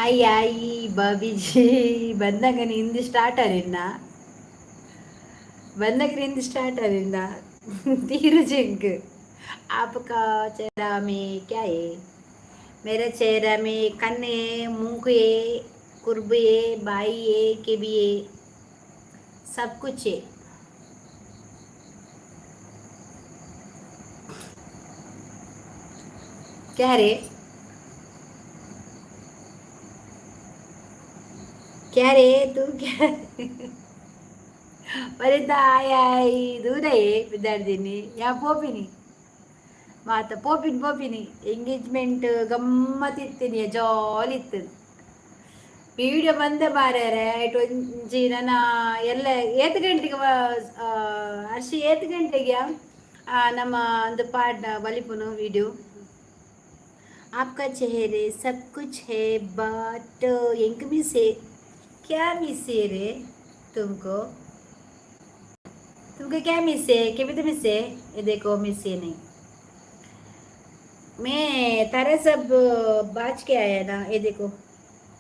ಅಯ್ಯ ಬಾಬಿಜಿ ಬಂದಾಗ ಹಿಂದಿ ಸ್ಟಾರ್ಟ್ ಅರಿನ್ನ, ಬಂದಾಗ ಹಿಂದಿ ಸ್ಟಾರ್ಟ್ ಅರಿನ್ನ. धीरज, आपका चेहरा में क्या है? मेरे चेहरा में कन है, मुंह है, कुर्ब है, बाई है, केबी है, सब कुछ है। क्या रे, क्या रे, तू क्या? ವನಿತಾ ಆಯ್ ದೂರ ವಿದ್ಯಾರ್ಥಿನಿ ಯಾ ಪೋಪಿನಿ ಮಾತ ಪೋಪಿನಿ ಪೋಪಿನಿ. ಎಂಗೇಜ್ಮೆಂಟ್ ಗಮ್ಮತ್ ಇತ್ತೀನಿ, ಜಾಲಿ ಇತ್ತು. ವಿಡಿಯೋ ಬಂದೆ ಮಾರ್ಯಾರೆ. ಐಟ್ ಒಂಜಿ ನನ್ನ ಎಲ್ಲ ಏತ್ ಗಂಟೆಗೆ ಹರ್ಷಿ, ಏತ್ ಗಂಟೆಗೆ ನಮ್ಮ ಒಂದು ಪಾಡ್ ಬಲಿಪುನು ವಿಡಿಯೋ. आपका चेहरे सब कुछ है, बट ಎಂಕ್ मिस है। क्या मिस है रे तुमको? तुमको क्या मिस है? कभी तो मिस है। ये देखो, मिस है नहीं। मैं तारा सब बाज के आया ना, ये देखो,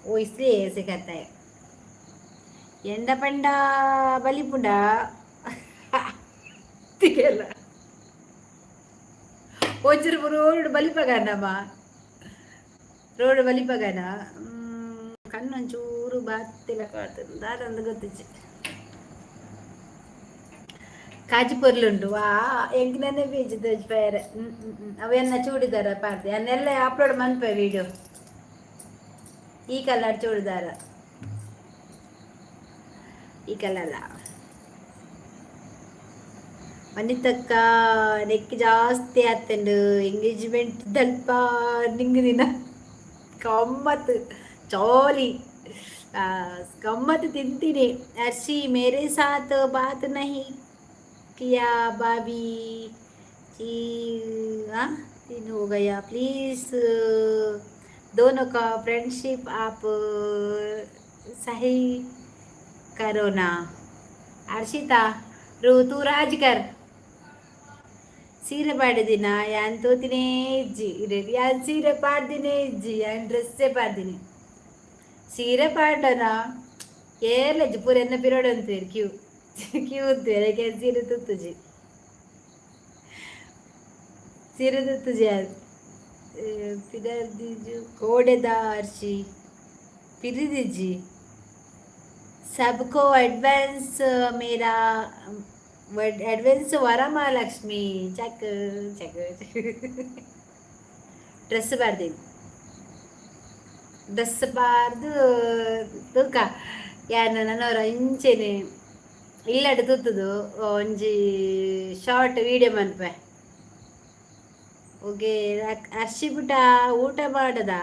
वो इसलिए ऐसे करता है। ಎಂಡ ಪಂಡ ಬಲಿಪುಂಡ ತಿಗೆಲ್ಲ ಒಂಚೂರು ರೋಡ್ ಬಲಿಪಗನಮ್ಮ, ರೋಡ್ ಬಲಿಪಗನ. ಕಣ್ಣೊಂಚೂರು ಬಾತಿಲ ಕಾಡ್ತದೆ, ದಾದಂದು ಗೊತ್ತಿಜ್ಜಿ. ಕಾಜಿ ಪೊರ್ಲುಂಡು. ವಾ, ಎಂಕ್ ಬೀಜ್ ತೋಜ್ಪಾಯರೆ. ಅವೆನ್ನ ಚೂಡಿದಾರ ಪಾಡ್ದೆ ಅನ್ನೆಲ್ಲ ಅಪ್ಲೋಡ್ ಮನ್ಪೆ ವಿಡಿಯೋ. ಈ ಕಲರ್ ಚೂಡಿದಾರ, ಈ ಕಲರ್. ವನಿತಕ್ಕ, ನೆಕ್ ಜಾಸ್ತಿ ಆತಂಡು. ಎಂಗೇಜ್ಮೆಂಟ್ ದಲ್ಪ ನಿಂಗ್ ದಿನ ಗಮ್ಮತ್ತು ಜಾಲಿ ಗಮ್ಮತ್ತು ತಿಂತೀನಿ. ಹರ್ಷಿ, मेरे साथ बात नहीं किया भाभी जी। हाँ, दिन हो गया। प्लीज़ दोनों का फ्रेंडशिप आप सही करो ना। ಹರ್ಷಿತಾ ರು ತೂ ರಾಜ್ ಕರ್. ಸೀರೆ ಪಾಡಿದಿನ ಯಾನ್ ತೋತಿನೇ ಇಜ್ಜಿ ಇರೆ. ಯಾನ್ ಸೀರೆ ಪಾಡ್ದಿನೇ ಇಜ್ಜಿ, ಯಾನ್ ಡ್ರೆಸ್ಸೇ ಪಾಡ್ದಿನಿ. ಸೀರೆ ಪಾಡನ ಏರ್ಲಜ್ಜಿ, ಪೂರ ಎನ್ನ ಪಿರೋಡ್ ಅಂತೀರಿ, ಕ್ಯೂ ಕ್ಯೂ ಅಂತೀರಿ. ಯಾಕೆ ಸೀರೆ ತುತ್ತುಜಿ? ಸೀರೆ ತುತ್ತುಜಿ ಪಿದರ್ದಿಜು ಕೋಡೆದ ಅರ್ಶಿ ಪಿರಿದಿಜ್ಜಿ. सबको एडवांस, मेरा ಅಡ್ವಾನ್ಸ್ ವರಮಹಾಲಕ್ಷ್ಮಿ. ಚಕ್ ಚಕ್ ಡ್ರೆಸ್ ಪಾಡ್ದೀನಿ, ಡ್ರೆಸ್ ಪಾಡ್ದು ತೂಕ. ಯಾನ್ ನನೊರ ಇಂಚೆನೆ ಇಲ್ಲಡ್ ತೂತುದು ಒಂಜಿ ಶಾರ್ಟ್ ವೀಡಿಯೋ ಮನ್ಪೆ. ಓಕೆ ಹರ್ಷಿ ಪುಟ, ಊಟ ಮಾಡದ?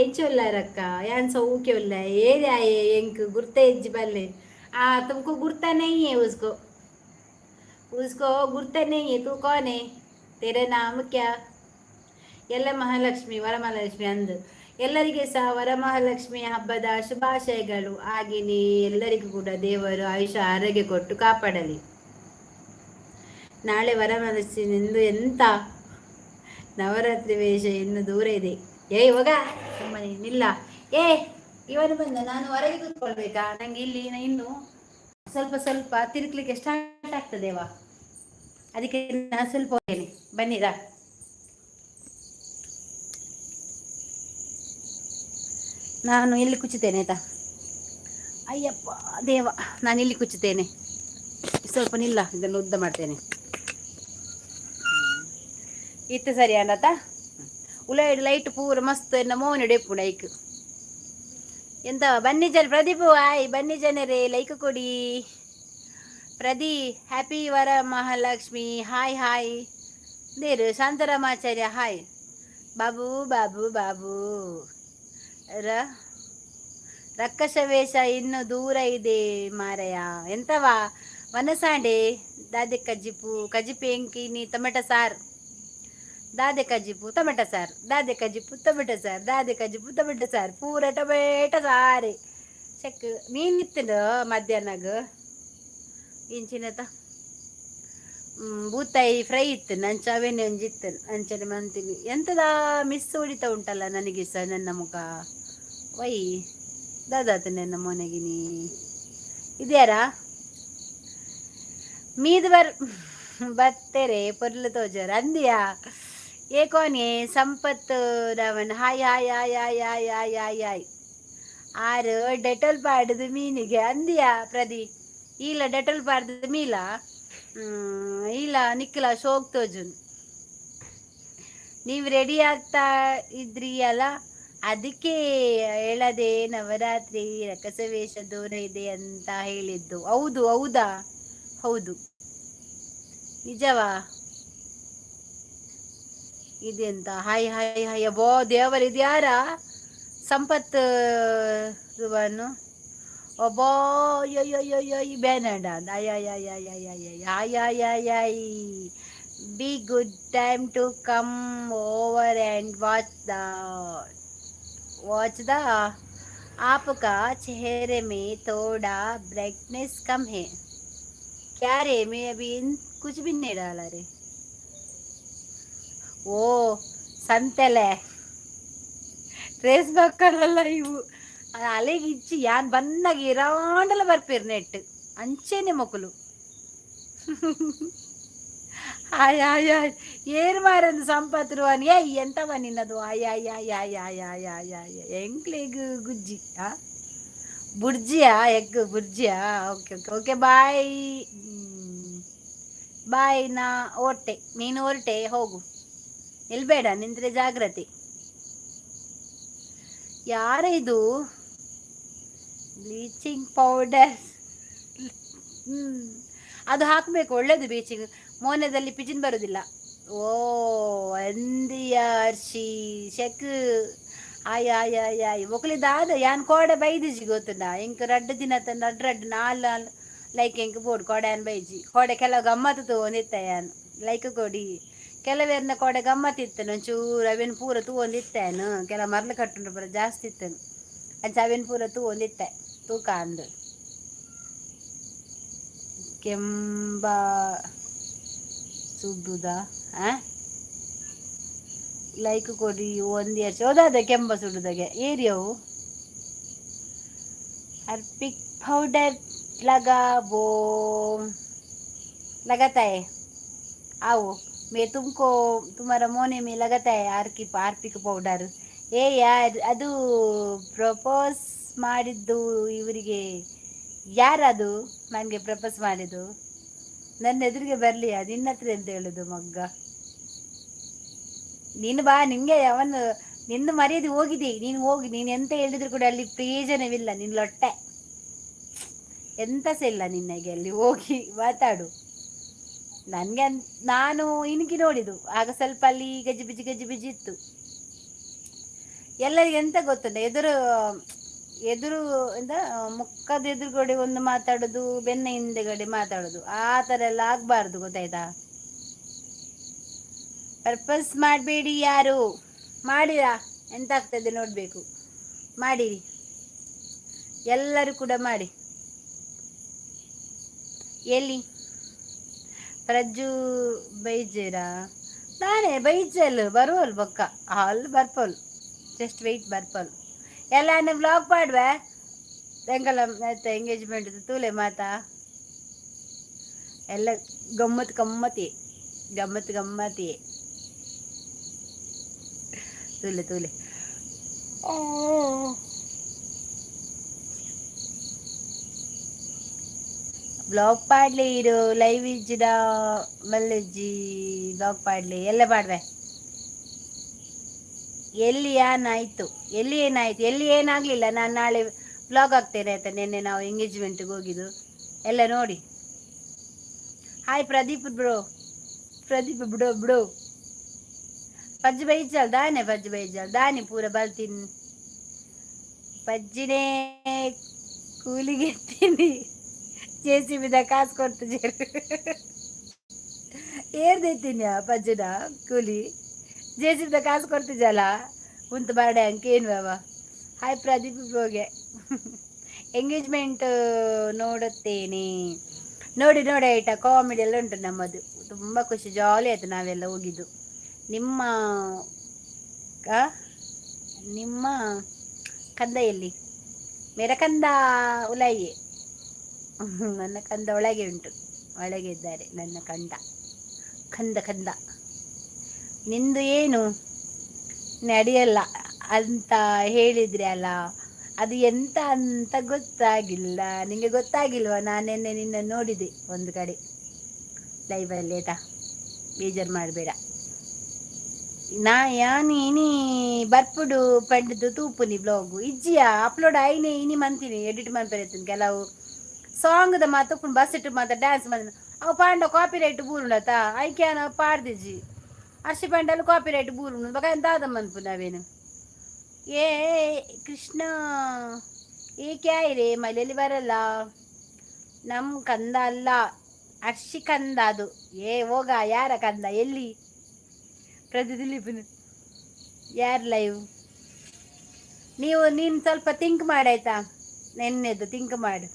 ಎಂಚ ಉಲ್ಲಾರಕ್ಕ? ಯಾನ್ ಸೌಖ್ಯ ಉಲ್ಲ. ಏರ್ಯಾಯೆ? ಎಂಕ್ ಗುರ್ತ ಇಜ್ಜಿ ಬಲ್ಲೆ. आ तुमको गुर्ता नहीं है? उसको उसको गुर्ता नहीं है। तू कौन है? तेरा नाम क्या? ಎಲ್ಲ ಮಹಾಲಕ್ಷ್ಮಿ, ವರಮಹಾಲಕ್ಷ್ಮಿ ಅಂದು. ಎಲ್ಲರಿಗೆ ಸಹ ವರಮಹಾಲಕ್ಷ್ಮಿ ಹಬ್ಬದ ಶುಭಾಶಯಗಳು. ಹಾಗೆಯೇ ಎಲ್ಲರಿಗೂ ಕೂಡ ದೇವರು ಆಯುಷ್ಯ ಆರೋಗ್ಯ ಕೊಟ್ಟು ಕಾಪಾಡಲಿ. ನಾಳೆ ವರಮಹಾಲಕ್ಷ್ಮಿ ಎಂದು ಎಂತ ನವರಾತ್ರಿ ವೇಷ ಇನ್ನು ದೂರ ಇದೆ. ಏಯ್ ಹೋಗ ಸುಮ್ಮನೆ ನಿಲ್ಲ. ಏ, ಇವನು ಬಂದ. ನಾನು ಹೊರಗೆ ಕೂತ್ಕೊಳ್ಬೇಕಾ? ನಂಗೆ ಇಲ್ಲಿ ಇನ್ನು ಸ್ವಲ್ಪ ಸ್ವಲ್ಪ ತಿರುಗ್ಲಿಕ್ಕೆ ಸ್ಟಾರ್ಟ್ ಆಗ್ತದೆವಾ. ಅದಕ್ಕೆ ನಾನು ಸ್ವಲ್ಪ ಹೋಗ್ತೇನೆ, ಬನ್ನಿರಾ. ನಾನು ಇಲ್ಲಿ ಕುಚ್ಚುತ್ತೇನೆ, ಆಯ್ತಾ? ಅಯ್ಯಪ್ಪ ದೇವ, ನಾನು ಇಲ್ಲಿ ಕುಚ್ಚುತ್ತೇನೆ. ಸ್ವಲ್ಪ ನಿಲ್ಲ, ಇದನ್ನು ಉದ್ದ ಮಾಡ್ತೇನೆ. ಇತ್ತು ಸರಿ ಅಲ್ಲತ. ಉಲೈಡ್ ಲೈಟ್ ಪೂರ ಮಸ್ತ್ ಎನ್ನ ಮೋನೆ ಡೆಪ್ಪುಂಡು ಐಕ್. ಎಂತ ಬನ್ನಿ ಜನ. ಪ್ರದೀಪ್ ಆಯ್, ಬನ್ನಿ ಜನರೇ, ಲೈಕ್ ಕೊಡಿ. Pradi, happy Vara Mahalakshmi. Hi hi ದೇರು ಶಾಂತರಾಮಾಚಾರ್ಯ ಹಾಯ್. ಬಾಬು ಬಾಬು ಬಾಬು ರ ರಕ್ಕಸ ವೇಷ ಇನ್ನು ದೂರ ಇದೆ ಮಾರಯ. ಎಂತವಾ ವನಸಾಂಡೆ? ದಾದೆ ಕಜ್ಜಿಪು, ಕಜ್ಜಿಪು ಎಂಕಿನಿ ಟೊಮೆಟೊ ಸಾರು. ದಾದೆ ಕಜ್ಜಿಪು ಟೊಮೆಟೊ ಸಾರು, ದಾದೆ ಕಜ್ಜಿಪು ಟೊಮೆಟೊ ಸಾರು, ದಾದೆ ಕಜ್ಜಿಪು ಟೊಮೆಟೊ ಸಾರು, ಪೂರ ಟೊಮೆಟೊ ಸಾರೆ. ಚೆಕ್ ಮೀನ್ ಇತ್ತಂಡು ಮಧ್ಯಾಹ್ನಗ. ಇಂಚಿನತ ಬೂತಾಯಿ ಫ್ರೈ ಇತ್ತು, ಅಂಚ ಅವೇನೆ ಒಂಜಿ ಇತ್ತು, ಅಂಚನೆ ಮಂತೀನಿ. ಎಂತದ ಮಿಸ್ ಹೊಡಿತಾ ಉಂಟಲ್ಲ ನನಗೆ ಸಹ ನನ್ನ ಮುಖ. ವೈ ದಾದಾತ ನನ್ನ ಮೊನೆಗಿನಿ. ಇದ್ಯಾರಾ ಮೀದ್ ಬರ್ ಬತ್ತೆರೆ ಪೊರ್ಲು ತೋಜರ್ ಅಂದಿಯಾ. ಏ ಕೋನೆ Sampath Ravan. Hi hi hi hi hi hi hi hi. ಆರು ಡೆಟಲ್ ಪಾಡುದು ಮೀನಿಗೆ ಅಂದಿಯಾ ಪ್ರದಿ. ಇಲ್ಲ, ಡೆಟಲ್ ಪಾಡ್ದು ಮೀಲ ಇಲ್ಲ, ನಿಕ್ಕಲ ಶೋಕ್ ತೋಜುನ್. ನೀವು ರೆಡಿ ಆಗ್ತಾ ಇದ್ರಿ ಅಲ್ಲ, ಅದಕ್ಕೆ ಹೇಳದೆ ನವರಾತ್ರಿ ರಕ್ಕಸ ವೇಷ ದೂರ ಇದೆ ಅಂತ ಹೇಳಿದ್ದು. ಹೌದು, ಹೌದಾ? ಹೌದು, ನಿಜವಾ? ಇದೆಂತ? Hi hi hi. ಅಬ್ಬೋ ದೇವರ, ಇದು ಯಾರ? ಸಂಪತ್ ರುವನು. ಅಬ್ಬೋ, ಅಯ್ಯೋ, ಬೇನಂಡ. ಅಯ್ಯ. Be good time to come over and watch the. आपका चेहरे में थोड़ा ब्राइटनेस कम है क्या रे? मैं अभी कुछ भी नहीं डाला रे. ಓ ಸಂತೆಲೆ ರೇಸ್ ಬಕ್ಕಳಲ್ಲ ಇವು. ಅಲೆಗೆ ಇಚ್ಚಿ ಯಾನ್ ಬನ್ನಾಗ ಇರಾಂಡಲ ಬರ್ಪೇರು ನೆಟ್ ಅಂಚೆನೆ ಮೊಕಲು. Hi hi hi. ಏನು ಮಾರಂದು ಸಂಪತ್ ರುವನ್. ಏಯ್, ಎಂತವ ನಿನ್ನದು? ಆಯ್ ಆಯ್ ಆಯ್ ಆಯ್ ಆಯ್ ಆಯ್ ಆಯ್ ಆಯ್. ಎಂಕ್ಲೆಗ್ ಗುಜ್ಜಿ ಆ ಬುರ್ಜಿಯಾ? ಎಗ್ ಬುರ್ಜಿಯಾ? Okay okay okay, bye bye. ನಾ ಹೊರಟೆ, ನೀನು ಹೊರಟೆ ಹೋಗು. ನಿಲ್ಬೇಡ, ನಿಂತ್ರೆ ಜಾಗ್ರತೆ. ಯಾರ ಇದು? ಬ್ಲೀಚಿಂಗ್ ಪೌಡರ್ ಅದು ಹಾಕಬೇಕು, ಒಳ್ಳೇದು. ಬ್ಲೀಚಿಂಗ್ ಮೋನದಲ್ಲಿ ಪಿಜಿನ್ ಬರುವುದಿಲ್ಲ. ಓ ಅಂದಿಯ ಅರ್ಶಿ ಶೆಕ್. ಆಯ್ ಆಯ್ ಆಯ್ ಆಯ್. ಒಕ್ಲಿದಾದ ಯಾನ್ ಕೋಡೆ ಬೈದಿಜಿ ಗೊತ್ತುಂಡ? ಎಂಕ್ ರಡ್ಡ್ ದಿನ ರಡ್ಡ್ ರಡ್ಡ್ ನಾಲ್ ನಾಲ್ ಲೈಕ್ ಎಂಕ್ ಬೋಡು. ಕೋಡೆ ಯಾನ್ ಬೈಜಿ. ಕೋಡೆ ಕೆಲವು ಗಮ್ಮತ್ತು ತೂವೊಂದಿತ್ತ ಯಾನ್. ಲೈಕ್ ಕೊಡಿ. ಕೆಲವೇರ್ನ ಕೋಡೆ ಗಮ್ಮತ್ತಿತ್ತು ಒಂಚೂರು, ಅವೇನು ಪೂರ ತೂವೊಂದಿತ್ತೇನು. ಕೆಲ ಮರ್ಲು ಕಟ್ಟುಂಡು ಪೂರ ಜಾಸ್ತಿ ಇತ್ತನು. ಅಂಚ ಅವೇನು ಪೂರ ತೂವೊಂದಿತ್ತೆ. ತೂಕ ಅಂದು ಕೆಂಬ ಸುಡ್ಡುದ. ಆ ಲೈಕ್ ಕೊಡಿ. ಒಂದು ವರ್ಷ ಹೋದಾದ ಕೆಂಬ ಸುಡುದಾಗೆ ಏರಿಯವು. हार्पिक पाउडर लगा, वो लगाता है. आओ, मैं तुमको तुम्हारा मोने में लगाता है हार्पिक, हार्पिक ಪೌಡರ್. ಏ ಯಾರ್ ಅದು ಪ್ರಪೋಸ್ ಮಾಡಿದ್ದು ಇವರಿಗೆ? ಯಾರದು ನನಗೆ ಪ್ರಪೋಸ್ ಮಾಡಿದ್ದು? ನನ್ನ ಎದುರಿಗೆ ಬರಲಿ. ಅದು ನಿನ್ನ ಹತ್ರ ಎಂತ ಹೇಳುದು ಮಗ್ಗ? ನೀನು ಬಾ. ನಿಂಗೆ ಅವನು ನಿನ್ನ ಮರ್ಯಾದೆ ಹೋಗಿದೆ. ನೀನು ಹೋಗಿ, ನೀನು ಎಂತ ಹೇಳಿದ್ರು ಕೂಡ ಅಲ್ಲಿ ಪ್ರಯೋಜನವಿಲ್ಲ. ನಿನ್ನ ಲೊಟ್ಟೆ ಎಂತ ಸಹ ಇಲ್ಲ ನಿನ್ನಗೆ. ಅಲ್ಲಿ ಹೋಗಿ ಮಾತಾಡು. ನನಗೆ ನಾನು ಇಣುಕಿ ನೋಡಿದ್ದು ಆಗ ಸ್ವಲ್ಪ ಅಲ್ಲಿ ಗಜಿಬಿಜಿ ಗಜಿಬಿಜಿ ಇತ್ತು ಎಲ್ಲರಿಗೆ. ಎಂತ ಗೊತ್ತುಂಟ? ಎದುರು ಎದುರು ಎಂತ ಮುಖದ ಎದುರುಗಡೆ ಒಂದು ಮಾತಾಡೋದು, ಬೆನ್ನ ಹಿಂದೆಗಡೆ ಮಾತಾಡೋದು, ಆ ಥರ ಎಲ್ಲ ಆಗಬಾರ್ದು, ಗೊತ್ತಾಯ್ತಾ? ಪರ್ಪಸ್ ಮಾಡಬೇಡಿ ಯಾರು. ಮಾಡಿರಾ ಎಂತ ಆಗ್ತದೆ ನೋಡಬೇಕು. ಮಾಡಿರಿ, ಎಲ್ಲರೂ ಕೂಡ ಮಾಡಿ. ಎಲ್ಲಿ ಪ್ರಜ್ಜು ಬೈಜೇರಾ? ನಾನೇ ಬೈಜಲ್ ಬರುವಲ್ ಬೊಕ್ಕ ಹಾಲ್ ಬರ್ಪಲ್. ಜಸ್ಟ್ ವೆಯ್ಟ್, ಬರ್ಪಲ್. ಎಲ್ಲ ವ್ಲಾಗ್ ಪಾಡ್ವೆ ಎಂಕಲ ಆಯ್ತಾ ಎಂಗೇಜ್ಮೆಂಟ್ ತೂಲೆ ಮಾತಾ. ಎಲ್ಲ ಗಮ್ಮತ್ ಗಮ್ಮತಿ ಗಮ್ಮತ್ ಗಮ್ಮತಿ. ತೂಲೆ ತೂಲೆ. ಬ್ಲಾಗ್ ಪಾಡ್ಲಿ. ಇರು ಲೈವ್ ಇಜ್ಜಿಡ ಮಲ್ಲಜ್ಜಿ. ಬ್ಲಾಗ್ ಪಾಡ್ಲಿ, ಎಲ್ಲ ಪಾಡ್ವೆ. ಎಲ್ಲಿ ಏನಾಯಿತು? ಎಲ್ಲಿ ಏನಾಯಿತು? ಎಲ್ಲಿ ಏನಾಗಲಿಲ್ಲ. ನಾನು ನಾಳೆ ಬ್ಲಾಗ್ ಹಾಕ್ತೇನೆ, ಆಯ್ತಾ? ನಿನ್ನೆ ನಾವು ಎಂಗೇಜ್ಮೆಂಟ್ಗೆ ಹೋಗಿದ್ದು ಎಲ್ಲ ನೋಡಿ. Hi Pradeep bro. ಪ್ರದೀಪ್ ಬಿಡೋ ಬಿಡು. ಪಜ್ಜಿ ಬೈಜಲ್ ದಾನೆ? ಪಜ್ಜಿ ಬೈಜಲ್ ದಾನಿ? ಪೂರ ಬಲ್ತೀನಿ. ಪಜ್ಜಿನೇ ಕೂಲಿಗೆ ಎತ್ತೀನಿ. ಜೆ ಸಿ ಬಿದ ಕಾಸು ಕೊಡ್ತು ಏರ್ದೈತೀನಿ. ಪಜ್ಜಿನ ಕೂಲಿ ಜೆ ಸಿ ಬಿದ ಕಾಸು ಕೊಡ್ತಿದ್ದಲ್ಲ. ಉಂತು ಬಾಡೆ ಅಂಕೇನು ಬಾಬಾ. ಹಾಯ್ ಪ್ರದೀಪ್ ಬ್ರೋಗೆ. ಎಂಗೇಜ್ಮೆಂಟ್ ನೋಡುತ್ತೇನೆ. ನೋಡಿ ನೋಡಿ, ಆಯ್ತಾ? ಕಾಮಿಡಿ ಎಲ್ಲ ಉಂಟು ನಮ್ಮದು. ತುಂಬ ಖುಷಿ, ಜಾಲಿ ಆಯಿತು ನಾವೆಲ್ಲ ಹೋಗಿದ್ದು. ನಿಮ್ಮ ಆ? ನಿಮ್ಮ ಕಂದ ಎಲ್ಲಿ? ಮೇರ ಕಂದ ಉಲಾಯಿ. ನನ್ನ ಕಂದ ಒಳಗೆ ಉಂಟು, ಒಳಗೆ ಇದ್ದಾರೆ ನನ್ನ ಕಂದ. ಕಂದ ಕಂದ ನಿಂದು ಏನು ನಡೆಯಲ್ಲ ಅಂತ ಹೇಳಿದ್ರಿ ಅಲ್ಲ, ಅದು ಎಂತ ಅಂತ ಗೊತ್ತಾಗಿಲ್ಲ. ನಿಂಗೆ ಗೊತ್ತಾಗಿಲ್ವಾ? ನಾನೆನ್ನೆ ನಿನ್ನ ನೋಡಿದೆ ಒಂದು ಕಡೆ ಲೈವಲ್ಲಿ, ಆಯ್ತಾ? ಬೇಜಾರು ಮಾಡಬೇಡ. ನಾ ಯಾನ್ ಇನಿ ಬರ್ಪುಡು ಪಂಡ್ದು ತೂಪುನಿ ಬ್ಲಾಗು ಇಜ್ಜಿಯ ಅಪ್ಲೋಡ್ ಆಯ್ನೆ. ಇನಿ ಮಂತೀನಿ, ಎಡಿಟ್ ಮನ್ಪೆರೆ. ಕೆಲವು ಸಾಂಗ್ದ ಮಾತು ಬಸ್ ಇಟ್ಟು ಮಾತ್ರ ಡ್ಯಾನ್ಸ್ ಮಂತಿನಿ. ಅವು ಪಾಂಡ ಕಾಪಿ ರೈಟ್ ಬೂರುಂಡತ, ಐಕ್ಯಾನ ಪಾಡ್ದಿಜ್ಜಿ. ಅರ್ಶಿ ಪಂಡಲ್ಲಿ ಕಾಪಿ ರೈಟ್ ಬೂರುಂಡು ಬೊಕ ಎಂತಾದ ಮನ್ಪು ನಾವೇನು? ಏ ಕೃಷ್ಣ, ಏಕೆ ರೇ ಮನೇಲಿ ಬರಲ್ಲ? ನಮ್ಮ ಕಂದ ಅಲ್ಲ, ಅರ್ಶಿ ಕಂದ ಅದು. ಏ ಹೋಗ, ಯಾರ ಕಂದ ಎಲ್ಲಿ? ಪ್ರತಿದಿಲೀಪನು ಯಾರು ಲೈವ್? ನೀವು ನೀನು ಸ್ವಲ್ಪ ಥಿಂಕ್ ಮಾಡಾಯ್ತಾ? ನೆನ್ನೆದು ಥಿಂಕ್ ಮಾಡು.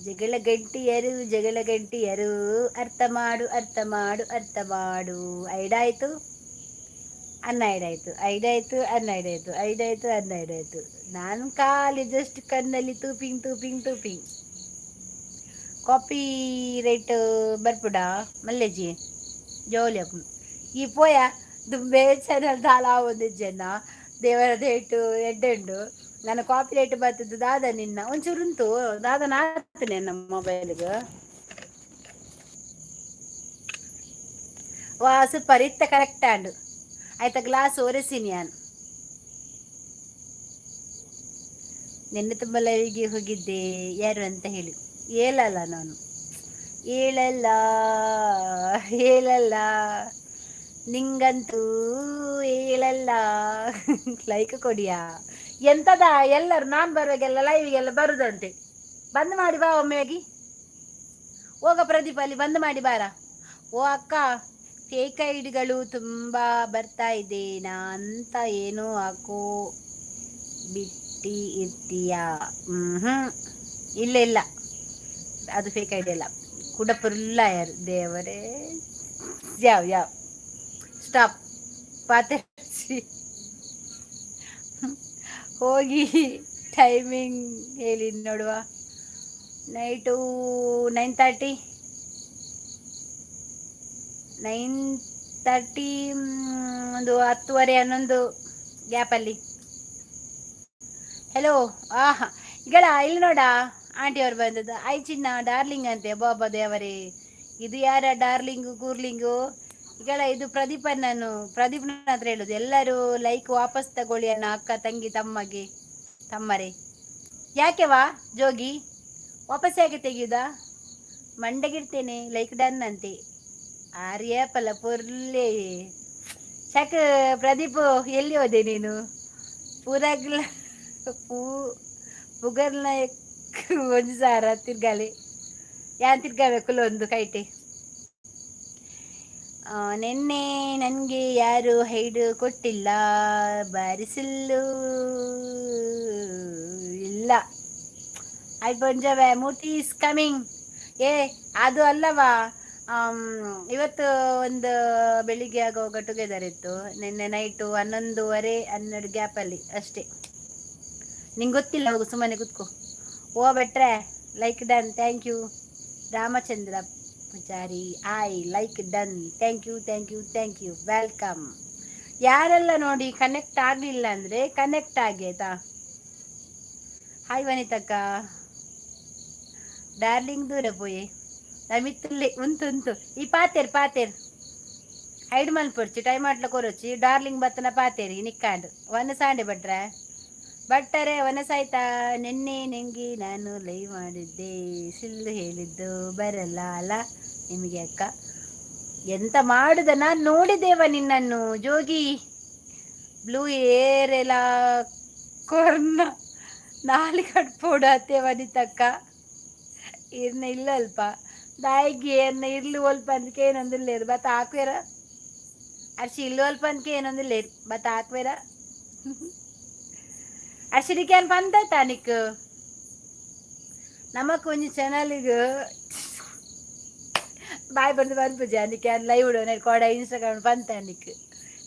ಜಗಳ ಗಂಟಿಯರು, ಜಗಳ ಗಂಟಿಯರು, ಅರ್ಥ ಮಾಡು, ಅರ್ಥ ಮಾಡು, ಅರ್ಥ ಮಾಡು. ಐಡಾಯ್ತು, 12 ಆಯಿತು, 5 ಆಯಿತು, 12 ಆಯಿತು, 5 ಆಯಿತು, 12 ಆಯಿತು. ನಾನು ಖಾಲಿ ಜಸ್ಟ್ ಕಣ್ಣಲ್ಲಿ ತೂಪಿಂಗ್ ತೂಪಿಂಗ್ ತೂಪಿಂಗ್. ಕಾಪಿ ರೈಟ್ ಬರ್ಪುಡ ಮಲ್ಲೇಜಿ ಜೋಲಿ ಅಪ್ಪು. ಈ ಪೋಯ ದುಂಬೆ ಚಾನಲ್ ದಾಲ ಜನ ದೇವರ ದೇಟು ಎಡ್ಡೆ ಉಂಡು. ನನ್ನ ಕಾಪಿ ರೈಟ್ ಬರ್ತದ್ದು ದಾದ ನಿನ್ನ ಒಂಚೂರು ಉಂಟು ದಾದ ನಾತನೆ ನನ್ನ ಮೊಬೈಲ್ಗೆ. ವಾ, ಸೂಪರ್, ಇತ್ತ ಕರೆಕ್ಟ್ ಆಂಡು. ಆಯ್ತಾ, ಗ್ಲಾಸ್ ಒರೆಸಿನಿ ನಾನು. ನಿನ್ನೆ ತುಂಬ ಲೈವಿಗೆ ಹೋಗಿದ್ದೆ, ಯಾರು ಅಂತ ಹೇಳಿ. ಹೇಳಲ್ಲ ನಾನು, ಹೇಳಲ್ಲ, ಹೇಳಲ್ಲ, ನಿಂಗಂತೂ ಹೇಳಲ್ಲ. ಲೈಕ್ ಕೊಡಿಯಾ. ಎಂತದ ಎಲ್ಲರೂ ನಾನು ಬರುವಾಗೆಲ್ಲ ಲೈವಿಗೆಲ್ಲ ಬರುದಂತೆ. ಬಂದ್ ಮಾಡಿ ಬಾ ಒಮ್ಮೆಯಾಗಿ. ಹೋಗ ಪ್ರದೀಪ್, ಅಲ್ಲಿ ಬಂದ್ ಮಾಡಿ ಬಾರ. ಓ ಅಕ್ಕ, ಫೇಕ್ ಐಡಿಗಳು ತುಂಬ ಬರ್ತಾ ಇದೆ ನಾ ಅಂತ ಏನೋ ಹಾಕೋ ಬಿಟ್ಟಿ ಇರ್ತೀಯಾ? ಹ್ಞೂ, ಇಲ್ಲ ಇಲ್ಲ, ಅದು ಫೇಕ್ ಐಡಿ ಅಲ್ಲ. ಕುಡಪುಲ್ಲ ಯಾರು ದೇವರೇ. ಯಾವ ಯಾವ ಸ್ಟಾಪ್ ಪಾತೆ ಹೋಗಿ. ಟೈಮಿಂಗ್ ಹೇಳಿ ನೋಡುವ. ನೈಟು 9:30, 9:30, ಒಂದು 10:30, 11 ಗ್ಯಾಪಲ್ಲಿ. ಹಲೋ, ಆಹಾ, ಈಗಳ ಇಲ್ಲಿ ನೋಡ, ಆಂಟಿಯವರು ಬಂದದ್ದು. I ಚಿನ್ನ ಡಾರ್ಲಿಂಗ್ ಅಂತೆ. ಬಾಬಾ ದೇವರೇ, ಇದು ಯಾರ ಡಾರ್ಲಿಂಗು ಕೂರ್ಲಿಂಗು? ಈಗಳ ಇದು ಪ್ರದೀಪ. ನಾನು ಪ್ರದೀಪ್ನ ಹತ್ರ ಹೇಳುದು, ಎಲ್ಲರೂ ಲೈಕ್ ವಾಪಸ್ ತಗೊಳ್ಳಿ ಅನ್ನ. ಅಕ್ಕ ತಂಗಿ ತಮ್ಮಗೆ ತಮ್ಮರೇ, ಯಾಕೆ ವಾ ಜೋಗಿ ವಾಪಸ್ ಯಾಕೆ ತೆಗೆಯುದಾ? ಮಂಡಗಿಡ್ತೇನೆ. ಲೈಕ್ ಡನ್ ಅಂತೆ. ಆರ್ಯ ಪಲ ಪೊರ್ಲೆ ಶಾಕ್. ಪ್ರದೀಪ್, ಎಲ್ಲಿ ಹೋದೆ ನೀನು? ಪೂರಾಗ್ಲ ಪೂ ಪುಗರ್ನ ಒಂದು ಸಾರ ತಿರ್ಗಾಲಿ ಯಾನ್ ತಿರ್ಗಾಬೇಕು ಒಂದು ಕೈಟೆ. ನಿನ್ನೆ ನನಗೆ ಯಾರು ಹೈಡ್ ಕೊಟ್ಟಿಲ್ಲ, ಬಾರಿಸಿಲ್ಲು ಇಲ್ಲ. I ಪಂಜಾಬೆ Murthy is coming. ಏ ಅದು ಅಲ್ಲವಾ, ಇವತ್ತು ಒಂದು ಬೆಳಿಗ್ಗೆ ಆಗುವಾಗ ಟುಗೆದರ್ ಇತ್ತು. ನಿನ್ನೆ ನೈಟು 11:30, 12 ಗ್ಯಾಪಲ್ಲಿ ಅಷ್ಟೇ. ನಿಂಗೆ ಗೊತ್ತಿಲ್ಲ, ಹೋಗು, ಸುಮ್ಮನೆ ಕೂತ್ಕೋ. ಓ better, like done, thank you. Ramachandra Poojary, I like done, thank you, thank you, thank you, welcome. ಯಾರೆಲ್ಲ ನೋಡಿ ಕನೆಕ್ಟ್ ಆಗಲಿಲ್ಲ ಅಂದರೆ ಕನೆಕ್ಟ್ ಆಗಿ, ಆಯ್ತಾ? ಹಾಯ್ ವನಿತಕ್ಕ. ಡಾರ್ಲಿಂಗ್ ದೂರ ಪೋಯೆ ನಮಿತ್ತುಲ್ಲೆ. ಉಂತು ಉಂತು ಈ ಪಾತೇರ್ ಪಾತೇರ್ ಹೈಡ್ ಮಲ್ಪೊಡ್ಚಿ. ಟೈಮ್ ಆಟ್ಲ ಕೊರೊಚ್ಚಿ. ಡಾರ್ಲಿಂಗ್ ಬತ್ತನ ಪಾತೇರಿ ನಿಕ್ಕಾಂಡು ಒನ್ ಸಾಂಡೆ ಭಟ್ರೆ ಭಟ್ಟರೆ ಒನಸಾಯ್ತಾ? ನಿನ್ನೆ ನಿಂಗೆ ನಾನು ಲೈವ್ ಮಾಡಿದ್ದೆ, ಸಿಲ್ಲು ಹೇಳಿದ್ದು ಬರಲ್ಲ ಅಲ್ಲ ನಿಮಗೆ ಅಕ್ಕ. ಎಂತ ಮಾಡುದ? ನಾನು ನೋಡಿದೇವ ನಿನ್ನನ್ನು. ಜೋಗಿ ಬ್ಲೂ ಏರೆಲ ಕೊರ್ನ ನಾಲಿ ಕಟ್ಪೋಡು ಅತ್ತೆ ವನಿತಕ್ಕ. ಇರ್ನ ಇಲ್ಲ ಅಲ್ಪ ದಾಯಿಗೆ ಏರ್ನ ಇರ್ಲು ಒಲ್ಪ ಅಂದಕ್ಕೆ ಏನೊಂದಿಲ್ಲೇರು ಬತ್ತ ಹಾಕ್ವೇರ. ಅರ್ಶಿ ಇಲ್ಲು ಅಲ್ಪ ಅಂದಕ್ಕೆ ಏನೊಂದಿಲ್ಲೇರು ಬತ್ತ ಹಾಕ್ವೇರ. ಅರ್ಶಿನಿಗೆ ಏನು ಬಂದಾಯ್ತಾ ನಿಕ್? ನಮಕ್ ಒಂಜಿ ಚಾನಲ್ಗೆ ಬಾಯ್ ಬಂದು ಬರ್ಪುಜಿ ಅನಿಕೆ ಲೈವ್ ಕೋಡ ಇನ್ಸ್ಟಾಗ್ರಾಮ್ ಬಂತ ಅನಿಕ್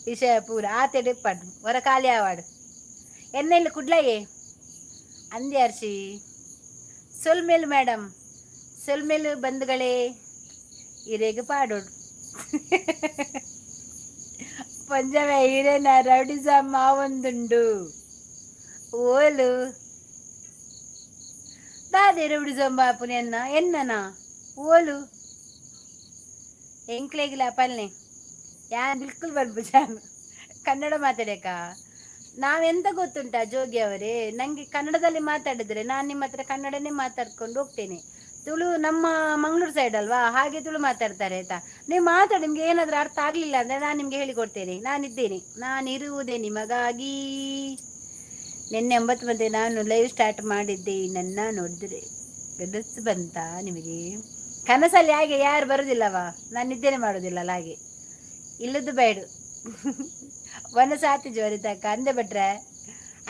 ವಿಷಯ ಪೂರ ಆತೆಡೆ ಪಡ್ ಹೊರ ಖಾಲಿ ಆವಾಡು ಎನ್ನ ಇಲ್ಲಿ ಕುಡ್ಲಯೇ ಅಂದೆ ಅರ್ಷಿ. ಸೊಲ್ಮೇಲು ಮೇಡಮ್, ಸೊಲ್ಮೇಲು ಬಂಧುಗಳೇ. ಇರೇಗ ಪಾಡೋಡು ಪಂಜವೆ ಹಿರೇನ ರೌಡಿಸಮ್ ಮಾವೊಂದುಂಡು ಓಲು ದಾದೆ ರೌಡಿಸಮ್ ಬಾಪುನ ಎನ್ನ ಎನ್ನನ ಓಲು ಎಂಕ್ಲೇಗಿಲ್ಲ ಪಲ್ನೆ ಯಾನ್ ಬಿಲ್ಕುಲ್ ಬರ್ಬುಜಾನ್. ಕನ್ನಡ ಮಾತಾಡಕ ನಾವೆಂತ ಗೊತ್ತುಂಟಾ ಜೋಗಿ ಅವರೇ? ನನಗೆ ಕನ್ನಡದಲ್ಲಿ ಮಾತಾಡಿದ್ರೆ ನಾನು ನಿಮ್ಮ ಹತ್ರ ಕನ್ನಡನೇ ಮಾತಾಡ್ಕೊಂಡು ಹೋಗ್ತೇನೆ. ತುಳು ನಮ್ಮ ಮಂಗಳೂರು ಸೈಡ್ ಅಲ್ವಾ, ಹಾಗೆ ತುಳು ಮಾತಾಡ್ತಾರೆ, ಆಯ್ತಾ? ನೀವು ಮಾತಾಡಿ. ನಿಮ್ಗೆ ಏನಾದರೂ ಅರ್ಥ ಆಗಲಿಲ್ಲ ಅಂದರೆ ನಾನು ನಿಮಗೆ ಹೇಳಿಕೊಡ್ತೇನೆ. ನಾನಿದ್ದೇನೆ, ನಾನಿರುವುದೇ ನಿಮಗಾಗಿ. ನಿನ್ನೆ 9 ಮಂದಿ ನಾನು ಲೈವ್ ಸ್ಟಾರ್ಟ್ ಮಾಡಿದ್ದೆ. ನನ್ನ ನೋಡಿದ್ರೆ ಗಡಸ್ ಬಂತಾ ನಿಮಗೆ ಕನಸಲ್ಲಿ? ಹಾಗೆ ಯಾರು ಬರುದಿಲ್ಲವಾ? ನಾನು ನಿದ್ದೆನೆ ಮಾಡೋದಿಲ್ಲಲ್ಲ ಹಾಗೆ. ಇಲ್ಲದ್ದು ಬೇಡ ವನಸಾತಿ ಜೋರಿತಕ್ಕ ಅಂದೆ ಬಿಟ್ರೆ.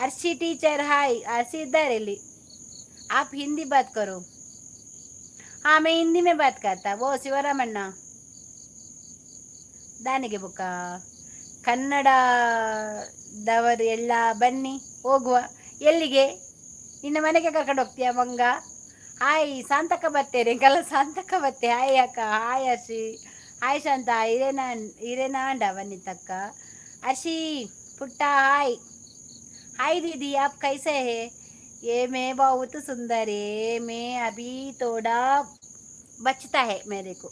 ಅರ್ಷಿ ಟೀಚರ್ ಹಾಯ್. ಅರ್ಷಿ ಇದ್ದಾರೆ ಇಲ್ಲಿ. आप हिंदी बात करो. हाँ, मैं हिंदी में बात करता. वो ಶಿವರಾಮಣ್ಣ ದಾನಿಗೆ ಬುಕ್ಕ. ಕನ್ನಡದವರು ಎಲ್ಲ ಬನ್ನಿ, ಹೋಗುವ. ಎಲ್ಲಿಗೆ? ನಿನ್ನ ಮನೆಗೆ ಕರ್ಕೊಂಡು ಹೋಗ್ತೀಯ ಮಂಗ? ಹಾಯ್ ಶಾಂತಕ್ಕ, ಬರ್ತೇನೆ ಕಲ್ಲ. ಶಾಂತಕ್ಕ ಬತ್ತೆ. ಹಾಯ್ ಅಕ್ಕ, ಹಾಯ್ ಅರ್ಷಿ, ಹಾಯ್ ಶಾಂತ. ಹಿರೇನಾ ಹಿರೇನಾಂಡ ಬನ್ನಿ ತಕ್ಕ. ಅರ್ಷಿ ಪುಟ್ಟ ಹಾಯ್. हाय दीदी, आप कैसे हैं? ये मैं बहुत सुंदर है. मैं अभी थोड़ा बचता है मेरे को.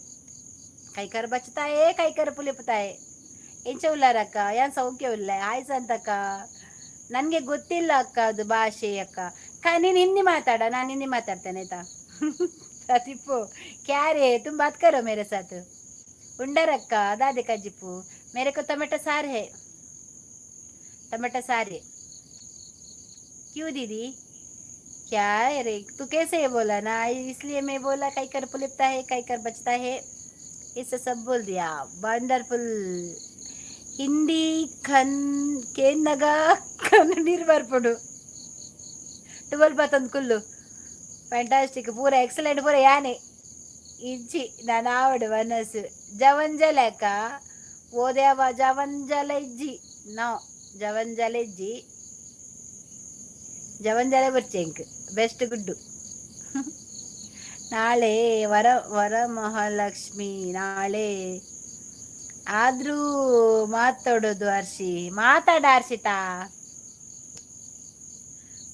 ಕೈಕರ್ ಬಚ್ತಾ है, ಕೈಕರ್ ಪುಲಿಪುತ್ತಾ है. ಎಂಚ ಉಲ್ಲಾರಕ್ಕ? ಏನ್ ಸೌಖ್ಯ ಉಲ್ಲ? ಹಾಯ್ ಸಂತಕ್ಕ. ನನಗೆ ಗೊತ್ತಿಲ್ಲ ಅಕ್ಕ ಅದು ಭಾಷೆ ಅಕ್ಕ. ನೀನು ಹಿಂದಿ ಮಾತಾಡ, ನಾನು ಹಿಂದಿ ಮಾತಾಡ್ತೇನೆ, ಆಯ್ತಾ? ಪ್ರದೀಪು ಕ್ಯಾರೆ तुम बात करो मेरे साथ. ಉಂಡರಕ್ಕ? ದಾದೆ ಕಜ್ಜಿಪ್ಪು? मेरे को टमाटो सार है, टमाटो सार है. क्यों दीदी, क्या है रे? तू कैसे है बोला ना, इसलिए मैं बोला. कई कर पुलिपता है, कई कर बचता है, इससे सब बोल दिया. वंडरफुल. ಹಿಂದಿ ಖನ್ ಕೇನ್ನಗ ಕಣ್ಣು ನೀರು ಬರ್ಪುಡು. 12 ಪತ್ತೊಂದು ಕುಲ್ಲು. ಫ್ಯಾಂಟಾಸ್ಟಿಕ್, ಪೂರ ಎಕ್ಸಲೆಂಟ್, ಪೂರ ಯಾನೆ ಇಜ್ಜಿ. ನಾನು ಆವಡು ಮನಸ್ಸು ಜವಂಜಲೆ ಅಕ್ಕ. ಓದ್ಯಾವ ಜವಂಜಲ ಇಜ್ಜಿ ನೋ, ಜವಂಜಲ ಇಜ್ಜಿ. ಜವಂಜಲೆ ಬರ್ಚೆಂಕ್ ಬೆಸ್ಟ್ ಗುಡ್ಡು. ನಾಳೆ ವರ ವರ ಮಹಾಲಕ್ಷ್ಮಿ ನಾಳೆ. ಆದ್ರೂ ಮಾತಾಡೋದು ಅರ್ಷಿ, ಮಾತಾಡ ಹರ್ಷಿತಾ.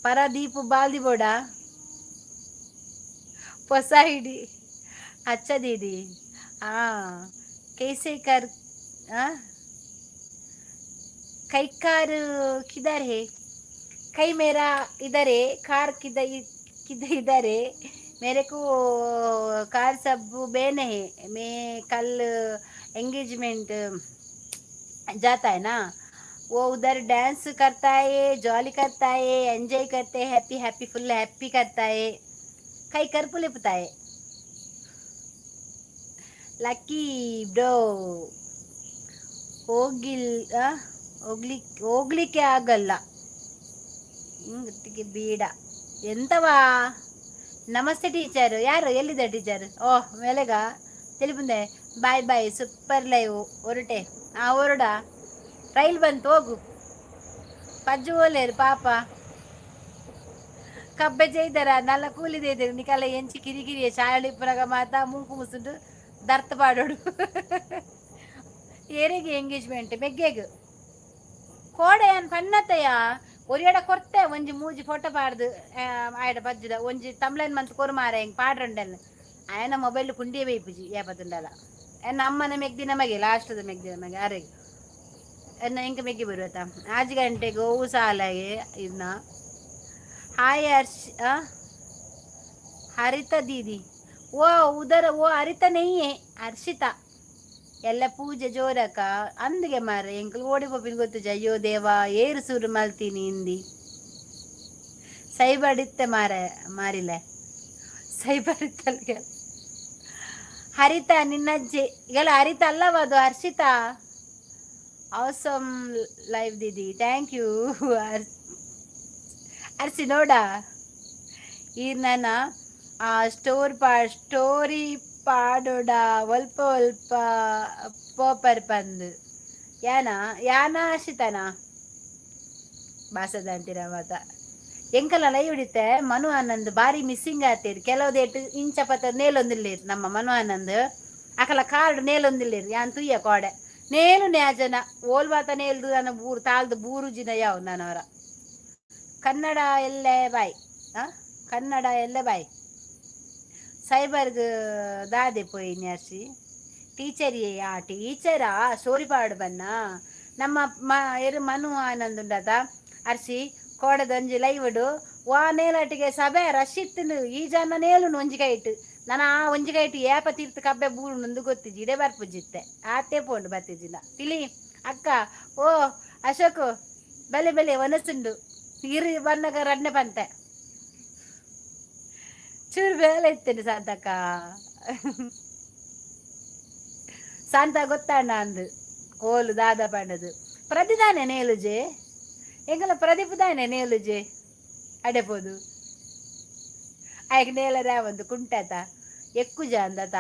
ಪರದೀಪು ಬಾಲ್ದಿ ಬೋಡ ಹೊಸ ಹಿಡಿ. अच्छा दीदी, हाँ, कैसे कर हाँ कई कार किधर है? कई मेरा इधर है, कार किधर किधर इधर है. मेरे को कार सब बैन है. मैं कल एंगेजमेंट जाता है ना, वो उधर डांस करता है, जॉली करता है, एंजॉय करते हैं, हैप्पी हैप्पी फुल हैप्पी करता है. कई कर पुले है. ಲಕ್ಕಿ ಬ್ರೋ, ಹೋಗಿಲ್ ಹೋಗ್ಲಿಕ್ಕೆ ಹೋಗ್ಲಿಕ್ಕೆ ಆಗಲ್ಲ ಹಿಂಗತ್ತಿಗೆ ಬೇಡ ಎಂತವಾ. ನಮಸ್ತೆ ಟೀಚರ್. ಯಾರು? ಎಲ್ಲಿದೆ ಟೀಚರ್? ಓಹ್, ಮೇಲೆಗ ತಿಳಿಬಂದೆ. Bye bye, super live. ಹೊರಟೆ. ಹಾಂ, ಹೊರಡ. ರೈಲ್ ಬಂತು, ಹೋಗು. ಪಜ್ಜು ಓಲೇರು ಪಾಪ. ಕಬ್ಬೆ ಜೈದರ ನಲ್ಲ ಕೂಲಿದೆ ಇದೆ. ನಿಕಲ ಎಂಚಿ ಕಿರಿಕಿರಿ ಶಾಲೆ ಇಪ್ಪುನಗ ಮಾತ ಮೂಂಕು ಮುಸುಂಡು ದರ್ತ ಪಾಡೋಡು. ಏರೆಗೆ ಎಂಗೇಜ್ಮೆಂಟ್? ಮೆಗ್ಗೆಗ್ ಕೋಡೆ ಏನ್ ಪನ್ನತ್ತಯ್ಯ? ಒರಿಯಡ ಕೊರ್ತೆ ಒಂಜಿ ಮೂಜಿ ಫೋಟೋ ಪಾಡ್ದು ಆಯಡ ಪಜ್ಜುದ ಒಂಜಿ ತಮ್ಲೈನ್ ಮಂತ್ ಕೊರು ಮಾರ ಹೆಂಗ್ ಪಾಡ್ರಂಡಲ್. ಆಯನ ಮೊಬೈಲ್ ಕುಂಡಿಯೇ ಬೇಯ್ಪುಜಿ ಯಾಪತ್ತುಂಡಲ. ಎನ್ನ ಅಮ್ಮನ ಮೆಗ್ದಿನ ಮಗೆ, ಲಾಸ್ಟದ ಮೆಗ್ದಿನ ಮಗೆ ಅರೆಗೆ ಎನ್ನ ಎಂಕ ಮೆಗ್ಗಿ ಬರುವತ್ತ ಆಜ್ ಗಂಟೆಗೆ ಹೋವು ಸಾಲಾಗೆ ಇನ್ನ. ಹಾಯ್ ಹರ್ಷ್ ಹರಿತ दीदी. वो उधर वो हरिता नहीं है, ಹರ್ಷಿತಾ. ಎಲ್ಲ ಪೂಜೆ ಜೋರಕ್ಕ ಅಂದಿಗೆ ಮಾರ. ಎಂಕಲ್ ಓಡಿ ಪೋಪಿನ ಗೊತ್ತುಜ. ಅಯ್ಯೋ ದೇವ, ಏರು ಸೂರು ಮಲ್ತೀನಿ ಇಂದಿ. ಸೈಬರ್ ಇತ್ತೆ ಮಾರ ಮಾರಿಲ್ಲ ಸೈಬರ್ ಇತ್ತಲ್ಗೆ. ಹರಿತಾ ನಿನ್ನಜ್ಜಿ ಈಗೆಲ್ಲ ಹರಿತಾ ಅಲ್ಲವ, ಅದು Harshitha. Awesome live didi, thank you Arsi. ನೋಡ ಈ ನನ್ನ ಸ್ಟೋರ್ ಪಾ ಸ್ಟೋರಿ. ಪಾಡೋಡ ಒಲ್ಪ ಒಲ್ಪ ಪೋಪರ್ ಪಂದು ಯಾನ ಯಾನ ಅಶಿತನ ಬಾಸದಂತಿರ ಮಾತ ಎಂಕಲ ಲೈ ಉಡಿತೆ. ಮನು ಆನಂದ್ ಬಾರಿ ಮಿಸ್ಸಿಂಗ್ ಆತೇರ್. ಕೆಲವುದೇಟ್ ಇಂಚ ಪತ್ತ ನೇಲೊಂದಿಲ್ಲೇರ್. ನಮ್ಮ ಮನು ಆನಂದ್ ಅಕಲ ಕಾರ್ಡ್ ನೇಲೊಂದಿಲ್ಲೇರ್. ಯಾನ್ ತುಯ್ಯ ಕೋಡೆ ನೇಲು ನ್ಯಾ ಜನ ಓಲ್ ಮಾತ ನೇಲ್ದು ನನ್ನ ಬೂರು ತಾಲ್ದು ಬೂರುಜಿನ ಯಾವ್ ನಾನವರ. ಕನ್ನಡ ಎಲ್ಲೆ ಬಾಯ್. ಆ ಕನ್ನಡ ಎಲ್ಲೆ ಬಾಯ್. ಸೈಬರ್ಗ್ ದಾದೆ ಪೋಯಿನಿ ಅರ್ಶಿ? ಟೀಚರ್. ಆ ಟೀಚರಾ? ಸೋರಿ ಪಾಡು ಬನ್ನ. ನಮ್ಮ ಮ ಎರು ಮನು ಆನಂದ್ ಉಂಡತ ಅರ್ಶಿ, ಕೋಡದೊಂಜಿ ಲೈವ್ಡ್ ವಾ ನೇಲಾಟಿಗೆ ಸಭೆ ರಶ್ ಇತ್ತುಂಡು. ಈ ಜನ ನೇಲುನು ಒಂಜಿ ಕೈಟ್, ನನ ಆ ಒಂಜಿ ಕೈಟ್ ಏಪ ತೀರ್ಥ ಕಬ್ಬೆ ಬೂರುಂಡು ಗೊತ್ತಿಜ್ಜಿ. ಇಡೆ ಬರ್ಪುಜಿತ್ತೆ ಆತೇ ಪೋಂಡು ಬತ್ತಿಜಿನ. ಪಿಲಿ ಅಕ್ಕ, ಓ ಅಶೋಕ್, ಬಲೆ ಬಲೆ, ಒನಸುಂಡು. ಇರು ಬನ್ನಗ ರಡ್ನೆ ಪಂತೆ. ಚೂರು ಬೇಲೆ ಇತ್ತೇನೆ ಶಾಂತಕ್ಕ. ಶಾಂತ ಗೊತ್ತಾಂಡ ಅಂದು ಓಲು ದಾದ ಪಂಡದು. ಪ್ರತಿದಾನೆ ನೇಲುಜೆ, ಎಂಕಲ ಪ್ರದೀಪ್ ದಾನೆ ನೇಲುಜೆ ಅಡೆಪೋದು. ಆಯ್ಕೆ ನೇಲರೆ ಒಂದು ಕುಂಟತ ಎಕ್ಕುಜ ಅಂದತ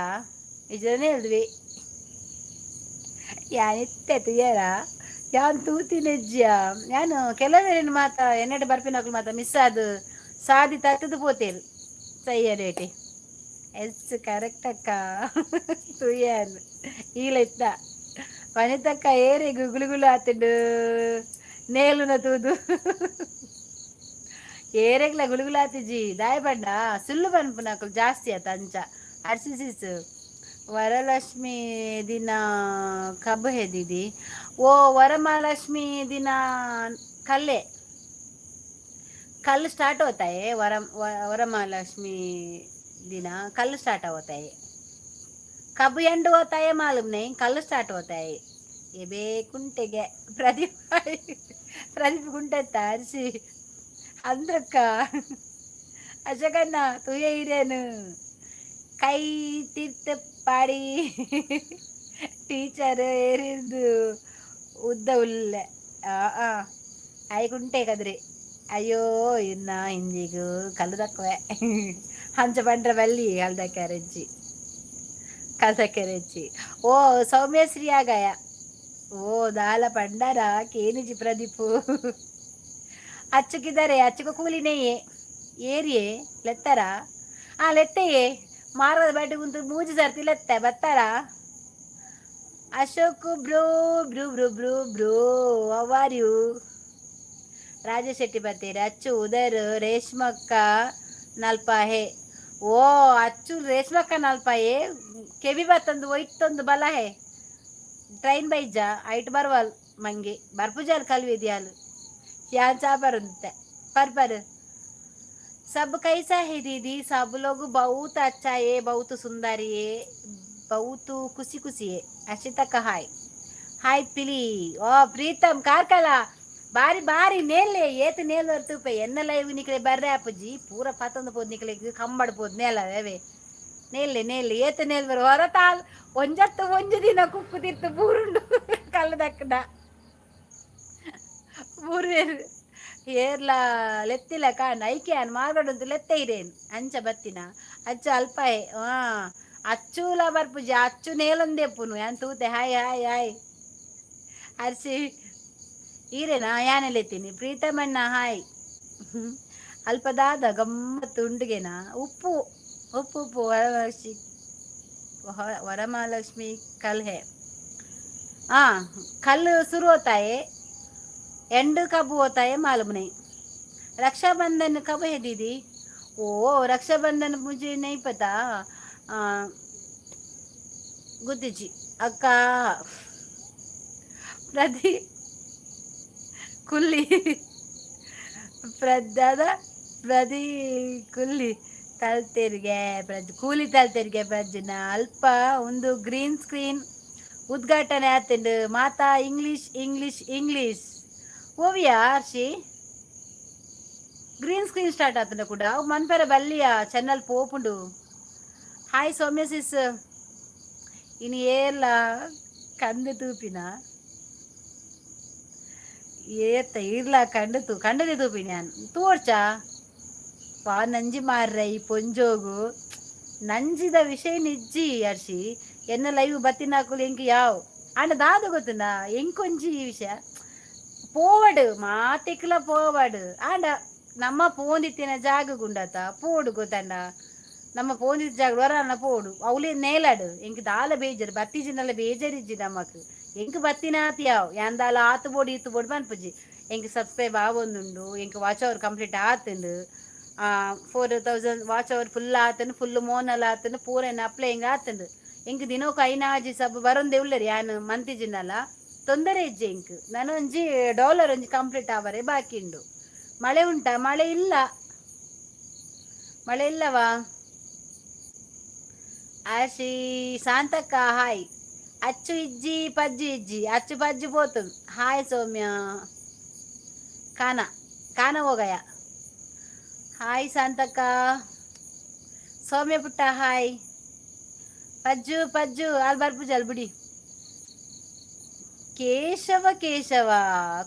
ಇಜ ನೇಲ್ದ್ವಿ. ಯಾನ್ ಇತ್ತೆ ತುಯರ ಯಾನ್ ತೂತಿನೆಜ್ಜ. ಯಾನು ಕೆಲವೇರಿನ ಮಾತ ಎನ್ನಡೆ ಬರ್ಪಿನಕ್ಲು ಮಾತ ಮಿಸ್ ಆದ್ ಸಾದಿ ತತ್ತದು ಪೋತೇರು. ಸಯ್ಯರೇಟಿ ಎಸ್ ಕರೆಕ್ಟ್ ಅಕ್ಕ. ತುಯ್ಯಾನ್ ಈಲ ಇತ್ತ ವನಿತಕ್ಕ ಏರೆಗ್ ಗುಳುಗುಳು ಆತುಂಡು ನೇಲುನ ತೂದು. ಏರೆಗ್ಲ ಗುಳುಗುಳು ಆತಿಜಿ. ದಾಯ ಪಂಡ ಸುಳ್ಳು ಪನ್ಪುನಕುಲು ಜಾಸ್ತಿ ಆತ ಅಂಚ. ಅರ್ಸಿಸಿಸ್ ವರಲಕ್ಷ್ಮಿ ದಿನ कब है दीदी? ओ वरमहालक्ष्मी दिन कल है. कल स्टार्ट होता है. वरमहालक्ष्मी दिन कल स्टार्ट होता है. कब एंड होता है मालूम नहीं, कल स्टार्ट होता है. ये ಕುಂಟೆಗೆ ಪ್ರದೀಪ್, ಪ್ರದೀಪ್ ಕುಂಟೆತ್ತ ಅರ್ಶಿ ಅಂದ್ರಕ್ಕ. ಅಶೋಕಣ್ಣ ತುಯ ಇರೇನು ಕೈ ತೀರ್ಥ ಪಾಡಿ. ಟೀಚರ್ ಏರಿದ್ದು ಉದ್ದ ಉಲ್ಲೆ ಆ ಆಯ್ಕುಂಟೆ ಕದ್ರಿ. ಅಯ್ಯೋ, ಇನ್ನ ಹಿಂದಿಗೂ ಕಲ್ಲು ದಕ್ಕವೆ ಅಂಚ ಪಂಡ್ರ ಬಲ್ಲಿ ಕಲ್ದಕ್ಕೆರೆಜ್ಜಿ ಕಲ್ದಕ್ಕೆರೆಜ್ಜಿ. ಓ ಸೌಮ್ಯಶ್ರೀ ಆಗಾಯ. ಓ ದಾಲ ಪಂಡಾರ ಕೇನಿಜಿ. ಪ್ರದೀಪ್ ಅಚ್ಚುಕಿದ್ದಾರೆ. ಅಚ್ಚುಕ ಕೂಲಿನೆಯೇ ಏರಿಯೇ ಲೆತ್ತರ. ಆ ಲೆತ್ತೆಯೇ ಮಾರದ ಬಡ್ಡಿ ಕುಂತು ಮೂಜಿ ಸರ್ತಿ ಲೆತ್ತೆ ಬತ್ತಾರ. Ashok bro, bro bro bro bro, how are you? Rajesh Shetty ಬರ್ತೀರಿ. ಅಚ್ಚು ಉದರ್ ರೇಷ್ಮಕ್ಕ ನಲ್ಪ ಹೇ. ಓ ಅಚ್ಚು ರೇಷ್ಮಕ್ಕ ನಲ್ಪ ಹೇ. ಕೆವಿ ಬತ್ತಂದು ಒಯ್ತೊಂದು ಬಲ ಹೇ. ಟ್ರೈನ್ ಬೈಜ ಐಟ್ ಬರ್ವಾಲ್ ಮಂಗೆ ಬರ್ಪುಜಾಲ್ ಕಲ್ವಿದ್ಯಾಲ್ ಯಾನ್ ಚಾ ಬರುಂತೆ पर पर. सब कैसा है दीदी? सब लोग बहुत अच्छा है, बहुत सुंदर है, बहुत खुशी खुशी है. ಅಶಿತಕ್ಕ ಹಾಯ್ ಹಾಯ್. ಪಿಲಿ ಓ ಪ್ರೀತಮ್ ಕಾರ್ಕಳ ಬಾರಿ ಬಾರಿ ನೇಲೆ ಏತ್ ನೇಲ್ ತೂಪೆ. ಎನ್ನ ಲೈವ್ ನಿಕ್ಲೆ ಬರ್ರೆ ಅಪ್ಪುಜಿ. ಪೂರ ಪತ್ತೊಂದು ಪೋದು ನಿಕ್ಲೆ ಕಂಬಡ್ ಪೋದು ನೇಲ ಅವೇ. ನೇಲೆ ನೇಲೆ ಏತ್ ನೇಲ್ ಬರು ಹೊರತಾಲ್. ಒಂಜತ್ತು ಒಂಜಿ ದಿನ ಕುಕ್ಕು ತಿರ್ತು ಬೂರುಂಡು. ಕಲ್ಲು ದಕ್ಕಡ ಬೂರ್ವೇರು ಏರ್ಲ ಲೆತ್ತಿಲ್ಲ ಕಾಣ್ ಐಕೆ ಅನ್ ಮಾರ್ಗಡುಂತು ಲೆತ್ತೆ ಇರೇನು ಅಂಚ ಬತ್ತಿನ ಅಚ್ಚು ಅಲ್ಪಾಯೆ. ಹಾ ಅಚ್ಚುಲ ಬರ್ಪುಜಿ. ಅಚ್ಚು ನೇಲೊಂದೆಪ್ಪುನು ಯಾನ್ ತೂತೆ. Hi hi hi Arshi. ಈರೇನಾ ಯಾನೆಲೆತ್ತೀನಿ. ಪ್ರೀತಮಣ್ಣ ಹಾಯ್. ಅಲ್ಪದಾದ ಗಮ್ಮತ್ತು ಉಂಡುಗೆನಾ? ಉಪ್ಪು ಉಪ್ಪು ಉಪ್ಪು. ವರಮಹಾಲಕ್ಷ್ಮಿ वरमहालक्ष्मी कल है. हाँ, कल शुरू होता है. एंड कब होता है मालूम नहीं. रक्षाबंधन कब है दीदी? ओ रक्षाबंधन मुझे नहीं पता. ಗುದ್ದಿಜಿ ಅಕ್ಕ. ಪ್ರದಿ ಕುಲ್ಲಿ ಪ್ರದಾದ ಪ್ರದಿ ಕುಲ್ಲಿ ತಲ್ತೆರಿಗೆ ಪ್ರಜ್ ಕೂಲಿ ತಲ್ತೆರಿಗೆ ಪ್ರಜ್ಜನ. ಅಲ್ಪ ಒಂದು ಗ್ರೀನ್ ಸ್ಕ್ರೀನ್ ಉದ್ಘಾಟನೆ ಆತಂಡು. ಮಾತಾ English English English. Oviya Arshi, green screen start ಆತಂಡ ಕೂಡ ಅವು ಮನ್ಪೆರ ಬಲ್ಲಿಯ ಚಾನಲ್ ಪೋಪುಂಡು. ಹಾಯ್ ಸೌಮ್ಯ ಸಿಸ್. ಇನ್ನು ಏರ್ಲ ಕಂದು ತೂಪಿನ ಏತ ಇರ್ಲ ಕಂಡು ತೂ ಕಂಡದೆ ತೂಪಿನ ಯಾನ್ ತೋರ್ಚಾ. ವಾ ನಂಜಿ ಮಾರ್ರೆ ಈ ಪೊಂಜೋಗು. ನಂಜಿದ ವಿಷಯ ನಿಜ್ಜಿ ಅರ್ಷಿ. ಎನ್ನ ಲೈವ್ ಬತ್ತಿನಾಕುಲು ಎಂಕ್ ಯಾವ್ ಆಂಡ ದಾದ ಗೊತ್ತುಂಡ, ಎಂಕೊಂಜಿ ಈ ವಿಷಯ ಪೋವಡ್, ಮಾತೆಕ್ಲ ಪೋವಡ್. ಆಂಡ ನಮ್ಮ ಪೋಂದಿತ್ತಿನ ಜಾಗ ಗುಂಡತ ಪೋಡು ಗೊತ್ತಂಡ, ನಮ್ಮ ಪೋಂದಿತ್ತ ಜಾಗ ವರಾನ ಪೋಡು, ಅವಲೇ ನೇಲಾಡು. ಎಂಕ್ ದಾಲ ಬೇಜಾರು ಬತ್ತಿಜಿನಲ್ಲ, ಬೇಜಾರಿಜ್ಜಿ ನಮಕ್. ಎಂಕ್ ಬತ್ತಿನಾತಿ ಯಾವ್, ಯಾಂದಾಲ ಆತು ಬೋಡು ಈತು ಬೋಡು ಪನ್ಪುಜಿ. ಎಂಕ್ ಸಬ್ಸ್ಕ್ರೈಬ್ ಆವೊಂದುಂಡು, ಎಂಕ್ ವಾಚ್ ಅವರ್ ಕಂಪ್ಲೀಟ್ ಆತುಂಡು. 4000 ವಾಚ್ ಅವರ್ ಫುಲ್ ಆತುಂಡು, ಫುಲ್ ಮೋನಲ್ ಆತುಂಡು, ಪೂರ ಅಪ್ಲೈಯಿಂಗ್ ಆತುಂಡು. ಎಂಕ್ ದಿನೋಕು ಐನಾಜಿ ಸಬ್ ಬರೊಂದೇ ಉಲ್ಲೆರ್. ಯಾನ್ ಮಂತಿಜಿನಲ್ಲ, ತೊಂದರೆ ಇಜ್ಜಿ ಎಂಕ್. ನನೊಂಜಿ ಡಾಲರ್ ಒಂಜಿ ಕಂಪ್ಲೀಟ್ ಆವರೆ ಬಾಕಿ ಉಂಡು. ಮಳೆ ಉಂಟಾ? ಮಳೆ ಇಲ್ಲ, ಮಳೆ ಇಲ್ಲವಾ? ಆಶಿ ಶಾಂತಕ್ಕ ಹಾಯ್. ಅಚ್ಚು ಇಜ್ಜಿ, ಪಜ್ಜು ಇಜ್ಜಿ, ಅಚ್ಚು ಪಜ್ಜು ಪೋತು. ಹಾಯ್ ಸೌಮ್ಯ. ಕಾನ ಕಾನ ಹೋಗಯ. ಹಾಯ್ ಶಾಂತಕ್ಕ. ಸೌಮ್ಯ ಪುಟ್ಟ ಹಾಯ್. ಪಜ್ಜು ಪಜ್ಜು ಅಲ್ಲಿ ಬರ್ಪುಜಲ್ ಬಿಡಿ. ಕೇಶವ ಕೇಶವ,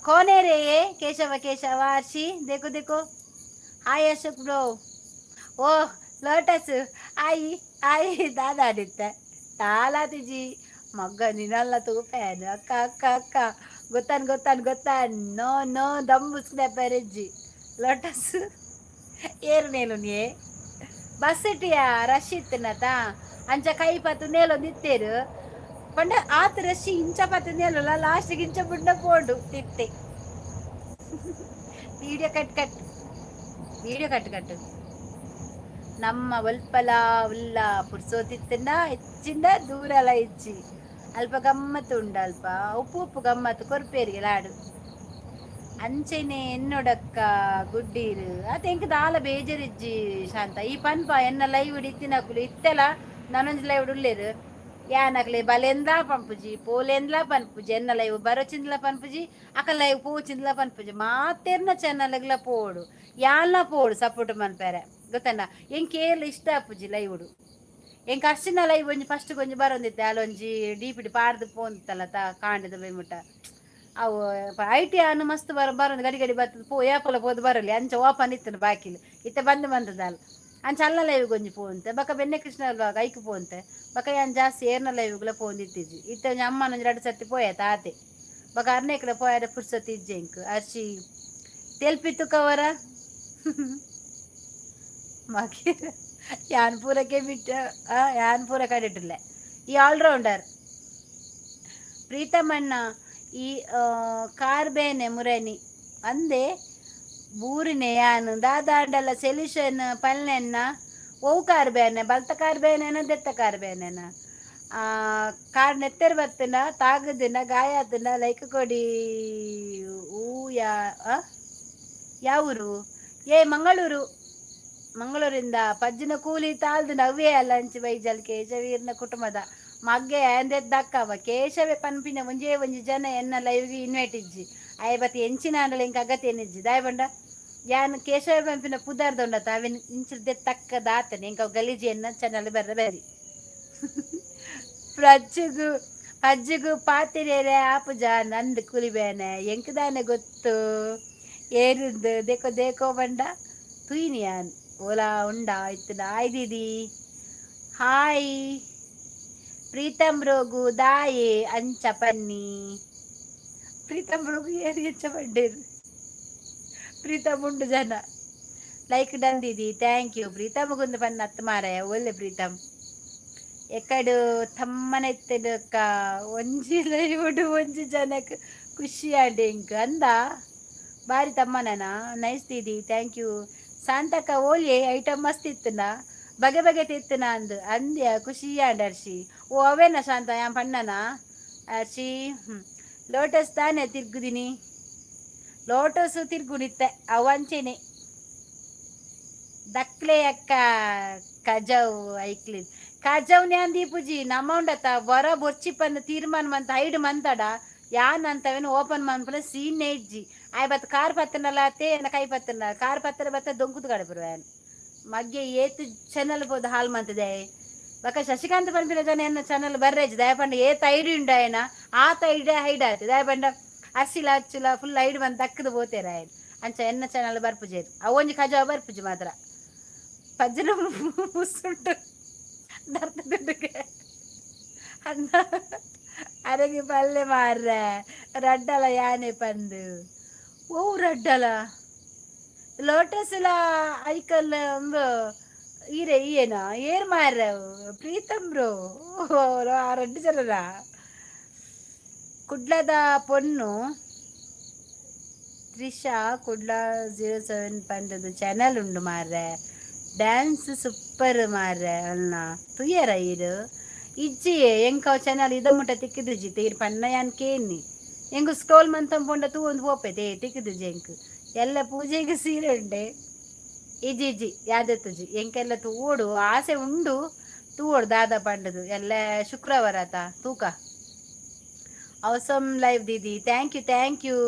कौन है रे ये केशव केशव? आर्शी, देखो देखो. हाय अशोक ब्रो. ओ ಲೋಟಸ್, ಆಯಿ ಆಯಿ. ದಾದಾಡಿತ್ತ ತಾಲಾತಿಜಿ ಮಗ್ಗ ನಿನಲ್ಲ ತೂಪೇನು. ಅಕ್ಕ ಅಕ್ಕ ಅಕ್ಕ, ಗೊತ್ತಾನ್ ಗೊತ್ತಾನ್ ಗೊತ್ತಾನ್. ನೋ ನೋ, ದಮ್ ಬುಸ್ಕುದೆ ಪೆರೆಜ್ಜಿ. ಲೋಟಸ್ ಏರು ನೇಲು ನೀ ಬಸ್ ಇಟ್ಟಿಯಾ? ರಶ್ ಇತ್ತಿನತ, ಅಂಚ ಕೈ ಪತ್ತು ನೇಲೊಂದು ಇತ್ತೇರು ಪಂಡ ಆತ ರಶ್ ಇಂಚ ಪತ್ತು ನೇಲುಲ್ಲ, ಲಾಸ್ಟಿಗೆ ಇಂಚ ಬುಂಡ ಪೋಂಡು ತಿತ್ತೆ. Video cut cut, video cut cut. ನಮ್ಮ ಒಲ್ಪಲ ಉಲ್ಲ ಪುರ್ಸೋತಿತ್ತಂಡ ಹೆಚ್ಚಿಂದ ದೂರಲ ಇಜ್ಜಿ. ಅಲ್ಪ ಗಮ್ಮತ್ತು ಉಂಡು, ಅಲ್ಪ ಉಪ್ಪು ಉಪ್ಪು ಗಮ್ಮತ್ತು ಕೊರ್ಪೇರಿಗೆ ಲಾಡು. ಅಂಚೆನೆ ಎನ್ನೊಡಕ್ಕ ಗುಡ್ಡೀರು ಅತ. ಎಂಕ್ ದಾಲ ಬೇಜಾರಿಜ್ಜಿ ಶಾಂತ. ಈ ಪನ್ಪ ಎನ್ನ ಲೈವ್ ಇತ್ತಿನಕುಲು ಇತ್ತೆಲ ನಾನೊಂಜಿ ಲೈವ್ ಉಲ್ಲೇರು. ಯಾನಕ್ಲೆ ಬಲೆಂದ್ಲಾ ಪನ್ಪುಜಿ, ಪೋಲೆಂದ್ಲಾ ಪನ್ಪುಜಿ, ಎನ್ನ ಲೈವ್ ಬರೋಚಿಂದ್ಲ ಪನ್ಪುಜಿ, ಅಕ ಲೈವ್ ಪೋಚಿಂದ್ಲ ಪನ್ಪುಜಿ. ಮಾತೆರ್ನ ಚಾನಲ್ಗ್ಲ ಪೋಡು, ಯಾನ್ಲ ಪೋಡು ಸಪೋರ್ಟ್ ಮನ್ಪೆರೆ ಗೊತ್ತಣ್ಣ. ಎಂಕ್ ಏರ್ಲ ಇಷ್ಟ ಆಪುಜಿ ಲೈವ್ಡು. ಎಂಕ್ ಅರ್ಶಿನ ಲೈವ್ ಒಂಜಿ ಫಸ್ಟ್ ಒಂಜಿ ಬರೊಂದಿತ್ತೆ. ಅಲ್ಲೊಂಜಿ ಡಿಪಿಡಿ ಪಾಡ್ದು ಪೋಂದಿತ್ತಲ್ಲ ತಾ ಕಾಂಡದ ಮುಟ್ಟ. ಅವು IT ಅನ್ನು ಮಸ್ತ್ ಬರ ಬರೋದು, ಗಡಿ ಗಡಿ ಬರ್ತದೆ. ಪೋ ಏಪಲ ಪೋದು ಬರಲಿ. ಅಂಚ ಓಪನ್ ಇತ್ತು ಬಾಕಿಲು, ಇತ್ತೆ ಬಂದ್ ಬಂದದಲ್ಲ. ಅಂಚ ಅಲ್ಲ ಲೈವ್ ಒಂಜಿ ಪೋಂತೆ. ಬೊಕ ಬೆನ್ನೆ ಕೃಷ್ಣ ಐಕ್ ಪೋಂತೆ. ಬೊಕ ಯಾನ್ ಜಾಸ್ತಿ ಏರ್ನ ಲೈವ್ಗಳ ಪೋಂದಿತ್ತಿಜಿ. ಇತ್ತೆ ಒಂಜಿ ಅಮ್ಮನ ಒಂಜಿ ರಡ್ಡ್ ಸರ್ತಿ ಪೋಯ ತಾತೆ. ಬೊಕ ಅರ್ನೇಕಲ ಪೋಯರೆ ಪುರ್ಸೊತ್ತು ಇಜ್ಜಿ ಎಂಕ್. ಅರ್ಶಿ ತೆಲ್ಪಿತ್ತು ಕವರ ಮಾಕಿ ಯಾನ್ ಪೂರಕ್ಕೆ ಬಿಟ್ಟು ಯಾನ್ ಪೂರ ಕಡಿಟಿಲ್ಲ. ಈ ಆಲ್ರೌಂಡರ್ ಪ್ರೀತಮಣ್ಣ. ಈ ಕಾರ್ ಬೇನೆ ಮುರನಿ ಅಂದೆ ಬೂರಿನೆ. ಯಾನ್ ದಾದಾಂಡಲ ಸೊಲ್ಯೂಷನ್ ಪಲ್ನೆನ್ನ. ಒವು ಕಾರ್ ಬೇನೆ? ಬಲ್ತ ಕಾರ್ ಬೇನೆನ, ದೆತ್ತ ಕಾರ್ ಬೇನೆನ? ಕಾರ್ ನೆತ್ತೆರ್ ಬತ್ತುಂಡ, ತಾಗುದಿನ, ಗಾಯ ಆತುಂಡ? ಲೈಕ್ ಕೊಡಿ. ಊ ಯಾ ಯಾವೂರು? ಏ ಮಂಗಳೂರು, ಮಂಗಳೂರಿಂದ. ಪಜ್ಜಿನ ಕೂಲಿ ತಾಳ್ದು ನವ್ವೇ ಅಲ್ಲ ಅಂಚಿ ಬೈಜಲ್ ಕೇಶವೀರ್ನ ಕುಟುಂಬದ ಮಗ್ಗೆ ಅಂದೆದ್ದಕ್ಕವ. ಕೇಶವೆ ಪನ್ಪಿನ ಒಂಜೇ ಒಂಜಿ ಜನ ಎನ್ನ ಲೈವ್ಗೆ ಇನ್ವೈಟ್ ಇಜ್ಜಿ. ಆಯೆ ಬತ್ತಿ ಎಂಚಿನ ಆಂಡಲ ಎಂಕ್ ಅಗತ್ಯ ಏನಿಜ್ಜಿ. ದಾಯೆ ಪಂಡ ಯಾನ್ ಕೇಶವ ಪನ್ಪಿನ ಪುದರ್ದೊಂಡತ ಅವೆನ್ ಇಂಚಿರ್ದೆ ತಕ್ಕ ದಾತನೆ. ಎಂಕ್ ಅವು ಗಲೀಜಿ, ಎನ್ನ ಚಾನಲ್ ಬರ್ರೆ ಬರಿ. ಪ್ರಜ್ಜುಗು ಪಜ್ಜುಗು ಪಾತಿರೇರೆ ಆಪುಜ ನಂದು ಕುಲಿಬೇನೆ. ಎಂಕ್ ದಾನೆ ಗೊತ್ತು ಏರಿಂದು? ದೇಕೋ ದೇಕೋ ಬಂಡ ತುಯ್ನಿ ಯಾನ್ ಓಲಾ ಉಂಡಾ ಇತ್ತುಂಡ. ಹಾಯ್ ದೀದಿ, ಹಾಯ್ ಪ್ರೀತಮ್ ರೋಗು. ದಾಯೆ ಅಂಚ ಪನ್ನಿ? ಪ್ರೀತಮ್ ರೋಗು ಏರು ಎಂಚ ಪಂಡೇರು? ಪ್ರೀತಮ್ ಉಂಡು ಜನ. Like done Didi, thank you. Preetham ಗುಂದು ಪನ್ನ ಅತ್ತು ಮಾರಾಯ. ಒಲ್ಲೆ ಪ್ರೀತಮ್? ಎಕಡು ತಮ್ಮನ ಇತ್ತುಂಡು. ಒಂಜಿ ಲೈವುಡು ಒಂಜಿ ಜನಕ್ ಖುಷಿ ಆಂಡ್ ಎಂಕ್ ಅಂದ. ಬಾರಿ ತಮ್ಮನನ. Nice didi, thank you. ಶಾಂತಕ್ಕ ಓಲಿಯೆ ಐಟಮ್ ಮಸ್ತ್ ಇತ್ತುಂಡ, ಬಗೆ ಬಗೆ ತಿತ್ತುನ ಅಂದು ಅಂದ್ಯ. ಖುಷಿ ಆಂಡ್ ಅರ್ಶಿ. ಓ ಅವೇನ ಶಾಂತ ಯಾನ್ ಪಣ್ಣನ ಅರ್ಶಿ. ಲೋಟಸ್ ತಾನೆ ತಿರ್ಗುದಿನಿ? ಲೋಟಸ್ ತಿರ್ಗುನಿತ್ತೆ ಅವಂಚೆನೆ. ದಕ್ಲೆ ಅಕ್ಕ ಕಜವ್ ಐಕ್ಲಿನ್ ಕಜವ್ ನ್ಯಾನ್ ದೀಪುಜಿ. ನಮ್ಮ ಉಂಡತ ವರ ಬೊರ್ಚಿ ಪಂದ್ ತೀರ್ಮಾನ ಮಂತ ಐಡ್ ಮಂತಡ ಯಾನ್ ಅಂತವೇನು ಓಪನ್ ಮನ್ಪುನ ಸೀನ್ ಇಜ್ಜಿ. ಆಯ್ ಬತ್ ಕಾರ್ ಪತ್ತನಲ್ಲ ಅತ್ತೆ, ಎನ್ನ ಕೈ ಪತ್ತನ ಕಾರ್ ಪತ್ತನ ಬತ್ತ ದೊಂಕುದು ಕಡಪುರು. ಮಗ್ಗೆ ಏತ್ ಚಾನಲ್ ಪೋದು ಹಾಲ್ ಮಂತದೆ. ಬಕ ಶಶಿಕಾಂತ್ ಪನ್ಪಿನ ಜನ ಎನ್ನ ಚಾನಲ್ ಬರ್ರೇಜ್. ದಯಪಂಡ ಏತ್ ಐಡಿ ಉಂಡು ಆಯನ, ಆತ ಐಡಿ ಹೈಡ್ ಆಯ್ತು. ದಯಪಂಡ ಅರ್ಸಿಲ ಅಚ್ಚುಲ ಫುಲ್ ಐಡ್ ಬಂದು ದಕ್ಕದು ಪೋತೇರ ಆಯ್ತು. ಅಂಚ ಎನ್ನ ಚಾನಲ್ ಬರ್ಪುಜೇರು. ಅವು ಒಂಜಿ ಕಜಾವ ಬರ್ಪುಜಿ ಮಾತ್ರ. ಪಜ್ಜನ ಮುಸುಂಟು. ದರ್ತದುಂಡುಗೆ ಅಣ್ಣ ಅರೆಗೆ ಪಲ್ಲೆ ಮಾರ್ರೆ ರಡ್ಡಲ ಯಾನೆ ಪಂದು ಓ ರಡ್ಡಲ ಲೋಟಸ್ ಲ ಐಕಲ್ ಒಂದು ಈರೆ ಈಯೇನಾ ಏರ್ ಮಾರ್ರೆ ಪ್ರೀತಮ್ ಬ್ರೋ ಆ ರಡ್ಡು ಜನರ ಕುಡ್ಲದ ಪೊನ್ನು ತ್ರಿಷಾ ಕುಡ್ಲ 07 ಪಂಡದು ಚಾನಲ್ ಉಂಡು ಮಾರ್ರೆ. ಡ್ಯಾನ್ಸ್ ಸೂಪರ್ ಮಾರ್ರೆ. ಅಲ್ಲ ತುಯ್ಯರ ಇರು ಇಜ್ಜಿ ಎಂಕ ಚಾನಲ್ ಇದ ಮುಟ್ಟ ತಿಕ್ಕಿದುಜಿ ತೀರ್ ಪನ್ನ ಯಾನ್ ಕೇನ್ನಿ ಎಂಕ್ ಸ್ಕ್ರೋಲ್ ಮಂತಂ ಪೋಂಡ ತೂ ಒಂದು ಪೋಪೆ ತಿಕ್ಕಿದುಜಿ. ಎಂಕ್ ಎಲ್ಲ ಪೂಜೆಗೆ ಸೀರೆ ಉಂಡೆ. ಇಜ್ಜಿ ಇಜ್ಜಿ ಯಾದತ್ತುಜಿ. ಎಂಕೆಲ್ಲ ತೂವೊಡು ಆಸೆ ಉಂಡು, ತೂವೊಡು ದಾದ ಪಂಡದು. ಎಲ್ಲ ಶುಕ್ರವಾರ ಆತ ತೂಕ. Awesome live didi, thank you, thank you.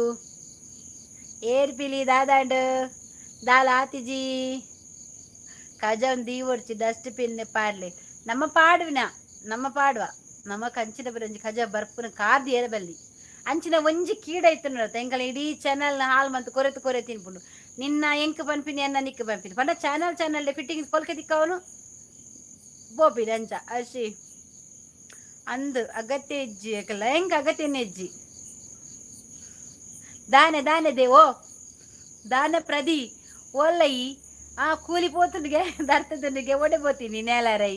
ಏರ್ ಪಿಲಿ ದಾದಾಂಡ್ ದಾಲ ಆತಿಜಿ. Kazan ದೀವೊಡ್ಚಿ dust bin ಪಾಡ್ಲೆ. ನಮ್ಮ ಪಾಡುವಿನ ನಮ್ಮ ಪಾಡುವ ನಮ್ಮ ಕಂಚಿನ ಬರಂಜಿ ಕಜ ಬರ್ಪುನ ಕಾರ್ದಿ ಏರಬಲ್ಲಿ ಅಂಚಿನ ಒಂಜಿ ಕೀಡ ಇತ್ತು ನೋಡ. ಎಂಕಲ ಇಡೀ ಚಾನಲ್ನ ಹಾಲ್ ಮಂತ್ ಕೊರೆತು ಕೊರೆ ತಿನ್ಪುಂಡು. ನಿನ್ನ ಎಂಕ್ ಪನ್ಪಿನಿ ಎನ್ನ ನಿಕ್ ಪನ್ಪಿನಿ ಪಂಡ ಚಾನಲ್ ಚಾನಲ್ ಫಿಟ್ಟಿಂಗ್ ಪೊಲ್ಕೆ ತಿಕ್ಕವನು ಬೋಪಿನಿ ಅಂಚ ಅಶಿ ಅಂದು ಅಗತ್ಯ ಇಜ್ಜಿ ಯಾಕಲ್ಲ ಎಂಕ್ ಅಗತ್ಯನೇ ಇಜ್ಜಿ. ದಾನೆ ದಾನೆ ದೇವೋ ದಾನೆ ಪ್ರದಿ ಓಲ್ಲೈ ಆ ಕೂಲಿ ಪೋತುಂಡಿಗೆ ದರ್ತದುಂಡಿಗೆ ಒಡೆ ಪೋತೀನಿ ನೇಲರೈ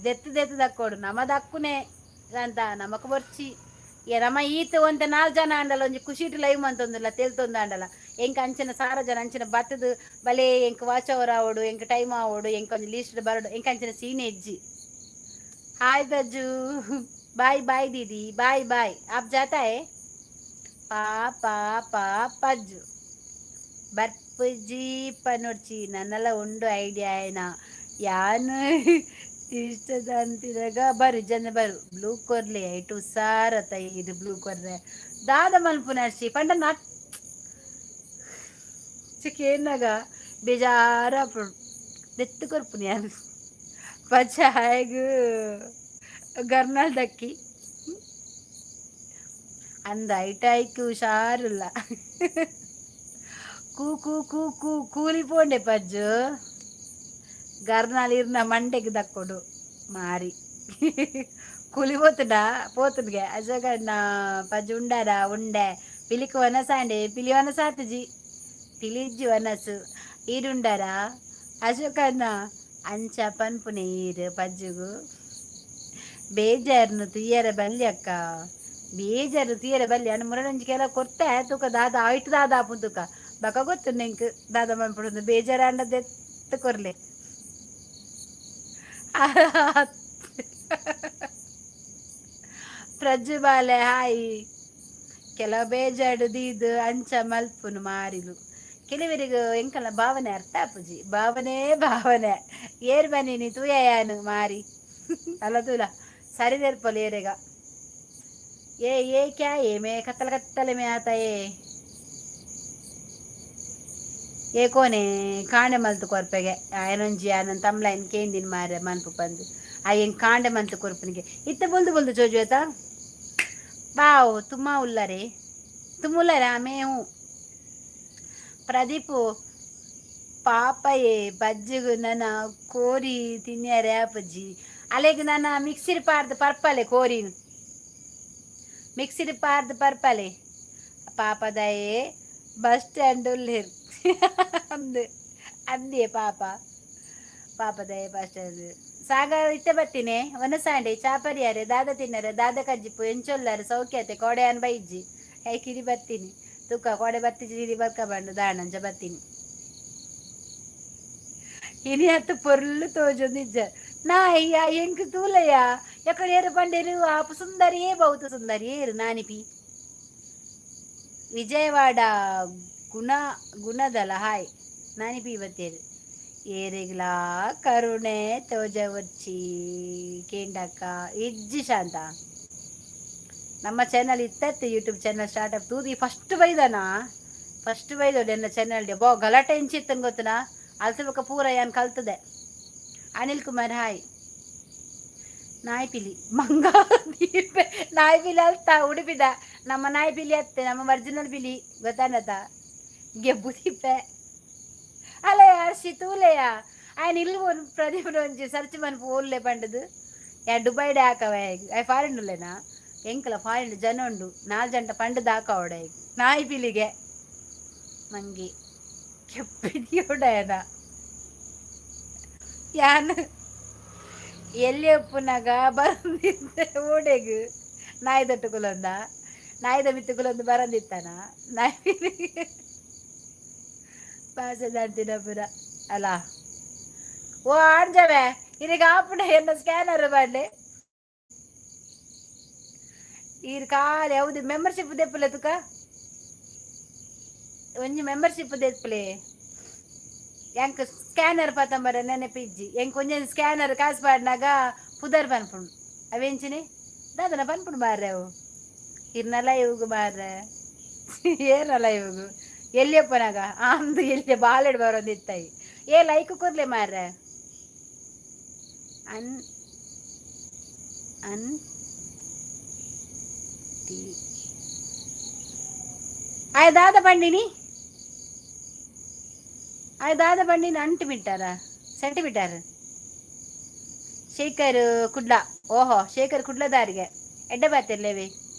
ದೆತ್ತು ದೆತ್ತು ದಕ್ಕೋಡು ನಮ ದಕ್ಕುನೆ ಅಂತ ನಮಕ್ ಬೊರ್ಚಿ. ಏ ನಮ ಈತ ಒಂತೆ ನಾಲ್ ಜನ ಆಂಡಲ ಒಂಜಿ ಖುಷಿಟ್ ಲೈವ್ ಮಂತೊಂದುಲ್ಲ ತೆಲ್ತೊಂದು ಆಂಡಲ. ಎಂಕ್ ಅಂಚಿನ ಸಾರ ಜನ ಅಂಚಿನ ಬತ್ತದು ಬಲೆ ಎಂಕ್ ವಾಚ್ ಅವರ್ ಆವೊಡು, ಎಂಕ್ ಟೈಮ್ ಆವೊಡು, ಎಂಕ್ ಒಂಜಿ ಲೀಸ್ಟ್ ಬರಡು, ಎಂಕ್ ಅಂಚಿನ ಸೀನ್ ಇಜ್ಜಿ. ಹಾಯ್ ಬಜ್ಜು, bye bye didi, bye bye. आप जाता है ಪಾ ಪಾ ಪಾ ಪಜ್ಜು ಬರ್ಪುಜಿ ಪನೊಡ್ಚಿ. ನನ್ನಲ ಉಂಡು ಐಡಿಯಾ ಆಯ್ನ ಯಾನ್ ಇಷ್ಟದಂತಿದಾಗ ಬರು ಜನ ಬರು. ಬ್ಲೂ ಕೊರ್ಲೆ ಐಟು ಹುಷಾರತ. ಇದು ಬ್ಲೂ ಕೊರ್ರೆ ದಾದ ಮಲ್ಪುನ ಅರ್ಶಿ ಪಂಡ ನಟ್ ಚಿಕ್ಕೇನಾಗ ಬೇಜಾರ ದೆತ್ತು ಕೊರ್ಪುನಿ ಯಾನು ಪಚ್ಚ ಹಾಯ್ಗು ಗರ್ನಾಲ್ ದಕ್ಕಿ ಅಂದ ಐಟಾಯ್ಕು ಹುಷಾರಿಲ್ಲ. ಕೂ ಕೂ ಕೂ ಕೂ ಕೂಲಿ ಪೋಂಡೆ ಪಜ್ಜು ಗರ್ನಾಲ್ ಇರ್ನ ಮಂಡೆಗೆ ದಕ್ಕೊಡು ಮಾರಿ ಕೂಲಿ ಪೋತುಂಡ ಪೋತುಂಡ್ಗೆ. ಅಶೋಕಣ್ಣ ಪಜ್ಜು ಉಂಡಾರ ಉಂಡೆ. ಪಿಲಿಕ್ ವನಸಾಂಡೆ ಪಿಲಿ ವನಸಾತುಜಿ ಪಿಲಿಜ್ಜಿ ವನಸು ಈರುಂಡಾರ ಅಶೋಕಣ್ಣ ಅಂಚ ಪನ್ಪುನೆ ಈರು ಪಜ್ಜುಗು ಬೇಜಾರ್ನು ತುಯ್ಯರ ಬಲ್ಲಿ ಅಕ್ಕ ಬೇಜಾರು ತುಯ್ಯರ ಬಲ್ಲಿ ಅಣ್ಣ ಮುರಡಂಜಿ ಕೆಲ ಕೊರ್ತೆ ತೂಕ ದಾದ ಆಯ್ತು ದಾದ ಆಪುನ್ ತೂಕ ಬಕ ಗೊತ್ತು ನೆಂಕ್ ದಾದ ಮನ್ಪುಡು ಬೇಜಾರಾಂಡ ದೆತ್ತು ಕೊರ್ಲೆ. ಪ್ರಜ್ಜು ಬಾಲೆ ಹಾಯ್. ಕೆಲವು ಬೇಜಾಡು ದೀದು ಅಂಚ ಮಲ್ಪುನು ಮಾರಿಲು. ಕೆಲವರಿಗೆ ಎಂಕಲ್ನ ಭಾವನೆ ಅರ್ಥ ಆಪುಜಿ. ಭಾವನೆ ಭಾವನೆ ಏರ್ ಬನ್ನಿ ತೂಯಾನು ಮಾರಿ ಅಲ್ಲ ತೂಲ ಸರಿ ತೆರ್ಪೊಲಿ ಏರೆಗ. ಏ ಏ ಕ್ಯಾ ಏ ಮೇ ಕತ್ತಲ ಕತ್ತಲೆ ಮೇ ಆತ ಏ ಏ ಕೋನೆ ಕಾಂಡೆ ಮಲ್ತು ಕೊರ್ಪೆಗೆ ಆಯನೊಂಜಿ ಆನನ್ ತಮ್ಲೈನ್ ಕೇಂದಿನ ಮಾರೆ ಮನ್ಪು ಪಂದು ಆ ಎಂಕ್ ಕಾಂಡೆ ಮಂತು ಕೊರ್ಪನಿಗೆ ಇತ್ತ ಬೊಲ್ದು ಬೊಲ್ದು ಜೋಜು ಆಯ್ತಾ. ಬಾವ್ ತುಮ್ಮ ಉಲ್ಲರೆ ತುಮ್ ಉಲ್ಲರ ಮೇವು ಪ್ರದೀಪು ಪಾಪಯೇ ಬಜ್ಜಿಗು ನನ್ನ ಕೋರಿ ತಿನ್ಯಾರೆ ಆಪಜ್ಜಿ ಅಲೆಗ್ ನನ್ನ ಮಿಕ್ಸಿರ್ ಪಾರ್ದು ಪರ್ಪಲೆ ಕೋರಿನ್ ಮಿಕ್ಸಿಡ್ ಪಾರ್ದು ಪರ್ಪಲೆ ಪಾಪದಯೇ ಬಸ್ ಸ್ಟ್ಯಾಂಡ್ ಉಲ್ಲೇರ್ ಅಂದು ಅಂದಿಯೇ ಪಾಪ ಪಾಪದಯೇ ಬಸ್ ಸ್ಟ್ಯಾಂಡ್. ಸಾಗರ್ ಇತ್ತೆ ಬತ್ತಿನೆ ವನಸಾಂಡೆ ಚಾಪರಿಯಾರೆ ದಾದ ತಿನ್ನರೆ ದಾದ ಕಜ್ಜಿಪ್ಪು ಎಂಚೊಲ್ಲಾರೆ ಸೌಖ್ಯತೆ ಕೋಡೆ ಅನ್ ಬೈಜ್ಜಿ ಹೈ ಕಿರಿ ಬತ್ತೀನಿ ತುಕ್ಕ ಕೋಡೆ ಬತ್ತಿಜಿ ಹಿರಿ ಬರ್ಕ ಬಂಡು ದಾಣಂಚ ಬತ್ತೀನಿ. ಇನಿ ಅತ್ತು ಪೊರ್ಲು ತೋಜು ನಿಜ ನಾಯ್ಯ ಎಂಕ್ ತೂಲಯ್ಯ ಎಕಡೆ ಏರು ಪಂಡೇರು ಆಪು ಸುಂದರಿಯೇ ಬಹುದು ಸುಂದರಿ ಏರು ನಾನಿಪಿ. ವಿಜಯವಾಡ ಗುಣ ಗುಣದಲ ಹಾಯ್ ನಾನಿಪಿ ಬತ್ತೇರು. ಏರೆಗ್ಲಾ ಕರುಣೆ ತೋಜವಚ್ಚಿ ಕೇಂಡಕ್ಕ ಇಜ್ಜಿ ಶಾಂತ. ನಮ್ಮ ಚಾನಲ್ ಇತ್ತತ್ತು ಯೂಟ್ಯೂಬ್ ಚಾನಲ್ ಸ್ಟಾರ್ಟ್ ಅಪ್ ತೂದು ಫಸ್ಟ್ ಬೈದನಾ ಫಸ್ಟ್ ಬೈದೋಡು ಎನ್ನ ಚಾನಲ್ ಬೋ ಗಲಾಟೆ ಇಂಚಿತ್ತನ್ ಗೊತ್ತನಾ ಅಲ್ಸಬಕ ಪೂರ ಯಾನ್ ಕಲ್ತದೆ. ಅನಿಲ್ ಕುಮಾರ್ ಹಾಯ್. ನಾಯಿ ಪಿಲಿ ಮಂಗ ದೀಪೆ ನಾಯಿ ಪಿಲಿ ಅಲ್ತ ಉಡುಪಿದ ನಮ್ಮ ನಾಯಿ ಪಿಲಿ ಅತ್ತೆ ನಮ್ಮ ಒರಿಜಿನಲ್ ಪಿಲಿ ಗೊತ್ತಾನತ ಗೆಬ್ಬು ದೀಪೆ ಅಲ್ಲಯ್ಯ ಅರ್ಶಿ ತೂಲೆಯ. ఆయన ಇಲ್ಲು ಪ್ರದೀಪ್ ಒಂಜಿ ಸರ್ಚ್ ಮನ್ಪು ಓಲ್ಲೆ ಪಂಡದು. ಯಾ ದುಬೈಡೆ ಹಾಕವ. I foreign ಉಲ್ಲೆನಾ? ಎಂಕಲ ಫಾರಿನ್ ಜನ ಉಂಡು, ನಾಲ್ ಜಂಟ ಪಂಡದ ಹಾಕವಡ ನಾಯಿ ಪಿಲಿಗೆ ಮಂಗಿ ಕೆಪ್ಪಿದಿಯೋಡಯನ. ಯಾನ್ ಎಲ್ಲಿ ಉಪ್ಪುನಾಗ ಬರಂದಿದ್ದೆ ಓಡೆಗ್? ನಾಯಿ ದೊಟ್ಟು ಕುಲೊಂದ, ನಾಯಿದ ಮಿತ್ತು ಕುಲೊಂದು ಬರಂದಿತ್ತಾನ? ನಾಯಿ ಪಿಲಿಗೆ ಪಾಸೆ ದಾಂತಿನ ಪುರ ಅಲ್ಲ. ಓ ಆಂಜವೆ, ಇನಿಗೆ ಆಪುಂಡ ಎನ್ನ ಸ್ಕ್ಯಾನರ್ ಬಾಡ್ಲೆ. ಈರ್ ಕಾಲಿ ಯಾವ್ದು ಮೆಂಬರ್ಶಿಪ್ ದೆಪ್ಪಲೆ ತುಕ. ಒಂಜಿ ಮೆಂಬರ್ಶಿಪ್ ದೆಪ್ಪಲೆ. ಎಂಕ್ ಸ್ಕ್ಯಾನರ್ ಪತ್ತಂಬರ ನೆನಪಿಜ್ಜಿ. ಎಂಕ್ ಒಂಜೊಂಜಿ ಸ್ಕ್ಯಾನರ್ ಕಾಸು ಪಾಡ್ನಾಗ ಪುದರ್ ಪನ್ಪುಂಡು. ಅವೆಂಚಿನಿ ದಾದನ ಪನ್ಪುಂಡು ಮಾರ್ರೆ ಅವು. ಇರ್ನಲ ಇವುಗು ಮಾರ್ರೆ, ಏರ್ನಲ ಇವುಗು ಎಲ್ಲಿಯಪ್ಪನಾಗ ಆಮ್ದು ಎಲ್ಲಿ ಬಾಲೆಡ್ ಬರೋದಿತ್ತಾಯಿ. ಏ, ಲೈಕ್ ಕೊರ್ಲೆ ಮಾರ್ರೆ. ಅನ್ ಅನ್ ಟಿ ಆಯ್ ದಾದ ಬಂಡಿನಿ, ಆಯ್ ದಾದ ಬಂಡಿನಿ. ಅಂಟು ಮೀಟರ, ಸೆಂಟಿಮೀಟರ್. ಶೇಖರ್ ಕುಡ್ಲ. ಓಹೋ, ಶೇಖರ್ ಕುಡ್ಲದಾರಿಗೆ ಎಡ್ಡೆ ಬಾತಿರ್ಲೇವಿ.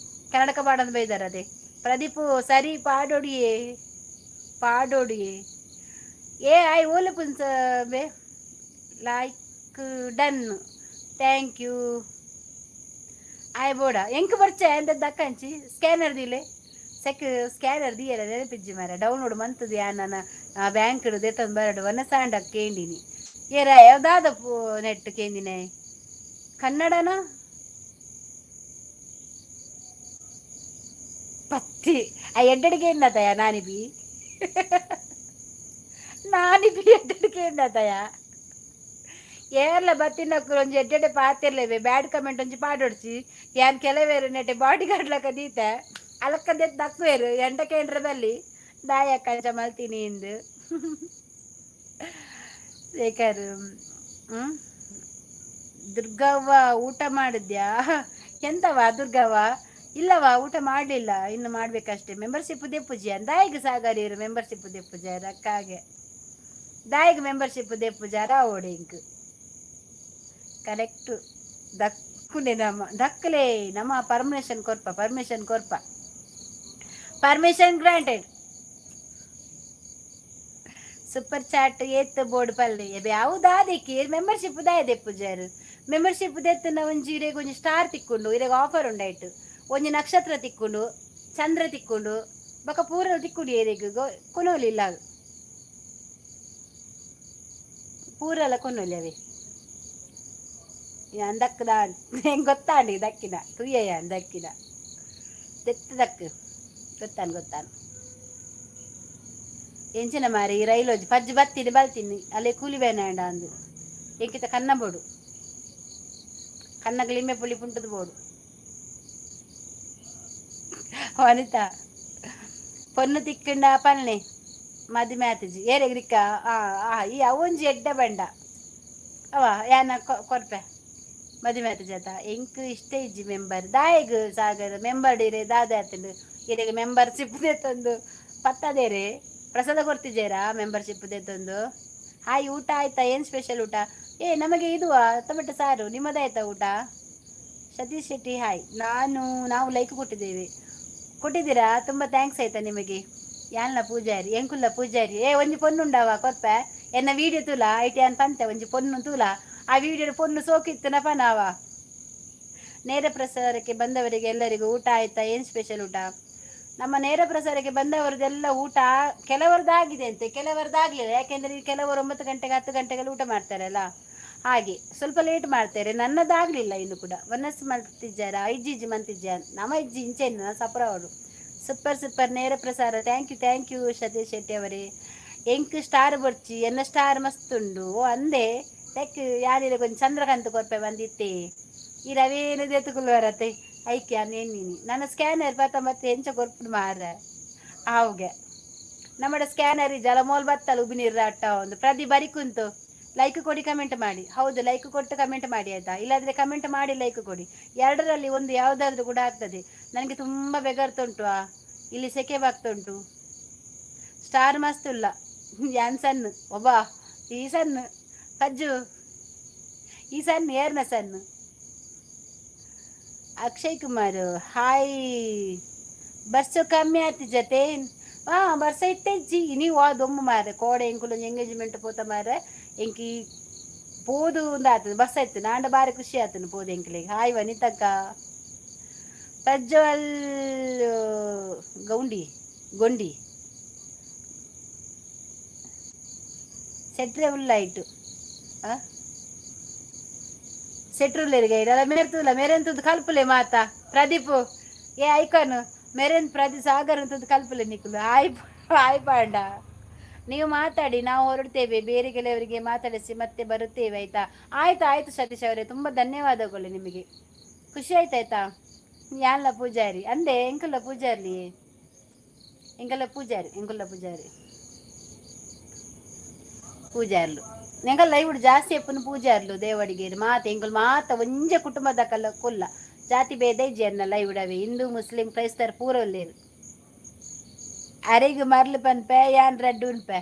ಕನ್ನಡಕ ಪಾಡಂದು ಬೈದಾರ ಅದೇ. ಪ್ರದೀಪ್ ಸರಿ ಪಾಡೋಡಿಯೇ ಪಾಡೋಡಿಯೇ. ಏ ಆಯ್ ಓಲೆ ಪುನ್ಸ ಬೇ. Like done, thank you. ಆಯ್ ಬೋಡ ಎಂಕ್ ಬರ್ಚೆ ಎಂತ ದಕ್ಕಂಚಿ ಸ್ಕ್ಯಾನರ್ ದಿಲೆ. ಸೆಕ್ ಸ್ಕ್ಯಾನರ್ ದಿಯಲ್ಲ, ನೆನಪಿಜ್ಜಿ ಮಾರ. ಡೌನ್ಲೋಡ್ ಮಂತದ ಯಾನ್ ಬ್ಯಾಂಕ್ ದೇತಂದು ಬರಡು ವನ ಸಾಂಡ ಕೇಂದಿನಿ. ಏರ ಯಾವ್ದಾದ ನೆಟ್ ಕೇಂದಿನೆ ಕನ್ನಡನ ಪತ್ತಿ. ಆ ಎಡ್ಡಡಿಗೆ ಏನದಯ? ನಾನಿಬಿ ನಾನಿಬಿ ಎಡ್ಡಡಿಗೆ ಏನದಯ? ಏರ್ಲ ಬತ್ತಿನಕ್ಕಲು ಒಂಜಿ ಎಡ್ಡೆಡೆ ಪಾತಿರ್ಲೇವೆ. ಬ್ಯಾಡ್ ಕಮೆಂಟ್ ಒಂಜಿ ಪಾಡೊಡ್ಚಿ. ಯಾನ್ ಕೆಲವೇರು ನೆಟೆ ಬಾಡಿ ಗಾರ್ಡ್ ಲಕ ದೀತೆ. ಅಲಕ್ಕದೆತ್ ದಕ್ವೇರು ಎಂಟ ಕೇಂದ್ರ ಬಲ್ಲಿ ದಾಯ ಕಂಚ ಮಲ್ತೀನಿ ಇಂದು ಬೇಕಾರು. ದುರ್ಗವ್ವ, ಊಟ ಮಾಡಿದ್ಯಾ? ಎಂತವ ದುರ್ಗವ್ವ? ಇಲ್ಲವ, ಊಟ ಮಾಡಲಿಲ್ಲ, ಇನ್ನು ಮಾಡ್ಬೇಕಷ್ಟೇ. ಮೆಂಬರ್ಶಿಪ್ ದೆಪ್ಪುಜಿ ದಾಯಿಗೆ ಸಾಗರೀರು. ಮೆಂಬರ್ಶಿಪ್ ದೆಪ್ಪುಜ ರಕ್ಕಾಗೆ ದಾಯಿಗೆ ಮೆಂಬರ್ಶಿಪ್ ದೆಪ್ಪುಜ ರಾವೋಡು. ಇಂಕ್ ಕರೆಕ್ಟ್ ದಕ್ಕುನೆ ನಮ್ಮ ದಕ್ಕಲೆ ನಮ್ಮ ಪರ್ಮಿಷನ್ ಕೊರ್ಪ, ಪರ್ಮಿಷನ್ ಕೊರ್ಪ. Permission granted. Super chat ಏತ್ ಬೋರ್ಡ್ ಪಲ್ಲೆ ಯಾವ್ದಾದಿಕ್ಕಿ? ಮೆಂಬರ್ಶಿಪ್ ದಾಯ ದೆಪ್ಪುಜಾರು? ಮೆಂಬರ್ಶಿಪ್ ದೆತ್ತನ ಒಂಜಿ ಇರೆಗ್ ಒಂಜಿ ಸ್ಟಾರ್ ತಿಕ್ಕೊಂಡು, ಇರೆಗ್ ಆಫರ್ ಉಂಡಾಯ್ತು. ಒಂಜಿ ನಕ್ಷತ್ರ ತಿಕ್ಕೊಂಡು, ಚಂದ್ರ ತಿಕ್ಕೊಂಡು, ಬೊಕ ಪೂರ ತಿಕ್ಕುಂಡು. ಏರೆಗ್ ಕೊನೊಲಿಲ್ಲ, ಪೂರಲ ಕೊನೊಲಿ ಅವೆ. ಯಾನ್ ದಕ್ಕದ ಹೆಂಗೆ ಗೊತ್ತಾಂಡಿ? ದಕ್ಕಿನ ತುಯ್ಯ ದಕ್ಕಿನ ದೆತ್ತ ದಕ್ಕು ಗೊತ್ತಾನು ಗೊತ್ತಾನು. ಎಂಚಿನ ಮಾರಿ ಈ ರೈಲು ಪಜ್ಜಿ ಬತ್ತೀನಿ ಬಲ್ತೀನಿ ಅಲ್ಲೇ ಕೂಲಿ ಬೇನಾಂಡ ಅಂದು. ಎಂಕಿತ ಕನ್ನ ಬೋಡು, ಕನ್ನಗ ಲಿಂಬೆ ಪುಳಿ ಪುಂಟದ ಬೋಡು. ವನಿತಾ, ಪೊನ್ನು ತಿಕ್ಕಂಡ ಪಲ್ನೆ ಮದಿಮೆ ಆತಿಜಿ ಏರೆಗ್ರಿಕ್ಕ? ಆ ಆ ಈ ಅವೊಂಜಿ ಎಡ್ಡೆ ಬಂಡ ಅವ ಯಾನ ಕೊರ್ಪೆ. ಮದಿಮೆ ಆತಿಜಿ ಆತ. ಎಂಕ್ ಇಷ್ಟ ಇಜ್ಜಿ ಮೆಂಬರ್ ದಾಯಗ್ ಸಾಗರ್? ಮೆಂಬರ್ ಇರೆ ದಾದ ಆತಂಡು ಇರೆಗ್? ಮೆಂಬರ್ಶಿಪ್ ತಂದು ಪತ್ತದೇರೆ ಪ್ರಸಾದ ಕೊಡ್ತಿದ್ದೀರಾ ಮೆಂಬರ್ಶಿಪ್ ತಂದು? ಹಾಯ್, ಊಟ ಆಯ್ತಾ? ಏನು ಸ್ಪೆಷಲ್ ಊಟ? ಏ, ನಮಗೆ ಇದು ಟೊಮೆಟೊ ಸಾರು. ನಿಮ್ಮದಾಯ್ತಾ ಊಟ? ಸತೀಶ್ ಶೆಟ್ಟಿ ಹಾಯ್. ನಾವು ಲೈಕ್ ಕೊಟ್ಟಿದ್ದೇವೆ. ಕೊಟ್ಟಿದ್ದೀರಾ? ತುಂಬ thanks ಆಯ್ತಾ ನಿಮಗೆ. ಯಾನ್ಲ ಪೂಜಾರಿ, ಎಂಕುಲ್ಲ ಪೂಜಾರಿ. ಏ, ಒಂಜಿ ಪೊನ್ನುಂಡವ ಕೊರ್ಪೆ. ಎನ್ನ ವೀಡಿಯೋ ತೂಲ. ಐಟಿ ಯಾನ್ ಪಂತೆ, ಒಂಜಿ ಪೊನ್ನು ತೂಲ. ಆ ವಿಡಿಯೋ ಪೊನ್ನು ಸೋಕಿತ್ತನ ಪನಾವ. ನೇರ ಪ್ರಸಾರಕ್ಕೆ ಬಂದವರಿಗೆ ಎಲ್ಲರಿಗೂ ಊಟ ಆಯ್ತಾ? ಏನು ಸ್ಪೆಷಲ್ ಊಟ? ನಮ್ಮ ನೇರ ಪ್ರಸಾರಕ್ಕೆ ಬಂದವರದೆಲ್ಲ ಊಟ ಕೆಲವರದ್ದಾಗಿದೆ ಅಂತೆ, ಕೆಲವರದ್ದಾಗಲಿಲ್ಲ. ಯಾಕೆಂದರೆ ಕೆಲವರು 9 ಗಂಟೆಗೆ, 10 ಗಂಟೆಗೆಲ್ಲ ಊಟ ಮಾಡ್ತಾರಲ್ಲ, ಹಾಗೆ ಸ್ವಲ್ಪ ಲೇಟ್ ಮಾಡ್ತಾರೆ. ನನ್ನದಾಗಲಿಲ್ಲ ಇನ್ನು ಕೂಡ. ವನಸ್ ಮಲ್ತಿದ್ದಾರ? ಇಜ್ಜಿ ಇಜ್ಜಿ ಮಂತಿಜ್ಜ ನಮ್ಮ ಇಜ್ಜಿ ಇಂಚೆನ್ ಸಪ್ರವರು. ಸೂಪರ್ ಸೂಪರ್ ನೇರ ಪ್ರಸಾರ. Thank you, thank you Satish Shetty ಅವರೇ. ಎಂಕ್ ಸ್ಟಾರ್ ಬೊರ್ಚಿ, ಎನ್ನ ಸ್ಟಾರ್ ಮಸ್ತ್ ಉಂಡು. ಓ ಅಂದೆ ತೆಕ್ ಯಾರಿರ ಕೊಂಚ ಚಂದ್ರಕಾಂತ್ ಕೊರ್ಪೆ ಬಂದಿತ್ತೆ. ಈ ರವೇನು ದೆತ್ತುಕುಲ್ವರತೆ ಐಕೆ ನೀನಿ ನನ್ನ ಸ್ಕ್ಯಾನರ್ ಪತ್ತ ಮತ್ತೆ ಎಂಚ ಕೊರ್ಪುಡು ಮಾರ ಆವ್ಗೆ? ನಮ್ಮಡ ಸ್ಕ್ಯಾನರ್ ಜಲ ಮೋಲ್ ಬತ್ತಲ್ಲ ಉಬಿನೀರು ಅಟ್ಟ ಒಂದು. ಪ್ರತಿ ಬರಿ ಕುಂತು ಲೈಕ್ ಕೊಡಿ, ಕಮೆಂಟ್ ಮಾಡಿ. ಹೌದು, ಲೈಕ್ ಕೊಟ್ಟು ಕಮೆಂಟ್ ಮಾಡಿ ಆಯ್ತಾ? ಇಲ್ಲಾಂದರೆ ಕಮೆಂಟ್ ಮಾಡಿ ಲೈಕ್ ಕೊಡಿ. ಎರಡರಲ್ಲಿ ಒಂದು ಯಾವುದಾದ್ರೂ ಕೂಡ ಆಗ್ತದೆ. ನನಗೆ ತುಂಬ ಬೆಗರ್ತುಂಟು. ಇಲ್ಲಿ ಸೆಕೆ ಬಾಗ್ತುಂಟು. ಸ್ಟಾರ್ ಮಸ್ತ್ ಇಲ್ಲ ಯಾನ್ ಸಣ್ಣ ಒಬ್ಬ ಈ ಸಣ್ಣ ಪಜ್ಜು, ಈ ಸಣ್ಣ ಏರ್ನ ಸಣ್ಣ. ಅಕ್ಷಯ್ ಕುಮಾರ್, ಹಾಯ್. ಬರ್ಸು ಕಮ್ಮಿ ಆತಿ ಜೊತೆ. ಹಾಂ, ಬರ್ಸ ಇತ್ತೆಜ್ಜಿ. ನೀವು ಆ ದೊಮ್ಮು ಮಾರೆ ಕೋಡೆ ಎಂಕುಲು ಎಂಗೇಜ್ಮೆಂಟ್ ಪೋತ ಮಾರೆ. ಎಂಕಿ ಪೋದು ಒಂದು ಆತದ ಬಸ್ ಆಯ್ತು ನಾಂಡ ಬಾರಿ ಖುಷಿ ಆತನು ಪೋದು ಎಂಕ್ಲೆಗ್. ಹಾಯ್ ವನಿತಕ್ಕ. ಪ್ರಜ್ವಲ್ ಗೌಂಡಿ ಗೊಂಡಿ ಸೆಟ್ರೆ ಉಲ್ಲಾಯ್ತು. ಆ ಸೆಟ್ರುಲ್ಲೆರಿಗೆ ಇರಲ್ಲ ಮೇರ್ತುಲ್ಲ ಮೇರೆಂತದ್ದು ಕಲ್ಪುಲೆ ಮಾತಾ. ಪ್ರದೀಪ್ ಏ ಐಕಾನ್ ಮೆರೆನ್ ಪ್ರದಿ ಸಾಗರ್ ಅಂತದ್ದು ಕಲ್ಪುಲೆ ನಿಕುಲು. ಆಯ್ ಆಯ್ ಪಾಂಡ. ನೀವು ಮಾತಾಡಿ, ನಾವು ಹೊರಡ್ತೇವೆ. ಬೇರೆ ಕೆಲವರಿಗೆ ಮಾತಾಡಿಸಿ ಮತ್ತೆ ಬರುತ್ತೇವೆ, ಆಯ್ತಾ? ಆಯ್ತು ಆಯ್ತು ಸತೀಶ್ ಅವರೇ, ತುಂಬ ಧನ್ಯವಾದಗಳು ನಿಮಗೆ. ಖುಷಿ ಆಯ್ತು, ಆಯ್ತಾ? ಯಾನ್ಲ ಪೂಜಾರಿ ಅಂದೆ. ಎಂಕುಲ್ಲ ಪೂಜಾರಿ, ಎಂಕಲ್ಲ ಪೂಜಾರಿ, ಎಂಕುಲ್ಲ ಪೂಜಾರಿ, ಪೂಜಾರ್ಲು ಎಂಕಲ್ಲ. ಇವುಡು ಜಾಸ್ತಿ ಎಪ್ಪನು ಪೂಜಾರ್ಲು ದೇವಡಿಗೇರು ಮಾತ. ಎಂಕುಲು ಮಾತ ಒಂಜೆ ಕುಟುಂಬದ ಕಲ್ಲ ಕುಲ್ಲ. ಜಾತಿ ಭೇದ ಇಜ್ಜಿ ಅನ್ನಲ್ಲ ಇವುಡವೆ. ಹಿಂದೂ, ಮುಸ್ಲಿಂ, ಕ್ರೈಸ್ತರ್ ಪೂರ ಉಲ್ಲೇರು. ಅರೆಗ್ ಮರ್ಲು ಪನ್ಪೆ, ಯಾನ್ ರಡ್ಡು ಉನ್ಪೆ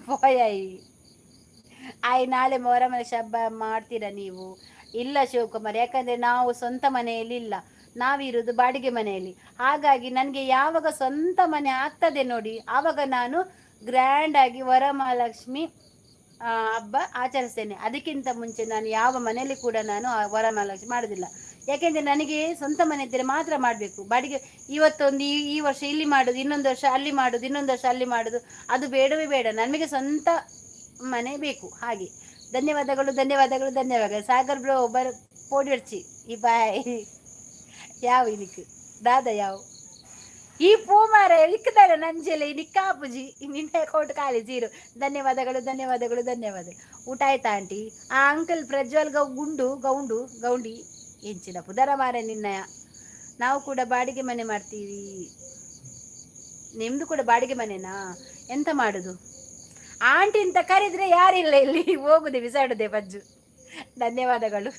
ಪೋಯಾಯಿ. ಆಯ್, ನಾಳೆ ಮೊಹರಂ ಹಬ್ಬ ಮಾಡ್ತೀರಾ ನೀವು? ಇಲ್ಲ ಶಿವಕುಮಾರ್, ಯಾಕಂದ್ರೆ ನಾವು ಸ್ವಂತ ಮನೆಯಲ್ಲಿ ಇಲ್ಲ. ನಾವಿರುವುದು ಬಾಡಿಗೆ ಮನೆಯಲ್ಲಿ. ಹಾಗಾಗಿ ನನಗೆ ಯಾವಾಗ ಸ್ವಂತ ಮನೆ ಆಗ್ತದೆ ನೋಡಿ, ಆವಾಗ ನಾನು ಗ್ರ್ಯಾಂಡ್ ಆಗಿ ವರಮಹಾಲಕ್ಷ್ಮಿ ಹಬ್ಬ ಆಚರಿಸ್ತೇನೆ. ಅದಕ್ಕಿಂತ ಮುಂಚೆ ನಾನು ಯಾವ ಮನೆಯಲ್ಲಿ ಕೂಡ ನಾನು ಆ ವರಮಹಾಲಕ್ಷ್ಮಿ ಮಾಡೋದಿಲ್ಲ. ಯಾಕೆಂದರೆ ನನಗೆ ಸ್ವಂತ ಮನೆ ಇದ್ದರೆ ಮಾತ್ರ ಮಾಡಬೇಕು. ಬಾಡಿಗೆ ಇವತ್ತೊಂದು ಈ ಈ ವರ್ಷ ಇಲ್ಲಿ ಮಾಡೋದು, ಇನ್ನೊಂದು ವರ್ಷ ಅಲ್ಲಿ ಮಾಡೋದು, ಇನ್ನೊಂದು ವರ್ಷ ಅಲ್ಲಿ ಮಾಡೋದು, ಅದು ಬೇಡವೇ ಬೇಡ. ನಮಗೆ ಸ್ವಂತ ಮನೆ ಬೇಕು ಹಾಗೆ. ಧನ್ಯವಾದಗಳು, ಧನ್ಯವಾದಗಳು, ಧನ್ಯವಾದಗಳು. ಸಾಗರ್ ಬ್ರೋ, ಬರ್ ಪೋಡಿರ್ಚಿ ಈ ಬಾಯ್. ಯಾವ ಇದಕ್ಕೆ ದಾದ ಯಾವ ಈ ಪೂ ಮಾರ ಇಕ್ಕದಾರೆ ನಂಜೆಲೆ ನಿಕ್ಕಾಪುಜಿ. ನಿನ್ನ ಅಕೌಂಟ್ ಖಾಲಿ, ಜೀರೋ. ಧನ್ಯವಾದಗಳು, ಧನ್ಯವಾದಗಳು, ಧನ್ಯವಾದ. ಊಟ ಆಯ್ತಾ ಆಂಟಿ? ಆ ಅಂಕಲ್ ಪ್ರಜ್ವಲ್ ಗೌ ಗುಂಡು ಗೌಂಡು ಗೌಂಡಿ ಎಂಚಿನ ಪುದರ ಮಾರೆ ನಿನ್ನ. ನಾವು ಕೂಡ ಬಾಡಿಗೆ ಮನೆ ಮಾಡ್ತೀವಿ. ನಿಮ್ದು ಕೂಡ ಬಾಡಿಗೆ ಮನೆನಾ? ಎಂತ ಮಾಡುದು? ಆಂಟಿ ಅಂತ ಕರೆದ್ರೆ ಯಾರಿಲ್ಲ ಇಲ್ಲಿ. ಹೋಗುದೆ ಬಿಸಾಡುದೆ ಬಜ್ಜು. ಧನ್ಯವಾದಗಳು.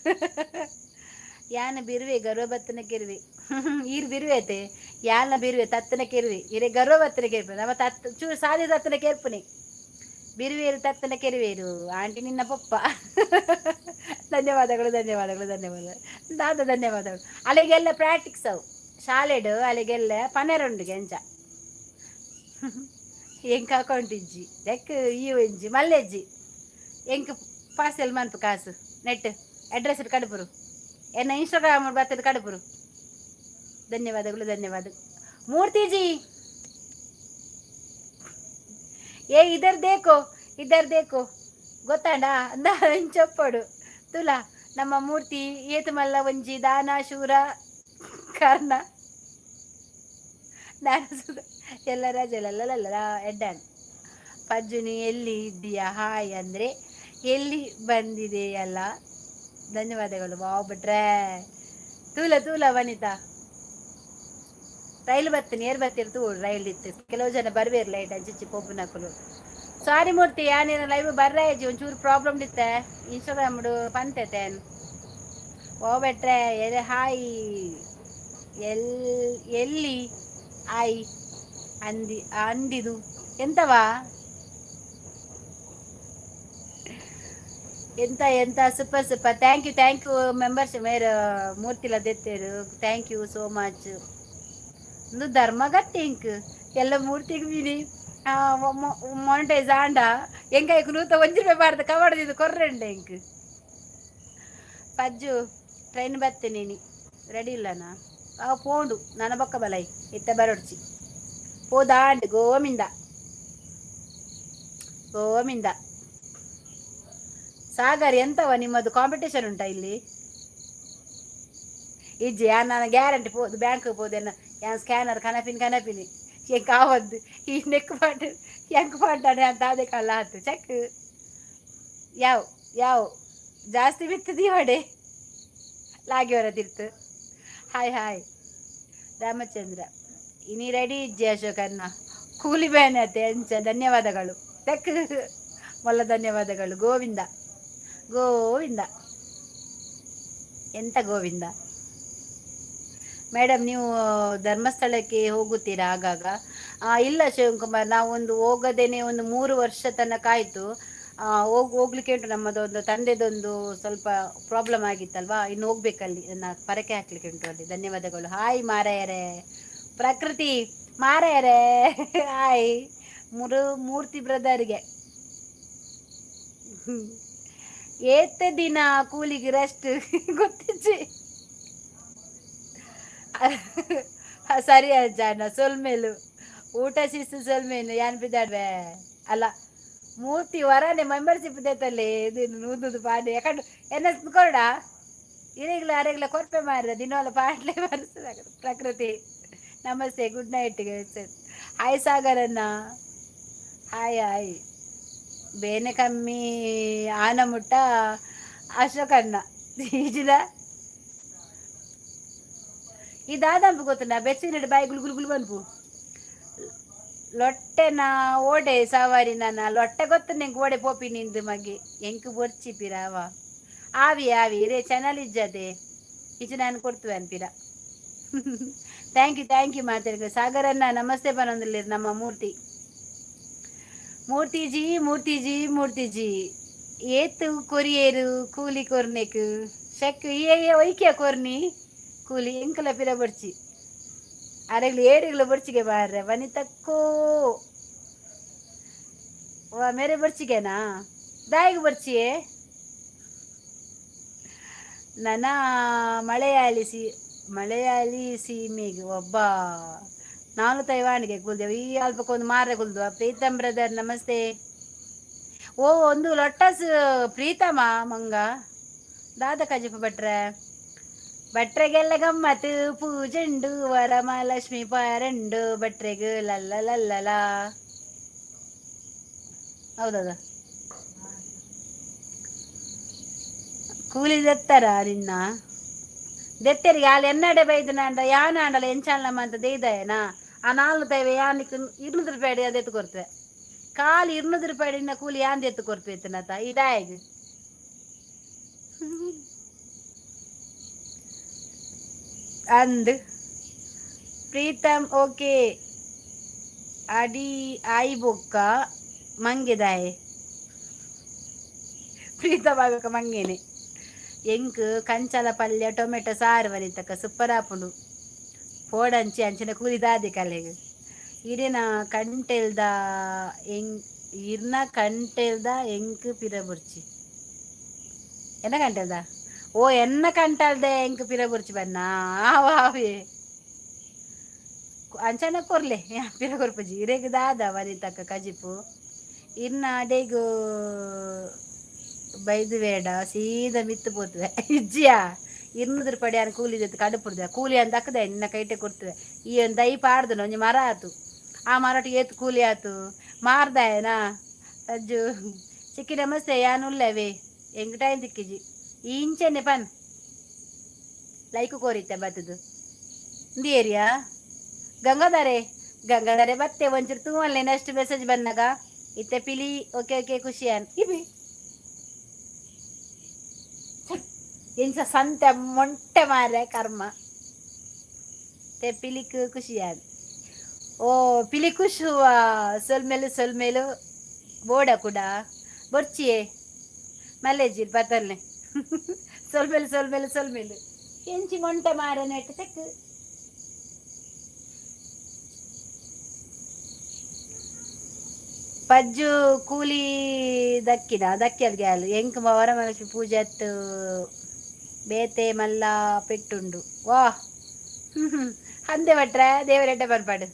ಯಾನ ಬಿರುವೆ ಗರ್ವಬತ್ತನ ಕಿರುವೆ. ಈರು ಬಿರುವೆ ಐತೆ. ಯಾನ ಬಿರುವೆ ತತ್ತನ ಕೆರುವೆ. ಇರೆ ಗರ್ವಬತ್ತನ ಕೆರುವೆ. ನಮ್ಮ ತತ್ ಚೂರು ಸಾದಿ ತತ್ತನ ಕೆರ್ಪುನೆ ಬಿರುವೇರು ತತ್ತನ ಕೆರುವೇರು. ಆಂಟಿ ನಿನ್ನ ಪಪ್ಪ. ಧನ್ಯವಾದಗಳು, ಧನ್ಯವಾದಗಳು, ಧನ್ಯವಾದ ದಾದ, ಧನ್ಯವಾದಗಳು. ಅಲ್ಲಿಗೆಲ್ಲ ಪ್ರಾಕ್ಟಿಕ್ಸ್ ಅವು ಶಾಲೆಡು. ಅಲ್ಲಿಗೆಲ್ಲ ಪನ್ನೆರಡು ಎಂಚ ಎಂಕ್ ಅಕೌಂಟ್ ಇಜ್ಜಿ ದೆಕ್ ಈ ಒಂಜಿ ಮಲ್ಲೆಜ್ಜಿ. ಎಂಕ್ ಪಾರ್ಸೆಲ್ ಮನ್ಪು ಕಾಸು ನೆಟ್ ಅಡ್ರೆಸ್ ಕಡುಪುರು. ಎನ್ನ ಇನ್ಸ್ಟಾಗ್ರಾಮ್ ಬರ್ತದೆ, ಕಡುಪುರು. ಧನ್ಯವಾದಗಳು, ಧನ್ಯವಾದ. ಮೂರ್ತಿಜಿ, ಏ ಇದರ್ ದೇಕೋ, ಇದರ್ ದೇಕೋ. ಗೊತ್ತಾಂಡ ಅಂದ ಚೊಪ್ಪಡು ತುಲಾ. ನಮ್ಮ ಮೂರ್ತಿ ಏತು ಮಲ್ಲ ಒಂಜಿ ದಾನ ಶೂರ ಕರ್ಣ. ನಾನು ಎಲ್ಲ ರಜೆಲಲ್ಲ ಎಡ್ಡಾನ್. ಪಜ್ಜುನಿ ಎಲ್ಲಿ ಇದ್ದೀಯಾ? ಹಾಯ್ ಅಂದರೆ ಎಲ್ಲಿ ಬಂದಿದೆಯಲ್ಲ. ಧನ್ಯವಾದಗಳು. ವಾವ್ ಬಿಟ್ರೆ ತೂಲ ತೂಲ ವನಿತಾ. ರೈಲು ಬರ್ತೀನಿ, ಏರ್ ಬರ್ತೀರಿ ತೂ. ರೈಲ್ ಇತ್ತು, ಕೆಲವು ಜನ ಬರ್ಬೇರು ಲೈಟ್ ಅಂಚಿಚ್ಚಿ ಪೋಪುನಕುಲು. ಸಾರಿ ಮೂರ್ತಿ, ಯಾನೇನು ಲೈವ್ ಬರ್ರಾಯಜಿ, ಒಂಚೂರು ಪ್ರಾಬ್ಲಮ್ ಇತ್ತೆ. ಇನ್ಸ್ಟಾಗ್ರಾಮ್ ಪಂತೆ ತೇನ್. ಓ ಬೆಟ್ರೆ ಎಲೆ. ಹಾಯ್ ಎಲ್ ಎಲ್ಲಿ ಆಯ್ ಅಂದಿ ಅಂದಿದು ಎಂತವಾ ಎಂತ ಎಂತ? Super super, thank you, thank you. Members ಮೇರ್ ಮೂರ್ತಿಲ ದೆತ್ತೇರು. Thank you so much. ಒಂದು ಧರ್ಮಗತ್ತೆ ಇಂಕ್ ಎಲ್ಲ ಮೂರ್ತಿಗೆ ಮೀನಿ ಮೊನಿಟೈಸ್ ಆಂಡ ಎಂಕೈಕ್ ನೂತ ಒಂಜಿ ರೂಪಾಯಿ ಬಾರ್ದು ಕವಡದಿದ್ದು ಕೊರ್ರೆಂಡೆ ಎಂಕ್. ಪಜ್ಜು ಟ್ರೈನ್ ಬತ್ತೆ ನೀನಿ ರೆಡಿ ಇಲ್ಲನಾ? ಆ ಪೋಂಡು ನನ್ನ ಬೊಕ್ಕ ಬಲೈ ಇತ್ತ ಬರೊಡ್ಚಿ ಪೋದಾಂಡ್. ಗೋವಿಂದ ಗೋವಿಂದ. ಸಾಗರ್, ಎಂತವ ನಿಮ್ಮದು ಕಾಂಪಿಟೇಷನ್ ಉಂಟಾ ಇಲ್ಲಿ? ಇಜ್ಜಿ ಯಾನ್ ನಾನು ಗ್ಯಾರಂಟಿ ಪೋದು ಬ್ಯಾಂಕ್ ಪೋದೆನ್ನ ಯಾನ್ ಸ್ಕ್ಯಾನರ್ ಕನಪಿನ ಕನಪಿನಿ. ಎಂಕ್ ಆವದ್ದು ಈ ನೆಕ್ ಪಾಟ್ ಎಂಕ್ ಪಾಟಾಡೆ ಅಂತ ಅದೇ ಕಲ್ಲ ಆತು ಚೆಕ್. ಯಾವ ಯಾವ ಜಾಸ್ತಿ ಬಿತ್ತು ದೀವಡೆ ಲಾಗಿವರ ತಿರ್ತು. Hi hi Ramachandra. ಇನಿ ರೆಡಿ ಇಜ್ಜಿ ಅಶೋಕನ್ನ ಕೂಲಿ ಬೇನೆ ಅತ್ತೆ ಅಂಚ. ಧನ್ಯವಾದಗಳು ತೆಕ್ ಮೊಲ್ಲ ಧನ್ಯವಾದಗಳು. ಗೋವಿಂದ ಗೋವಿಂದ. ಎಂತ ಗೋವಿಂದ? ಮೇಡಮ್, ನೀವು ಧರ್ಮಸ್ಥಳಕ್ಕೆ ಹೋಗುತ್ತೀರಾ ಆಗಾಗ? ಇಲ್ಲ ಶಿವಕುಮಾರ್, ನಾವೊಂದು ಹೋಗದೇನೆ ಒಂದು 3 ವರ್ಷ ತನಕ ಆಯಿತು. ಹೋಗ್ಲಿಕ್ಕೆ ಉಂಟು. ನಮ್ಮದೊಂದು ತಂದೆದೊಂದು ಸ್ವಲ್ಪ ಪ್ರಾಬ್ಲಮ್ ಆಗಿತ್ತಲ್ವಾ, ಇನ್ನು ಹೋಗ್ಬೇಕಲ್ಲಿ, ನನ್ನ ಪರಕೆ ಹಾಕ್ಲಿಕ್ಕೆ ಉಂಟು ಅಲ್ಲಿ. ಧನ್ಯವಾದಗಳು. ಹಾಯ್ ಮಾರಾಯರೇ, ಪ್ರಕೃತಿ ಮಾರಾಯರೇ, ಹಾಯ್. ಮೂರ್ತಿ ಬ್ರದರ್ಗೆ ಏತ ದಿನ ಕೂಲಿಗೆ ರೆಸ್ಟ್ ಗೊತ್ತಿಜ್ಜಿ. ಸರಿ ಅಜ್ಜ, ಸೊಲ್ಮೇಲು ಊಟ ಶಿಸ್ತು ಸೊಲ್ಮೇನು ಯಾನ್ ಬಿದ್ದಾಡ್ವೆ ಅಲ್ಲ. ಮೂರ್ತಿ ವರನೆ ಮೆಂಬರ್ಶಿಪ್ ದೇತಲ್ಲಿ ಇದು ನೂದು ಪಾಡಿ ಯಾಕಂದ್ರೆ ಎನ್ನ ಕೊರಡ ಇರೆಗ್ಲ ಅರೆಗ್ಲ ಕೊರ್ಪೆ ಮಾರಿದ ದಿನವಲ್ಲ ಪಾಡ್ಲೆ ಮಾರಿಸ್ತದ. ಪ್ರಕೃತಿ ನಮಸ್ತೆ, ಗುಡ್ ನೈಟ್. ಹಾಯ್ ಸಾಗರನ್ನ, ಹಾಯ್ ಹಾಯ್. ಬೇನೆ ಕಮ್ಮಿ ಆನ ಮುಟ್ಟ ಅಶೋಕಣ್ಣ ಈಜಿದ ಈ ದಾದಂಪು ಗೊತ್ತುಂಡ ಬೆಚ್ಚಿನ ಬಾಯಿ ಗುಲ್ ಗುಲ್ ಗುಲ್ ಬನ್ಪು. ಲೊಟ್ಟೆನ ಓಡೆ ಸವಾರಿ ನನ್ನ ಲೊಟ್ಟೆ ಗೊತ್ತು ನಿಂಗೆ ಓಡೆ ಪೋಪಿ ನಿಂದು ಮಗೆ ಎಂಕ್ ಬೊರ್ಚಿ ಪಿರಾವ ಆವಿ ಆವಿ ರೇ ಚಾನಲ್ ಇಜ್ಜದೆ ಈಚೆ ನಾನು ಕೊಡ್ತುವೆ ಅನ್ಪಿರ. Thank you, thank you ಮಾತಾಡಿದ್ರೆ. ಸಾಗರನ್ನ ನಮಸ್ತೆ ಬನ್ನೊಂದಿಲ್ಲ ನಮ್ಮ ಮೂರ್ತಿ. ಮೂರ್ತಿಜಿ ಮೂರ್ತಿಜಿ ಮೂರ್ತಿಜಿ ಏತು ಕೊರಿಯೇರು ಕೂಲಿ ಕೊರ್ನೆಕ್ ಶಕ್ ಏ ಒಯ್ಕ್ಯ ಕೊರ್ನಿ ಕೂಲಿ ಎಂಕಲ ಪಿರ ಬೊರ್ಚಿ ಅರೆಗ್ಲು ಏಡಿಗ್ಲು ಬೊರ್ಚಿಗೆ ಬಾರ್ರೆ. ವನಿತಕ್ಕೋ ವಾ ಮೇರೆ ಬೊರ್ಚಿಗೆನಾ ದಾಯಿಗೆ ಬೊರ್ಚಿಯೇ ನನ್ನ ಮಲಯಾಳಿ ಸಿ ಮಲಯಾಳಿ ಸೀಮೆಗೆ ಒಬ್ಬ ನಾನು ತೈವಾನಿಗೆ ಕುಲ್ದೇವು ಈ ಅಲ್ಪಕ್ಕೊಂದು ಮಾರ್ರೆ ಕುಲ್ದು. ಪ್ರೀತಮ್ ಬ್ರದರ್ ನಮಸ್ತೆ. ಓ ಒಂದು ಲೊಟ್ಟಸ್ ಪ್ರೀತಮ ಮಂಗ ದಾದ ಕಜಿಪ ಭಟ್ರೆ ಭಟ್ರೆಗೆಲ್ಲ ಗಮ್ಮತ್ತು ಪೂಜೆಂಡು ವರಮಹಾಲಕ್ಷ್ಮಿ ಪಾರಂಡು ಭಟ್ರೆಗ್ ಲಲ್ಲ ಲಲ್ಲಲ. ಹೌದೌದ ಕೂಲಿ ದೆತ್ತರ ನಿನ್ನ ದೆತ್ತರಿಗೆ ಅಲ್ಲಿ ಎನ್ನಡೆ ಬೈದು ನಾಂಡ ಯಾನ ಆಂಡಲ ಎಂಚಾಲಮ್ಮ ಅಂತ ದೇಯ್ದಾಯನಾ ಆ ನಾಲ್ಕು ತೈವೆ ಯಾನಿಕ್ 200 ರೂಪಾಯಿ ಅದು ಎತ್ತು ಕೊರ್ತವೆ ಖಾಲಿ 200 ರೂಪಾಯಿ ಇನ್ನ ಕೂಲಿ ಯಾಂದ ಎತ್ತು ಕೊರ್ಪೆ ಎತ್ತನತ ಇದಾಯಗ್. ಅಂದ್ ಪ್ರೀತಮ್ ಓಕೆ ಅಡಿ ಆಯಿ ಬೊಕ್ಕ ಮಂಗೆದಾಯೆ ಪ್ರೀತಮ್ ಆಯ್ಬೊಕ್ಕ ಮಂಗೇನೆ. ಎಂಕ್ ಕಂಚಲ ಪಲ್ಯ ಟೊಮೆಟೊ ಸಾರು ಬರೀತಕ್ಕ ಸೂಪರ್ ಆಪುಂಡು ಪೋಡಂಚಿ ಅಂಚಿನ ಕೂಲಿ ದಾದಿ ಕಲೆಗ್ ಇರೆನ ಕಂಟೆಲ್ದ ಎಂಗ್ ಇರ್ನ ಕಂಟೆಲ್ದ ಎಂಕ್ ಪಿರ ಬೊರ್ಚಿ ಎನ್ನ ಕಂಟೆಲ್ದ ಓ ಎನ್ನ ಕಂಟಲ್ದೆ ಎಂಕ್ ಪಿರ ಬೊರ್ಚಿ ಬನ್ನ ಆವೆ ಅಂಚನ ಕೊರ್ಲೆ ಪಿರ ಕೊರ್ಪುಜಿ ಇರೆಗ್ ದಾದ ವನಿತಕ್ಕ ಕಜಿಪು ಇರ್ನ ಅಡೆಗು ಬೈದು ಬೇಡ ಸೀದಾ ಮಿತ್ತು ಪೋತುವೆ ಇಜ್ಜಿಯಾ 200 ರೂಪಾಯಿ ಯಾರು ಕೂಲಿ ಜೊತೆ ಕಡುಪುಡ್ದೆ ಕೂಲಿ ಅಂತ ಹಾಕದೆ ನಿನ್ನ ಕೈಟೆ ಕೊಡ್ತುವೆ. ಈ ಒಂದು ದೈ ಪಾಡ್ದು ಒಂಜಿ ಮರ ಆತು ಆ ಮರಟ್ ಏತ್ ಕೂಲಿ ಆತು ಮಾರ್ದಾಯನಾ. ಅಜ್ಜು ಚಿಕ್ಕಿ ನಮಸ್ತೆ ಯಾನುಲ್ಲವೇ ಎಂಗ್ ಟೈಮ್ ತಿಕ್ಕಿಜಿ ಇಂಚನೆ ಪನ್ ಲೈಕ್ ಕೋರಿತ್ತೆ ಬತ್ತದು ಇಂದು ಏರಿಯಾ ಗಂಗಾಧಾರೆ ಗಂಗಾಧಾರೆ ಬತ್ತೆ ಒಂಚೂರು ತೂವಲ್ಲೆ ನೆಕ್ಸ್ಟ್ ಮೆಸೇಜ್ ಬಂದಾಗ ಇತ್ತೆ ಪಿಲಿ. ಓಕೆ ಓಕೆ ಖುಷಿಯಾನ್ ಇಬಿ ಎಂಚ ಸಂತೆ ಮೊಂಟೆ ಮಾರೆ ಕರ್ಮ ते ಪಿಲಿಕ್ ಖುಷಿಯಾನ್. ಓ ಪಿಲಿ ಖುಷುವ ಸೊಲ್ಮೆಲು ಸೊಲ್ಮೆಲು ಬೋಡ ಕೂಡ ಬೊರ್ಚಿಯೇ ಮಲ್ಲೇಜಿ ಬತ್ತಲ್ನೆ ಸೊಲ್ಮೆಲು ಸೊಲ್ಮೆಲು ಸೊಲ್ಮೆಲು ಎಂಚಿ ಮೊಂಟೆ ಮಾರೆ ನೆಟ್ ತೆಕ್ ಪಜ್ಜು ಕೂಲಿ ದಕ್ಕಿನ ದಕ್ಕಿಯಲ್ ಗ್ಯಾಲ್ ಎಂಕ್ ವರಮಹಾಲಕ್ಷ್ಮಿ ಪೂಜೆ ಅತ್ತು ಬೇತೆ ಮಲ್ಲ ಪೆಟ್ಟುಂಡು ವಾ ಅಂದೆ ಭಟ್ರೆ ದೇವರೆಡ್ಡೆ ಬರ್ಪಾಡು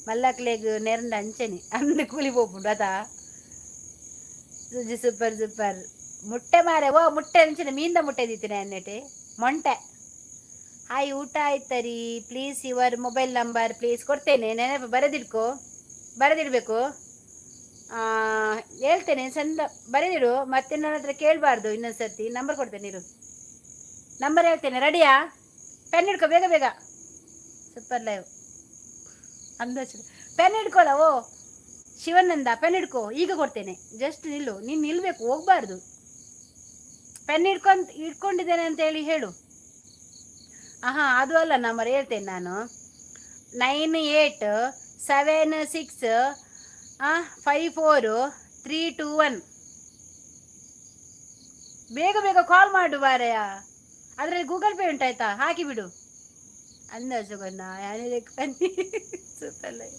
ಮಲ್ಲಕ್ಲೆಗ್ ನೆರಂಡ ಅಂಚನೆ ಅಂದು ಕೂಲಿ ಪೋಪುಂಡು ಅತಾ. ಸುಜಿ ಸೂಪರ್ ಸೂಪರ್ ಮುಟ್ಟೆ ಮಾರೆ ಓ ಮುಟ್ಟೆ ಅಂಚನೆ ಮೀನ್ದ ಮುಟ್ಟೆ ದೀತಿನ ಅನ್ನೆಟೆ ಮೊಂಟೆ. ಹಾಯ್ ಊಟ ಆಯ್ತರಿ. Please your mobile number please. ಕೊಡ್ತೇನೆ ನೆನಪು ಬರೆದಿಡ್ಕೋ ಬರೆದಿಡಬೇಕು ಹೇಳ್ತೇನೆ ಚಂದ ಬರೆದಿಡು ಮತ್ತೆ ನನ್ನ ಹತ್ರ ಕೇಳಬಾರ್ದು ಇನ್ನೊಂದು ಸರ್ತಿ. ನಂಬರ್ ಕೊಡ್ತೇನೆ ಇರು, ನಂಬರ್ ಹೇಳ್ತೇನೆ. ರೆಡಿಯಾ? ಪೆನ್ ಹಿಡ್ಕೊ ಬೇಗ ಬೇಗ. ಸೂಪರ್ ಲೈವ್ ಅಂದಾಜು ಪೆನ್ ಹಿಡ್ಕೊಲ್ಲ. ಓ ಶಿವನಂದ ಪೆನ್ ಹಿಡ್ಕೊ, ಈಗ ಕೊಡ್ತೇನೆ. ಜಸ್ಟ್ ನಿಲ್ಲು, ನೀನು ನಿಲ್ಲಬೇಕು, ಹೋಗ್ಬಾರ್ದು. ಪೆನ್ ಹಿಡ್ಕೊಂತ ಹಿಡ್ಕೊಂಡಿದ್ದೇನೆ ಅಂತ ಹೇಳಿ ಹೇಳು. ಆಹಾ ಅದು ಅಲ್ಲ, ನಂಬರ್ ಹೇಳ್ತೇನೆ ನಾನು. 9 8 7 6 5 4 321. ಬೇಗ ಬೇಗ ಕಾಲ್ ಮಾಡು ಬಾರಯ್ಯ. ಅದರಲ್ಲಿ ಗೂಗಲ್ ಪೇ ಉಂಟಾಯ್ತಾ? ಹಾಕಿ ಬಿಡು. ಅಂದಾಜು ಬನ್ನಿ. Super live,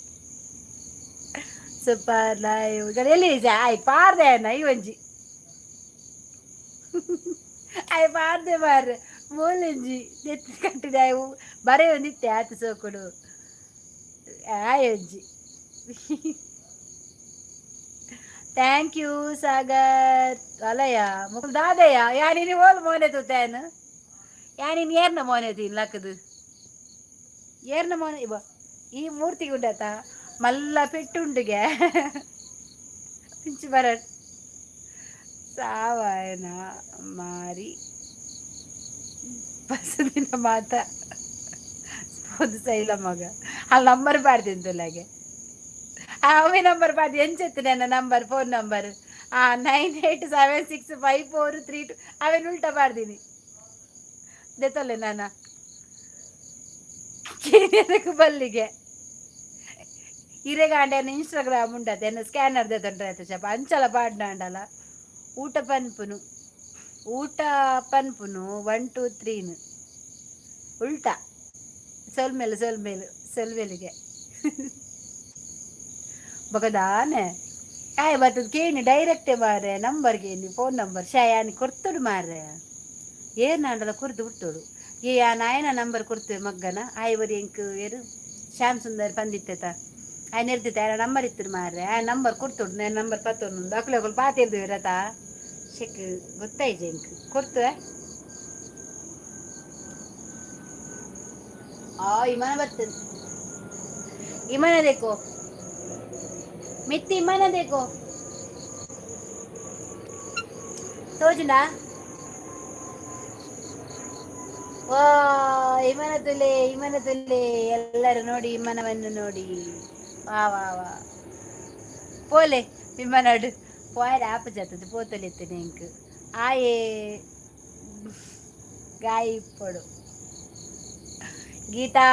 super live. ಎಲ್ಲಿ ಆಯ್ ಪಾರ್ದೆ ಅಣ್ಣ ಈ ಒಂಜಿ ಆಯ್ ಪಾರ್ದೆ ಮಾರ್ರೆ. ಮೂಲಂಜಿ ನೆತ್ತಿ ಕಟ್ಟಿದೆ. ಆಯ್ ಬರೆ ಒಂದಿತ್ತೆ ಆತ ಸೋಕುಡು ಆಯ್ ಒಂಜಿ. Thank you Sagar. ಅಲಯ್ಯ Mukul Dadayya, ಯಾನಿನಿ ಓಲ್ ಮೋನೆ ತೂತೇನು? ಯಾನಿನ್ ಏರ್ನ ಮೋನೆ ತೀನ್ ಲಕ್ಕದು? ಏರ್ನ ಮೋನೆ ಇವ ಈ ಮೂರ್ತಿಗೆ ಉಂಡತ ಮಲ್ಲ ಪೆಟ್ಟುಂಡುಗೆ ಪಿಂಚು ಬರ ಸಾವಾಯನ ಮಾರಿ ಬಸದಿನ ಮಾತ ಪೊದು ಸೈಲ ಮಗ. ಅಲ್ಲಿ ನಂಬರ್ ಪಾಡ್ದಿಂತುಲಾಗೆ. ಅವೇ ನಂಬರ್ ಪಾಡ್ದು ಎಂಚೆತ್ತು ನನ್ನ ನಂಬರ್, ಫೋನ್ ನಂಬರ್ 98765432. ಅವೇನು ಉಲ್ಟಾ ಪಾಡ್ದೀನಿ ದೆತ್ತೊಲ್ಲೆ ನಾನ ಕೇನಿಯದಕ್ಕೆ ಬಲ್ಲಿಗೆ. ಇರೆಗಾಂಡೆ ಇನ್ಸ್ಟಾಗ್ರಾಮ್ ಉಂಟತೆ, ಎನ್ನ ಸ್ಕ್ಯಾನರ್ ದೆತ್ತೊಂಡ್ರೆ ಆಯ್ತು. ಚಪ ಅಂಚಲ ಪಾಡ್ನಾಂಡಲ. ಊಟ ಪನ್ಪುನು, ಊಟ ಪನ್ಪುನು 1 2 3ನು ಉಲ್ಟಾ. ಸೊಲ್ಮೇಲೆ ಸೊಲ್ಮೇಲು ಸೊಲ್ಮೇಲಿಗೆ ಬೊಕದಾನೆ ಆಯ್ ಬತ್ತದ. ಕೇಣಿ ಡೈರೆಕ್ಟೇ ಮಾರ್ರೆ. ನಂಬರ್ ಕೇನಿ, ಫೋನ್ ನಂಬರ್ ಶಯಾನಿ ಕೊರ್ತುಡು ಮಾರ್ರೆ. ಏನಾಂಡಲ ಕುರ್ದು ಬಿಡ್ತೋಡು. ಏ ಆ ನಾಯನ ನಂಬರ್ ಕೊಡ್ತೇವೆ ಮಗ್ಗನ. ಆಯ್ ಬರಿ ಎಂಕ್ ಏರು ಶ್ಯಾಮ್ ಸುಂದರ್ ಪಂದಿತ್ತೆತ ಆಯ್ ನೆರ್ದಿತ್ತೆ. ಆಯನ ನಂಬರ್ ಇತ್ತು ಮಾರ್ರೆ. ಆ ನಂಬರ್ ಕೊಡ್ತೋಡು. ನಾನು ನಂಬರ್ ಪತ್ತೊಂದು ಅಕ್ಲೆ ಅಕುಲು ಪಾತಿರ್ದು ರಥ ಶೆಕ್ ಗೊತ್ತಾಯ್ಜೆ ಎಂಕ್ ಕೊರ್ತುವೆ. ಆ ಇಮನ ಬರ್ತದೆ. ಇಮನ ದೇಕೋ ಮಿತ್ತಿ, ಇಮನ ದೇಕೋ ತೋಜುಂಡಾ? ವಾ, ಇಮನ ತುಲೆ, ಇಮನ ತುಲೆ. ಎಲ್ಲರೂ ನೋಡಿ, ಇಮನವನ್ನು ನೋಡಿ. ವಾ ವಾ ವಾ. ಪೋಲೆ ವಿಮಾನಡ್ ಪೋಯರ ಆಪ ಜಾತದ ಪೋತೊಲಿತ್ತನೆ ಎಂಕ್. ಆಯೆ ಗಾಯಿ ಇಪ್ಪೊಡು. ಗೀತಾ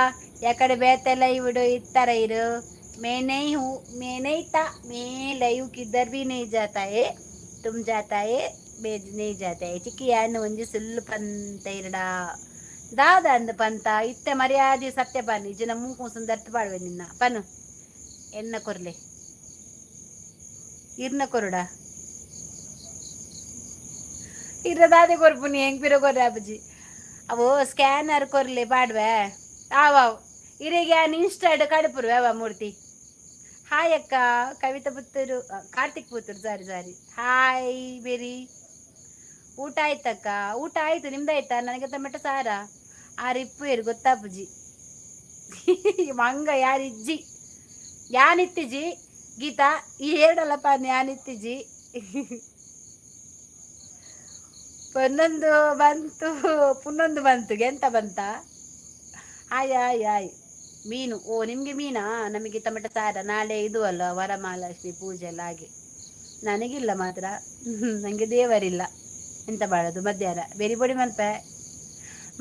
ಯಾಕಡೆ ಬೇತೆಲ್ಲ ಇವಿಡು ಇತ್ತರ ಇರು. मैं नहीं हूँ, मैं नहीं था. मैं लाइव किधर भी नहीं जाता है. तुम जाता है, मैं नहीं जाता है. ಚಿಕ್ಕಿ ಯಾನ್ ಒಂಜಿ ಸುಲ್ಲು ಪಂತ ಇರಡ ದಾದ ಅಂದ ಪಂತ ಇತ್ತೆ ಮರ್ಯಾದೆ ಸತ್ಯ ಪನ್. ಇಜ್ಜಿನ ಮೂಕು ಸುಂದರ್ತ ಪಾಡುವೆ ನಿನ್ನ. ಪನು ಎನ್ನ ಕೊರ್ಲೆ ಇರ್ನ ಕೊರುಡ ಇರ್ನ ದಾದೆ ಕೊರ್ಪುನಿ ಹೆಂಗ್ ಪಿರ ಕೊರ್ರೆ ಅಪ್ಪಜಿ. ಅವು ಸ್ಕ್ಯಾನರ್ ಕೊರ್ಲೆ ಪಾಡುವೆ. ಆವಾವ್ ಇರೆಗೆ ಯಾನ್ ಇನ್ಸ್ಟಾಡ್ ಕಡುಪುರುವೆ ಅವ ಮೂರ್ತಿ. ಹಾಯ್ ಅಕ್ಕ. ಕವಿತಾ ಪುತ್ತೂರು, ಕಾರ್ತಿಕ್ ಪುತ್ತೂರು, ಸಾರಿ ಸಾರಿ. ಹಾಯ್ ಬೇರಿ. ಊಟ ಆಯ್ತಕ್ಕ? ಊಟ ಆಯ್ತು, ನಿಮ್ದಾಯ್ತಾ? ನನಗೆ ಟೊಮೆಟೊ ಸಾರ. ಆ ರಿಪ್ಪು ಏರು ಗೊತ್ತಾಪುಜಿ ಮಂಗ ಯಾರಿಜ್ಜಿ ಯಾನಿತ್ತಿಜಿ. ಗೀತಾ ಈ ಎರಡಲ್ಲಪ್ಪ ಯಾನಿತ್ತಿಜಿ. ಪನ್ನೊಂದು ಬಂತು, ಪುನ್ನೊಂದು ಬಂತು, ಎಂತ ಬಂತ? ಆಯ್ ಆಯ್ ಆಯ್. ಮೀನು. ಓ, ನಿಮಗೆ ಮೀನಾ? ನಮಗೆ ಟೊಮೆಟೊ ಸಾರ. ನಾಳೆ ಇದು ಅಲ್ಲ ವರಮಹಾಲಕ್ಷ್ಮಿ ಪೂಜೆ ಎಲ್ಲ, ಹಾಗೆ ನನಗಿಲ್ಲ ಮಾತ್ರ. ನನಗೆ ದೇವರಿಲ್ಲ, ಎಂತ ಮಾಡೋದು? ಮಧ್ಯಾಹ್ನ ಬೇರೆ ಪೊಡಿ ಮನ್ಪೆ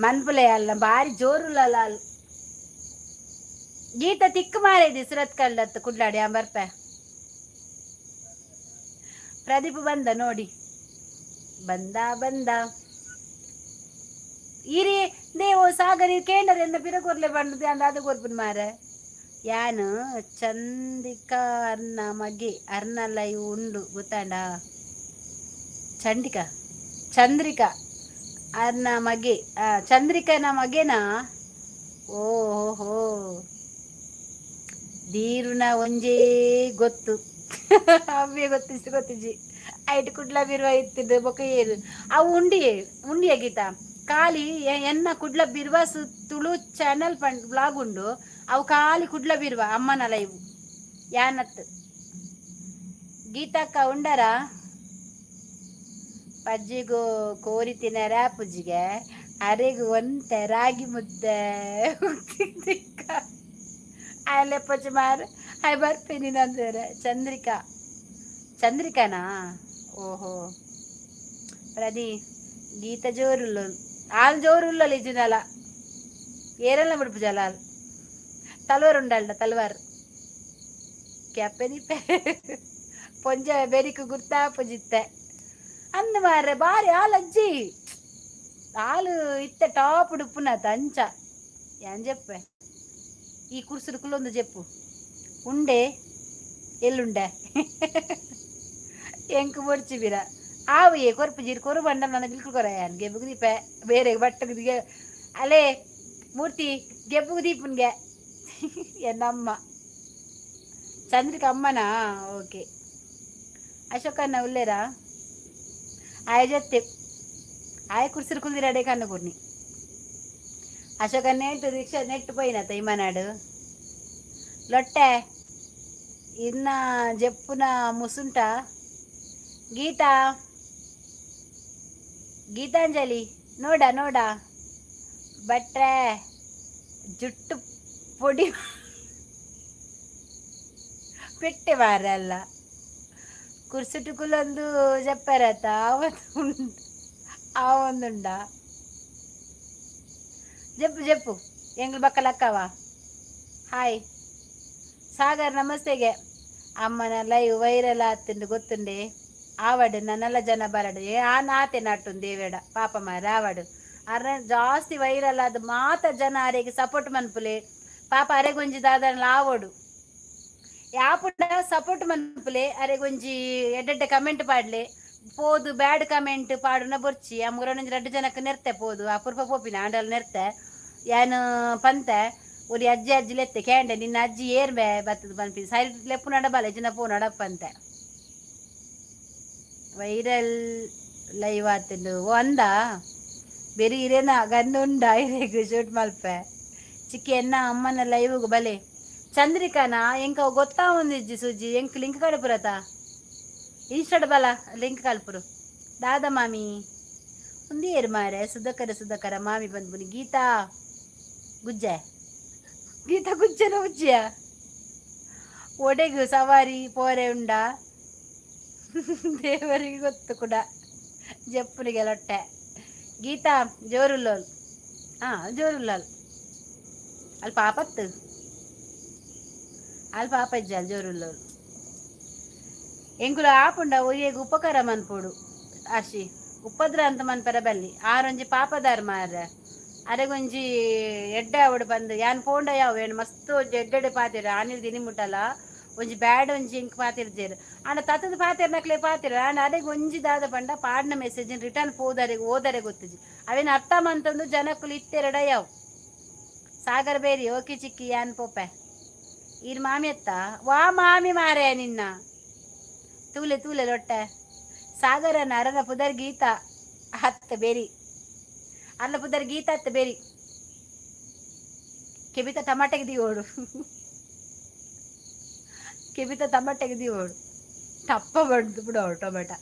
ಮನ್ಪುಲೆ ಅಲ್ಲ, ಭಾರಿ ಜೋರುಲ್ಲ ಅಲ್ಲ. ಗೀತ ತಿಕ್ಕು ಮಾರಿದೆ ಸುರತ್ ಕಲ್ಲತ್ತು ಕುಡ್ಲಾಡಿ ಬರ್ಪೆ. ಪ್ರದೀಪ್ ಬಂದ ನೋಡಿ, ಬಂದ ಬಂದ. ಇರಿ ದೇವೋ ಸಾಗರಿ ಕೇಂದ್ರ ಎನ್ನ ಪಿರಕೊರ್ಲೆ ಬಂದದೆ ಅಂದ ಅದು ಕೊರ್ಪುನ್ ಮಾರೆ. ಯಾನು ಚಂದಿಕಾ ಅರ್ನ ಮಗೆ ಅರ್ನಲ್ಲ ಇವು ಉಂಡು ಗೊತ್ತಾಂಡ? ಚಂಡಿಕಾ, ಚಂದ್ರಿಕಾ ಅರ್ನ ಮಗೆ. ಚಂದ್ರಿಕನ ಮಗೆನಾ? ಓ ಹೋ, ದೀರುನ ಒಂಜೇ ಗೊತ್ತು, ಅವೇ ಗೊತ್ತಿಷ್ಟು ಗೊತ್ತಿಜ್ಜಿ. ಐಟ್ ಕುಡ್ಲ ಬಿರುವ ಇತ್ತಿದ್ದು ಬೊಕ ಏರು ಅವು ಉಂಡಿ ಉಂಡಿಯ ಗೀತಾ ಖಾಲಿ ಎನ್ನ ಕುಡ್ಲ ಬಿರ್ವಾಸ್ ತುಳು ಚಾನಲ್ ಪಂಡ್ ಬ್ಲಾಗ್ ಉಂಡು. ಅವು ಖಾಲಿ ಕುಡ್ಲ ಬಿರುವ ಅಮ್ಮನ ಲೈವ್ ಯಾನತ್. ಗೀತಕ್ಕ ಉಂಡರ? ಪಜ್ಜಿಗೂ ಕೋರಿ ತಿನ್ನರ ಪುಜ್ಜಿಗೆ ಅರೆಗು ಒಂತೆ ರಾಗಿ ಮುದ್ದೆ ಆಲೆ ಪಚ್ಚ ಮಾರ್. ಹಾಯ್ ಬರ್ತೀನಿ ನಂದರೆ. ಚಂದ್ರಿಕಾ, ಚಂದ್ರಿಕಾನಾ? ಓಹೋ. ಪ್ರದಿ ಗೀತ ಜೋರುಲ್ಲ, ಆಲ್ ಜೋರುಲ್ಲ ಲಿಜಿನಲ. ಏರೆಲ್ಲ ಬಿಡ್ಪುಜಲ ಆಲ್ ತಲ್ವಾರ್ ಉಂಡಲ್ಡ ತಲ್ವಾರ್ ಕ್ಯಾಪೆ ದೀಪೆ. ಪೊಂಜ ಬೆರಿಕು ಗುರ್ತಾಪುಜಿತ್ತೆ ಅಂದ್ ಮಾರ್ರೆ ಬಾರಿ ಆಲಜ್ಜಿ ಆಲು ಇತ್ತೆ ಟಾಪ್ ಉಡುಪುನಾತ ಅಂಚ ಯಾನ್ ಜೆಪ್ಪೆ ಈ ಕುರ್ಸುಡು ಕುಲ್ಲೊಂದು ಜೆಪ್ಪು ಉಂಡೆ ಎಲ್ಲುಂಡೆ ಎಂಕ್ ಬೊಡ್ಚಿ ಬೀರ ಆವು ಏ ಕೊರ್ಪು ಜೀರ್ ಕೊರು ಬಂಡ ನನ್ನ ಬಿಲ್ಕುಲ್ ಕೊರ ಯಾನ್ ಗೆಬ್ಬುಗು ದೀಪೆ ಬೇರೆ ಬಟ್ಟಗೆ ಅಲೇ ಮೂರ್ತಿ ಗೆಬ್ಬುಗು ದೀಪನ್ಗೆ ಎನ್ನಮ್ಮ ಚಂದ್ರಿಕ ಅಮ್ಮನಾ. ಓಕೆ ಅಶೋಕಣ್ಣ ಉಲ್ಲೇರಾ ಆಯ ಜತ್ತೆ ಆಯ ಕುರ್ಸಿರು ಕುಲ್ದಿರಡೆ ಕಣ್ಣು ಕುರ್ನಿ ಅಶೋಕ ನೆಟ್ಟು ರಿಕ್ಷಾ ನೆಟ್ಟು ಪೋಯಿನತ ಇಮ್ಮನಾಡು ಲೊಟ್ಟೆ ಇನ್ನ ಜೆಪ್ಪುನ ಮುಸುಂಟ. ಗೀತಾ ಗೀತಾಂಜಲಿ ನೋಡ ನೋಡ ಬಟ್ರೆ ಜುಟ್ಟು ಪೊಡಿ ಪೆಟ್ಟೆ ಮಾರಲ್ಲ ಕುರ್ಸುಟುಕುಲೊಂದು ಜಪ್ಪರತ ಆವೊಂದು ಆವೊಂದುಂಡ ಜಪ್ಪು ಜಪ್ಪು ಎಂಗ್ಲು ಬಕ್ಕಲಕ್ಕವ. ಹಾಯ್ ಸಾಗರ್ ನಮಸ್ತೆಗೆ. ಅಮ್ಮನ ಲೈವ್ ವೈರಲ್ ಆತುಂಡು ಗೊತ್ತುಂಡೆ ಆವಡು ನನ್ನೆಲ್ಲ ಜನ ಬರಡು ಏ ಆ ನಾತೆ ನಾಟುಂದು ದೇವೇಡ ಪಾಪ ಮಾರ ಆವಡು ಅರ್ನ ಜಾಸ್ತಿ ವೈರಲ್ ಆದ ಮಾತ ಜನ ಅರೆಗೆ ಸಪೋರ್ಟ್ ಮನ್ಪುಲೆ ಪಾಪ ಅರೆಗೊಂಜಿ ದಾದನ ಆವಡು ಯಾಪುಂಡ ಸಪೋರ್ಟ್ ಮನ್ಪುಲೆ ಅರೆಗೊಂಜಿ ಎಡ್ಡೆಡ್ಡೆ ಕಮೆಂಟ್ ಪಾಡ್ಲೆ ಪೋದು ಬ್ಯಾಡ್ ಕಮೆಂಟ್ ಪಾಡುನ ಬೊರ್ಚಿ. ಆ ಮುರನೊಂಜಿ ರಡ್ಡು ಜನಕ್ಕೆ ನೆರ್ತೆ ಪೋದು ಅಪರೂಪ ಪೋಪಿನ ಆಂಡಲ್ ನೆರ್ತೆ ಯಾನ್ ಪಂತೆ ಒರಿ ಅಜ್ಜಿ ಅಜ್ಜಿ ಲೆತ್ತೆ ಕೇಂಡೆ ನಿನ್ನ ಅಜ್ಜಿ ಏರ್ ಬೇ ಬತ್ತದ ಪನ್ಪಿ ಸೈಡ್ ಲೆಪ್ಪು ನಡ ಬಲ ಜಿನ ಪೋ ನಡಪ್ಪಂತೆ. ವೈರಲ್ ಲೈವ್ ಆತುಂಡು ಓ ಅಂದ ಬೆರಿ ಇರೇನ ಗನ್ನುಂಡ ಇರೇಗ್ ಶೂಟ್ ಮಲ್ಪೆ ಚಿಕ್ಕಿ ಎನ್ನ ಅಮ್ಮನ ಲೈವ್ಗ್ ಬಲೆ ಚಂದ್ರಿಕಾನ ಎಂಕ ಗೊತ್ತಾ ಒಂದಿಜ್ಜಿ ಸುಜಿ ಎಂಕ್ ಲಿಂಕ್ ಕಡಪುರತ ಇನ್ಸ್ಟಾಡ್ ಬಲ ಲಿಂಕ್ ಕಲ್ಪುರು ದಾದಾ ಮಾಮಿ ಒಂದೇರು ಮಾರೆ ಸುಧಾಕರ ಸುಧಾಕರ ಮಾಮಿ ಬಂದ್ಬುನಿ. ಗೀತಾ ಗುಜ್ಜೆ ಗೀತಾ ಗುಜ್ಜೆನ ಉಜ್ಜಿಯ ಒಡೆಗು ಸವಾರಿ ಪೋರೆ ಉಂಡ ದೇವರಿಗೆ ಗೊತ್ತು ಕೂಡ ಜಪ್ಪುನಿಗೆ ಲೊಟ್ಟೆ. ಗೀತಾ ಜೋರುಲ್ಲೋಲ್ ಹಾಂ ಜೋರುಲ್ಲಾಲ್ ಅಲ್ಲಿ ಪಾಪತ್ತು ಅಲ್ಲಿ ಪಾಪ ಇಜ್ಜಾಲ್ ಜೋರುಲ್ಲೋಲ್ ಎಂಕುಲು ಆಪುಂಡ ಒಯ್ಯೆಗ್ ಉಪಕಾರ ಮನ್ಪೊಡು ಆಶಿ ಉಪದ್ರ ಅಂತ ಮನ್ಪೆರ ಬಲ್ಲಿ ಆರೊಂಜಿ ಪಾಪದಾರ್ ಮಾರ್ರೆ ಅರೆಗೊಂಜಿ ಎಡ್ಡೆ ಅವಡು ಬಂದು ಯಾನ್ ಪೋಂಡ ಯಾವ ಏನು ಮಸ್ತ್ ಒಂಜಿ ಎಡ್ಡೆಡೆ ಪಾತೆರ ಆನಿಲ್ ದಿನಿ ಮುಟ್ಟಲ ಒಂಜಿ ಬ್ಯಾಡ್ ಒಂಜಿ ಇಂಕ್ ಪಾತಿರ್ಜೇರು ಆಂಡ ತತ್ತದ ಪಾತೆರ್ನಕ್ಲೆ ಪಾತೆರ ಆಂಡ ಅರೆಗ್ ಒಂಜಿ ದಾದ ಪಂಡ ಪಾಡ್ನ ಮೆಸೇಜ್ ರಿಟರ್ನ್ ಪೋದರೆ ಓದರೆ ಗೊತ್ತಿಜಿ ಅವೇನು ಅರ್ಥ ಮಂತಂದು ಜನಕ್ಕುಲು ಇತ್ತೆರಡ ಯಾವ. ಸಾಗರ್ ಬೇರಿ ಓಕೆ ಚಿಕ್ಕಿ ಯಾನ್ ಪೋಪೆ ಈರ್ ಮಾಮಿ ಅತ್ತ ವಾ ಮಾಮಿ ಮಾರೆ ನಿನ್ನ ತೂಲೆ ತೂಲೆ ಲೊಟ್ಟೆ ಸಾಗರನ ಅರನ ಪುದರ್ ಗೀತಾ ಹತ್ತ ಬೇರಿ ಅರ್ನ ಪುದರ್ ಗೀತಾ ಅತ್ತ ಬೇರಿ ಕೆಬಿತ ಟಮಾಟೆಗೆ ದಿವೋಡು ಕೆಬಿತ ಟಮಾಟೆಗೆ ದಿವೋಡು ಟಪ್ಪ ಬಡ್ದು ಬಿಡೋಡು ಟೊಮೆಟೊ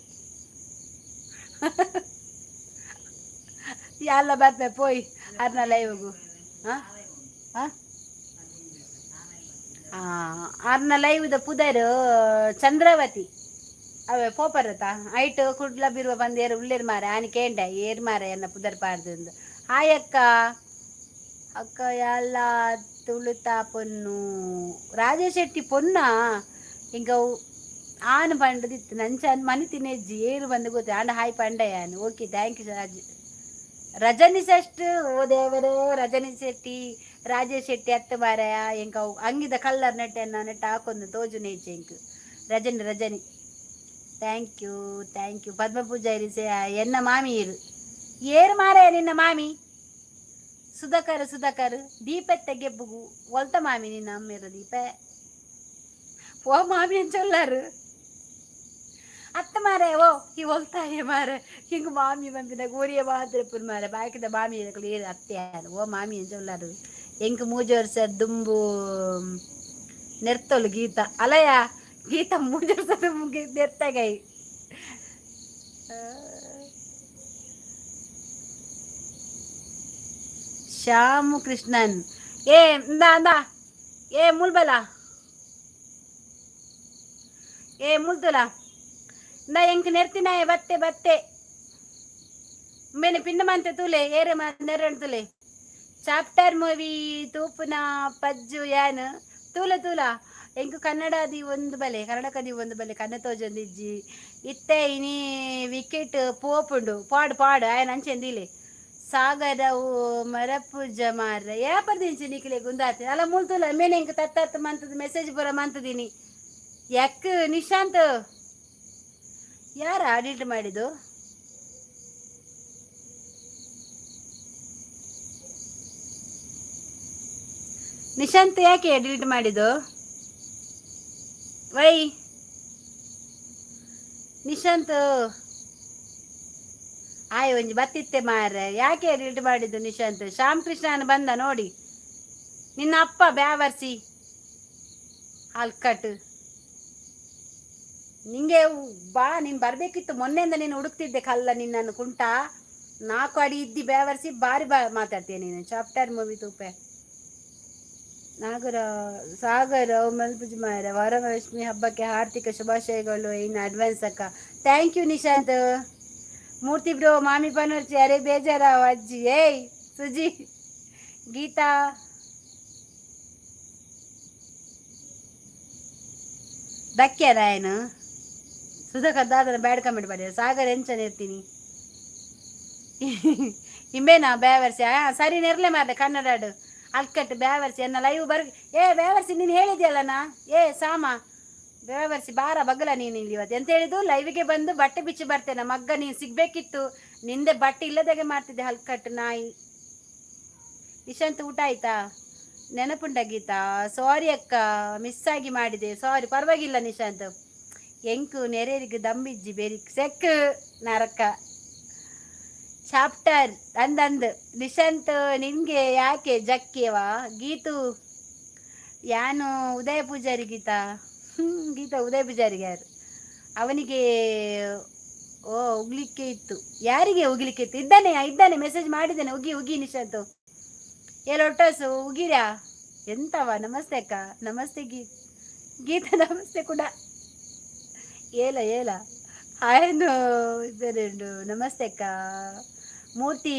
ಯಾಲ್ಲ ಬರ್ಪೆ ಪೋಯ್ ಅರ್ನ ಲೈವ್ಗು ಹಾಂ ಹಾಂ ಅರ್ನ ಲೈವ್ದ ಪುದರ್ ಚಂದ್ರಾವತಿ ಅವೇ ಪೋಪರತ ಐಟ್ ಕುಡ್ಲ ಬಿರುವ ಬಂದು ಏರು ಉಳ್ಳೇರು ಮಾರೆ ಆನಿ ಕೇಂಡೆ ಏರ್ ಮಾರೆ ಎನ್ನ ಪುದರ್ ಪಾಡ್ದು. ಹಾಯ್ ಅಕ್ಕ ಅಕ್ಕ ಎಲ್ಲ ತುಳುತ ಪೊನ್ನು ರಾಜೇಶ್ ಶೆಟ್ಟಿ ಪೊನ್ನ ಇಂಕ ಆನ್ ಪಂಡದಿತ್ತು ನಂಚ ಮನಿ ತಿನೆಜ್ಜಿ ಏರು ಬಂದು ಗೊತ್ತೆ ಆಂಡ ಹಾಯ್ ಪಂಡಯಾನ್. Okay thank you Raj Rajani ಶೆಸ್ಟ್ ಓ ದೇವರೇ ರಜನಿ ಶೆಟ್ಟಿ ರಾಜೇಶ್ ಶೆಟ್ಟಿ ಅತ್ತ ಮಾರಾಯ ಎಂಕ ಅಂಗಿದ ಕಲ್ಲರ್ ನೆಟ್ಟೆ ನೆಟ್ಟ ಹಾಕೊಂದು ತೋಜು ನೇಚೆ ಎಂಕ್ Rajani Rajani thank you thank you. Padma Poojary ಸೆ ಎನ್ನ ಮಾಮಿ ಇರು ಏರು ಮಾರಾಯ ನಿನ್ನ ಮಾಮಿ ಸುಧಾಕರ್ ಸುಧಾಕರ್ ದೀಪೆತ್ತ ಗೆಬ್ಬುಗು ಒಲ್ತ ಮಾಮಿ ನಿನ್ನ ಅಮ್ಮೇರ ದೀಪೆ ಓ ಮಾಮಿ ಅಂತ ಚೊಲ್ಲಾರು ಅತ್ತ ಮಾರೆ ಓ ಈ ಒಲ್ತಾಯ ಮಾರೆ ಹಿಂಗೆ ಮಾಮಿ ಬಂಪಿನ ಗೋರಿಯ ಮಾತ್ರ ಪುರ್ ಮಾರೆ ಬಾಕಿದ ಮಾಮಿ ಏರು ಅತ್ತೆ ಓ ಮಾಮಿ ಅಂತ ಚೊಲ್ಲಾರು ಎಂಕ್ ಮೂಜು ವರ್ಷ ದುಂಬು ನೆರ್ತೋಲು ಗೀತಾ ಅಲಯ ಗೀತಾ ಮೂಜು ವರ್ಷ ದುಂಬು ನೆರ್ತಗೈ. ಶ್ಯಾಮು ಕೃಷ್ಣನ್ ಏ ಇಂದಾ ಇಂದಾ ಏ ಮುಲ್ಬಲ ಏ ಮುಲ್ತುಲ ಇಂದಾ ಎಂಕ್ ನೆರ್ತಿನಾಯ ಬತ್ತೆ ಬತ್ತೆ ಮೇನೆ ಪಿಂಡ ಮಂತೆ ತೂಲೆ ಏರೆ ನೆರಣ್ ತುಲೆ ಚಾಪ್ಟರ್ ಮೂವಿ ತೂಪುನ ಪಜ್ಜು ಯಾನ್ ತೂಲ ತೂಲ ಎಂಕು ಕನ್ನಡ the ಒಂದು ಬಲೆ, ಕನ್ನಡ ಕದಿ ಒಂದು ಬಲೆ, ಕನ್ನ ತೋಜೊಂದಿಜ್ಜಿ. ಇತ್ತೆ ಇನಿ ವಿಕೆಟ್ ಪೋಪುಂಡು. ಪಾಡು ಪಾಡು ಆಯನ ಅಂಚೆಂದಿಲೆ ಸಾಗರ ಮರಪೂಜ ಮಾರ ಏಪರ್ದಿಂಚಿ ನಿಕ್ಲೆ ಗುಂದಾತಿ ಅಲ್ಲ ಮುಲ್ತುಲ ಮೇನೆ ಎಂಕ್ ತತ್ತ ಮಂತದ ಮೆಸೇಜ್ ಪೂರ ಮಂತದಿನಿ. ಯಾಕ್ ನಿಶಾಂತ್ ಯಾರ ಆಡಿಟ್ ಮಾಡಿದ್ದು? ನಿಶಾಂತ್ ಯಾಕೆ ಡಿಲೀಟ್ ಮಾಡಿದ್ದು? ವೈ ನಿಶಾಂತ್ ಆಯ್ ಒಂಜಿ ಬತ್ತಿತ್ತೆ ಮಾರ್ರೆ, ಯಾಕೆ ಡಿಲೀಟ್ ಮಾಡಿದ್ದು ನಿಶಾಂತ್? ಶ್ಯಾಮ್ ಕೃಷ್ಣನ ಬಂದ ನೋಡಿ ನಿನ್ನ ಅಪ್ಪ ಬ್ಯಾವರ್ಸಿ ಹಲ್ಕಟ್. ನಿಂಗೆ ಬಾ, ನೀನು ಬರಬೇಕಿತ್ತು ಮೊನ್ನೆಯಿಂದ ನೀನು ಹುಡುಕ್ತಿದ್ದೆ ಕಲ್ಲ ನಿನ್ನನ್ನು. ಕುಂಟ 4 ಅಡಿ ಇದ್ದಿ ಬ್ಯಾವರ್ಸಿ, ಬಾರಿ ಬಾ ಮಾತಾಡ್ತೀಯ ನೀನು. ಚಾಪ್ಟರ್ ಮೂವಿ ತೂಪೆ. ನಾಗರ ಸಾಗರ ಮಲ್ಪುಜ್ ಮಾರ, ವರಮಹಾಲಕ್ಷ್ಮಿ ಹಬ್ಬಕ್ಕೆ ಹಾರ್ದಿಕ ಶುಭಾಶಯಗಳು ಇನ್ ಅಡ್ವಾನ್ಸ್ ಅಕ್ಕ. Thank you Nishant. Murthy bro ಮಾಮಿ ಪನೋರ್ಚಿ ಅರೆ ಬೇಜಾರಾವ ಅಜ್ಜಿ. ಏಯ್ ಸುಜಿ ಗೀತಾ ದಕ್ಕ್ಯಾರ ಏನು ಸುಧಾಕರ್ ದಾದನ ಬ್ಯಾಡ್ ಕಮೆಂಟ್ ಮಾಡಿ. ಸಾಗರ್ ಎಂಚನ ಇರ್ತೀನಿ ಇಂಬೇನಾ ಬ್ಯಾವರ್ಸಿ? ಸರಿ ನೆರ್ಲೆ ಮಾರ್ಲೆ ಕನ್ನಡ ಅಲ್ಕಟ್ಟು ಬ್ಯಾವರ್ಸಿ ಎನ್ನ ಲೈವ್ ಬರ್. ಏ ಬ್ಯಾವರ್ಸಿ ನೀನು ಹೇಳಿದ್ಯಲ್ಲನಾ? ಏ ಸಾಮ ಬ್ಯಾವರ್ಸಿ ಬಾರ ಬಗ್ಲ ನೀನು ಇಲ್ಲಿ ಇವತ್ತು ಎಂತ ಹೇಳಿದ್ದು? ಲೈವಿಗೆ ಬಂದು ಬಟ್ಟೆ ಬಿಚ್ಚಿ ಬರ್ತೇನೆ ಮಗ್ಗ, ನೀನು ಸಿಗ್ಬೇಕಿತ್ತು, ನಿಂದೆ ಬಟ್ಟೆ ಇಲ್ಲದಾಗೆ ಮಾಡ್ತಿದ್ದೆ ಹಲ್ಕಟ್ಟು ನಾಯಿ. ನಿಶಾಂತ್ ಊಟ ಆಯ್ತಾ? ನೆನಪುಂಟ ಗೀತಾ? ಸಾರಿ ಅಕ್ಕ, ಮಿಸ್ ಆಗಿ ಮಾಡಿದೆ, ಸಾರಿ. ಪರವಾಗಿಲ್ಲ ನಿಶಾಂತ್. ಎಂಕು ನೆರೆರಿಗೆ ದಂಬಿಜ್ಜಿ ಬೇರಿ ಸೆಕ್ ನರಕ ಚಾಪ್ಟರ್ ಅಂದಂದು. ನಿಶಾಂತ್ ನಿನಗೆ ಯಾಕೆ ಜಕ್ಕಿಯವಾ? ಗೀತು ಯಾನು ಉದಯ ಪೂಜಾರಿ ಗೀತಾ, ಗೀತಾ ಉದಯ ಪೂಜಾರಿಗೆ ಯಾರು ಅವನಿಗೆ? ಓ ಉಗ್ಲಿಕ್ಕೆ ಇತ್ತು. ಯಾರಿಗೆ ಉಗಿಲಿಕ್ಕೆ ಇತ್ತು? ಇದ್ದಾನೆ ಇದ್ದಾನೆ, ಮೆಸೇಜ್ ಮಾಡಿದ್ದೇನೆ. ಉಗಿ ಉಗಿ ನಿಶಾಂತ್. ಏ ಲೊಟ್ಟಸು ಉಗಿರಾ ಎಂತವ? ನಮಸ್ತೆ ಅಕ್ಕ. ನಮಸ್ತೆ ಗೀತಾ, ನಮಸ್ತೆ ಕೂಡ. ಏಲ ಏಲ ಆಯನು ಬೇರೆ. ನಮಸ್ತೆ ಅಕ್ಕ. ಮೂರ್ತಿ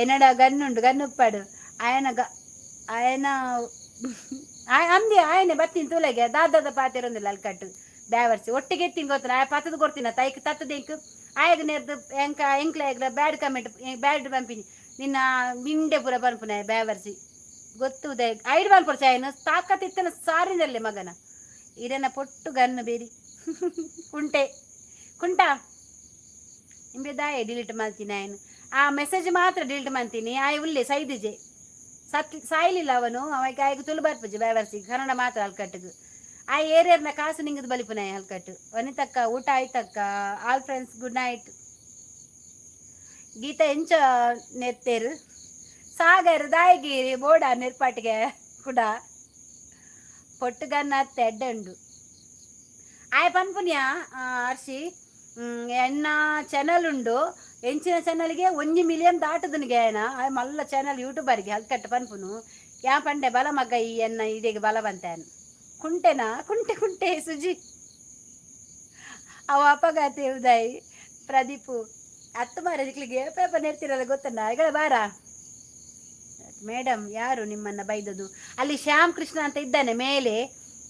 ಎನ್ನಡ ಗನ್ನುಂಡು ಗನ್ನುಪ್ಪಾಡು ಆಯನ ಗ ಆಯನ ಅಂದಿ ಆಯನೆ ಬತ್ತೀನಿ ತೂಲೆಗೆ ದಾದಾದ ಪಾತಿರೊಂದಿಲ್ಲ ಅಲ್ಕಟ್ಟು ಬ್ಯಾವರ್ಸಿ ಒಟ್ಟಿಗೆ ಎತ್ತೀನಿ ಗೊತ್ತಲ್ಲ. ಆಯ ಪತ್ತದ ಕೊಡ್ತೀನ ತೈಕ್ ತತ್ತದ ಎಂಕ್ ಆಯಗ ನೇರ್ದು ಎಂಕ ಎಂಕ್ಲ ಬ್ಯಾಡ್ ಕಮೆಂಟ್ ಬ್ಯಾಡ್ ಪಂಪಿನಿ ನಿನ್ನ ಮಿಂಡೆ ಪೂರ ಪನ್ಪುನ ಬ್ಯಾವರ್ಸಿ ಗೊತ್ತು. ಉದಯ ಐಡ್ ಪನ್ಪುರ ಚಾಯನ ತಾಕತ್ತಿತ್ತನ ಸಾರಿನಲ್ಲೇ ಮಗನ ಇರನ ಪೊಟ್ಟು ಗನ್ನು ಬೇರಿ ಕುಂಟೆ ಕುಂಟ ನಿಂಬೆದಾಯ ಡಿಲೀಟ್ ಮಾಡ್ತೀನಿ ಆಯನು. ಆ ಮೆಸೇಜ್ ಮಾತ್ರ ಡಿಲೀಟ್ ಮಾಡ್ತೀನಿ. ಆಯ್ ಉಲ್ಲೆ ಸೈದಿಜೆ ಸತ್ ಸಾಯ್ಲಿಲ್ಲ ಅವನು. ಅವಾಗ ಆಯ್ಗೆ ತುಳು ಬರ್ಪುಜಿ ಬ್ಯಾವರ್ಸಿ, ಕನ್ನಡ ಮಾತ್ರ ಅಲ್ಕಟ್ಟಿಗೆ. ಆ ಏರಿಯರ್ನ ಕಾಸು ನಿಂಗದು ಬಲಿಪುನ ಹಲ್ಕಟ್ಟು. ವನಿತಕ್ಕ ಊಟ ಆಯ್ತಕ್ಕ? All friends good night. Geetha ಎಂಚ ನೆತ್ತೇರು? ಸಾಗರ್ ದಾಯಗಿರಿ ಬೋಡ ನೆರ್ಪಾಟಿಗೆ ಕುಡ ಪೊಟ್ಟುಗನ್ನ ಅತ್ತೆ ಉಂಡು ಆಯ್ ಪನ್ಪುನ್ಯ ಅರ್ಷಿ ಎನ್ನ ಚಾನಲ್ ಉಂಡು. ಎಂಚಿನ ಚಾನಲ್ಗೆ 1 ಮಿಲಿಯನ್ ದಾಟದನಿಗೆ ಆಯನ ಆಯ್ ಮಲ್ಲ ಚಾನಲ್ ಯೂಟ್ಯೂಬರ್ಗೆ ಹಲ್ಕಟ್ಟು ಪನ್ಪುನು. ಯಾ ಪಂಡೆ ಬಲ ಮಗ್ಗ ಈ ಎನ್ನ ಇಡೆಗೆ ಬಲ ಬಂತಾನು. ಕುಂಟೆನಾ? ಕುಂಟೆ ಕುಂಟೆ ಸುಜಿ ಅವ ಅಪಘಾತ ಉದಯ್ ಪ್ರದೀಪು ಹತ್ತು ಮಾರ ನಿಕ್ಲಿಗೆ ಪೇಪರ್ ನೆರ್ತಿರಲ್ಲ ಗೊತ್ತಣ್ಣ. ಈಗಳ ಬಾರ ಮೇಡಮ್. ಯಾರು ನಿಮ್ಮನ್ನು ಬೈದದು? ಅಲ್ಲಿ ಶ್ಯಾಮ್ ಕೃಷ್ಣ ಅಂತ ಇದ್ದಾನೆ ಮೇಲೆ.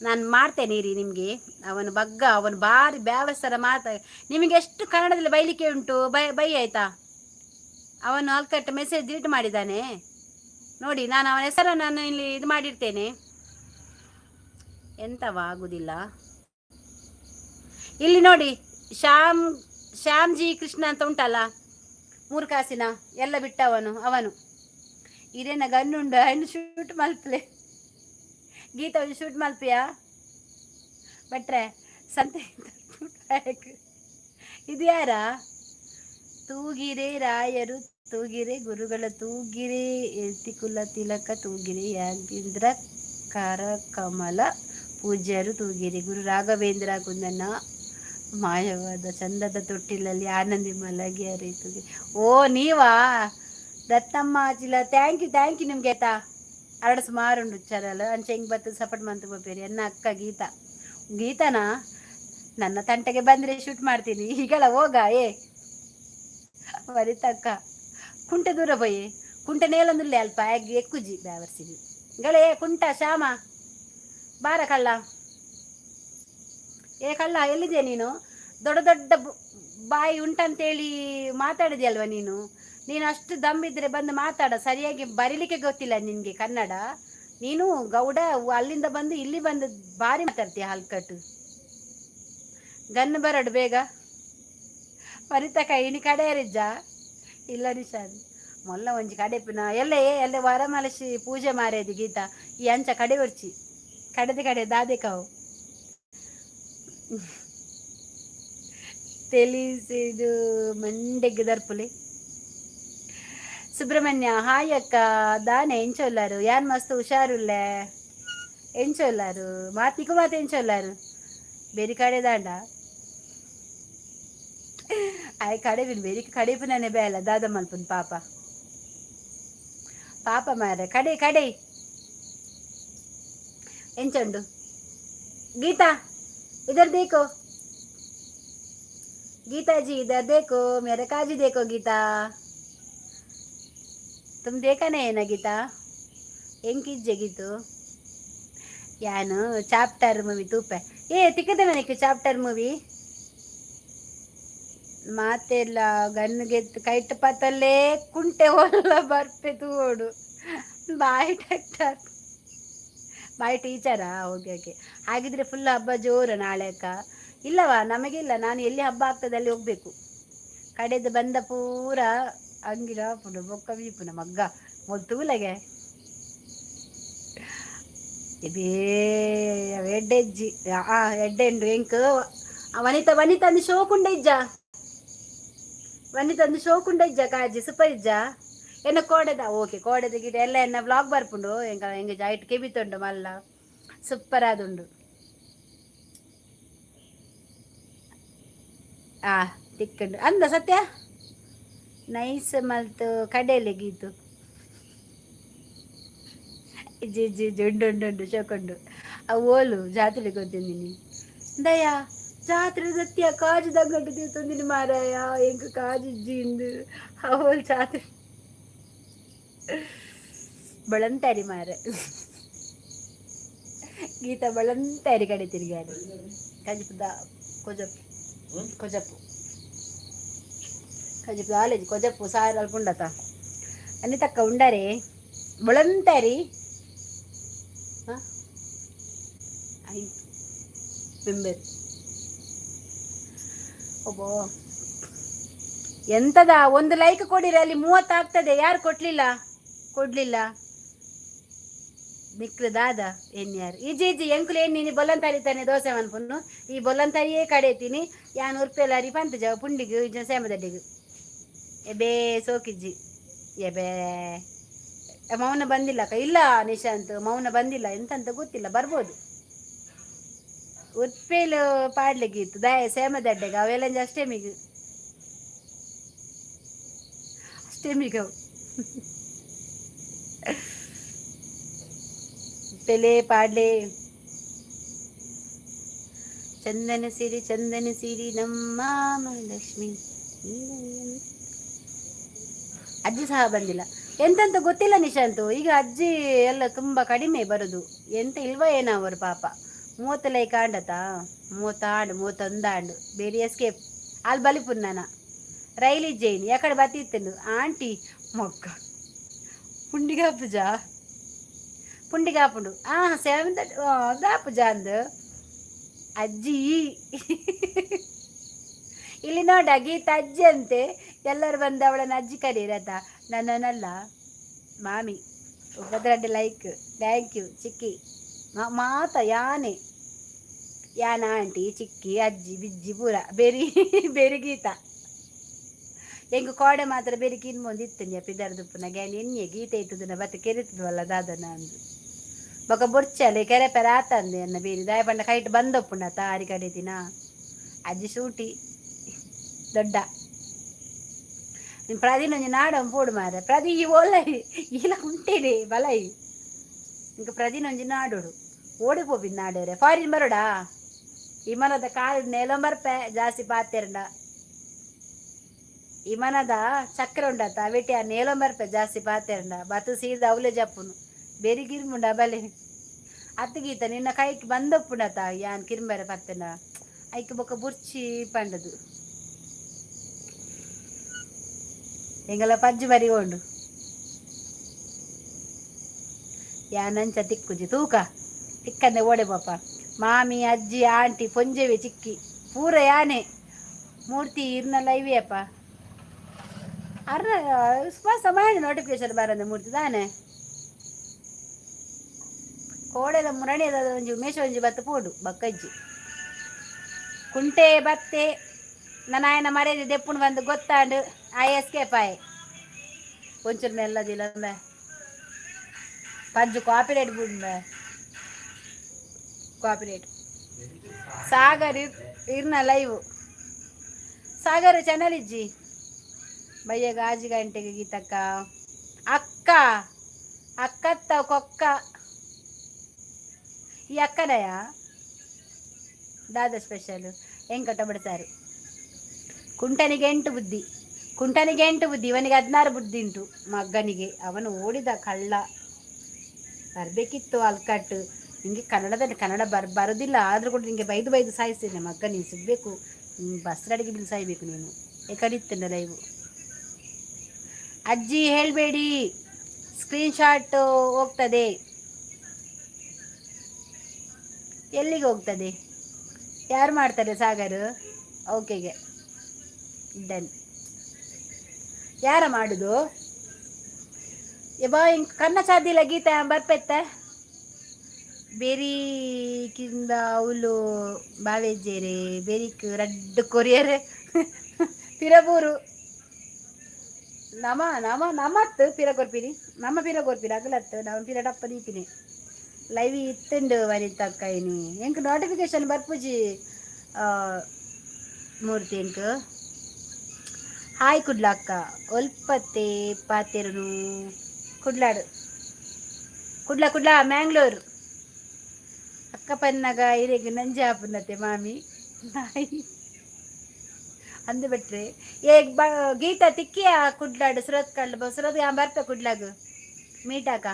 ನಾನು ಮಾಡ್ತೇನೆ ಇರಿ ನಿಮಗೆ. ಅವನು ಬಗ್ಗ, ಅವನು ಭಾರಿ ಬ್ಯಾವಸರ ಮಾತ. ನಿಮಗೆ ಎಷ್ಟು ಕನ್ನಡದಲ್ಲಿ ಬೈಲಿಕ್ಕೆ ಉಂಟು ಬೈ ಬೈ ಆಯ್ತಾ? ಅವನು ಅಲ್ಕಟ್ಟು ಮೆಸೇಜ್ ಡಿಲೀಟ್ ಮಾಡಿದ್ದಾನೆ ನೋಡಿ. ನಾನು ಅವನ ಹೆಸರನ್ನು ನಾನು ಇಲ್ಲಿ ಇದು ಮಾಡಿರ್ತೇನೆ. ಎಂತವಾಗುದಿಲ್ಲ. ಇಲ್ಲಿ ನೋಡಿ, ಶ್ಯಾಮ್ ಶ್ಯಾಮ್ಜಿ ಕೃಷ್ಣ ಅಂತ ಉಂಟಲ್ಲ, ಮೂರು ಕಾಸಿನ ಎಲ್ಲ ಬಿಟ್ಟವನು ಅವನು. ಇದೇನ ಗನ್ನುಂಡು ಇನ್ನು ಶೂಟ್ ಮಲ್ಪಲೆ. ಗೀತ ಒಂದು ಶೂಟ್ ಮಲ್ಪಿಯಾ ಭಟ್ರೆ? ಸಂತೆ ಇದು ಯಾರ? ತೂಗಿರೆ ರಾಯರು ತೂಗಿರೆ ಗುರುಗಳ ತೂಗಿರೆ ಯತಿಕುಲ ತಿಲಕ ತೂಗಿರೆ ಯಾಗೇಂದ್ರ ಕರಕಮಲ ಪೂಜ್ಯರು ತೂಗಿರೆ ಗುರು ರಾಘವೇಂದ್ರ ಕುಂದನ ಮಾಯವಾದ ಚಂದದ ತೊಟ್ಟಿಲಲ್ಲಿ ಆನಂದಿ ಮಲಗಿಯರೆ ತೂಗಿ. ಓ ನೀವಾ ದತ್ತಮ್ಮ ಆಚಿಲ? Thank you thank you. ನಿಮ್ಗೆ ಆಯ್ತಾ ಅರಡು ಸುಮಾರು ಉಂಡು ಚಾನಲ್ ಅಂಚೆ ಹಿಂಗೆ ಬರ್ತದೆ. ಸಪೋರ್ಟ್ ಮಂತ್ ಪೇರಿ ಎನ್ನ ಅಕ್ಕ ಗೀತಾ. ಗೀತಾನ ನನ್ನ ತಂಟೆಗೆ ಬಂದರೆ ಶೂಟ್ ಮಾಡ್ತೀನಿ. ಈಗಳ ಹೋಗ. ಏ ವರಿತಕ್ಕ ಕುಂಟೆ ದೂರ ಪೋಯಿ ಕುಂಟೆ ನೇಲೊಂದುಲ್ಲೆ ಅಲ್ಪ ಎಕ್ಕುಜಿ ಬ್ಯಾವರ್ಸಿಗೆ. ಗಳೇ ಕುಂಟ ಶ್ಯಾಮ ಬಾರ ಕಳ್ಳ. ಏ ಕಳ್ಳ, ಎಲ್ಲಿದೆ ನೀನು? ದೊಡ್ಡ ದೊಡ್ಡ ಬಾಯಿ ಉಂಟಂತೇಳಿ ಮಾತಾಡಿದ್ಯಲ್ವ ನೀನು? ನೀನು ಅಷ್ಟು ದಮ್ಮಿದ್ರೆ ಬಂದು ಮಾತಾಡ. ಸರಿಯಾಗಿ ಬರೀಲಿಕ್ಕೆ ಗೊತ್ತಿಲ್ಲ ನಿನಗೆ ಕನ್ನಡ. ನೀನು ಗೌಡ, ಅಲ್ಲಿಂದ ಬಂದು ಇಲ್ಲಿ ಬಂದು ಭಾರಿ ಮಾತಾಡ್ತೀಯ ಹಲ್ಕಟ್ಟು. ಗನ್ ಬರಡು ಬೇಗ. ವನಿತಕ್ಕ ಇನಿ ಕಡೆಯರಿಜ್ಜ? ಇಲ್ಲ ನಿಶಾನ್, ಮೊಲ್ಲ ಒಂಜಿ ಕಡೆಪಿನ ಎಲ್ಲ ಎಲ್ಲ ವರಮಲಸಿ ಪೂಜೆ ಮಾರೇದಿ ಗೀತಾ. ಈ ಅಂಚ ಕಡೆ ಒರ್ಚಿ ಕಡೆದ ಕಡೆ ದಾದೆ ಕಾವು ತಿಳಿಸಿದು ಮಂಡೆಗ್ ದರ್ಪುಲೆ. ಸುಬ್ರಹ್ಮಣ್ಯ, ಹಾಯ್ ಅಕ್ಕ, ದಾನೆ ಎಂಚೊಲ್ಲಾರು? ಯಾನ್ ಮಸ್ತ್ ಹುಷಾರುಲ್ಲೆ. ಎಂಚೊಲ್ಲಾರು ಮಾತಿಗೂ ಮಾತು? ಎಂಚೊಲ್ಲಾರು? ಬೇರೆ ಕಡೆ ದಾಂಡ ಆಯ್ ಕಡೆ ಬಿನ್ ಬೇರೆ ಕಡೆ ಪುನನೆ ಬೇಲ ದಾದ ಮಲ್ಪುನ್. ಪಾಪ ಪಾಪ ಮಾರ ಕಡೆ ಕಡೆ. ಎಂಚುಂಡು ಗೀತಾ? इधर देखो गीता जी, इधर देखो, मेरा काजी देखो. गीता, तुम देखा नहीं है ना गीता? ಎಂಕಿಜ್ಜೆ ಗೀತು? ಯಾನು ಚಾಪ್ಟರ್ ಮೂವಿ ತೂಪೆ. ಏ ತಿಕ್ಕದ ನನಗೆ ಚಾಪ್ಟರ್ ಮೂವಿ. ಮಾತೆಲ್ಲ ಗನ್ನುಗೆತ್ತು ಕೈಟ್ ಪತ್ತಲ್ಲೇ ಕುಂಟೆ ಒಲ್ಲ ಬರ್ಪೆ ತೂಡು. ಬಾಯ್ ಟ್ಯಾಕ್ಟರ್, ಬಾಯ್ ಟೀಚರಾ? ಓಕೆ ಓಕೆ, ಹಾಗಿದ್ರೆ ಫುಲ್ ಹಬ್ಬ ಜೋರು ನಾಳೆ ಅಕ್ಕ. ಇಲ್ಲವಾ, ನಮಗಿಲ್ಲ. ನಾನು ಎಲ್ಲಿ ಹಬ್ಬ ಆಗ್ತದೆ ಅಲ್ಲಿ ಹೋಗ್ಬೇಕು. ಕಡೆದು ಬಂದ ಪೂರ ಅಂಗಿಡ ಪುನ ಬೊಕ್ಕ ಬೀಪುನ ಮಗ್ಗ ಮೊಲ್ ತೂಲಗೆ. ಬೇ ಎಡ್ಡೆಜ್ಜಿ ಆ ಎಡ್ಡೆಂಡು ಎಂಕ್. ವನಿತಾ, ವನಿತಾ ಅಂದು ಶೋಕುಂಡ ಇಜ್ಜ? ವನಿತಾ ಅಂದು ಶೋಕುಂಡ ಇಜ್ಜ? ಕಾಜಿ ಸೂಪರ್ ಇಜ್ಜ? ಎನ್ನ ಕೋಡೆದ? ಓಕೆ, ಕೋಡೆದ ಗಿಡ ಎಲ್ಲ ಎನ್ನ ವ್ಲಾಗ್ ಬರ್ಪುಂಡು. ಎಂಕ ಎಂಗ ಜಾಯಿಟ್ ಕೆಬಿತುಂಡು ಮಲ್ಲ ಸೂಪರ್ ಆದುಂಡು. ಆ ತಿಕ್ಕಂಡು ಅಂದ ಸತ್ಯ ನೈಸ್ ಮಲ್ತು ಕಡೆಲೆ ಗೀತು. ಇಜ್ಜಿ ಇಜ್ಜಿ ಇಜ್ಜಿ, ಉಂಡು ಉಂಡು ಉಂಡು, ಶೋಕುಂಡು. ಅವು ಓಲು ಜಾತ್ರೆ ಗೊತ್ತಿದ್ದೀನಿ ದಯಾ. ಜಾತ್ರೆ ಸತ್ಯ ಕಾಜು ದಂಗಟ್ಟು ತೀರ್ತೊಂದಿನಿ ಮಾರಾಯ. ಎಂಕ್ ಕಾಜು ಇಜ್ಜಿ ಇಂದು. ಅವಳು ಜಾತ್ರೆ ಬಳಂತಾರಿ ಮಾರ. ಗೀತಾ ಬಳಂತಾರಿ ಕಡೆ ತಿರುಗಾಡು. ಕಜಿಪುದ ಕೊಜಪ್ಪು. ಕೊಜಪ್ಪು, ಕಜಿಪು ಆಲೇಜಿ ಕೊಜಪ್ಪು ಸಾರು ಅಲ್ಪುಂಡತ. ಅన్ని ತಕ್ಕ ಉಂಡರೆ ಬಳಂತಾರಿ. ಹಾಂ, ಮೆಂಬರ್ ಒಬ್ಬೋ. ಎಂತದ? ಒಂದು ಲೈಕ್ ಕೊಡಿರಿ, ಅಲ್ಲಿ 30 ಆಗ್ತದೆ. ಯಾರು ಕೊಡ್ಲಿಲ್ಲ? ಕೊಡ್ಲಿಲ್ಲ ನಿಕ್ಲು ದಾದ ಎನ್ಯಾರು? ಇಜ್ಜಿ ಇಜ್ಜಿ, ಎಂಕುಲು ಎನ್ನಿನಿ ಬೊಲ್ಲಂತಾರಿ ತಾನೆ ದೋಸೆ ಮನ್ಪುನ್ನು. ಈ ಬೊಲ್ಲಂತಾರಿಯೇ ಕಡೆತೀನಿ ಯಾನ್. ಉರ್ಪೆಲ್ಲ ಅರಿ ಪಂತ ಜಾವ ಪುಂಡಿಗು ಇಜ್ಜ ಸೇಮದಡ್ಡಿಗು. ಎಬೇ ಸೋಕಿಜ್ಜಿ ಎಬೇ. ಮೌನ ಬಂದಿಲ್ಲ ಅಕ್ಕ? ಇಲ್ಲ ನಿಶಾಂತ್, ಮೌನ ಬಂದಿಲ್ಲ. ಎಂತಂತ ಗೊತ್ತಿಲ್ಲ, ಬರ್ಬೋದು. ಉರ್ಪೇಲು ಪಾಡ್ಲಿಕ್ಕಿತ್ತು ದಾಯ ಸೇಮದಡ್ಡೆಗೆ ಅವೆಲ್ಲ ಅಷ್ಟೇ ಮಿಗು ಅಷ್ಟೇ ಮಿಗವು ಪೆಲೆ ಪಾಡ್ಲೆ. ಚಂದನ ಸಿರಿ, ಚಂದನ ಸಿರಿ, ನಮ್ಮ ಮಹಾಲಕ್ಷ್ಮಿ. ಅಜ್ಜಿ ಸಹ ಬಂದಿಲ್ಲ, ಎಂತಂತ ಗೊತ್ತಿಲ್ಲ ನಿಶಾಂತು. ಈಗ ಅಜ್ಜಿ ಎಲ್ಲ ತುಂಬ ಕಡಿಮೆ ಬರೋದು. ಎಂತ ಇಲ್ವಾ ಏನೋ ಅವರು ಪಾಪ. 30 ಲೈಕ್ ಆಂಡತ? 30 ಆಂಡು, 31 ಆಂಡು. ಬೇರೆ ಎಸ್ಕೇಪ್ ಅಲ್ಲಿ ಬಲಿಪುನ್ನಾನ ರೈಲ್ ಇಜ್ಜೇನಿ ಯಾಕಡೆ ಬತ್ತಿತ್ತನು ಆಂಟಿ ಮೊಕ್ಕ. ಪುಂಡಿಗಾಪುಜ, ಪುಂಡಿಗಾಪುಂಡು. ಆ ಸೇವಂತ ದಾಪುಜ ಅಂದು ಅಜ್ಜಿ. ಇಲ್ಲಿ ನೋಡ, ಗೀತ ಅಜ್ಜಿ ಅಂತೆ. ಎಲ್ಲರೂ ಬಂದು ಅವಳನ್ನು ಅಜ್ಜಿ ಕರೀರತ, ನನ್ನನ್ನಲ್ಲ. ಮಾಮಿ 32 ಲೈಕ್, thank you ಚಿಕ್ಕಿ. ಮಾತ ಯಾನೆ ಯಾನ ಆಂಟಿ, ಚಿಕ್ಕಿ, ಅಜ್ಜಿ ಬಿಜ್ಜಿ ಪೂರ ಬೇರಿ ಬೇರೆ. ಗೀತ ಎಂಗ್ ಕೋಡೆ ಮಾತ್ರ ಬೇರೆ ಕಿನ್ಮೊಂದು ಇತ್ತು ಪಿದರ್ದುಪ್ಪುನ ಗ್ಯಾನ್ ಎಣ್ಣೆ ಗೀತೆ ಇತ್ತದನ ಬತ್ತ ಕೆರಿತದವಲ್ಲ ದಾದನ ಅಂದು. ಬೊಕ ಬೊರ್ಚಲೆ ಕೆರೆ ಪೆರ ಆತಂದೆ ಎನ್ನ ಬೇರಿ ದಾಯ ಪಂಡ ಕೈಟ್ ಬಂದೊಪ್ಪುಂಡ ತಾರಿ ಕಡೆ ದಿನ. ಅಜ್ಜಿ ಸೂಟಿ ದೊಡ್ಡ ಪ್ರದಿನೊಂಜಿ ನಾಡ ಪೋಡು ಮಾರೆ. ಪ್ರದಿ ಈ ಓಲ ಇಲ್ಲ ಉಂಟೇನೆ ಬಲೈ. ಇಂಕ ಪ್ರದಿನೊಂಜಿ ನಾಡೋಡು ಓಡಿ ಪೋಪಿನ ನಾಡೇರೆ. ಫಾರಿನ್ ಬರೋಡಾ? ಇಮನದ ಕಾಲು ನೆಲಂಬರ್ಪೆ ಜಾಸ್ತಿ ಪಾತೆರಂಡ. ಇಮನದ ಚಕ್ರ ಉಂಡತ ಅವೆಟಿ ಆ ನೇಲಂಬರ್ಪೆ ಜಾಸ್ತಿ ಪಾತೆರಂಡ. ಬತ್ತು ಸೀದ ಅವಲೆ ಜಪ್ಪುನು ಬೇರಿ ಗಿರ್ಮುಂಡ ಬಲೆ. ಅತ್ತು ಗೀತ, ನಿನ್ನ ಕೈಟ್ ಬಂದೊಪ್ಪುಂಡತ ಯಾನ್ ಕಿರ್ಂಬರೆ ಪತ್ತನ. ಐಕ್ ಬೊಕ್ಕ ಬುರ್ಚಿ ಪಂಡದು. ಎಂಗಲ ಪಜ್ಜು ಬರಿ ಉಂಡು. ಯಾನಂಚ ತಿಕ್ಕುಜಿ ತೂಕ ತಿಕ್ಕಂದೆ ಓಡೆ ಪಾಪ. ಮಾಮಿ, ಅಜ್ಜಿ, ಆಂಟಿ, ಪೊಂಜೆವೆ ಚಿಕ್ಕಿ ಪೂರ ಯಾನೆ. ಮೂರ್ತಿ ಇರ್ನ ಲೈವ್ ಅಪ್ಪ. ಅರ್ನ ಸಮಯ ನೋಟಿಫಿಕೇಶನ್ ಬರಂದೆ ಮೂರ್ತಿ ದಾನೆ. ಕೋಡೆದ ಮುರಣಿ ಒಂಜಿ ಉಮೇಶ ಒಂಜಿ ಬತ್ತು ಪೋಡು ಬಕ್ಕಜ್ಜಿ. ಕುಂಟೆ ಬತ್ತೆ ನನ್ನ ಮರ್ಯಾದೆ ದೆಪ್ಪುಣು ಬಂದು ಗೊತ್ತಾಂಡು ಆ ಎಸ್ಕೇಪ್ ಆಯೆ. ಒಂಚೂರು ಮೆಲ್ಲದಿಲ್ಲ ಪಜ್ಜು ಕಾಪಿರೇಟ್ ಬುಡ್ ಕಾಪಿರೇಟ್. ಸಾಗರ್ ಇರ್ನ ಲೈವ್. ಸಾಗರ್ ಚಾನಲ್ ಇಜ್ಜಿ. ಬಯ್ಯಗ ಆಜಿ ಗಂಟೆಗೆ ಗೀತಕ್ಕ. ಅಕ್ಕ ಅಕ್ಕತ್ತ ಕೊಕ್ಕ ಈ ಅಕ್ಕನಯ ದಾದ ಸ್ಪೆಷಲ್ ಎಂಕಟ ಬಡ್ಸಾರು. ಕುಂಟನಿಗೆ ಎಂಟು ಬುದ್ಧಿ, ಕುಂಟನಿಗೆ ಎಂಟು ಬುದ್ಧಿ, ಇವನಿಗೆ 16 ಬುದ್ಧಿ ಉಂಟು ಮಗ್ಗನಿಗೆ. ಅವನು ಓಡಿದ ಕಳ್ಳ. ಬರಬೇಕಿತ್ತು ಅಲ್ಕಟ್ಟು. ನಿಮಗೆ ಕನ್ನಡದಲ್ಲಿ ಕನ್ನಡ ಬರೋದಿಲ್ಲ, ಆದರೂ ಕೂಡ ನಿಮಗೆ ಬೈದು ಬೈದು ಸಾಯಿಸ್ತೇನೆ ಮಗ್ಗ. ನೀನು ಸಿಗಬೇಕು, ಬಸ್ರಡಿಗೆ ಬಿಲ್ ಸಾಯ್ಬೇಕು ನೀನು. ಏಕಡಿತ್ತಂಡ ಲೈವು. ಅಜ್ಜಿ ಹೇಳಬೇಡಿ, ಸ್ಕ್ರೀನ್ಶಾಟ್ ಹೋಗ್ತದೆ. ಎಲ್ಲಿಗೆ ಹೋಗ್ತದೆ? ಯಾರು ಮಾಡ್ತಾರೆ ಸಾಗರ್? ಓಕೆಗೆ ಡನ್. ಯಾರ ಮಾಡುದು? ಬಾ ಇಂಕ್ ಕನ್ನ ಸಾದಿಲ್ಲ ಗೀತ ಬರ್ಪೆತ್ತ. ಬೇರಿಕಿಂದ ಅವಳು ಬಾವೆಜ್ಜೇರೆ ಬೇರಿಕ್ ರಡ್ಡು ಕೊರಿಯರ್ ಪಿರಬೂರು. ನಮ ನಮ ನಮತ್ ಪಿರ ಕೊರ್ಪಿನಿ, ನಮ್ಮ ಪಿರ ಕೊರ್ಪಿನಿ ಅಗಲತ್ತು ನಮ್ಮ ಪಿರ ಡಪ್ಪ ದೀಪಿನಿ. ಲೈವ್ ಇತ್ತುಂಡು ವನಿತಕ್ಕ ಇನಿ. ಎಂಕ್ ನೋಟಿಫಿಕೇಶನ್ ಬರ್ಪುಜಿ ಮೂರ್ತಿ ಎಂಕ್. ಹಾಯ್ ಕುಡ್ಲಕ್ಕ, ಒಲ್ಪತ್ತೆ ಪಾತೆರುನು? ಕುಡ್ಲಾಡು, ಕುಡ್ಲ ಕುಡ್ಲ ಮ್ಯಾಂಗ್ಳೂರ್. ಅಕ್ಕ ಪನ್ನಗ ಇರೆಗ್ ನಂಜೆ ಆಪುನತೆ ಮಾಮಿ ನಾಯಿ ಅಂದು ಬಿಟ್ರೆ. ಏ ಬ ಗೀತಾ ತಿಕ್ಕಿಯ ಕುಡ್ಲಾಡು ಸುರತ್ ಕಳ್ಳು ಸುರತ್ ಬರ್ಪೆ ಕುಡ್ಲಾಗ ಮೀಟಾಕ.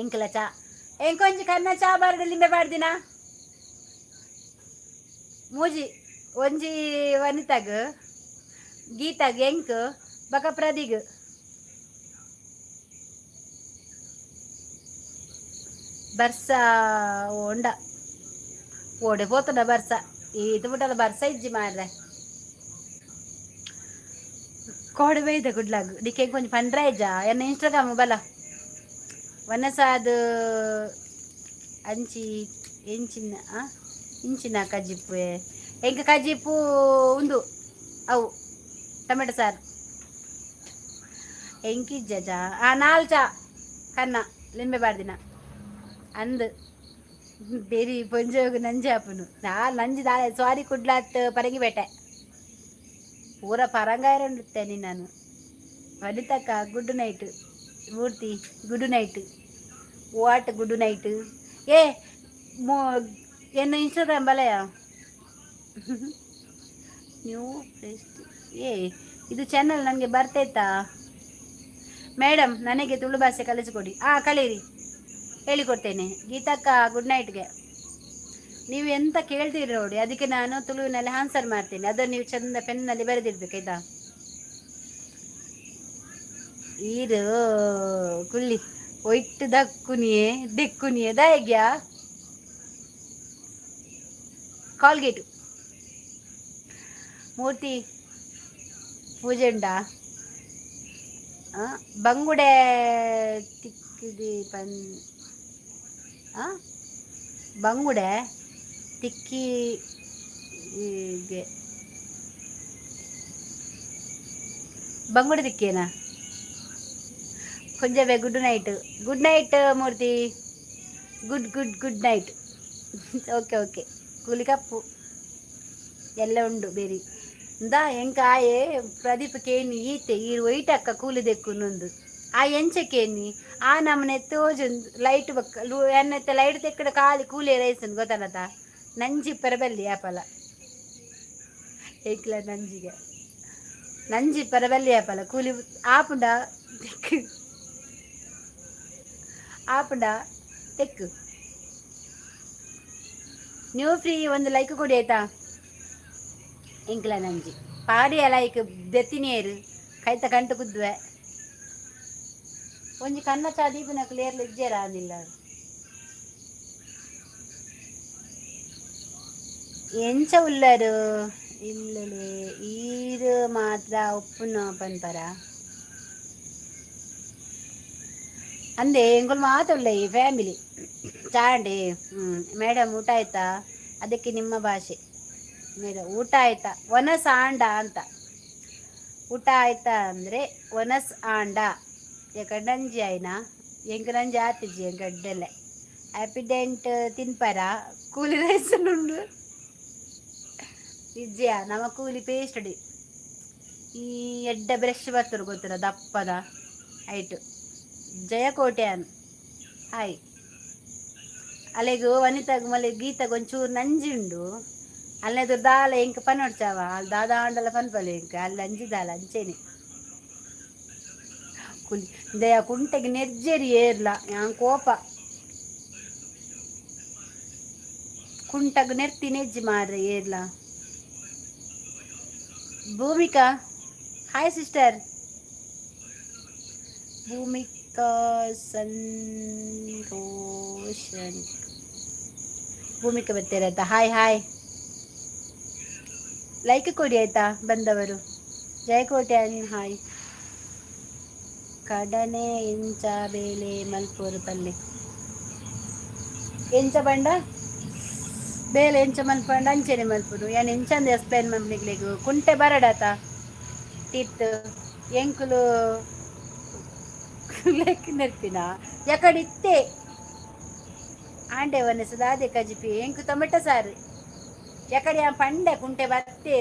ಎಂಕಲ ಚಾ ಎಂಕೊಂಜಿ ಕನ್ನ ಚಾ ಬಾರ್ದು ಲಿಂಬೆ ಪಾಡ್ದಿನ ಮೂಜಿ ಒಂಜಿ ವನಿತಾಗ್, ಗೀತಾಗ್, ಎಂಕ್ ಬಕ ಪ್ರದಿಗ್. ಬರ್ಸ ಓಂಡ ಓಡೆ ಪೋತುಂಡ ಬರ್ಸ. ಈತ್ ಮುಟ್ಟಲ ಬರ್ಸ ಇಜ್ಜಿ ಮಾರ್ರೆ. ಕೋಡೆ ಬೈದ ಕುಡ್ಲಾಗ್. ನಿಕ್ಕೆ ಕೊಂಚ ಪಂಡ್ರಾಯ್ಜ ಎನ್ನ ಇನ್ಸ್ಟಾಗ್ರಾಮ್ ಬಲ ವನಸಾದ ಅಂಚಿ ಎಂಚಿನ ಇಂಚಿನ ಕಜಿಪ್ಪು. ಎಂಕ ಕಜಿಪ್ಪು ಉಂದು ಅವು ಟೊಮೆಟೊ ಸಾರು. ಎಂಕಿಜ್ಜ ಚಾ. ಆ ನಾಲ್ ಚಾ ಕನ್ನ ಲಿಂಬೆ ಬಾರ್ದಿನ ಅಂದ್ ಬೇರಿ ಪೊಂಜೋಗು ನಂಜೆ ಆಪುನು ನಾ ನಂಜಿ ದಾಳೆ. ಸಾರಿ ಕುಡ್ಲಾತ್ ಪರಂಗಿ ಬೇಟೆ ಪೂರ ಪರಂಗಾಯರಂಡುತ್ತೇನೆ ನಾನು. ವನಿತಕ್ಕ good night. Murthy good night. What good night? ಏ ಮೋ ಎನ್ನ ಇನ್ಸ್ಟಾಗ್ರಾಮ್ ಬಲಯ ನ್ಯೂ ಫೆಸ್ಟ್. ಏ ಇದು ಚಾನಲ್ ನನಗೆ ಬರ್ತೈತಾ? ಮೇಡಮ್, ನನಗೆ ತುಳು ಭಾಷೆ ಕಲಿಸಿಕೊಡಿ. ಹಾಂ, ಕಲೀರಿ, ಹೇಳಿಕೊಡ್ತೇನೆ. ಗೀತಕ್ಕ ಗುಡ್ ನೈಟ್ಗೆ. ನೀವು ಎಂತ ಕೇಳ್ತೀರಿ ನೋಡಿ, ಅದಕ್ಕೆ ನಾನು ತುಳುವಿನಲ್ಲಿ ಆನ್ಸರ್ ಮಾಡ್ತೇನೆ. ಅದನ್ನು ನೀವು ಚಂದ ಪೆನ್ನಲ್ಲಿ ಬರೆದಿಡ್ಬೇಕು, ಆಯ್ತಾ? ಈರು ಕುಳ್ಳಿ ಒಯ್ಟ್ ದಕ್ಕುನಿಯೇ ದೆಕ್ಕುನಿಯೇ ದಾಯಗ್ಯಾ ಕಾಲ್ಗೇಟು. ಮೂರ್ತಿ ಪೂಜೆ ಉಂಡಾ? ಬಂಗುಡೆ ತಿಕ್ಕಿದಿ ಪನ್ ಬಂಗುಡೆ ತಿಕ್ಕಿ ಬಂಗುಡೆ ತಿಕ್ಕೇನಾ? ಕೊಂಜವೆ good night. Good night Murthy. Good good good night. Okay okay. ಕೂಲಿ ಕಪ್ಪು ಎಲ್ಲ ಉಂಡು ಬೇರಿ ಇಂದಾ. ಎಂಕ ಆಯೆ ಪ್ರದೀಪ್ ಕೇನಿ ಈತೆ ಈ ಒಯ್ಟ್ ಅಕ್ಕ ಕೂಲಿ ದೆಕ್ಕುನೊಂದು ಆ ಎಂಚ ಕೇನಿ ಆ ನಮ್ಮನೆ ತೋಜೊಂದು ಲೈಟ್ ಬಕ್ಕ ಎನ್ನತ್ತೆ ಲೈಟ್ ತೆಕ್ಕಡ ಖಾಲಿ ಕೂಲಿ ರೈಸನ್ ಗೊತ್ತಾನತ. ನಂಜಿ ಪರಬಲ್ಲಿ ಆಪಲ ಏಕ್ಲ ನಂಜಿಗೆ ನಂಜಿ ಪರಬಲ್ಲಿ ಆಪಲ ಕೂಲಿ ಆಪುಂಡ ತೆಕ್ಕು ಆಪುಂಡ ತೆಕ್ಕು. ನ್ಯೂ ಫ್ರೀ ಒಂದು ಲೈಕ್ ಕೊಡಿ ಆಯ್ತಾ. ಎಂಕ್ಲ ನಂಜಿ ಪಾಡಿಯ ಲೈಕ್ ದೆತ್ತಿನೇರು ಕೈತ ಕಂಟು ಕುದ್ದುವೆ. ಒಂಜಿ ಕನ್ನ ಚಾ ದೀಪನಕ್ಲು ಏರ್ಲ ಇಜ್ಜೇರ ಅಂದಿಲ್ಲ. ಎಂಚ ಉಲ್ಲರು ಇಲ್ಲಲೆ ಈರು ಮಾತ್ರ ಉಪ್ಪುನ ಪನ್ಪರ ಅಂದೆ. ಎಂಕುಲು ಮಾತ ಉಲ್ಲ ಈ ಫ್ಯಾಮಿಲಿ ಚಾಂಡಿ. ಮೇಡಮ್ ಊಟ ಆಯ್ತಾ? ಅದಕ್ಕೆ ನಿಮ್ಮ ಭಾಷೆ ಮೇಡಮ್ ಊಟ ಆಯ್ತಾ, ವನಸ್ ಆಂಡ ಅಂತ. ಊಟ ಆಯ್ತಾ ಅಂದರೆ ವನಸ್ ಆಂಡ. ಯಾಕಂಡಂಜಿ ಆಯ್ನಾ ಎಂಕ್ ನಂಜಿ ಆತಿಜಿ ಎಂಕ್ ಅಡ್ಡಲೆ ಹ್ಯಾಪಿಡೆಂಟ್ ತಿನ್ಪರ ಕೂಲಿ ರೈಸ್ ಉಂಡು ಇಜ್ಜಿಯ ನಮ್ಮ ಕೂಲಿ ಪೇಸ್ಟ್ ಅಡಿ. ಈ ಎಡ್ಡೆ ಬ್ರಷ್ ಬರ್ತದೆ ಗೊತ್ತಿಲ್ಲ ದಪ್ಪದ ಐಟು. ಜಯಕೋಟೆಯನ್ ಹಾಯ್. ಅಲೆಗ್ ವನಿತಾಗ್ ಮಲೆ ಗೀತಾಗ್ ಒಂಚೂರು ನಂಜಿ ಉಂಡು. ಅಲ್ಲೆದುರು ದಾಲ ಎಂಕ್ ಪನೊಡ್ಚಾವ ಅಲ್ಲಿ ದಾದ ಆಂಡಲ ಪನ್ಪಲೆ ಎಂಕ್ ಅಲ್ಲಿ ಅಂಜಿ ದಾಲ ಅಂಚೆನೆ ಕುಲಿ ದಯ ಕುಂಟೆಗೆ ನೆರ್ಜೆರಿ ಏರ್ಲ ಯಾನ್ ಕೋಪ ಕುಂಟಗ್ ನೆರ್ತಿ ನೆಜ್ಜಿ ಮಾರ್ರೆ ಏರ್ಲ. Bhoomika hi sister. ಭೂಮಿಕಾ ಸಂತೋಷನ್ ಭೂಮಿಕಾ ಬರ್ತೀರ ಆಯ್ತಾ? Hi hi. ಲೈಕ್ ಕೊಡಿ ಆಯ್ತಾ ಬಂದವರು. ಜಯಕೋಟೆ ಹಾಯ್. ಕಡನೆ ಎಂಚ ಬೇಲೆ ಮಲ್ಪೂರು ಪಲ್ಲೆ ಎಂಚ ಬಂಡ ಬೇಲೆ ಎಂಚ ಮಲ್ಪಂಡ ಅಂಚೆನೆ ಮಲ್ಪುನು. ಯಾನ್ ಎಂಚಂದ ಎಕ್ಸ್ಪ್ಲೈನ್ ಮಲ್ಪನಿಗ್ಲೆಗ್ ಕುಂಟೆ ಬರಡಾತ ತಿತ್ತು ಎಂಕುಲು ಲೆಕ್ಕ ನೆರ್ಪಿನ ಯಕಡಿತ್ತೆ ಆಂಡೆ ವನಸದಾದೆ ಕಜಿಪಿ ಎಂಕು ಟೊಮೆಟೊ ಸಾರು. ಯಕಡೆ ಆ ಪಂಡೆ ಕುಂಟೆ ಬತ್ತೆ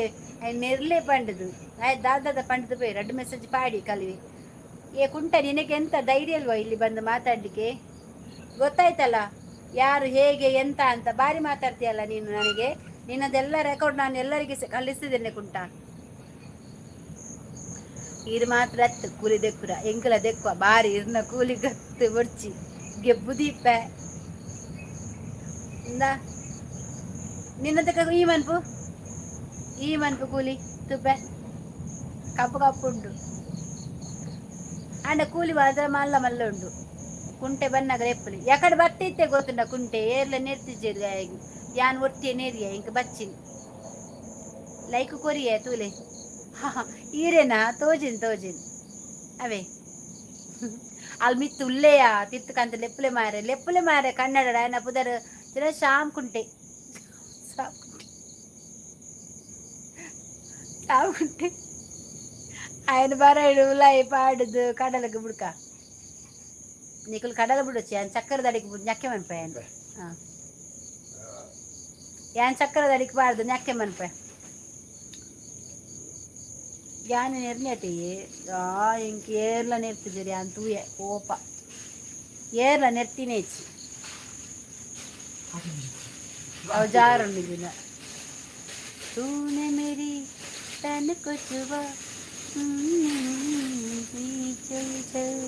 ನೆರ್ಲೆ ಪಂಡದು ಆಯ್ತು ದಾದಾದ ಪಂಡದು ಪೋಯಿ ರಡ್ಡು ಮೆಸೇಜ್ ಪಾಡಿ ಕಲಿವಿ. ಏ ಕುಂಟ ನಿನಗೆ ಎಂತ ಧೈರ್ಯ ಅಲ್ವಾ ಇಲ್ಲಿ ಬಂದು ಮಾತಾಡ್ಲಿಕ್ಕೆ? ಗೊತ್ತಾಯ್ತಲ್ಲ ಯಾರು ಹೇಗೆ ಎಂತ ಅಂತ. ಬಾರಿ ಮಾತಾಡ್ತೀಯಲ್ಲ ನೀನು. ನನಗೆ ನಿನ್ನದೆಲ್ಲ ರೆಕಾರ್ಡ್ ನಾನು ಎಲ್ಲರಿಗೆ ಕಳಿಸಿದ್ದೇನೆ ಕುಂಟ. ಇರು ಮಾತ್ರ ಅತ್ತು ಕೂಲಿ ದೆಕ್ಕುರ ಎಂಕಲ ದೆಕ್ಕುವ ಬಾರಿ ಇರ್ನ ಕೂಲಿ ಗತ್ತು ಬೊಡ್ಚಿ ಗೆಬ್ಬು ದೀಪ ಇಂದ ನಿನ್ನದಕ್ಕ ಈ ಮನ್ಪು ಈ ಮನ್ಪು ಕೂಲಿ ತುಪ್ಪೆ ಕಪ್ಪು ಕಪ್ಪು ಉಂಡು. ಅಂಡ ಕೂಲಿ ಮಾತ್ರ ಮಲ್ಲ ಮಲ್ಲ ಉಂಡು. ಕುಂಟೆ ಬನ್ನಾಗ ಲೆಪ್ಪುಲಿ ಯಾಕಡೆ ಬತ್ತಿತ್ತೆ ಗೊತ್ತುಂಡ ಕುಂಟೆ ಏರ್ಲ ನೆರ್ತಿಜ್ಜೆರ್ ಯಾನ್ ಒಟ್ಟಿಗೆ ನೇರಿಯ ಇಂಕ ಬಚ್ಚಿನ್ ಲೈಕ್ ಕೊರಿಯೆ ತೂಲೆ. ಈರೇನಾ ತೋಜಿನ್ ತೋಜಿನ್ ಅವೇ ಅಲ್ಲಿ ಮಿತ್ತು ಉಲ್ಲೆಯ ತಿತ್ತುಕಂತ ಲೆಪ್ಪುಲೆ ಮಾರೆ ಲೆಪ್ಪುಲೆ ಮಾರೆ ಕನ್ನಡ ಆಯನ ಪುದರ್ ಶ್ಯಾಮ್ ಕುಂಟೆ ಶ್ಯಾಮ್ ಕುಂಟೆ ಶ್ಯಾಮ್ ಕುಂಟೆ. ఆయన ಬರಡು ಉಲಾಯಿ ಪಾಡುದು ಕಡಲಗೆ ಬುಡ್ಕ ನಿಕುಲು ಕಡಲ ಬಿಡೊಚ್ಚಿ ಯಾನ್ ಚಕ್ಕರದ ಅಡಿಕ್ ಞಕ್ಕೆ ಮನ್ಪೆ ಹಾಂ ಯಾನ್ ಚಕ್ಕರದ ಅಡಿಕ್ ಪಾಡ್ದು ಞಕ್ಕೆ ಮನ್ಪೆ. ಯಾನ್ ನೆರ್ನೇತಿ ಆ ಇಂಕ್ ಏರ್ಲ ನೆರ್ತಿದ್ದೀರಿ ಯಾನ್ ತೂಯೆ ಕೋಪ ಏರ್ಲ ನೆರ್ತಿನೇಚಿ ಅವು ಜಾರುಂಡು. तूने मेरी तन को छुआ ಚಲ್ ಚಲ್.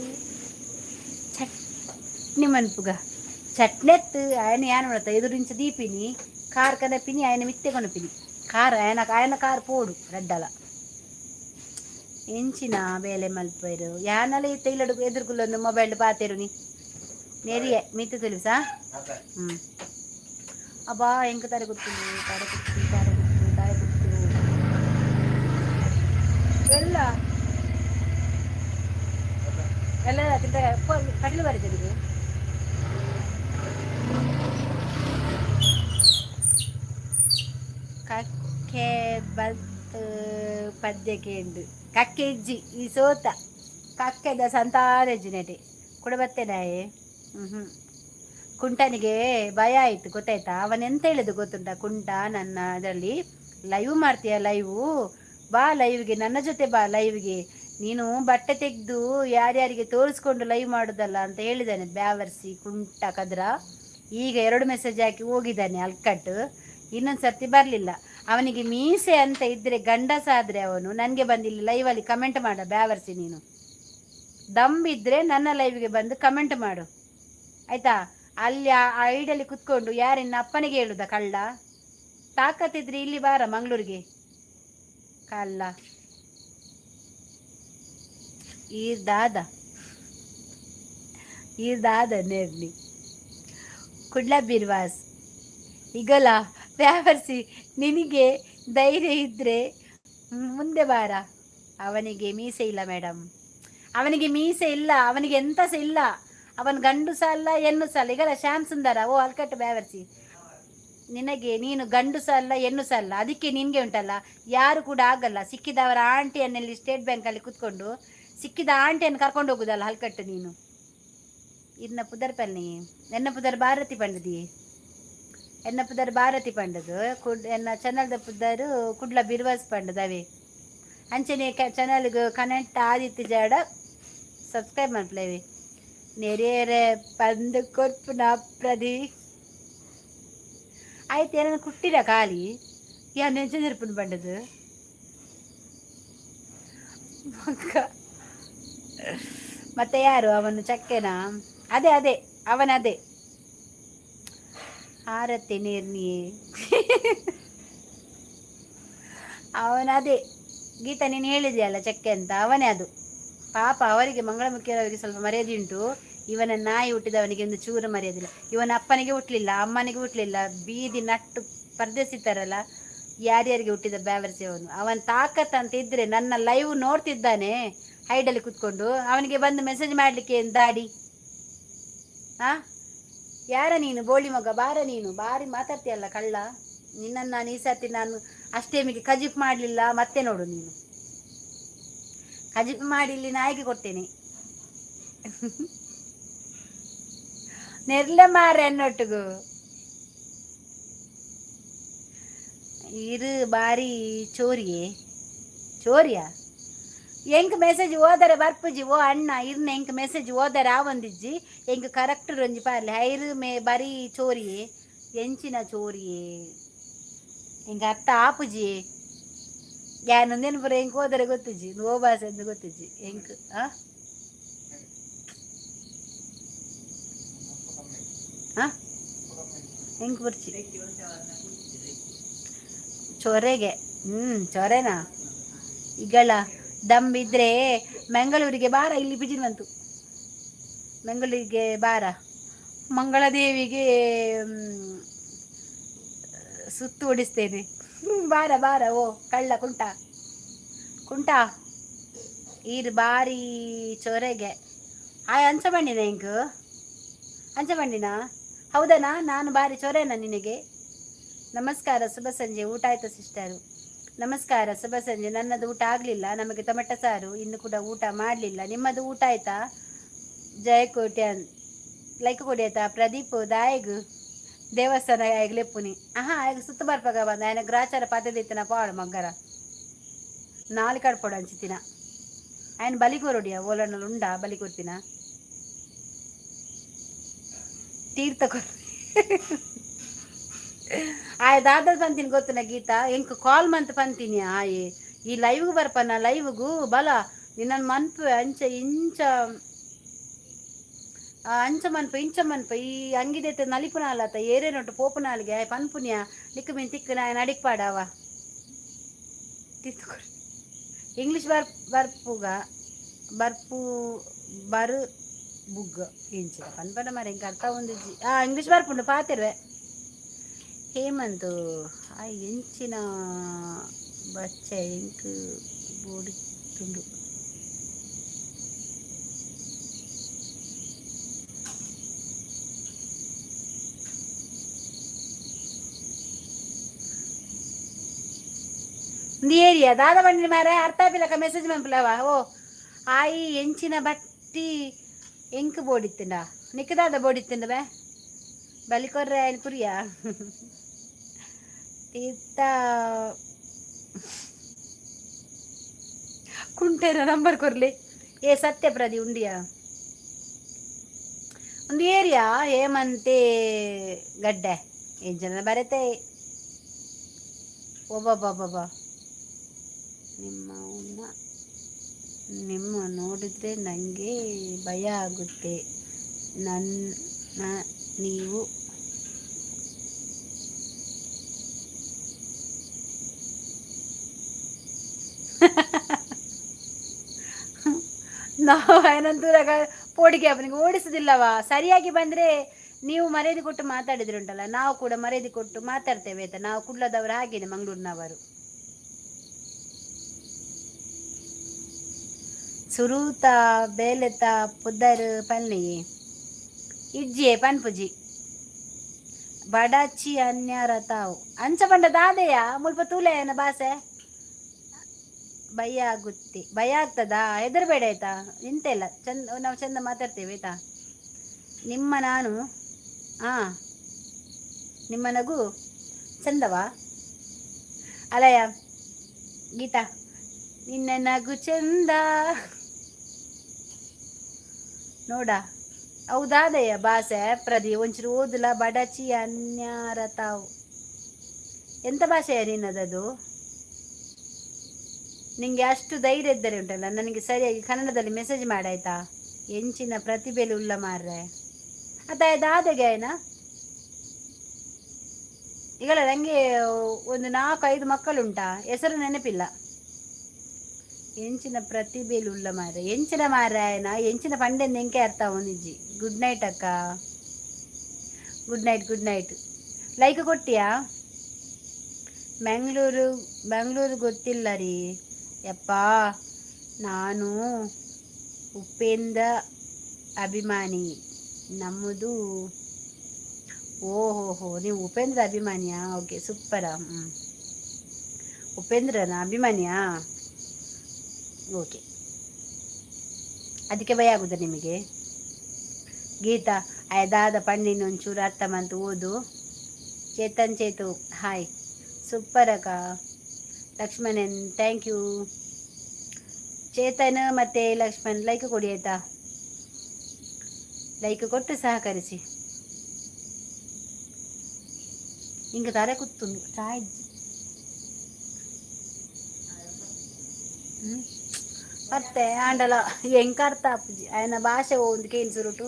ಚಟ್ನಿ ಮನ್ಪುಗ ಚಟ್ನೆತ್ತು ఆయన ಯಾನ್ ಮಡತ ಎದುರಿಂಚ ದೀಪಿನಿ ಕಾರ್ ಕನಪಿನಿ ఆయన ಮಿತ್ತೆ ಕೊನಪಿನಿ ಕಾರ್ ఆయన ఆయన ಕಾರ್ ಪೋಡು ರಡ್ಡಲ. ಎಂಚಿನ ಬೇಲೆ ಮಲ್ಪೇರು ಯಾನಲ ಇತ್ತ ಇಲ್ಲಡು ಎದುರುಕುಲ್ಲೊಂದು ಮೊಬೈಲ್ ಪಾತೆರು ನೀ ನೆರಿಯೆ ಮಿತ್ತು తెలుసా. ಹ್ಞೂ ಅಬ್ಬಾ ಎಂಕ ತರೆ ಗುತ್ತು ತರೆ ಗುತ್ತು ತರೆ ಗುತ್ತು ತರೆ ಗುತ್ತು ಎಲ್ಲ ಎಲ್ಲ ತಿಂತ ಕಡಿಲು ಬರೀತದೆ. ಕಕ್ಕೆ ಬತ್ ಪದ್ಯಕ್ಕೆ ಉಂಡು ಕಕ್ಕೆ ಇಜ್ಜಿ ಈ ಸೋತ ಕಕ್ಕೆದ ಸಂತಾರೆಜ್ಜಿ ನೆಟೆ ಕೂಡ ಬತ್ತೇನಾಯೆ. ಹ್ಞೂ ಕುಂಟನಿಗೆ ಭಯ ಆಯಿತು ಗೊತ್ತಾಯ್ತಾ. ಅವನ ಎಂತ ಹೇಳಿದ್ದು ಗೊತ್ತುಂಟ ಕುಂಟ? ನನ್ನ ಅದರಲ್ಲಿ ಲೈವ್ ಮಾಡ್ತೀಯ, ಲೈವು ಬಾ, ಲೈವ್ಗೆ ನನ್ನ ಜೊತೆ ಬಾ ಲೈವ್ಗೆ, ನೀನು ಬಟ್ಟೆ ತೆಗೆದು ಯಾರ್ಯಾರಿಗೆ ತೋರಿಸ್ಕೊಂಡು ಲೈವ್ ಮಾಡೋದಲ್ಲ ಅಂತ ಹೇಳಿದ್ದಾನೆ ಬ್ಯಾವರ್ಸಿ ಕುಂಟ ಕದ್ರ. ಈಗ ಎರಡು ಮೆಸೇಜ್ ಹಾಕಿ ಹೋಗಿದ್ದಾನೆ ಅಲ್ಕಟ್ಟು. ಇನ್ನೊಂದು ಸರ್ತಿ ಬರಲಿಲ್ಲ. ಅವನಿಗೆ ಮೀಸೆ ಅಂತ ಇದ್ದರೆ ಗಂಡಸಾದರೆ ಅವನು ನನಗೆ ಬಂದಿಲ್ಲ ಲೈವಲ್ಲಿ ಕಮೆಂಟ್ ಮಾಡ. ಬ್ಯಾವರ್ಸಿ ನೀನು ದಮ್ ಇದ್ದರೆ ನನ್ನ ಲೈವ್ಗೆ ಬಂದು ಕಮೆಂಟ್ ಮಾಡು ಆಯಿತಾ. ಅಲ್ಲಿ ಆ ಐಡಲ್ಲಿ ಕುತ್ಕೊಂಡು ಯಾರಿನ್ನ ಅಪ್ಪನಿಗೆ ಹೇಳುದ ಕಳ್ಳ? ತಾಕತ್ತಿದ್ರೆ ಇಲ್ಲಿ ಬಾರ ಮಂಗಳೂರಿಗೆ ಕಳ್ಳ. ಈ ದಾದ ಈ ದಾದ ನೇರ್ನಿ ಕುಡ್ಲ ಬಿರ್ವಾಸ್ ಈಗಲ ಫ್ಯಾವರ್ಸಿ, ನಿನಗೆ ಧೈರ್ಯ ಇದ್ದರೆ ಮುಂದೆ ಬಾರ. ಅವನಿಗೆ ಮೀಸೆ ಇಲ್ಲ ಮೇಡಮ್, ಅವನಿಗೆ ಮೀಸೆ ಇಲ್ಲ, ಅವನಿಗೆ ಎಂತ ಸಹ ಇಲ್ಲ. ಅವನು ಗಂಡು ಸಹ ಅಲ್ಲ, ಹೆಣ್ಣು ಸಹ ಅಲ್ಲ. ಈಗಲ್ಲ ಶ್ಯಾಮ್ ಸುಂದರ, ಓ ಅಲ್ಕಟ್ಟು ಬ್ಯಾವರ್ಸಿ, ನಿನಗೆ ನೀನು ಗಂಡು ಸಹ ಅಲ್ಲ, ಹೆಣ್ಣು ಸಹ ಅಲ್ಲ. ಅದಕ್ಕೆ ನಿನಗೆ ಉಂಟಲ್ಲ, ಯಾರು ಕೂಡ ಆಗಲ್ಲ. ಸಿಕ್ಕಿದವರ ಆಂಟಿಯನ್ನಲ್ಲಿ ಸ್ಟೇಟ್ ಬ್ಯಾಂಕಲ್ಲಿ ಕೂತ್ಕೊಂಡು ಸಿಕ್ಕಿದ ಆಂಟಿಯನ್ನು ಕರ್ಕೊಂಡು ಹೋಗುದಲ್ಲ ಹಲ್ಕಟ್ಟು ನೀನು. ಇನ್ನ ಪುದರ್ ಪನ್ನಿ, ಎನ್ನ ಪುದರ್ ಭಾರತಿ ಪಂಡದಿ, ಎನ್ನ ಪುದರ್ ಭಾರತಿ ಪಂಡದು. ಕುಡ್ ಎನ್ನ ಚಾನಲ್ದ ಪುದರ್ ಕುಡ್ಲ ಬಿರ್ವಾಸ್ ಪಂಡದವೇ. ಅಂಚನೆ ಚಾನಲ್ಗೆ ಕನೆಕ್ಟ್ ಆದಿತ್ಯ ಜಾಡ ಸಬ್ಸ್ಕ್ರೈಬ್ ಮಾಡ್ಪ್ಲೇವಿ. ನೆರೆಯರೆ ಪಂದು ಕೊರ್ಪುನ ಪ್ರದಿ ಆಯ್ತು. ಏನನ್ನ ಕುಟ್ಟಿರ ಖಾಲಿ ಯಾನ್ ನೆಂಚ ನೆರ್ಪುನ ಬಂಡದು ಮಕ್ಕ. ಮತ್ತೆ ಯಾರು ಅವನು? ಚಕ್ಕೆನಾ? ಅದೇ ಅದೇ, ಅವನದೇ. ಆರತಿ ನೀರ್ನಿಯೇ, ಅವನದೇ. ಗೀತಾ, ನೀನು ಹೇಳಿದೆಯಲ್ಲ ಚಕ್ಕೆ ಅಂತ, ಅವನೇ ಅದು. ಪಾಪ, ಅವರಿಗೆ ಮಂಗಳಮುಖಿಯವರಿಗೆ ಸ್ವಲ್ಪ ಮರ್ಯಾದೆ ಉಂಟು. ಇವನ ನಾಯಿ ಹುಟ್ಟಿದವನಿಗೆ ಒಂದು ಚೂರು ಮರ್ಯಾದಿಲ್ಲ. ಇವನ ಅಪ್ಪನಿಗೆ ಹುಟ್ಟಲಿಲ್ಲ, ಅಮ್ಮನಿಗೆ ಹುಟ್ಟಲಿಲ್ಲ. ಬೀದಿ ನಟ್ಟು ಪರದೇಸಿತಾರಲ್ಲ, ಯಾರ್ಯಾರಿಗೆ ಹುಟ್ಟಿದ ಬ್ಯಾವರ್ಸಿ ಅವನು. ಅವನ ತಾಕತ್ ಅಂತ ಇದ್ರೆ ನನ್ನ ಲೈವ್ ನೋಡ್ತಿದ್ದಾನೆ ಹೈಡಲ್ಲಿ ಕೂತ್ಕೊಂಡು, ಅವನಿಗೆ ಬಂದು ಮೆಸೇಜ್ ಮಾಡಲಿಕ್ಕೆ ಏನು ದಾಡಿ? ಹಾ, ಯಾರ ನೀನು? ಬೋಳಿ ಮಗ, ಬಾರ ನೀನು. ಬಾರಿ ಮಾತಾಡ್ತೀಯಲ್ಲ ಕಳ್ಳ. ನಿನ್ನನ್ನು ನಾನು ಈ ಸರ್ತಿ ನಾನು ಅಷ್ಟೇಮಿಗೆ ಕಜಿಪ್ ಮಾಡಲಿಲ್ಲ. ಮತ್ತೆ ನೋಡು ನೀನು, ಕಜಿಪ್ ಮಾಡಿ ಇಲ್ಲಿ ನಾಯಿಗೆ ಕೊಡ್ತೇನೆ. ನೆರ್ಲೆ ಮಾರೆ ಅನ್ನೊಟ್ಟಿಗೂ ಇರು. ಬಾರಿ ಚೋರಿಯೇ ಚೋರಿಯಾ? ಎಂಕ್ ಮೆಸೇಜ್ ಓದರೆ ಬರ್ಪುಜಿ ಓ ಅಣ್ಣ. ಇರ್ನ ಎಂಕ್ ಮೆಸೇಜ್ ಓದರೆ ಆವೊಂದಿಜ್ಜಿ. ಎಂಕ್ ಕರೆಕ್ಟ್ ರೊಂಜಿ ಪಾರ್ಲೆ. ಐರು ಮೇ ಬರೀ ಚೋರಿಯೇ? ಎಂಚಿನ ಚೋರಿಯೇ? ಎಂಕ್ ಅರ್ಥ ಆಪುಜಿ. ಯಾನೊಂದೇನು ಪೂರ ಎಂಕ್ ಓದರೆ ಗೊತ್ತಿಜ್ಜಿ, ಓ ಭಾಷೆ ಅಂತ ಗೊತ್ತಿಜ್ಜಿ ಎಂಕ್. ಆ ಆ ಎಂಕ್ ಬರ್ಚಿ ಚೊರೆಗೆ. ಚೊರೆನಾ? ಈಗಳ ದಮ್ ಇದ್ರೆ ಮಂಗಳೂರಿಗೆ ಬಾರ. ಇಲ್ಲಿ ಬಿಜಿನ್ ಬಂತು. ಮಂಗಳೂರಿಗೆ ಬಾರ, ಮಂಗಳದೇವಿಗೆ ಸುತ್ತು ಹೊಡಿಸ್ತೇನೆ. ಬಾರ ಬಾರ ಓ ಕಳ್ಳ ಕುಂಟ ಕುಂಟ. ಈರು ಬಾರಿ ಚೊರೆಗೆ. ಆಯ್ ಅಂಚ ಬಂಡಿನ ಇಂಕ್ ಅಂಚ ಬಂಡಿನ? ಹೌದನಾ? ನಾನು ಬಾರಿ ಚೊರೆನಾ ನಿನಗೆ? ನಮಸ್ಕಾರ, ಶುಭ ಸಂಜೆ. ಊಟ ಆಯ್ತಾ ಸಿಸ್ಟರು? ನಮಸ್ಕಾರ, ಶುಭ ಸಂಜೆ. ನನ್ನದು ಊಟ ಆಗಲಿಲ್ಲ. ನಮಗೆ ಟೊಮೆಟೊ ಸಾರು. ಇನ್ನು ಕೂಡ ಊಟ ಮಾಡಲಿಲ್ಲ. ನಿಮ್ಮದು ಊಟ ಆಯ್ತಾ? ಜಯ ಕೋಟ್ಯಾನ್ ಲೈಕ್ ಕೊಡಿ ಆಯ್ತಾ? ಪ್ರದೀಪ್ ದಾಯಗ್ ದೇವಸ್ಥಾನ ಆಯ್ಗ್ ಲೆಪ್ಪುನಿ. ಆಹಾ, ಆಯ್ಗ್ ಸುತ್ತ ಬರ್ಪಾಗ ಬಂದ ಆಯ್ನ ಗ್ರಾಚಾರ ಪದ್ದತಿನ ಪಾಡು ಮಗ್ಗರ ನಾಲ್ಕು ಕಡ್ಪೊಡು ಅಂಚಿತಿನ. ಆಯ್ನ ಬಲಿ ಕೊರೊಡಿಯ ಓಲಣ್ಣಲು ಉಂಡಾ? ಬಲಿ ಕೊರ್ಪಿನ ತೀರ್ಥ ಕೊರ್. ಆಯ್ ದಾದ ಪಂತೀನಿ ಗೊತ್ತನ ಗೀತಾ? ಎಂಕ್ ಕಾಲ್ ಮಂತ್ ಪಂತೀನಿ. ಆಯೆ ಈ ಲೈವ್ಗೆ ಬರ್ಪನ? ಲೈವ್ಗು ಬಲ ನಿನ್ನನ್ನು ಮನ್ಪು ಅಂಚ ಇಂಚ ಅಂಚ ಮನ್ಪ ಇಂಚ ಮನ್ಪ. ಈ ಅಂಗಿದೈತೆ ನಲಿಪುನಾಲತ ಏರೇನೊಟ್ಟು ಪೋಪುನಾಲ್ಗೆ. ಆಯ್ ಪನ್ಪುನಿಯ ನಿಕ್ಕು ಮೀನ್ ತಿಕ್ಕು ನಾಯ ನಡಿಕ್ ಪಾಡಾವ. ತೀರ್ಥ ಇಂಗ್ಲೀಷ್ ಬರ್ ಬರ್ಪುಗ ಬರ್ಪು ಬರು ಬುಗ್ ಇಂಚಿನ ಪನ್ಪನ ಮರ, ಎಂಕ್ ಅರ್ಥ ಒಂದಿಜ್ಜಿ. ಆ ಇಂಗ್ಲೀಷ್ ಬರ್ಪುಂಡು ಪಾತೆರ್ವೆ. ಹೇಮಂತ್ ಆ ಎಂಚಿನ ಬಚ್ಚೆ ಎಂಕ್ ಬೋಡಿತ್ತುಂಡು. ಒಂದು ಏರಿಯಾ ದಾದ ಬಂಡಿ ಮಾರೆ, ಅರ್ಥ ಆಪಿಲಕ ಮೆಸೇಜ್ ಮನ್ಪುಲವ. ಓ ಆಯಿ ಎಂಚಿನ ಬಟ್ಟಿ ಎಂಕ್ ಬೋಡಿತ್ತುಂಡ? ನಿಕ್ ದಾದ ಬೋಡಿತ್ತುಂಡ ಬೇ? ಬಲಿ ಕೊರ್ರೆ ಆಯ್ನ ಕುರಿಯಾ ತೀರ್ಥ ಕುಂಟೆನ ನಂಬರ್ ಕೊರ್ಲಿ. ಏ ಸತ್ಯ ಪ್ರದಿ ಉಂಡಿಯಾ? ಒಂದು ಏರಿಯಾ ಹೇಮಂತೆ ಗಡ್ಡೆ ಎಂಚನ ಬರತೆ. ಒಬ್ಬೊಬ್ಬೊಬ್ಬೊಬ್ಬ ನಿಮ್ಮ ನಿಮ್ಮ ನೋಡಿದ್ರೆ ನನಗೆ ಭಯ ಆಗುತ್ತೆ. ನನ್ನ ನೀವು ನಾವು ಏನಂತೂರಾಗ ಪೋಡಿಗೆ ಅವನಿಗೆ ಓಡಿಸುದಿಲ್ಲವಾ? ಸರಿಯಾಗಿ ಬಂದರೆ ನೀವು ಮರ್ಯಾದೆ ಕೊಟ್ಟು ಮಾತಾಡಿದ್ರೆ ಉಂಟಲ್ಲ, ನಾವು ಕೂಡ ಮರ್ಯಾದೆ ಕೊಟ್ಟು ಮಾತಾಡ್ತೇವೆ ಆಯ್ತಾ. ನಾವು ಕುಡ್ಲದವರು ಹಾಗೇನೆ, ಮಂಗಳೂರಿನವರು. ಸುರೂತ ಬೇಲೆತ ಪುದರ್ ಪನ್ಲಿ ಇಜ್ಜಿಯೇ ಪನ್ಪುಜಿ ಬಡಚಿ ಅನ್ಯಾರ ತಾವು ಅಂಚ ಪಂಡ ದಾದೆಯ ಮುಲ್ಪ ತೂಲೆಯನ ಬಾಸೆ. ಭಯ ಆಗುತ್ತೆ, ಭಯ ಆಗ್ತದಾ? ಹೆದರಬೇಡ ಆಯ್ತಾ, ಎಂತ ಇಲ್ಲ, ಚಂದ ನಾವು ಚಂದ ಮಾತಾಡ್ತೇವೆ ಆಯ್ತಾ. ನಿಮ್ಮ ನಾನು ನಿಮ್ಮ ನಗು ಚಂದವಾ ಅಲಯ ಗೀತಾ, ನಿನ್ನ ನಗು ಚಂದ ನೋಡ. ಹೌದಾದಯ್ಯ ಭಾಷೆ ಪ್ರದಿ ಒಂಚೂರು ಓದಲ. ಬಡಚಿ ಅನ್ಯಾರ ತಾವು ಎಂತ ಭಾಷೆಯ ನಿನ್ನದದು? ನಿಂಗೆ ಅಷ್ಟು ಧೈರ್ಯ ಇದ್ದರೆ ಉಂಟಲ್ಲ, ನನಗೆ ಸರಿಯಾಗಿ ಕನ್ನಡದಲ್ಲಿ ಮೆಸೇಜ್ ಮಾಡಾಯ್ತಾ. ಎಂಚಿನ ಪ್ರತಿಭೆಲು ಉಲ್ಲ ಮಾರ್ರೆ, ಅದಾದಗೆ ಆಯ್ನ. ಈಗ ನನಗೆ ಒಂದು ನಾಲ್ಕು ಐದು ಮಕ್ಕಳುಂಟಾ, ಹೆಸರು ನೆನಪಿಲ್ಲ. ಎಂಚಿನ ಪ್ರತಿಭೆಲು ಉಲ್ಲ ಮಾರ್ರೆ, ಎಂಚಿನ ಮಾರಾಯನ ಎಂಚಿನ ಪಂಡೆಂದು ಎಂಕೆ ಅರ್ಥ ಒಂದಿಜ್ಜಿ. ಗುಡ್ ನೈಟ್ ಅಕ್ಕ, good night, good night. Like ಕೊಟ್ಟಿಯಾ? ಬೆಂಗಳೂರು ಬೆಂಗಳೂರು ಗೊತ್ತಿಲ್ಲ ರೀ ಯಪ್ಪಾ. ನಾನು ಉಪೇಂದ್ರ ಅಭಿಮಾನಿ ನಮ್ಮದು. ಓಹೋ ಹೋ, ನೀವು ಉಪೇಂದ್ರ ಅಭಿಮಾನಿಯಾ? ಓಕೆ, ಸೂಪರಾ. ಹ್ಞೂ, ಉಪೇಂದ್ರನ ಅಭಿಮಾನಿಯಾ? ಓಕೆ, ಅದಕ್ಕೆ ಭಯ ಆಗುದಾ ನಿಮಗೆ? ಗೀತಾ ದಾದ ಪಣ್ಣಿನ ಒಂಚೂರು ಅರ್ಥ ಮಂತು ಓದು. ಚೇತನ್ ಚೇತು ಹಾಯ್, ಸೂಪರ್ ಅಕ್ಕ. Lakshmanan thank you. Chetan ಮತ್ತು ಲಕ್ಷ್ಮಣ್ ಲೈಕ್ ಕೊಡಿ ಆಯ್ತಾ, ಲೈಕ್ ಕೊಟ್ಟು ಸಹಕರಿಸಿ. ಹಿಂಗೆ ತಾರೆ ಕೂತು ಚಾಯ್ ಮತ್ತೆ ಆಂಡಲ ಎಂಕ ಅರ್ಥ ಆಪುಜಿ ಆಯನ ಭಾಷೆ ಒಂದು ಕೇನ್ ಸುರುಟು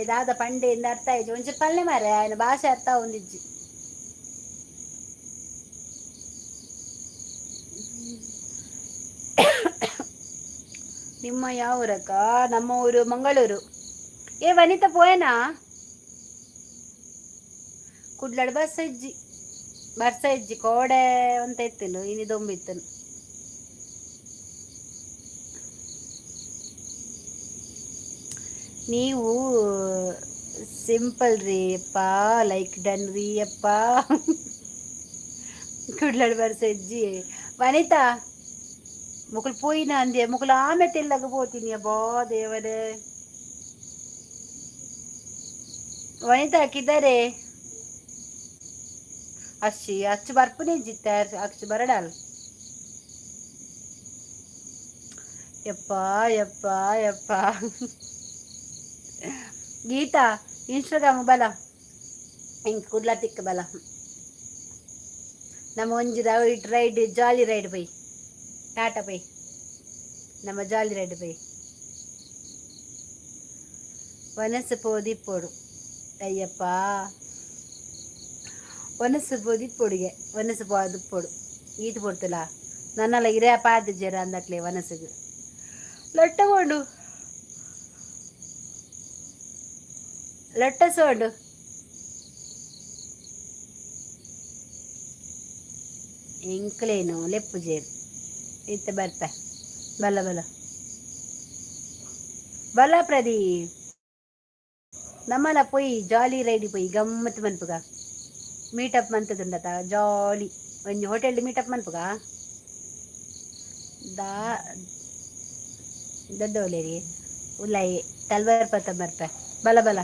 ದಾದ ಪಂಡೆಯಿಂದ ಅರ್ಥ ಆಯ್ತು ಒಂಚೂರು ಪಲ್ಲೆ ಮಾರೆ, ಆಯನ ಭಾಷೆ ಅರ್ಥ ಒಂದಿಜ್ಜಿ. ನಿಮ್ಮ ಯಾವ ಊರಕ್ಕ? ನಮ್ಮ ಊರು ಮಂಗಳೂರು. ಏ ವನಿತಾ ಪೋಯನಾ? ಕುಡ್ಲಡ್ ಬಸ್ ಇಜ್ಜಿ, ಬರ್ಸ ಇಜ್ಜಿ, ಕೋಡೆ ಅಂತ ಇತ್ತು, ಇನಿ ದೊಂಬಿತ್ತು. ನೀವು ಸಿಂಪಲ್ ರೀ ಅಪ್ಪ, ಲೈಕ್ ಡನ್ ರೀ ಅಪ್ಪ. ಕುಡ್ಲಡ್ ಬರ್ಸ ಇಜ್ಜಿ. ವನಿತಾ ಮುಕುಲು ಪೋಯಿನ ಅಂದೆ, ಮುಕುಲು ಆಮೆ ತೆಲ್ಲಗ ಪೋತೀನಿ. ಅಬ್ಬಾ ದೇವರೇ. ವನಿತಾ ಹಾಕಿದ್ದಾರೆ ಅಚ್ಚಿ ಅಚ್ಚು ಬರ್ಪುನೇ ಜಿತ್ತ ಅಚ್ಚು ಬರಡಲ್. ಯಪ್ಪ ಯಪ್ಪ ಯಪ್ಪ. ಗೀತಾ ಇನ್ಸ್ಟಾಗ್ರಾಮ್ ಬಲ ಹಿಂಗೆ ಕುಡ್ಲ ತಿಕ್ಕ ಬಲ. ನಮ್ಮ ಒಂಜಿ ರೈಡ್ ರೈಡ್ ಜಾಲಿ ರೈಡ್ ಬೈ, ಟಾಟಾ ಬೈ, ನಮ್ಮ ಜಾಲಿ ರೈಡ್ ಬೈ. ವನಸು ಪೋದಿಪ್ಪೋಡು ಅಯ್ಯಪ್ಪ, ಒನಸು ಪೋದಿಪ್ಪೊಡಿಗೆ ಒನಸು ಪೋದಿಪ್ಪೊಡು ಈತ್ ಪೊರ್ತುಲ ನನ್ನಲ್ಲ ಇರೇ ಪಾದ ಜರ ಅಂದಕ್ಲೆ ವನಸುಗು ಲೊಟ್ಟಗೊಂಡು ಲೊಟ್ಟಸೋಂಡು. ಎಂಕ್ಲೇನು ಲೆಪ್ಪು ಜೇರು ಇತ್ತ ಬರ್ಪ. ಬಲ ಬಲ ಬಲ ಪ್ರದಿ ನಮ್ಮಲ ಪೊಯ್ ಜಾಲಿ ರೈಡ್ ಪೊಯ್ ಗಮ್ಮತ್ ಮನ್ಪುಗ. ಮೀಟಪ್ ಮಂತದುಂಡತ ಜಾಲಿ ಒಂಜಿ ಹೋಟೆಲ್ ಮೀಟಪ್ ಮನ್ಪುಗ. ದಾ ದೊಡ್ಡೋಲೇರಿ ಉಲಾಯಿ ತಲ್ವಾರ್ ಪತ್ತ ಬರ್ಪ. ಬಲ ಬಲ.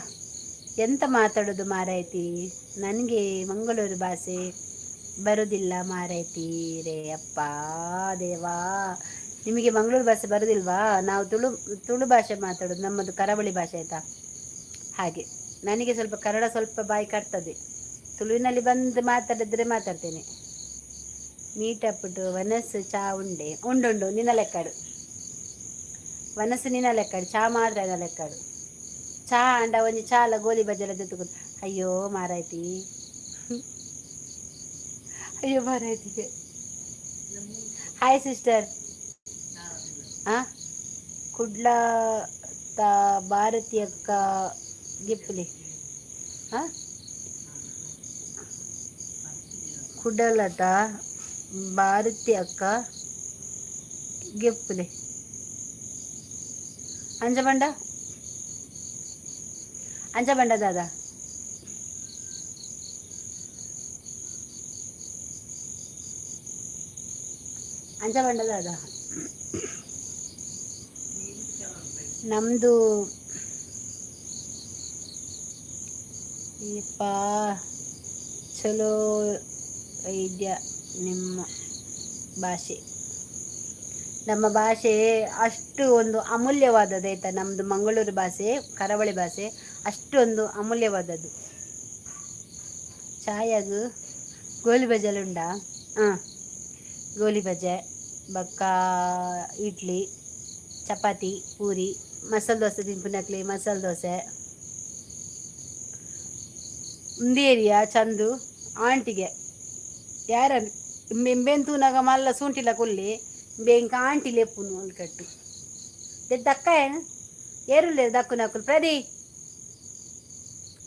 ಎಂತ ಮಾತಾಡೋದು ಮಾರಾಯ್ತಿ, ನನಗೆ ಮಂಗಳೂರು ಭಾಷೆ ಬರುವುದಿಲ್ಲ ಮಾರಾಯ್ತಿ ರೇ ಅಪ್ಪ ದೇವಾ. ನಿಮಗೆ ಮಂಗಳೂರು ಭಾಷೆ ಬರೋದಿಲ್ವಾ? ನಾವು ತುಳು ತುಳು ಭಾಷೆ ಮಾತಾಡೋದು, ನಮ್ಮದು ಕರಾವಳಿ ಭಾಷೆ ಆಯಿತಾ. ಹಾಗೆ ನನಗೆ ಸ್ವಲ್ಪ ಕನ್ನಡ ಸ್ವಲ್ಪ ಬಾಯಿ ಕಟ್ತದೆ, ತುಳುವಿನಲ್ಲಿ ಬಂದು ಮಾತಾಡಿದ್ರೆ ಮಾತಾಡ್ತೇನೆ. ಮೀಟಪ್ಪಿಟ್ಟು ವನಸ್ಸು ಚಾ ಉಂಡೆ ಉಂಡುಂಡು ನಿನ್ನ ಲೆಕ್ಕಾಡು, ವನಸ್ಸು ನಿನ್ನ ಲೆಕ್ಕಾಡು, ಚಾ ಮಾತ್ರ ಲೆಕ್ಕಾಡು. ಚಾ ಅಂಡ ಒಂಜಿ ಚಾಲ ಗೋಲಿ ಬಜ್ಜೆಲ ದೆತ್ತುಕೊಂಡು. ಅಯ್ಯೋ ಮಾರಾಯ್ತಿ, ಅಯ್ಯೋ ಮಾರಾಯ್ತಿ. Hi sister. ಹಾಂ, ಕುಡ್ಲ ತ ಭಾರತಿ ಅಕ್ಕ ಗಿಪ್ಲಿ. ಹಾಂ, ಕುಡಲದ ಭಾರತಿ ಅಕ್ಕ ಗೆಪ್ಪುಲೆ. ಅಂಚ ಪಂಡ, ಅಂಚ ಪಂಡ ದಾದಾ? ಅಂಚ ಪಂಡ ದಾದಾ? ನಮ್ಮದು ಯಪ್ಪ ಚಲೋ ಇದೆಯಾ ನಿಮ್ಮ ಭಾಷೆ? ನಮ್ಮ ಭಾಷೆ ಅಷ್ಟು ಒಂದು ಅಮೂಲ್ಯವಾದದ್ದು, ಆಯಿತಾ? ನಮ್ಮದು ಮಂಗಳೂರು ಭಾಷೆ, ಕರಾವಳಿ ಭಾಷೆ ಅಷ್ಟೊಂದು ಅಮೂಲ್ಯವಾದದ್ದು. ಚಾಯಾಗು ಗೋಲಿ ಬಜೆಲ್ ಉಂಡಾ? ಹಾಂ, ಗೋಲಿ ಬಜೆ, ಬೊಕ್ಕ ಇಡ್ಲಿ, ಚಪಾತಿ, ಪೂರಿ, ಮಸಾಲೆ ದೋಸೆ ತಿನ್ಪುನಕ್ಲೆ ಮಸಾಲೆ ದೋಸೆ. ಉಂದೇರಿಯಾ ಚಂದು ಆಂಟಿಗೆ ಯಾರ ಇಂಬೆನ್ ತೂನಗ ಮಲ್ಲ ಸೂಂಟಿಲ ಕುಲ್ಲಿ ಇಂಬೆ ಆಂಟಿ ಲೆಪ್ಪುನು ಅಲ್ಕಟ್ಟು ದಕ್ಕ ಏನು ಏರುಲ್ಲೇರು ದಕ್ಕುನಕುಲು. ಪ್ರದಿ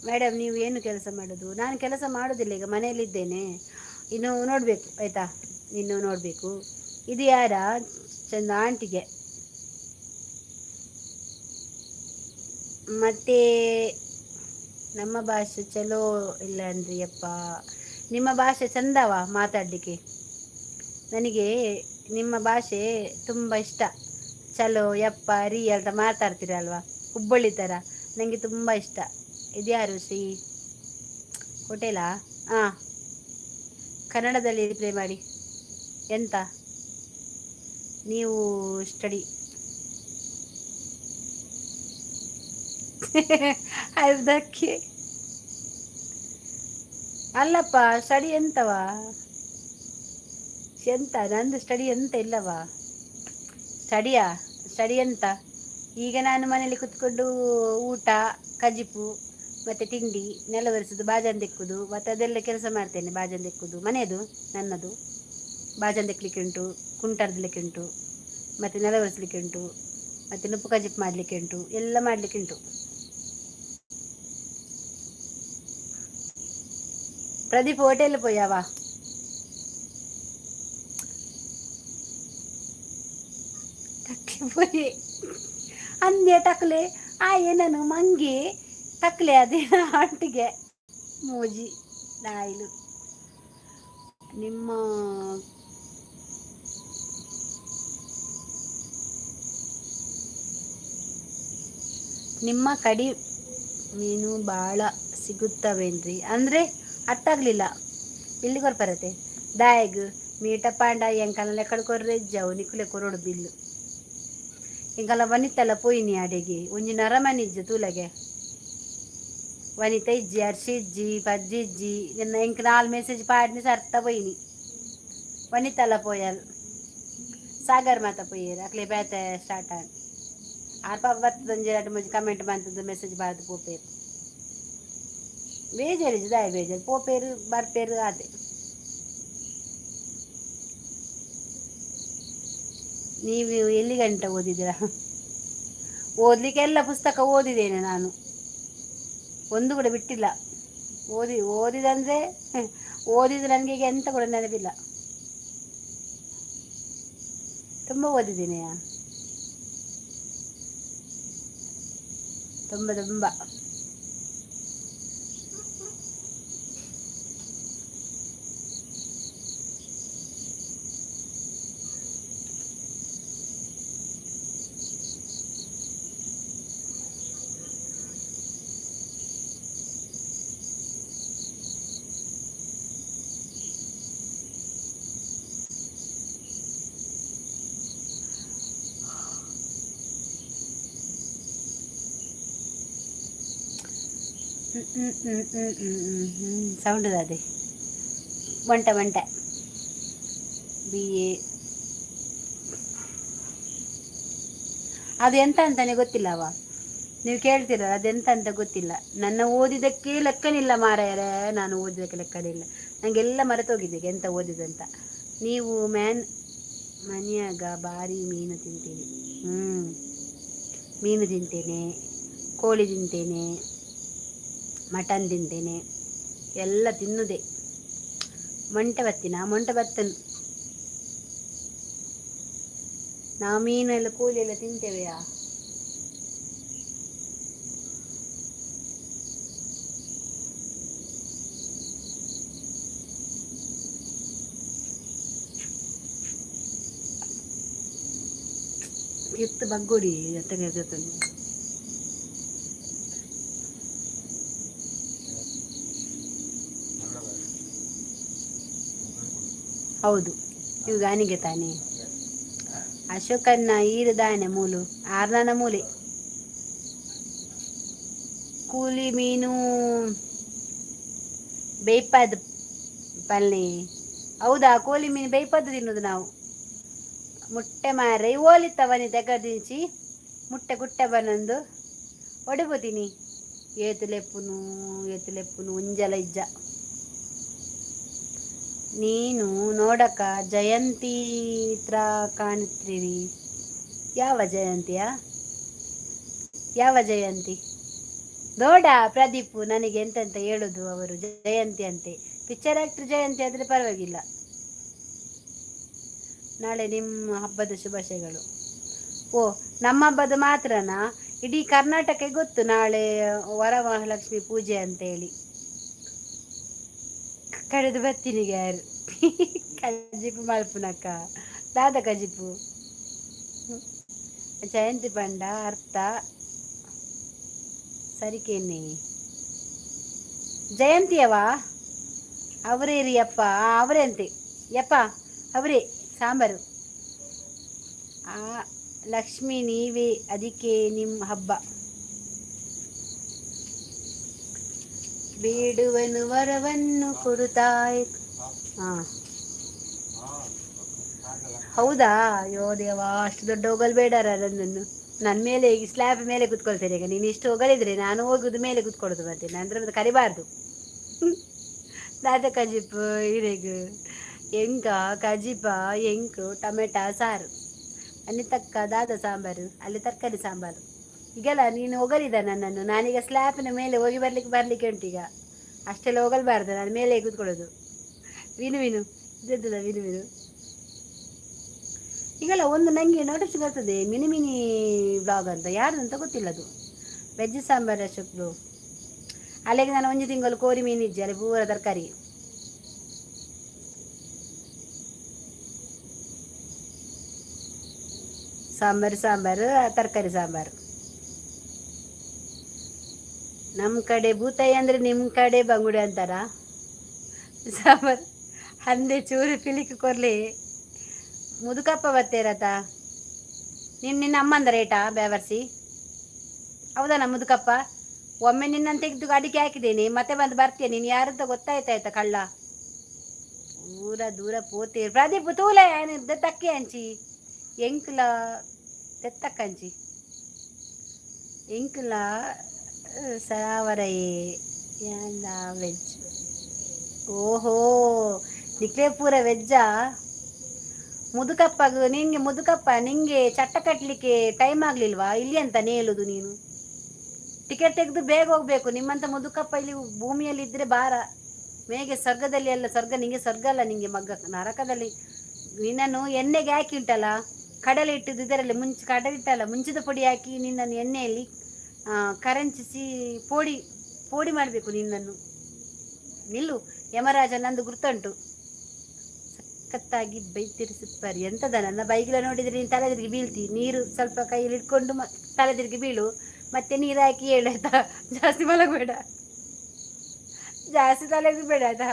ಮೇಡಮ್, ನೀವು ಏನು ಕೆಲಸ ಮಾಡೋದು? ನಾನು ಕೆಲಸ ಮಾಡೋದಿಲ್ಲ, ಈಗ ಮನೆಯಲ್ಲಿದ್ದೇನೆ. ಇನ್ನು ನೋಡಬೇಕು, ಆಯಿತಾ? ಇನ್ನು ನೋಡಬೇಕು. ಇದು ಯಾರ ಚಂದ ಆಂಟಿಗೆ? ಮತ್ತು ನಮ್ಮ ಭಾಷೆ ಚಲೋ ಇಲ್ಲ ಅಂದ್ರಿ ಅಪ್ಪ. ನಿಮ್ಮ ಭಾಷೆ ಚಂದವ ಮಾತಾಡಲಿಕ್ಕೆ. ನನಗೆ ನಿಮ್ಮ ಭಾಷೆ ತುಂಬ ಇಷ್ಟ. ಚಲೋ ಯಪ್ಪ ರೀ ಅಂತ ಮಾತಾಡ್ತೀರಲ್ವ ಹುಬ್ಬಳ್ಳಿ ಥರ, ನನಗೆ ತುಂಬ ಇಷ್ಟ. ಇದ್ಯಾರು? ಶ್ರೀ ಹೋಟೆಲಾ? ಹಾಂ, ಕನ್ನಡದಲ್ಲಿ ರಿಪ್ಲೈ ಮಾಡಿ. ಎಂತ ನೀವು ಸ್ಟಡಿ ಅದಕ್ಕೆ ಅಲ್ಲಪ್ಪ, ಸ್ಟಡಿ ಎಂತವಾ? ಎಂತ ನಂದು ಸ್ಟಡಿ ಎಂತ ಇಲ್ಲವಾ? ಸ್ಟಡಿಯಾ? ಸ್ಟಡಿ ಎಂತ? ಈಗ ನಾನು ಮನೇಲಿ ಕುತ್ಕೊಂಡು ಊಟ, ಕಜಿಪು ಮತ್ತು ತಿಂಡಿ, ನೆಲ ಒರೆಸೋದು, ಬಾಜನ್ ತೆಕ್ಕುದು, ಮತ್ತು ಅದೆಲ್ಲ ಕೆಲಸ ಮಾಡ್ತೇನೆ. ಬಾಜನ್ ತೆಕ್ಕುದು ಮನೆಯದು ನನ್ನದು. ಬಾಜನ್ ತೆಕ್ಕಲಿಕ್ಕೆ ಉಂಟು, ಕುಂಟರ್ದಲಿಕ್ಕೆ ಉಂಟು, ಮತ್ತು ನೆಲ ಒರೆಸಲಿಕ್ಕೆ ಉಂಟು, ಮತ್ತು ನುಪ್ಪು ಕಜಿಪು ಮಾಡಲಿಕ್ಕೆ ಉಂಟು, ಎಲ್ಲ ಮಾಡಲಿಕ್ಕೆ ಉಂಟು. ಪ್ರದೀಪ್ ಹೋಟೆಲ್ ಪೋಯಾವ? ಟಕ್ಲೆ ಪೋಯಿ ಅಂದೆ ಟಕ್ಲೆ ಆ ಏನನು ಮಂಗಿ ಟಕ್ಲೆ ಅದೇ ಆಂಟಿಗೆ ಮೋಜಿ ನಾಯಿಲು. ನಿಮ್ಮ ನಿಮ್ಮ ಕಡೆ ಮೀನು ಭಾಳ ಸಿಗುತ್ತವೇನ್ರಿ? ಅಂದರೆ ಅರ್ಥ ಆಗಲಿಲ್ಲ. ಬಿಲ್ಲು ಕೊರ್ಪರತೆ ದಾಯಗ್ ಮೀಟ ಪಾಂಡ ಎಂಕಲ್ನ ಲೆಕ್ಕಡ್ ಕೊರ್ರೆ ಇಜ್ಜವು, ನಿಕುಲೆ ಕೊರೊಡು ಬಿಲ್ಲು. ಎಂಕಲ್ಲ ವನಿತಲ್ಲ ಪೋಯಿನಿ ಅಡೆಗೆ ಒಂಜಿ ನರಮನಿ ಇಜ್ಜ ತೂಲಗೆ. ವನಿತ ಇಜ್ಜಿ, ಅರ್ಶಿ ಇಜ್ಜಿ, ಪಜ್ಜಿ ಇಜ್ಜಿ. ನಿನ್ನ ಎಂಕ್ ನಾಲ್ ಮೆಸೇಜ್ ಪಾಡ್ನಿ ಸರ್ತ ಪೋಯಿನಿ. ವನಿತಲ್ಲ ಪೋಯಲ್, ಸಾಗರ್ ಮಾತ ಪೋಯೆರ್. ಅಕ್ಲೆ ಬೇತೆ ಸ್ಟಾರ್ಟ್ ಆಂಡ್. ಆರ್ ಪಾಪ ಬರ್ತದೊಂಜಿ ರಡ್ಡ್ ಮೂಜಿ ಕಮೆಂಟ್ ಮಂತುದು ಮೆಸೇಜ್ ಪಾಡ್ದು ಪೋಪೆರ್. ಬೇಜಾರು ಇಜ್ಜಿ, ದಾಯೆ ಬೇಜಾರು? ಪೋಪೆರ್ ಬರ್ಪೆರ್ ಆತೆ. ನೀವು ಎಲ್ಲಿ ಗಂಟ ಓದಿದ್ದೀರಾ? ಓದಲಿಕ್ಕೆಲ್ಲ ಪುಸ್ತಕ ಓದಿದ್ದೇನೆ ನಾನು, ಒಂದು ಕೂಡ ಬಿಟ್ಟಿಲ್ಲ. ಓದಿ ಓದಿದಂದರೆ ಓದಿದ್ದು ನನಗೆ ಈಗ ಎಂತ ಕೂಡ ನೆನಪಿಲ್ಲ. ತುಂಬ ಓದಿದ್ದೇನೆ, ತುಂಬ ತುಂಬ. ಸೌಂಡ್ ಅದೇ ಒಂಟೆ ಒಂಟೆ. BA ಅದು ಎಂತ ಅಂತಾನೆ ಗೊತ್ತಿಲ್ಲವ. ನೀವು ಕೇಳ್ತೀರಲ್ಲ, ಅದೆಂತ ಅಂತ ಗೊತ್ತಿಲ್ಲ. ನನ್ನ ಓದಿದ್ದಕ್ಕೆ ಲೆಕ್ಕನಿಲ್ಲ ಮಾರಾಯರೇ, ನಾನು ಓದಿದ್ದಕ್ಕೆ ಲೆಕ್ಕನಿಲ್ಲ. ನನಗೆಲ್ಲ ಮರೆತೋಗಿದೆ ಎಂತ ಓದಿದಂತ. ನೀವು ಮ್ಯಾನ್ ಮನೆಯಾಗ ಭಾರಿ ಮೀನು ತಿಂತೀನಿ. ಹ್ಞೂ, ಮೀನು ತಿಂತೇನೆ, ಕೋಳಿ ತಿಂತೇನೆ, ಮಟನ್ ತಿಂತೇನೆ, ಎಲ್ಲ ತಿನ್ನುದೇ. ಮೊಂಟೆ ಬತ್ತಿನ ಮೊಂಟೆ ಬತ್ತನು ನಾವು. ಮೀನು ಎಲ್ಲ ಕೋಳಿ ಎಲ್ಲ ತಿಂತೇವೆಯಾ? ಎತ್ತು ಬಗ್ಗೋಡಿ ಎತ್ತಗೆ. ಹೌದು, ಇವು ಗಾನಿಗೆ ತಾನೇ. ಅಶೋಕನ್ನ ಈರುದಾನೆ ಮೂಲು ಆರ್ನನ ಮೂಲೆ. ಕೂಲಿ ಮೀನು ಬೇಯ್ಪದ ಪಲ್ಲೆ. ಹೌದಾ? ಕೋಲಿ ಮೀನು ಬೇಯ್ಪದ್ದು ತಿನ್ನೋದು ನಾವು. ಮುಟ್ಟೆ ಮಾರೆ ಓಲಿತ್ತವನಿ ತೆಗದಿಂಚಿ ಮುಟ್ಟೆ ಗುಟ್ಟೆ ಬನ್ನೊಂದು ಒಡಬೋತೀನಿ. ಏತುಲೆಪ್ಪುನು ಏತುಲೆಪ್ಪುನು ಉಂಜಲ ಇಜ್ಜ. ನೀನು ನೋಡಕ ಜಯಂತಿ ತ್ರ ಕಾಣ್ತೀರಿ. ಯಾವ ಜಯಂತಿಯಾ? ಯಾವ ಜಯಂತಿ? ನೋಡ ಪ್ರದೀಪ್, ನನಗೆ ಎಂತೆಂತ ಹೇಳುದು ಅವರು. ಜಯಂತಿ ಅಂತೆ, ಪಿಕ್ಚರ್ ಆಕ್ಟರ್ ಜಯಂತಿ ಆದರೆ ಪರವಾಗಿಲ್ಲ. ನಾಳೆ ನಿಮ್ಮ ಹಬ್ಬದ ಶುಭಾಶಯಗಳು. ಓ, ನಮ್ಮ ಹಬ್ಬದ ಮಾತ್ರನಾ? ಇಡೀ ಕರ್ನಾಟಕಕ್ಕೆ ಗೊತ್ತು ನಾಳೆ ವರಮಹಾಲಕ್ಷ್ಮಿ ಪೂಜೆ ಅಂತೇಳಿ. ಕಡೆದು ಬರ್ತೀನಿ. ಯಾರು ಕಜಿಪು ಮಲ್ಪುನಕ್ಕ ದಾದ ಕಜಿಪು? ಜಯಂತಿ ಪಂಡ ಅರ್ಥ ಸರಿಕೇನೆ. ಜಯಂತಿಯವಾ? ಅವರೇ ರೀ ಅಪ್ಪ, ಅವರೇ ಅಂತೆ ಯಪ್ಪ, ಅವರೇ ಸಾಂಬಾರು. ಆ ಲಕ್ಷ್ಮಿ ನೀವೇ, ಅದಕ್ಕೆ ನಿಮ್ಮ ಹಬ್ಬ. ಬೇಡುವನು ವರವನ್ನು ಕೊಡುತ್ತಾಯ್. ಹಾಂ, ಹೌದಾ? ಅಯ್ಯೋ ದೇವಾ, ಅಷ್ಟು ದೊಡ್ಡ ಹೋಗಲ್ ಬೇಡ ನನ್ನನ್ನು. ನನ್ನ ಮೇಲೆ ಈಗ ಸ್ಲ್ಯಾಬ್ ಮೇಲೆ ಕೂತ್ಕೊಳ್ತೇನೆ ಈಗ. ನೀನು ಇಷ್ಟು ಹೋಗಲಿದ್ರೆ ನಾನು ಹೋಗುದು ಮೇಲೆ ಕೂತ್ಕೊಳ್ಳೋದು. ಮತ್ತೆ ನಂತರ ಮತ್ತೆ ಕರಿಬಾರ್ದು. ದಾದ ಕಜಿಪ್ ಇರೆಗ್? ಎಂಕ ಕಜಿಪ, ಎಂಕು ಟೊಮೆಟೊ ಸಾರು. ಅಲ್ಲಿ ತಕ್ಕ ದಾದ ಸಾಂಬಾರು? ಅಲ್ಲಿ ತರಕಾರಿ ಸಾಂಬಾರು. ಈಗೆಲ್ಲ ನೀನು ಹೊಗಲಿದ ನನ್ನನ್ನು. ನಾನೀಗ ಸ್ಲ್ಯಾಪಿನ ಮೇಲೆ ಹೋಗಿ ಬರ್ಲಿಕ್ಕೆ ಬರಲಿಕ್ಕೆ ಉಂಟು ಈಗ. ಅಷ್ಟೆಲ್ಲ ಹೋಗಲ್ಬಾರ್ದು, ನಾನು ಮೇಲೆ ಕೂತ್ಕೊಳ್ಳೋದು. ವಿನು ವಿನು ಇದ್ದದ್ದಲ್ಲ, ವಿನು ವಿನು. ಈಗಲ್ಲ ಒಂದು ನನಗೆ ನೋಟಿಸ್ ಬರ್ತದೆ, ಮಿನಿ ಮಿನಿ ಬ್ಲಾಗ್ ಅಂತ. ಯಾರ್ದು ಅಂತ ಗೊತ್ತಿಲ್ಲ ಅದು. ವೆಜ್ ಸಾಂಬಾರು ಅಶೋಕ್. ಅಲ್ಲಿಗೆ ನಾನು ಒಂಜಿ ತಿಂಗಳು ಕೋರಿ ಮೀನು ಇಜ್ಜಿ, ಅಲ್ಲಿ ಪೂರ ತರಕಾರಿ. ಸಾಂಬಾರು ಸಾಂಬಾರು ತರಕಾರಿ ಸಾಂಬಾರು. ನಮ್ಮ ಕಡೆ ಬೂತಾಯಿ ಅಂದರೆ ನಿಮ್ಮ ಕಡೆ ಬಂಗುಡೆ ಅಂತಾರ. ಸಾಂಬಾರು ಹಂದೆ ಚೂರು ಪಿಲಿಕ್ ಕೊರ್ಲಿ. ಮುದುಕಪ್ಪ ಬತ್ತೇರತ ನಿನ್ನ ನಿನ್ನ ಅಮ್ಮಂದ ರೇಟಾ ಬೇವರ್ಸಿ. ಹೌದಾ ಮುದುಕಪ್ಪ? ಒಮ್ಮೆ ನಿನ್ನನ್ನು ತೆಗೆದು ಅಡಿಕೆ ಹಾಕಿದ್ದೇನೆ, ಮತ್ತೆ ಬಂದು ಬರ್ತೀಯ ನೀನು? ಯಾರಂತ ಗೊತ್ತಾಯ್ತಾಯ್ತಾ? ಕಳ್ಳ ಪೂರ ದೂರ ಪೋತೀರ್. ಪ್ರದೀಪ್ ತೂಲೆ ತಕ್ಕೆ ಅಂಚಿ ಎಂಕ್ಲ ತೆತ್ತಕ್ಕಂಚಿ ಎಂಕ್ಲ ಸರಾವರಯೇ ವೆಜ್. ಓಹೋ, ನಿಕ್ಲೆ ಪೂರ ವೆಜ್ಜಾ? ಮುದುಕಪ್ಪಗ ನಿಂಗೆ, ಮುದುಕಪ್ಪ, ನಿಂಗೆ ಚಟ್ಟ ಕಟ್ಟಲಿಕ್ಕೆ ಟೈಮ್ ಆಗ್ಲಿಲ್ವಾ? ಇಲ್ಲಿ ಅಂತ ನೇಲುದು ನೀನು. ಟಿಕೆಟ್ ತೆಗೆದು ಬೇಗ ಹೋಗ್ಬೇಕು. ನಿಮ್ಮಂತ ಮುದುಕಪ್ಪ ಇಲ್ಲಿ ಭೂಮಿಯಲ್ಲಿ ಇದ್ರೆ ಭಾರ ಮೇಗೆ ಸ್ವರ್ಗದಲ್ಲಿ ಅಲ್ಲ, ಸ್ವರ್ಗ ನಿಂಗೆ, ಸ್ವರ್ಗ ಅಲ್ಲ ನಿಂಗೆ ಮಗ್ಗ, ನರಕದಲ್ಲಿ ನಿನ್ನನ್ನು ಎಣ್ಣೆಗೆ ಹಾಕಿ ಉಂಟಲ್ಲ, ಕಡಲೆ ಇಟ್ಟಿದ್ದು ಇದರಲ್ಲಿ ಮುಂಚೆ ಕಡಲೆ ಇಟ್ಟಲ್ಲ, ಮುಂಚಿದ ಪೊಡಿ ಹಾಕಿ ನಿನ್ನನ್ನು ಎಣ್ಣೆಯಲ್ಲಿ ಕರಂಚಿಸಿ ಪೋಡಿ ಪೋಡಿ ಮಾಡಬೇಕು ನಿನ್ನನ್ನು. ನಿಲ್ಲು ಯಮರಾಜ, ನಂದು ಗುರ್ತುಂಟು. ಸಖತ್ತಾಗಿ ಬೈತಿರಿಸುತ್ತಾರೆ. ಎಂತದ ನನ್ನ ಬೈಗಿಲ ನೋಡಿದರೆ ನೀನು ತಲೆ ತಿರುಗಿ ಬೀಳ್ತಿ. ನೀರು ಸ್ವಲ್ಪ ಕೈಯಲ್ಲಿ ಇಟ್ಕೊಂಡು ತಲೆ ತಿರುಗಿ ಬೀಳು, ಮತ್ತೆ ನೀರು ಹಾಕಿ ಹೇಳು, ಆಯ್ತಾ? ಜಾಸ್ತಿ ಮಲಗಬೇಡ, ಜಾಸ್ತಿ ತಲೆ ಬೇಡ, ಆಯ್ತಾ?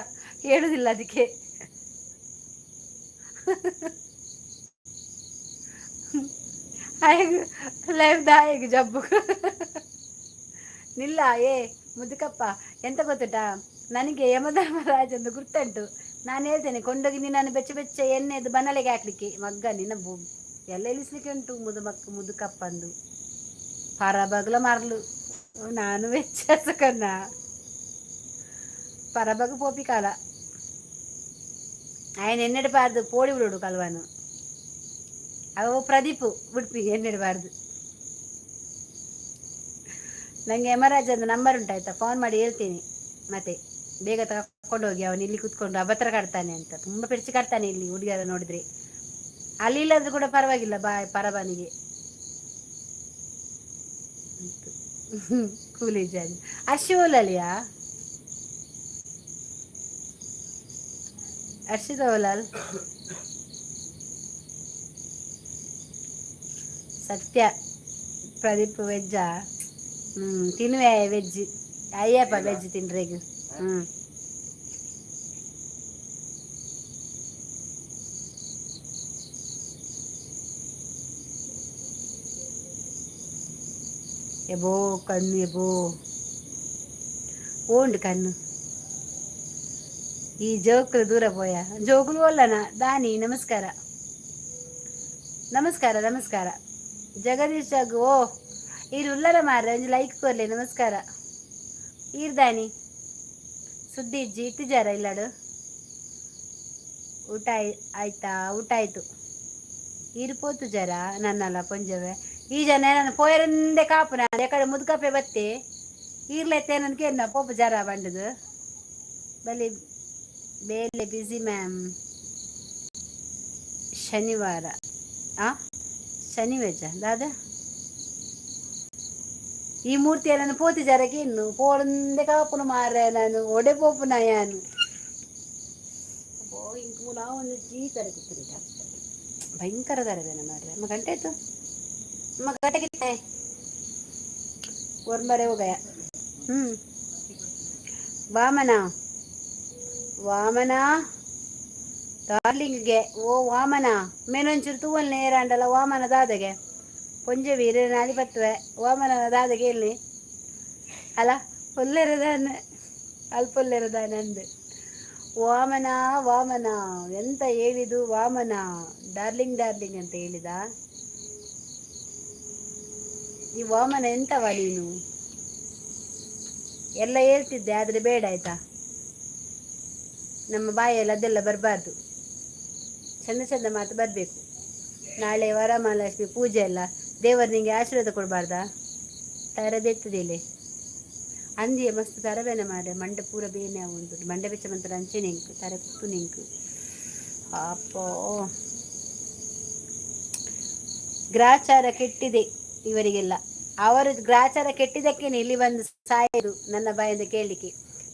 ಹೇಳುದಿಲ್ಲ ಅದಕ್ಕೆ. ಹಾಗೆ ಲೈಫ್ ದಾಯಗ್ ಜಬ್ಬು ನಿಲ್ಲ. ಏ ಮುದುಕಪ್ಪ, ಎಂತ ಗೊತ್ತುಟಾ? ನನಗೆ ಯಮಧರ್ಮರಾಜ ಒಂದು ಗುರ್ತುಂಟು. ನಾನು ಹೇಳ್ತೇನೆ, ಕೊಂಡೋಗಿ ನಿನ್ನನ್ನು ಬೆಚ್ಚ ಬೆಚ್ಚ ಎಣ್ಣೆದು ಬನಲೆಗೆ ಹಾಕ್ಲಿಕ್ಕೆ. ಮಗ್ಗ ನಿನ್ನ ಎಲ್ಲ ಇಳಿಸ್ಲಿಕ್ಕೆ ಉಂಟು ಮುದುಮಕ್ಕ ಮುದುಕಪ್ಪಂದು. ಪರಬಗ್ಲ ಮರ್ಲು ನಾನು ವ್ಯತ್ಯಾಸಕನ್ನ ಪರಬಗ್ ಪೋಪಿ ಕಾಲ ఆయన ಎನ್ನೆಡಬಾರ್ದು ಪೋಡಿ ಬಿಡೋಡು ಕಲ್ವಾನು. ಅವು ಪ್ರದೀಪ್ ಉಡುಪಿ ಎನ್ನೆಡಬಾರ್ದು. ನನಗೆ ಯಮರಾಜನ ನಂಬರ್ ಉಂಟಾಯ್ತಾ, ಫೋನ್ ಮಾಡಿ ಹೇಳ್ತೀನಿ. ಮತ್ತೆ ಬೇಗ ತಗೊಂಡು ಹೋಗಿ, ಅವನು ಇಲ್ಲಿ ಕೂತ್ಕೊಂಡು ಅಭದ್ರ ಕಾಡ್ತಾನೆ ಅಂತ ತುಂಬ ಪೆರ್ಚಿ ಕಾಡ್ತಾನೆ ಇಲ್ಲಿ ಹುಡುಗರ ನೋಡಿದ್ರೆ. ಅಲ್ಲಿ ಇಲ್ಲಾದ್ರೂ ಕೂಡ ಪರವಾಗಿಲ್ಲ ಬಾ ಪರಬನಿಗೆ. ಕೂಲಿ ಜಾನಿ ಅರ್ಶಿ ಓಲಲಿಯಾ ಅರ್ಷಿದ ಓಲಾಲ್. ಸತ್ಯ ಪ್ರದೀಪ್ ವೆಜ್ಜಾ? ಹ್ಞೂ, ತಿನ್ನುವೆ ವೆಜ್. ಅಯ್ಯಪ್ಪ, ವೆಜ್ ತಿನ್ರೇಗ. ಹ್ಞೂ, ಎಬೋ ಕಣ್ಣು ಎಬೋ ಓಂಡು ಕಣ್ಣು. ಈ ಜೋಕುಲು ದೂರ ಪೋಯ. ಜೋಕುಲು ಒಲ್ಲನ ದಾನಿ. ನಮಸ್ಕಾರ, ನಮಸ್ಕಾರ, ನಮಸ್ಕಾರ ಜಗದೀಶ್ ಜಗ್. ಓ ಈರು ಉಲ್ಲರ ಮಾರ್ರೆ, ಒಂಜಿ ಲೈಕ್ ಕೊರ್ಲೆ. ನಮಸ್ಕಾರ. ಈರ್ ದಾನಿ ಸುದ್ದಿ ಇಜ್ಜಿ, ಇತ್ತಿಜಾರ ಇಲ್ಲಾಡು? ಊಟ ಆಯ್ತಾ? ಊಟ ಆಯ್ತು. ಈರು ಪೋತು ಜರ ನನ್ನಲ್ಲ ಪೊಂಜವೆ. ಈ ಜನ ನಾನು ಪೋಯರಂದೆ ಕಾಪು. ನಾನು ಯಾಕಡೆ ಮುದುಕಪ್ಪೆ ಬತ್ತಿ ಈರ್ಲೆತ್ತೆ ನನ್ಗೆ ಕೇರ್ನ ಪೋಪು ಜರ ಬಂಡದು ಬಲಿ ಬೇಲೆ ಬ್ಯುಸಿ ಮ್ಯಾಮ್. ಶನಿವಾರ ಆ ಶನಿವೇಜ ದಾದ ಈ ಮೂರ್ತಿಯನ್ನು ಪೋತಿ ಜರಕ್ಕೆ ಇನ್ನು ಪೋರಂದೆ ಕಾಪುನು ಮಾರ್ರೆ. ನಾನು ಒಡೆ ಪೋಪುನ ಯಾನು ಇಂಕ್ ನಾವು ಒಂದು ಜೀ ತರ ಭಯಂಕರ ತರಬೇನ ಮಾರ್ರೆ. ಅಮ್ಮ, ಗಂಟೆ ಆಯ್ತು ಅಮ್ಮ. ಗಂಟೆ ಕಿತ್ತೆ ಒರ್ಮರೆ ಹೋಗಯ. ಹ್ಞೂ, ವಾಮನ ವಾಮನ ಡಾರ್ಲಿಂಗ್ಗೆ. ಓ ವಾಮನ, ಮೇನೊಂಚೂರು ತೂವಲ್ ನೇರಾಂಡಲ ವಾಮನ ದಾದಗೆ ಪೊಂಜೆ ವೀರ ನಾಲಿ ಬತ್ತುವೆ. ವಾಮನ ದಾದಗೆ ಇಲ್ಲಿ ಅಲ್ಲ ಒಲ್ಲೆರದಾನೆ, ಅಲ್ಪ ಒಲ್ಲೆರದಾನೆ ಅಂದು. ವಾಮನ ವಾಮನ ಎಂತ ಹೇಳಿದು? ವಾಮನ ಡಾರ್ಲಿಂಗ್ ಡಾರ್ಲಿಂಗ್ ಅಂತ ಹೇಳಿದ ಈ ವಾಮನ. ಎಂತವ ನೀನು? ಎಲ್ಲ ಹೇಳ್ತಿದ್ದೆ, ಆದರೆ ಬೇಡ ಆಯ್ತಾ. ನಮ್ಮ ಬಾಯಲ್ಲಿ ಅದೆಲ್ಲ ಬರಬಾರ್ದು. ಚಂದ ಚಂದ ಮಾತು ಬರಬೇಕು. ನಾಳೆ ವರಮಹಾಲಕ್ಷ್ಮಿ ಪೂಜೆ ಅಲ್ಲ, ದೇವರು ನಿಂಗೆ ಆಶೀರ್ವಾದ ಕೊಡಬಾರ್ದಾ? ತರದೆತ್ತದಿಲ್ಲ ಅಂದಿಯ ಮಸ್ತ್ ತರಬೇನೆ ಮಾರೆ. ಮಂಡೆ ಪೂರ ಬೇನೆ ಉಂಟು. ಮಂಡೆ ಬೆಚ್ಚ ಮಂತ್ರ ಅಂಚೆ ನಿಂಕು ತರೆ ಕುತ್ತು ನಿಂಕು. ಅಪ್ಪೋ, ಗ್ರಾಚಾರ ಕೆಟ್ಟಿದೆ ಇವರಿಗೆಲ್ಲ. ಅವರು ಗ್ರಾಚಾರ ಕೆಟ್ಟಿದ್ದಕ್ಕೇನೆ ಇಲ್ಲಿ ಬಂದು ಸಾಯೋದು ನನ್ನ ಬಾಯಿಂದ ಕೇಳಲಿಕ್ಕೆ.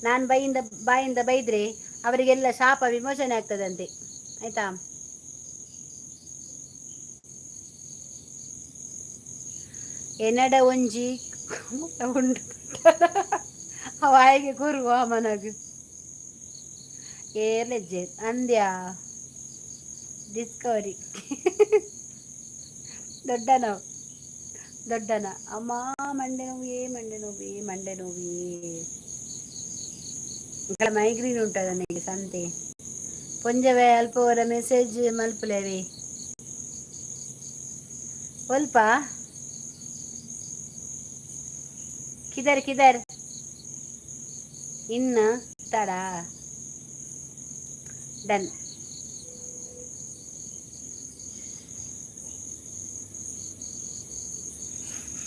ನಾನು ಬಾಯಿಂದ ಬಾಯಿಂದ ಬೈದ್ರೆ ಅವರಿಗೆಲ್ಲ ಶಾಪ ವಿಮೋಚನೆ ಆಗ್ತದಂತೆ, ಆಯ್ತಾ? ಎನ್ನಡ ಒಂಜಿ ಉಂಡು ಅವಾಯಿಗೆ ಗುರು ಮನಗ್ ಏರ್ಲೆಜ್ಜೆ ಅಂದ್ಯಾ ಡಿಸ್ಕವರಿ ದೊಡ್ಡ ನೋವು ದೊಡ್ಡನ. ಅಮ್ಮ, ಮಂಡೆ ನೋವೇ, ಮಂಡೆ ನೋವೇ, ಮಂಡೆ ನೋವೇ. ಮೈಗ್ರೀನ್ ಉಂಟ ನನಗೆ ಸಂತೆ. ಪೊಂಜವೆ ಅಲ್ಪವರ ಮೆಸೇಜ್ ಮಲ್ಪುಲೇವಿ ಒಲ್ಪ. ಕಿದರ್ ಕಿದರ್ ಇನ್ನು ತಡ ಡನ್.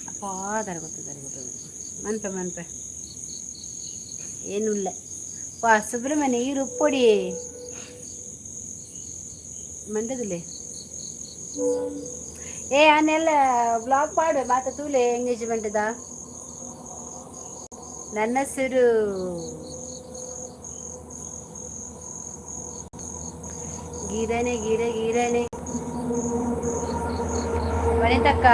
ಅಪ್ಪಾ, ತರಗೊತ್ತು ತರಗೊತ್ತು. ಮನ್ಪೆ ಮನ್ಪೆ ಏನೂ ಇಲ್ಲ. ವಾ ಸುಬ್ರಹ್ಮಣ್ಯ, ಈ ಉಪ್ಪೊಡಿ ಮಂಡದಿಲ್ಲ. ಏ ಆನೆಲ್ಲ ಬ್ಲಾಗ್ ಪಾಡು ಮಾತ ತೂಲೆ ಎಂಗೇಜ್ಮೆಂಟ್ದ. ನನ್ನ ಹೆಸರು ಗಿರಣೆ ಗಿರ ಗಿರಣೆ. ವನಿತಕ್ಕ,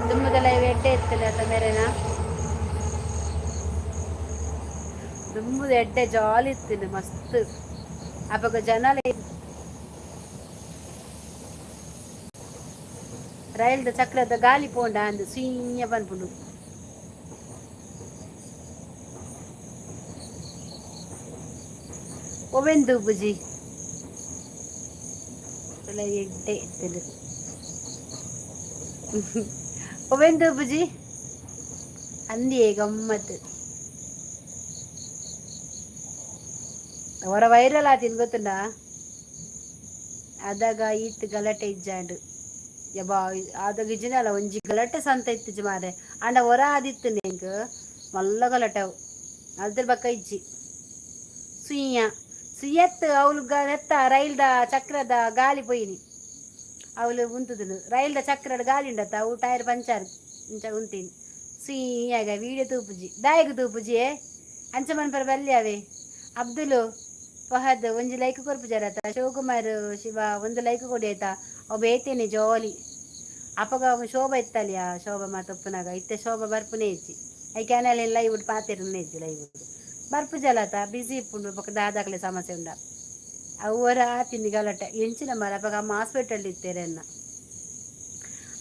ದುಮ್ಮದಲ್ಲ ಎಡ್ಡೆ ಇತ್ತಲ್ಲ ಅತ್ತ ಮೇರೆನ. ದುಮ್ಮದ ಎಡ್ಡೆ ಜಾಲಿ ಇತ್ತು, ಮಸ್ತ್. ಅಪಗ ಜನಲ ರೈಲ್ದ ಚಕ್ರದ ಗಾಲಿ ಪೋಂಡ ಅಂದು ಸುಯ್ಯ ಪನ್ಪುಂಡು. ಒವೆಂದು ಬುಜಿ ಎಡ್ಡೆ ಇತ್ತಲು. ಒವೆಂದು ಬುಜಿ. ಅಂದಿಯೇ ಗಮ್ಮತ್ತು. ಹೊರ ವೈರಲ್ ಆತಿನ ಗೊತ್ತುಂಡ? ಅದಾಗ ಈತ್ ಗಲಾಟೆ ಇಜ್ಜಾಂಡ್. ಯಬ್ಬಾ, ಆದಾಗ ಇಜ್ಜಿನಲ್ಲ ಒಂಜಿ ಗಲಾಟೆ ಸಂತ ಇತ್ತಿಜಿ ಮಾರೆ. ಆಂಡ ಹೊರ ಆದಿತ್ತು ಎಂಕ್ ಮಲ್ಲ ಗಲಾಟೆ ಅವು. ಅದ್ರ ಬಕ್ಕ ಇಜ್ಜಿ. ಸುಯ್ಯ ಸುಯ್ಯತ್ತು ಅವಳು ಎತ್ತ ರೈಲ್ದ ಚಕ್ರದ ಗಾಲಿ ಪೋಯಿನಿ. ಅವಳು ಉಂತುದುಂಡು ರೈಲ್ದ ಚಕ್ರದ ಗಾಲಿ ಉಂಡತ್ತ, ಅವು ಟೈರ್ ಪಂಚರ್ ಇಂಚ ಉಂತೀನಿ. ಸುಯ್ಯಾಗ ವೀಡಿಯೋ ತೂಪುಜಿ, ದಾಯಗ ತೂಪುಜಿ. ಅಂಚ ಮನ್ಪರ ಬಲ್ಲಿ ಅವೇ. ಅಬ್ದುಲು ಫಹದ್, ಒಂಜಿ ಲೈಕ್ ಕೊರ್ಪುಜಾರತ? ಶಿವಕುಮಾರ್ ಶಿವ, ಒಂದು ಲೈಕ್ ಕೊಡಿ ಆಯ್ತಾ? ಅವು ಬೇತೇನೆ ಜಾಲಿ. ಅಪಗ ಅವು ಶೋಭಾ ಇತ್ತಲಿಯ, ಶೋಭಾ ಮಾತೊಪ್ಪುನಾಗ ಇತ್ತೆ ಶೋಭಾ ಬರ್ಪುನೇ ಇಜ್ಜಿ. I ಕ್ಯಾನಲ್ ಲೈವ್ ಪಾತೆರುನೇ ಇಜ್ಜಿ. ಲೈವ್ ಬರ್ಪುಜಲತ, ಬಿಸಿ ಇಪ್ಪುಂಡು. ಬೊಕ ದಾದಾಕ್ಲೆ ಸಮಸ್ಯೆ ಉಂಡ. ಅವು ಒರ ತಿಂದಿ ಗಲಾಟೆ ಎಂಚಿನ ಮಾರ. ಅಪಗ ಅಮ್ಮ ಹಾಸ್ಪಿಟಲ್ ಇತ್ತೇರೆನ್ನ.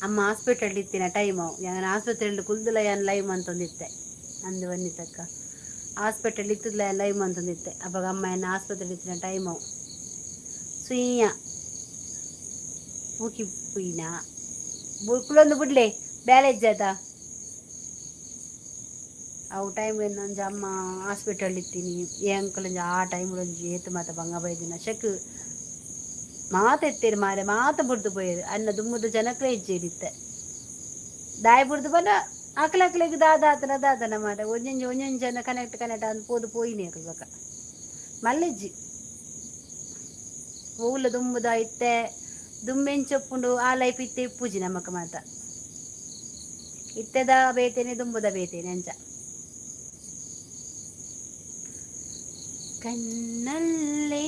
ಅಮ್ಮ ಹಾಸ್ಪಿಟಲ್ ಇತ್ತಿನ ಟೈಮ್ ಅವು. ಯಾನ್ ಆಸ್ಪತ್ರೆಯಲ್ಲಿ ಕುಲ್ದುಲ ಯಾನ್ ಲೈವ್ ಮಂತೊಂದಿತ್ತೆ ಅಂದು. ತಕ್ಕ ಹಾಸ್ಪಿಟಲ್ ಇತ್ತುದ್ಲ ಲೈವ್ ಮಂತೊಂದಿತ್ತೆ. ಅಪಗ ಅಮ್ಮ ಎನ್ನ ಆಸ್ಪತ್ರೆ ಇತ್ತಿನ ಟೈಮ್ ಅವು. ಸುಯ್ಯ ಪೂಕಿ ಪುಯ್ನ ಕುಲೊಂದು ಬುಡ್ಲೆ ಬ್ಯಾಲೇಜ್ ಆತ. ಅವು ಟೈಮ್ ಒಂಜಿ ಅಮ್ಮ ಹಾಸ್ಪಿಟಲ್ ಇತ್ತೀನಿ. ಎಂಕುಲು ಒಂಜಿ ಆ ಟೈಮ್ ಒಂಜಿ ಏತು ಮಾತ ಬಂಗ ಬೈದಿನ. ಶಕ್ ಮಾತ ಎತ್ತೇರು ಮಾರೆ, ಮಾತ ಬುಡ್ದು ಪೋಯೆರು. ಅನ್ನ ದುಮ್ಮುದ ಜನಕ್ಲೇ ಇಜ್ಜೇರಿತ್ತೆ. ದಾಯ ಬುಡ್ದು ಬನ್ನ ಅಕ್ಲ ಅಕ್ಲೆಗ್ ದಾದ ಆತನ ದಾದನ ಮಾರೆ. ಒಂಜೊಂಜಿ ಒಂಜೊಂಜಿ ಜನ ಕನೆಕ್ಟ್ ಕನೆಕ್ಟ್ ಅಂದ್ ಪೋದು ಪೋಯಿನಿ. ಅಕ್ಲು ಬೊಕ ಮಲ್ಲೆಜ್ಜಿ. ಓಲ ದುಂಬುದ ಇತ್ತೆ ದುಂಬೆಂಚೊಪ್ಪುಂಡು ಆ ಲೈಫ್ ಇತ್ತೆ ಇಪ್ಪುಜಿ ನಮಕ್ ಮಾತ. ಇತ್ತೆದ ಬೇತೇನೆ, ದುಂಬುದ ಬೇತೇನೆ ಅಂಚ. ಕಣ್ಣಲ್ಲೇ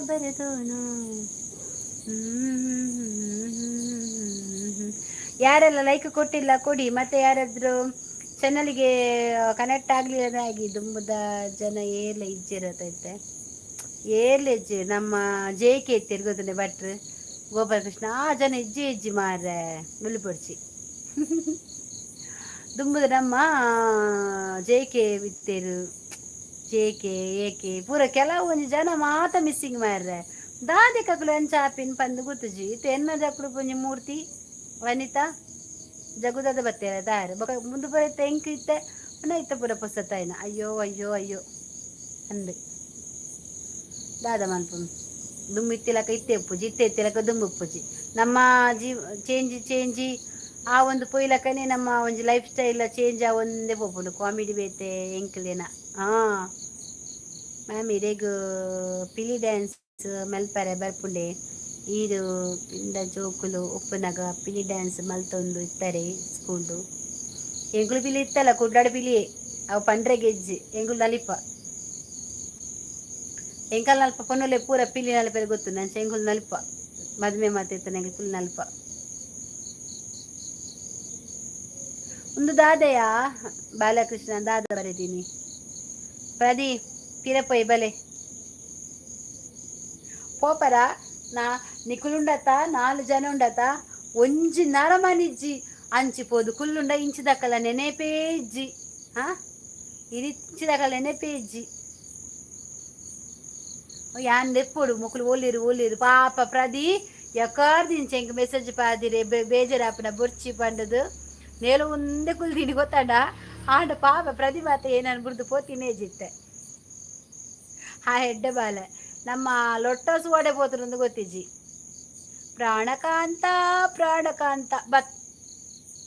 ಬರೆದೋನು. ಯಾರೆಲ್ಲ ಲೈಕ್ ಕೊಟ್ಟಿಲ್ಲ, ಕೊಡಿ. ಮತ್ತೆ ಯಾರಾದರೂ ಚಾನಲ್ಗೆ ಕನೆಕ್ಟ್ ಆಗಲಿಲ್ಲ ಆಗಿ. ದುಂಬುದ ಜನ ಏರ್ಲ ಇಜ್ಜಿರತೈತೆ, ಏರ್ಲ ಇಜ್ಜಿ. ನಮ್ಮ ಜೆ ಕೆ ಇತ್ತೆರ್ ಗೊತ್ತುಂಡೆ ಭಟ್ರು ಗೋಪಾಲಕೃಷ್ಣ, ಆ ಜನ ಇಜ್ಜಿ ಇಜ್ಜಿ ಮಾರ್ರೆ. ಬೊರ್ಚಿ ದುಂಬುದ ನಮ್ಮ ಜೆ ಕೆ ಇತ್ತೇರು, ಜೆ ಕೆ ಎ ಕೆ ಪೂರ. ಕೆಲವು ಒಂಜಿ ಜನ ಮಾತ ಮಿಸ್ಸಿಂಗ್ ಮಾರ್ರೆ. ದಾದೆ ಕಕುಲು ಅಂಚ ಆಪಿನ್ ಪಂದ್ ಗೊತ್ತುಜಿ. ಇತ್ತೆ ಎನ್ನ ಜಕ್ಕುಲು ಒಂಜಿ ಮೂರ್ತಿ ವನಿತಾ ಜಗುದದ ಬತ್ತೇರ ದಾರೆ. ಬೊಕ ಮುಂದೆ ಪೂರ ಎಂಕ್ ಇತ್ತೆ ಪುನಃ ಇತ್ತೆ ಪೂರ ಪೊಸತಾಯಿನ. ಅಯ್ಯೋ ಅಯ್ಯೋ ಅಯ್ಯೋ ಅಂದ್ ದಾದ ಮನ್ಪುನು? ದುಂಬು ಇತ್ತಿಲಕ ಇತ್ತೆ ಉಪ್ಪುಜಿ, ಇತ್ತೆ ಇತ್ತಿಲಕ ದುಂಬು ಉಪ್ಪುಜಿ. ನಮ್ಮ ಜೀವ ಚೇಂಜ್ ಚೇಂಜಿ ಆ ಒಂದು ಪೊಯ್ಲಕನೆ ನಮ್ಮ ಒಂಜಿ ಲೈಫ್ ಸ್ಟೈಲ್ ಚೇಂಜ್ ಆವೊಂದೇ ಪೋಪುಂಡು. ಕಾಮಿಡಿ ಬೇತೆ ಎಂಕ್ಲೆನ. ಹಾಂ ಮ್ಯಾಮ್, ಇರೆಗ್ ಪಿಲಿ ಡ್ಯಾನ್ಸ್ ಮಲ್ಪರೆ ಬರ್ಪುಂಡೆ? ಈರು ಪಿಂಡ ಜೋಕುಲು ಉಪ್ಪುನಗ ಪಿಲಿ ಡ್ಯಾನ್ಸ್ ಮಲ್ತೊಂದು ಇತ್ತಾರೆ ಸ್ಕೂಲ್ಡು. ಎಂಕುಲು ಪಿಲಿ ಇತ್ತಲ್ಲ, ಕುಡ್ಲಾಡ್ ಪಿಲಿಯೇ ಅವು. ಪಂಡ್ರೆ ಗೆಜ್ಜಿ ಎಂಕುಲು ನಲಿಪ. ಎಂಕಲ್ ನಲ್ಪ ಪೊನ್ನುಲೆ ಪೂರ ಪಿಲಿ ನಲಿಪರೆ ಗೊತ್ತು. ನಂಚ ಎಂಕುಲು ನಲಿಪ. ಮದುವೆ ಮಾತಿತ್ತು ಎಂಕುಲು ಫುಲ್ ನಲ್ಪ. ಒಂದು ದಾದೆಯ ಬಾಲಕೃಷ್ಣ ದಾದ ಬರೆದೀನಿ. ಪ್ರದೀಪ್ ಪಿರಪೊಯ್ ಬಲೆ ಪೋಪರ. ನಾ ನಿಕುಲುಂಡತ ನಾಲ್ ಜನ ಉಂಡತ, ಒಂಜಿ ನರಮನಿಜ್ಜಿ. ಅಂಚಿ ಪೋದು ಕುಲ್ಲುಂಡ ಇಂಚಿದಕ್ಕಲ ನೆನೆಪೇ ಇಜ್ಜಿ. ಹಾ, ಇರಿಚಿದಕಲ ನೆನೆಪೇ ಇಜ್ಜಿ. ಯಾನ್ ದೆಪ್ಪೊಡು ಮೊಕುಲು ಓಲಿರು ಓಲಿರು. ಪಾಪ ಪ್ರದಿ ಎಕಾರ್ದಿಂಚ ಎಂಕ್ ಮೆಸೇಜ್ ಪಾದಿರೆ, ಬೇಜಾರಾಪುನ ಬೊರ್ಚಿ ಪಂಡದು. ನೇಲು ಒಂದೇ ಕುಲ್ದಿನಿ ಗೊತ್ತಾಂಡ. ಆಂಡ ಪಾಪ ಪ್ರತಿಮಾತ ಏನನ್ ಬುಡ್ದು ಪೋತಿನೇ ಜಿತ್ತೆ. ಆ ಹೆಡ್ಡೆ ಬಾಲೆ ನಮ್ಮ ಲೊಟ್ಟೋಸು ಓಡೆ ಪೋತುಂದು ಗೊತ್ತಿಜ್ಜಿ. ಪ್ರಾಣಕಾಂತ ಪ್ರಾಣಕಾಂತ ಬತ್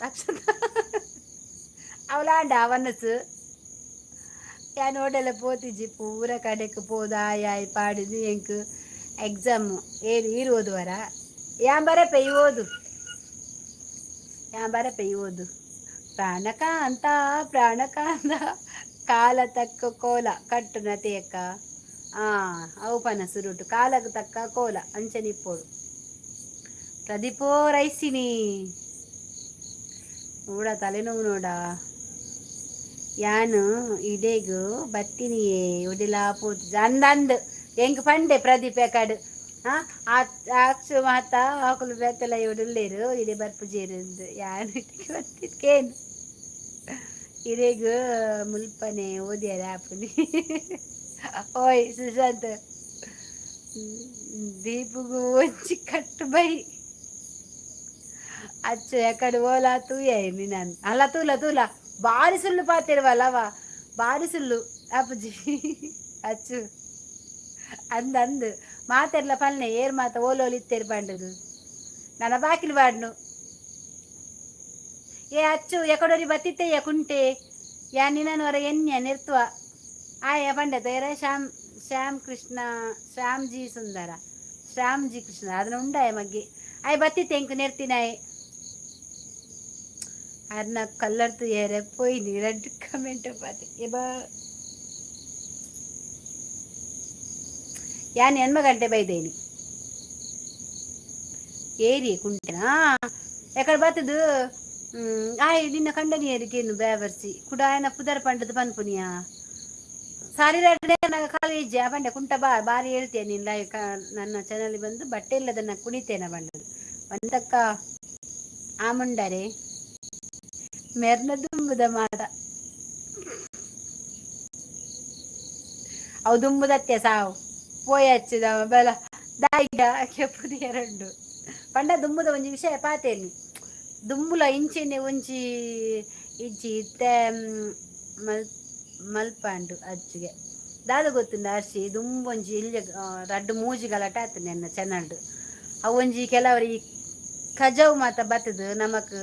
ಅಕ್ಷತ ಅವಲಾಂಡ ಅವನಸು. ಯಾನ್ ಓಡೆಲ್ಲ ಪೋತಿಜ್ಜಿ. ಪೂರ ಕಡೆಕ್ ಪೋದು ಆಯ್ ಪಾಡಿದು. ಎಂಕ್ ಎಕ್ಸಾಮ್ ಏರು ಈರು ಓದುವರ? ಯಾನ್ ಬರಪೆ, ಈ ಓದು. ಯಾನ್ ಬರಪೆ, ಈ ಓದು. ಪ್ರಾಣಕಾಂತ ಪ್ರಾಣಕಾಂತ ಕಾಲ ತಕ್ಕ ಕೋಲ ಕಟ್ಟುನ ತೇಕ. ಆ ಅವು ಪನ ಸುರುಟು ಕಾಲಕ್ಕೆ ತಕ್ಕ ಕೋಲ ಅಂಚನೆ ಇಪ್ಪೊಡು. ಪ್ರದೀಪೋ ರೈಸಿನಿ ನೋಡ, ತಲೆನೋವು ನೋಡ. ಯಾನು ಇಡೆಗ್ ಬತ್ತಿನಿಯೇ ಒಡಿಲಾ ಪೋತು ಅಂದ್ ಅಂದ್ ಎಂಕ್ ಪಂಡೆ ಪ್ರದೀಪ್ ಯಾಕಡ್. ಅಕ್ಷು ಮಾತ ಅಕುಲು ಬೇತೆಲ ಉಲ್ಲೇರು, ಇಡೆ ಬರ್ಪುಜೇರು ಅಂದ್. ಯಾನ್ ಬತ್ತಿದ್ಕೇನ್ ಇರೆಗ್ ಮುಲ್ಪನೆ ಓದಿಯರೆ ಆಪುನಿ. ಓಯ್ ಸುಶಾಂತ್, ದೀಪುಗು ಒಂಜಿ ಕಟ್ಟು ಬೈ. ಅಚ್ಚು ಎಕಡೆ ಓಲಾ ತೂಯೆ ನಾನು ಅಲ್ಲ ತೂಲ ತೂಲ ಬಾರಿ ಸುಳ್ಳು ಪಾತಿರುವಲ್ಲವ ಬಾರಿ ಸುಳ್ಳು ಅಪ್ಪುಜಿ ಅಚ್ಚು ಅಂದ್ ಅಂದ್ ಮಾತೆರ್ಲ ಪಲ್ನೆ ಏರ್ ಮಾತ ಓಲೋಲಿ ಇತ್ತೇರು ಬಂಡದು ನನ್ನ ಬಾಕಿಲು ಬಾಡ್ನು. ಏ ಅಚ್ಚು ಎಕಡೋರಿ ಬತ್ತಿತ್ತೆಯ ಕುಂಟೆ ಯಾ ನಿನ್ನವರ ಎನ್ಯ ನಿರ್ತ್ವ ಆಯ ಪಂಡೆ ಏರ ಶ್ಯಾಮ್ ಶ್ಯಾಮ್ ಕೃಷ್ಣ ಶ್ಯಾಮ್ಜಿ ಸುಂದರ ಶ್ಯಾಮ್ಜಿ ಕೃಷ್ಣ ಅದನ್ನ ಉಂಡಾಯ ಮಗ್ಗಿ ಆಯ್ ಬತ್ತಿತ್ತೆ ಎಂಕು ನೆರ್ತಿನಾಯ್ ಅರ್ನ ಕಲ್ಲರ್ ತುಯರೆ ಪೋಯಿನಿ ರೆಡ್ ಕಮೆಂಟ್ ಪಾತೆ ಎಬ. ಯಾನ್ ಎನ್ಮ ಗಂಟೆ ಬೈದೇನಿ ಏರಿ ಕುಂಟೆನಾ ಎಕಡೆ ಬತ್ತದು. ಆಯ್ ನಿನ್ನ ಕಂಡನಿ ಏರಿಗೇನು ಬೇವರ್ಸಿ ಕುಡ ಆಯನ ಪುದರ್ ಪಂಡದು ಪನ್ಪುನಿಯಾ ಸಾರಿ ಖಾಲಿ ಇಜ್ಜೆ ಆ ಪಂಡೆ ಕುಂಟ ಬಾ ಬಾರಿ ಹೇಳ್ತೇನೆ ನಿನ್ನ ಲೈವ್ ನನ್ನ ಚಾನಲ್ ಬಂದು ಬಟ್ಟೆ ಇಲ್ಲದನ್ನ ಕುಣಿತೇನೆ ಬಂಡದು ಒಂದಕ್ಕ ಆಮುಂಡರೆ ಮೆರ್ನ ದುಂಬುದ ಮಾತ ಅವು ದುಂಬುದತ್ತೆ ಸಾವು ಪೋಯಚ್ಚಿದ ಬಲ ದಾಯಿಗ ಕೆಪ್ಪುದು ಎರಡು ಪಂಡ ದುಂಬುದ ಒಂಜಿ ವಿಷಯ ಪಾತೇನಿ ದುಂಬುಲ ಇಂಚಿನೆ ಒಂಜಿ ಇಜ್ಜಿ ಇತ್ತೆ ಮಲ್ ಮಲ್ಪಾಂಡು ಅಜ್ಜಿಗೆ ದಾದ ಗೊತ್ತುಂಡ ಅರ್ಶಿ ದುಂಬೊಂಜಿ ಇಲ್ಯ ರಡ್ಡು ಮೂಜಿ ಗಲಾಟೆ ಆತು ನೆನ್ನ ಚಾನಲ್ಡ್ ಅವು ಒಂಜಿ ಕೆಲವರು ಈ ಕಜವು ಮಾತ ಬತ್ತದು ನಮಕ್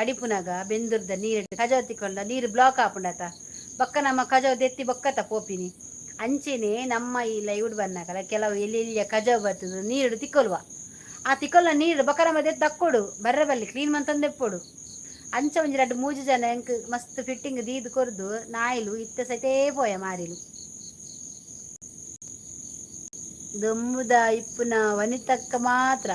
ಅಡಿಪುನಾಗ ಬೆಂದುರ್ದ ನೀರು ಕಜವು ತಿಕ್ಕೊಂಡ ನೀರು ಬ್ಲಾಕ್ ಆಪುಂಡತ ಬೊಕ್ಕ ನಮ್ಮ ಕಜವು ದೆತ್ತಿ ಬೊಕ್ಕತ ಪೋಪಿನಿ ಅಂಚೆನೆ ನಮ್ಮ ಈ ಲೈವುಡ್ ಬನ್ನಕಲ ಕೆಲವು ಎಲ್ಲಿ ಎಲ್ಲಿಯ ಕಜವು ಬರ್ತದೆ ನೀರು ತಿಕ್ಕೊಲ್ವ ಆ ತಿಕ್ಕೊಲ್ಲ ನೀರು ಬೊಕ್ಕ ನಮ್ಮ ದೆತ್ತಿ ದಕ್ಕೊಡು ಬರ್ರೆ ಬಲ್ಲಿ ಕ್ಲೀನ್ ಮಂತಂದೆಪ್ಪೊಡು ಅಂಚ ಒಂಜಿ ರಡ್ಡ್ ಮೂಜಿ ಜನ ಎಂಕ್ ಮಸ್ತ್ ಫಿಟ್ಟಿಂಗ್ ದೀದ್ ಕೊರ್ದು ನಾಯಿಲು ಇತ್ತೆ ಸೈತೇ ಪೋಯ ಮಾರಿಲು. ದುಂಬುದ ಇಪ್ಪುನ ವನಿತಕ್ಕ ಮಾತ್ರ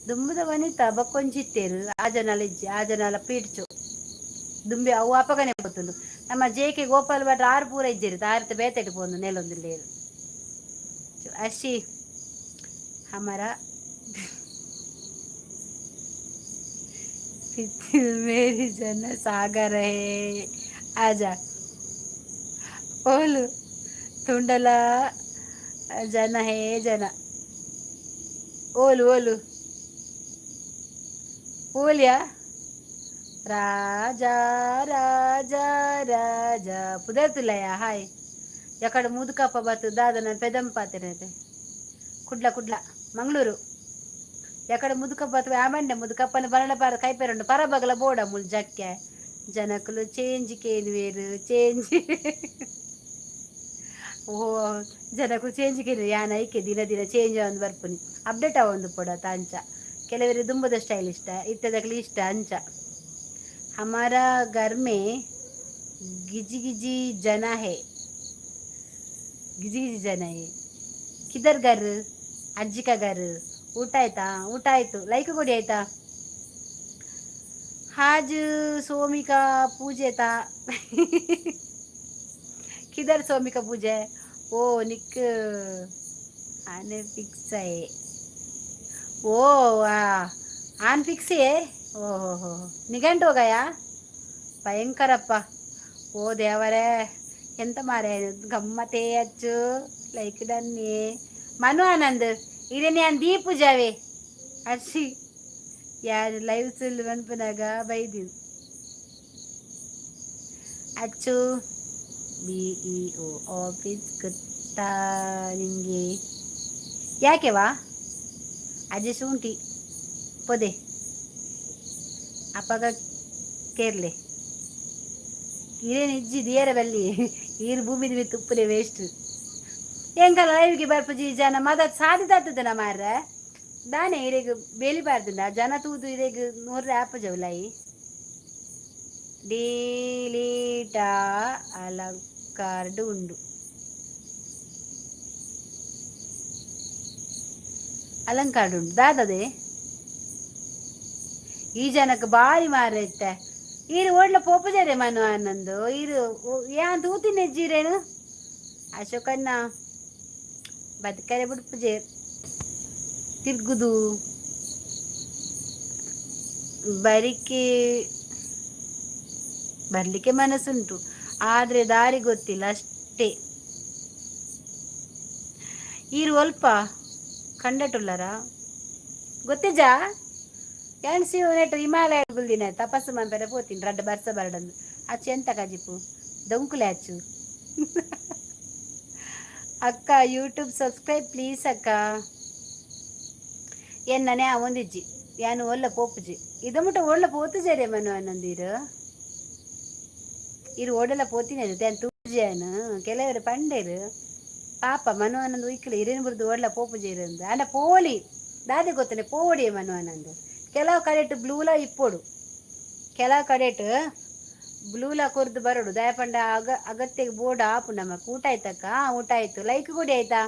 ದುಂಬುದ ವನಿತ ಬೊಕ್ಕೊಂಜಿ ಇತ್ತೇರು ಆ ಜನಲ ಇಜ್ಜಿ ಆ ಜನಲ ಪೀಡ್ಚು ದುಂಬೆ ಅವು ಅಪಗನೆ ಪೋತುಂಡು ನಮ್ಮ ಜೆ ಕೆ ಗೋಪಾಲ್ ಭಟ್ ಆರು ಪೂರ ಇಜ್ಜೆರು ಆರ್ತ ಬೇತೆಟ್ ಪೋಂದು ನೆಲೊಂದುಲ್ಲೇರು. ಅಶಿ हमारा मेरी जन सागर है आजा ಓಲು ತುಂಡಲ ಜನ ಹೇ ಜನ ಓಲು ಓಲು ಓಲ್ಯಾ ರಾಜಾ ರಾಜಾ ರಾಜಾ ಪುದರ್ತುಲ್ಲಯ ಹಾಯ್ ಎಕಡ ಮುದುಕಪ್ಪ ಬತ್ತು ದಾದನ ಪೆದಂಪಾತಿರತೆ ಕುಡ್ಲ ಕುಡ್ಲ ಮಂಗಳೂರು ಎಕಡೆ ಮುದುಕಪ್ಪ ಅಥವಾ ಆಮಂಡೆ ಮುದುಕಪ್ಪನ ಬರಣ ಪಾರ ಕೈಪೇರುಂಡು ಪರಬಗಲ ಬೋಡ ಮುಲ್ ಜಕ್ಕೆ ಜನಕುಲು ಚೇಂಜ್ ಕೇನುವೇರು ಚೇಂಜ್ ಓ ಜನಕುಲು ಚೇಂಜ್ ಕೇನು ಯಾನ್ ಐಕೆ ದಿನ ದಿನ ಚೇಂಜ್ ಆವೊಂದು ಬರ್ಪುನಿ ಅಪ್ಡೇಟ್ ಆವೊಂದು ಪೋಡ ಅಂಚ ಕೆಲವರು ದುಂಬದ ಸ್ಟೈಲ್ ಇಷ್ಟ ಇತ್ತದಕ್ಲು ಇಷ್ಟ ಅಂಚ. हमारा घर में गिजी गिजी जना है गिजी गिजी ಜನ है ಕಿದರ್ घर ಅಜ್ಜಿ का घर. ಊಟ ಆಯ್ತಾ? ಊಟ ಆಯ್ತು. ಲೈಕ್ ಕೊಡಿ ಆಯ್ತಾ? आज सोमिका पूजे ता किधर सोमिका पूजा है? ओ निक आने फिक्स है ओ आन फिक्स है. ಓಹೋ ಹೋ ನಿಘಂಟು ಹೋಗಯ್ಯ ಭಯಂಕರಪ್ಪ. ಓ ದೇವರೇ ಎಂತ ಮಾರೆ ಗಮ್ಮತೇ ಅಚ್ಚು ಲೈಕ್ ಡನ್ನಿ ಮನು ಆನಂದ್ ಇದೇ ನಾನು ದೀಪು ಜಾವೆ ಅರ್ಶಿ ಯಾರು ಲೈವ್ ಸುಳ್ಳು ಮನ್ಪುನಾಗ ಬೈದಿದ್ದು ಅಚ್ಚು ಬಿಇಒ ಆಫೀಸ್ ಗೊತ್ತಾ ನಿಂಗೆ ಯಾಕೆವಾ ಅಜ್ಜಿ ಶುಂಠಿ ಪೊದೆ ಅಪ್ಪಗ ಕೇರ್ಲೆ ಇರೇನು ಇಜ್ಜಿ ದಿಯರ ಬಲ್ಲಿ ಈರು ಭೂಮಿದ ಮಿತ್ತು ಉಪ್ಪುಲೆ ವೇಸ್ಟ್ ಎಂಕಲ ಲೈವ್ಗೆ ಬರ್ಪುಜಿ ಜನ ಮದ ಸಾಧಿತಾತದ ಮಾರ್ರೆ ದಾನೆ ಇರೆಗ್ ಬೇಲಿ ಬಾರ್ದುಂಡ ಜನ ತೂದು ಇರೆಗ್ ನೂರ್ರೆ ಆಪುಜವು ಲೈ ಡೀಲೀಟಾ ಅಲಂಕಾರ್ಡ್ ಉಂಡು ಅಲಂಕಾರ್ಡ್ ಉಂಡು ದಾದದೆ ಈ ಜನಕ್ಕೆ ಬಾರಿ ಮಾರ ಇತ್ತೆ ಈರು ಓಡ್ಲ ಪೋಪುಜಾರೆ ಮನು ಆನಂದು ಈರು ಯಾನ್ ತೂತಿನ ಜೀರೇನು ಅಶೋಕಣ್ಣ ಬದುಕರೆ ಬಿಡ್ಪುಜೆ ತಿರ್ಗುದು ಬರಿಕೆ ಬರಲಿಕ್ಕೆ ಮನಸ್ಸುಂಟು ಆದರೆ ದಾರಿ ಗೊತ್ತಿಲ್ಲ ಅಷ್ಟೇ. ಈರು ಅಲ್ಪ ಕಂಡಟುಲ್ಲರ ಗೊತ್ತೇಜಾ? ಯಾನ್ ಶಿವ ನೆಟ್ ಹಿಮಾಲಯ ಬುಲ್ದಿನ ತಪಸ್ಸು ಮನ್ಪೆರೆ ಪೋತೀನಿ ರಡ್ಡ್ ಬರ್ಸ ಬರಡಂದು. ಅಚ್ಚು ಎಂತ ಕಜಿಪು ದೊಂಕುಲೆ ಅಚ್ಚು. ಅಕ್ಕ, ಯೂಟ್ಯೂಬ್ ಸಬ್ಸ್ಕ್ರೈಬ್ ಪ್ಲೀಸ್ ಅಕ್ಕ. ಎನ್ನನೆ ಒಂದಿಜ್ಜಿ, ಯಾನು ಒಲ್ಲ ಪೋಪುಜಿ. ಇದು ಮುಟ್ಟ ಒಳ್ಳೆ ಪೋತುಜಾರೆ ಮನು ಆನಂದಿರು. ಇರು ಓಡಲ ಪೋತಿನ ತೂಜಾನು ಕೆಲವರು ಪಂಡೇರು ಪಾಪ ಮನು ಆನಂದ್ ಉಯ್ಕಲು ಇರೇನು ಬುರ್ದು ಓಡಲ ಪೋಪುಜಿ ಇರಂದು. ಅಂಡ ಪೋಲಿ ದಾದೆ ಗೊತ್ತನೆ ಪೋಡಿ ಮನು ಆನಂದ್. ಕೆಲವು ಕಡೆಟ್ ಬ್ಲೂಲ ಇಪ್ಪೊಡು, ಕೆಲವು ಕಡೆಟ್ ಬ್ಲೂಲ ಕೊರ್ದು ಬರೋಡು. ದಯಪಂಡ ಅಗತ್ಯಗೆ ಬೋರ್ಡ್ ಆಪು ನಮಕ್. ಊಟ ಆಯ್ತಕ್ಕ? ಊಟ ಆಯ್ತು. ಲೈಕ್ ಕೊಡಿ ಆಯ್ತಾ.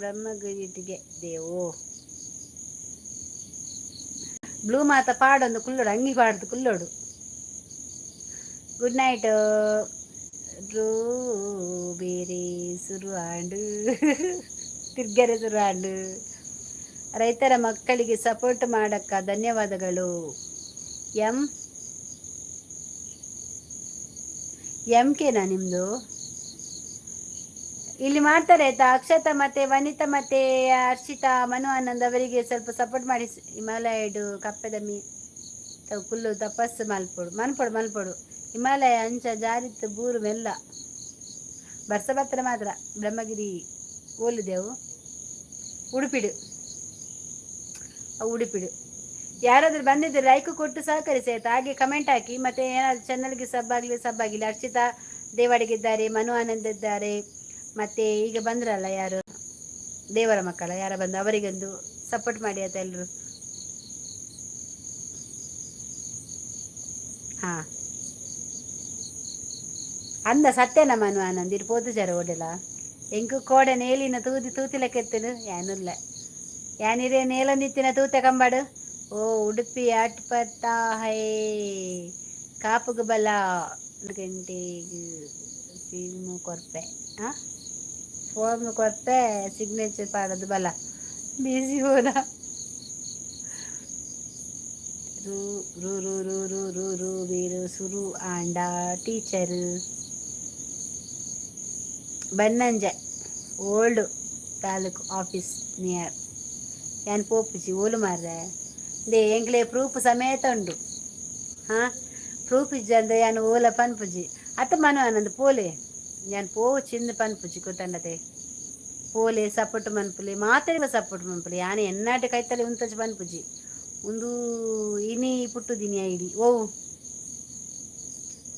ಬ್ರಹ್ಮಗಿರಿಟಿಗೆ ದೇವೋ ಬ್ಲೂ ಮಾತ ಪಾಡೊಂದು ಕುಲ್ಲೋಡು, ಅಂಗಿ ಪಾಡ್ದು ಕುಲ್ಲೋಡು. Good night. ರೂ ಬೇರೆ ಸುರು ಆಂಡು, ತಿರ್ಗರೆ ಸುರು ಆಂಡು. ರೈತರ ಮಕ್ಕಳಿಗೆ ಸಪೋರ್ಟ್ ಮಾಡಕ್ಕ ಧನ್ಯವಾದಗಳು. ಎಂ ಎಂ ಕೆನಾ ನಿಮ್ಮದು? ಇಲ್ಲಿ ಮಾಡ್ತಾರೆ ಆಯ್ತಾ. ಅಕ್ಷತಾ ಮತ್ತೆ ವನಿತಾ ಮತ್ತೆ ಹರ್ಷಿತಾ, ಮನು ಆನಂದ್ ಅವರಿಗೆ ಸ್ವಲ್ಪ ಸಪೋರ್ಟ್ ಮಾಡಿ. ಹಿಮಾಲಯಡು ಕಪ್ಪೆದ ಮೀ ಕುಲ್ಲು ತಪಸ್ಸು ಮಲ್ಪೊಡು ಮನ್ಪೊಡು ಮಲ್ಪೊಡು. ಹಿಮಾಲಯ ಅಂಚ ಜಾರಿತ್ತು ಬೂರು ಮೆಲ್ಲ ಬರ್ಸ ಬತ್ತರ ಮಾತ್ರ. ಬ್ರಹ್ಮಗಿರಿ ಓಲುದೆವು ಉಡುಪಿಡು ಉಡುಪಿಡು. ಯಾರಾದರೂ ಬಂದಿದ್ದರೆ ಲೈಕ್ ಕೊಟ್ಟು ಸಹಕರಿಸಿ ಆಯ್ತಾ. ಹಾಗೆ ಕಮೆಂಟ್ ಹಾಕಿ. ಮತ್ತೆ ಏನಾದರೂ ಚಾನಲ್ಗೆ ಸಬ್ ಆಗಲಿ, ಸಬ್ ಆಗಿಲ್ಲ. ಹರ್ಷಿತಾ ದೇವಾಡಿಗಿದ್ದಾರೆ, ಮನು ಆನಂದ್ ಇದ್ದಾರೆ, ಮತ್ತೆ ಈಗ ಬಂದ್ರಲ್ಲ ಯಾರು, ದೇವರ ಮಕ್ಕಳ ಯಾರ ಬಂದು ಅವರಿಗೊಂದು ಸಪೋರ್ಟ್ ಮಾಡಿ ಆಯ್ತಾ ಎಲ್ಲರೂ. ಹಾಂ, ಅಂದ ಸತ್ಯನ ಮನು ಆನಂದ್ ಇರು ಪೋತು ಜರ ಓಡೆಲ ಎಂಕು ಕೋಡೆ ನೇಲಿನ ತೂದಿ ತೂತಿಲಕ್ಕೆತ್ತನು ಯಾನುಲ್ಲ ಯಾನಿರೇ ನೇಲೊಂದಿತ್ತಿನ ತೂತೆ ಕಂಬಾಡು. ಓ ಉಡುಪಿ ಆಟ್ಪತ್ತಾ ಹೈ ಕಾಪುಗು ಬಲ ಗಂಟೆಗೆ ಫಿಲ್ಮು ಕೊರ್ಪೆ. ಹಾಂ, ಫಾರ್ಮ್ ಕೊರ್ಪೆ, ಸಿಗ್ನೇಚರ್ ಪಾಡೋದು ಬಲ ಬಿಸಿ ಹೋದ. ರು ರು ರು ರು ರು ರು ರು ಬೀರು ಸುರು ಆಂಡ teacher. Bannanje old taluk office near. ಯಾನ್ ಪೋಪುಜಿ ಓಲು ಮಾರ್ರೆ. They ಎಂಕ್ಲೆ ಪ್ರೂಫ್ ಸಮೇತ ಉಂಡು. ಹಾಂ, ಪ್ರೂಫ್ ಇಜ್ಜಂದೆ ಯಾನ್ ಓಲ ಪನ್ಪುಜಿ. ಅತ್ತ ಮನು ಆನಂದ್ ಪೋಲೆ, ಯಾನ್ ಪೋವು ಚಿಂದ ಪನ್ಪುಜಿ ಗೊತ್ತಂಡತೆ. ಪೋಲೆ, ಸಪೋರ್ಟ್ ಮನ್ಪುಲೆ, ಮಾತೆರ್ಲ ಸಪೋರ್ಟ್ ಮನ್ಪುಲೆ. ಯಾನ್ ಎನ್ನಾಟ ಕೈತಲೆ ಉಂತಜಿ ಪನ್ಪುಜಿ. ಉಂದು ಇನಿ ಪುಟ್ಟುದಿನಿ ಐಡಿ. ಓ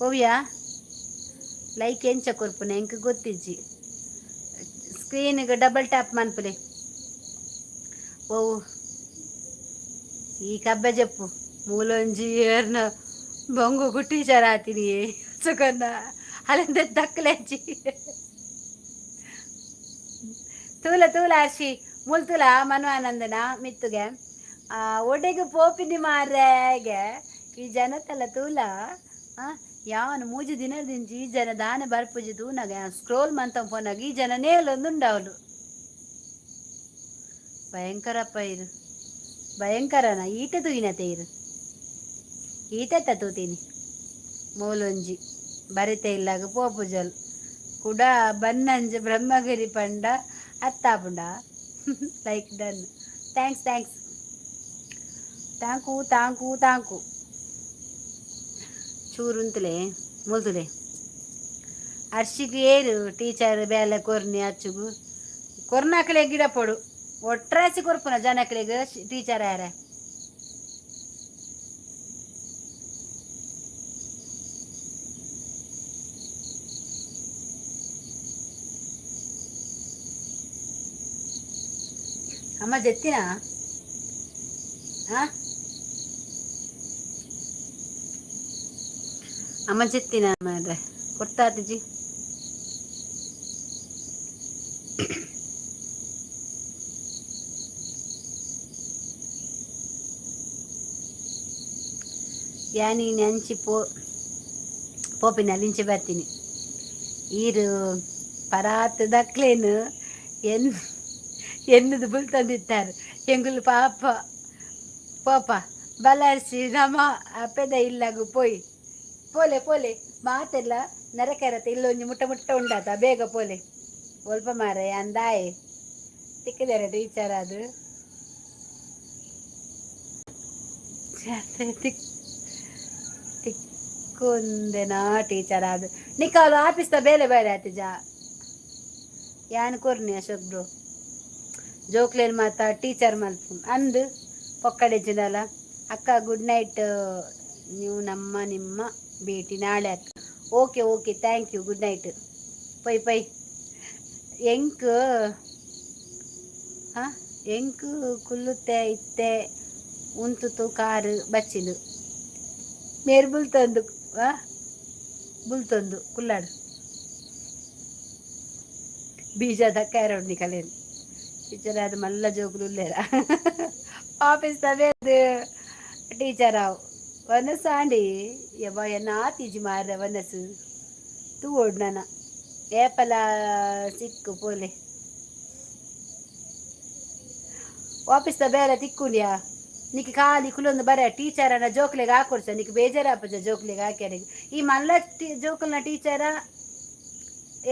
ಓವಿಯಾ ಲೈಕ್ ಎಂಚ ಕೊರ್ಪುನೆ ಎಂಕ್ ಗೊತ್ತಿಜ್ಜಿ. ಸ್ಕ್ರೀನ್ಗೆ ಡಬಲ್ ಟ್ಯಾಪ್ ಮನ್ಪುಲೆ. ಓ ಈ ಕಬ್ಬೆ ಜಪ್ಪು ಮೂಲೊಂಜಿ ಏರ್ನ ಬೊಂಗು ಟೀಚರ್ ಆತೀನಿ ಸುಗಂಧ ಅಲ್ಲಿಂದ ದಕ್ಕಲೆಜ್ಜಿ. ತೂಲ ತೂಲ ಹರ್ಷಿ ಮುಲ್ತುಲ ಮನು ಆನಂದನ ಮಿತ್ತುಗೆ ಒಡೆಗೆ ಪೋಪಿನಿ ಮಾರ್ರೆಗೆ ಈ ಜನತೆಲ್ಲ ತೂಲ. ಯಾವನು ಮೂಜಿ ದಿನದಿಂಚಿ ಈ ಜನ ದಾನೆ ಬರ್ಪುಜಿ ತೂನಾಗ ಸ್ಕ್ರೋಲ್ ಮಂತ ಪೋನಾಗ ಈ ಜನ ನೇಲೊಂದುಂಡವಳು. ಭಯಂಕರಪ್ಪ ಇರು, ಭಯಂಕರನ ಈಟ ತೂಯಿನತೆ ಇರು ಈಟತ್ತ ತೂತೀನಿ. ಮೂಲೊಂಜಿ ಬರಿತೆ ಇಲ್ಲಾಗ ಪೋಪುಜಲ್ ಕುಡ ಬನ್ನಂಜ ಬ್ರಹ್ಮಗಿರಿ ಪಂಡ ಅತ್ತಾಪುಂಡ. Like done, thanks thanks, thank thank thank. ಚೂರುಂತಲೇ ಮುಲ್ತುಲೆ ಅರ್ಶಿಗೆ ಏರು ಟೀಚರ್ ಬೇಲೆ ಕೊರ್ನಿ ಅಚ್ಚುಗು ಕೊರ್ನಾಕಲೆ ಗಿಡ ಪೊಡು ಒಟ್ರಾಸಿ ಕೊರ್ಪುನ ಜನಕ್ಲೆಗ್ ಟೀಚರ್ ಯಾರ. ಅಮ್ಮ ಜೆತ್ತಿನ ಆ ಅಮ್ಮ ಜೆತ್ತಿನ ಮಾರ್ರೆ ಕೊಡ್ತಾತಿಜಿ. ಯಾನಿ ಅಂಚಿ ಪೋ ಪೋಪಿನ ಅಲ್ಲಿಂಚೆ ಬರ್ತೀನಿ. ಈರು ಪರಾತ್ ದಕ್ಲೇನು ಎನ್ ಎನ್ನದು ಬುಲ್ತಂದಿತ್ತಾರೆ ಎಂಗುಲು ಪಾಪ ಪೋಪ ಬಲಾರ್ಸಿ ನಮ ಅಪ್ಪೆದ ಇಲ್ಲಾಗು ಪೋಯ್ ಪೋಲೆ ಪೋಲೆ ಮಾತೆಲ್ಲ ನರಕರತೆ ಇಲ್ಲೊಂಜಿ ಮುಟ್ಟ ಮುಟ್ಟ ಉಂಡಾತ ಬೇಗ ಪೋಲೆ ಒಲ್ಪ ಮಾರೆ ಅಂದಾಯೆ ತಿಕ್ಕಿದಾರೆ ಟೀಚರ್ ಅದು. ತಿಕ್ ತಿಕ್ಕೊಂದೆನಾ ಟೀಚರ್ ಅದು ನಿಕ್ಕಾಲು ಆಫೀಸ್ದ ಬೇಲೆ ಬೇರೆ ಆತಿಜ ಯಾನ್ ಕೊರ್ನಿ ಅಶೋಕ್ ಬ್ರೋ. ಜೋಕ್ಲೇನ್ ಮಾತ ಟೀಚರ್ ಮಲ್ಪು ಅಂದು ಪೊಕ್ಕಡೆ ಜಿನಲ. ಅಕ್ಕ ಗುಡ್ ನೈಟ್, ನೀವು ನಮ್ಮ ನಿಮ್ಮ ಭೇಟಿ ನಾಳೆ ಅಕ್ಕ. Okay okay, thank you, good night. Pi pi. ಎಂಕ್ ಹಾಂ ಎಂಕ್ ಕುಲ್ಲುತ್ತೆ ಇತ್ತೆ ಉಂತುತು ಕಾರು ಬಚ್ಚಿಂದು ಮೇರು ಬುಲ್ತೊಂದು. ಆ ಬುಲ್ತೊಂದು ಕುಲ್ಲಾಡು ಬೀಜದ ಕ್ಯಾರೋಡ್ ನಿಕಲೇನು ಟೀಚರ್ ಅದು ಮಲ್ಲ ಜೋಕುಲು ಉಲ್ಲೇರ ಆಫೀಸ್ ತವೇದು ಟೀಚರ್ ಆವು ವನಸ್ ಆಂಡಿ ಯಬ್ಬ ಎನ್ನ ಆತಿಜಿ ಮಾರ್ರೆ ವನಸು ತೂವೊಡು ನನ ಏಪಲ ಸಿಕ್ಕು ಪೋಲೆ. ಆಫೀಸ್ದ ಬೇಲೆ ತಿಕ್ಕುಂಡ್ಯಾ ನಿಕ್ ಖಾಲಿ ಕುಲೊಂದು ಬರ ಟೀಚರನ ಜೋಕ್ಲೆಗ್ ಹಾಕೊಡ್ಸ ನಿಕ್ ಬೇಜಾರಾಪುಜ ಜೋಕ್ಲೆಗ್ ಹಾಕ್ಯಾರ? ಈ ಮಲ್ಲ ಜೋಕುಲ್ನ ಟೀಚರ,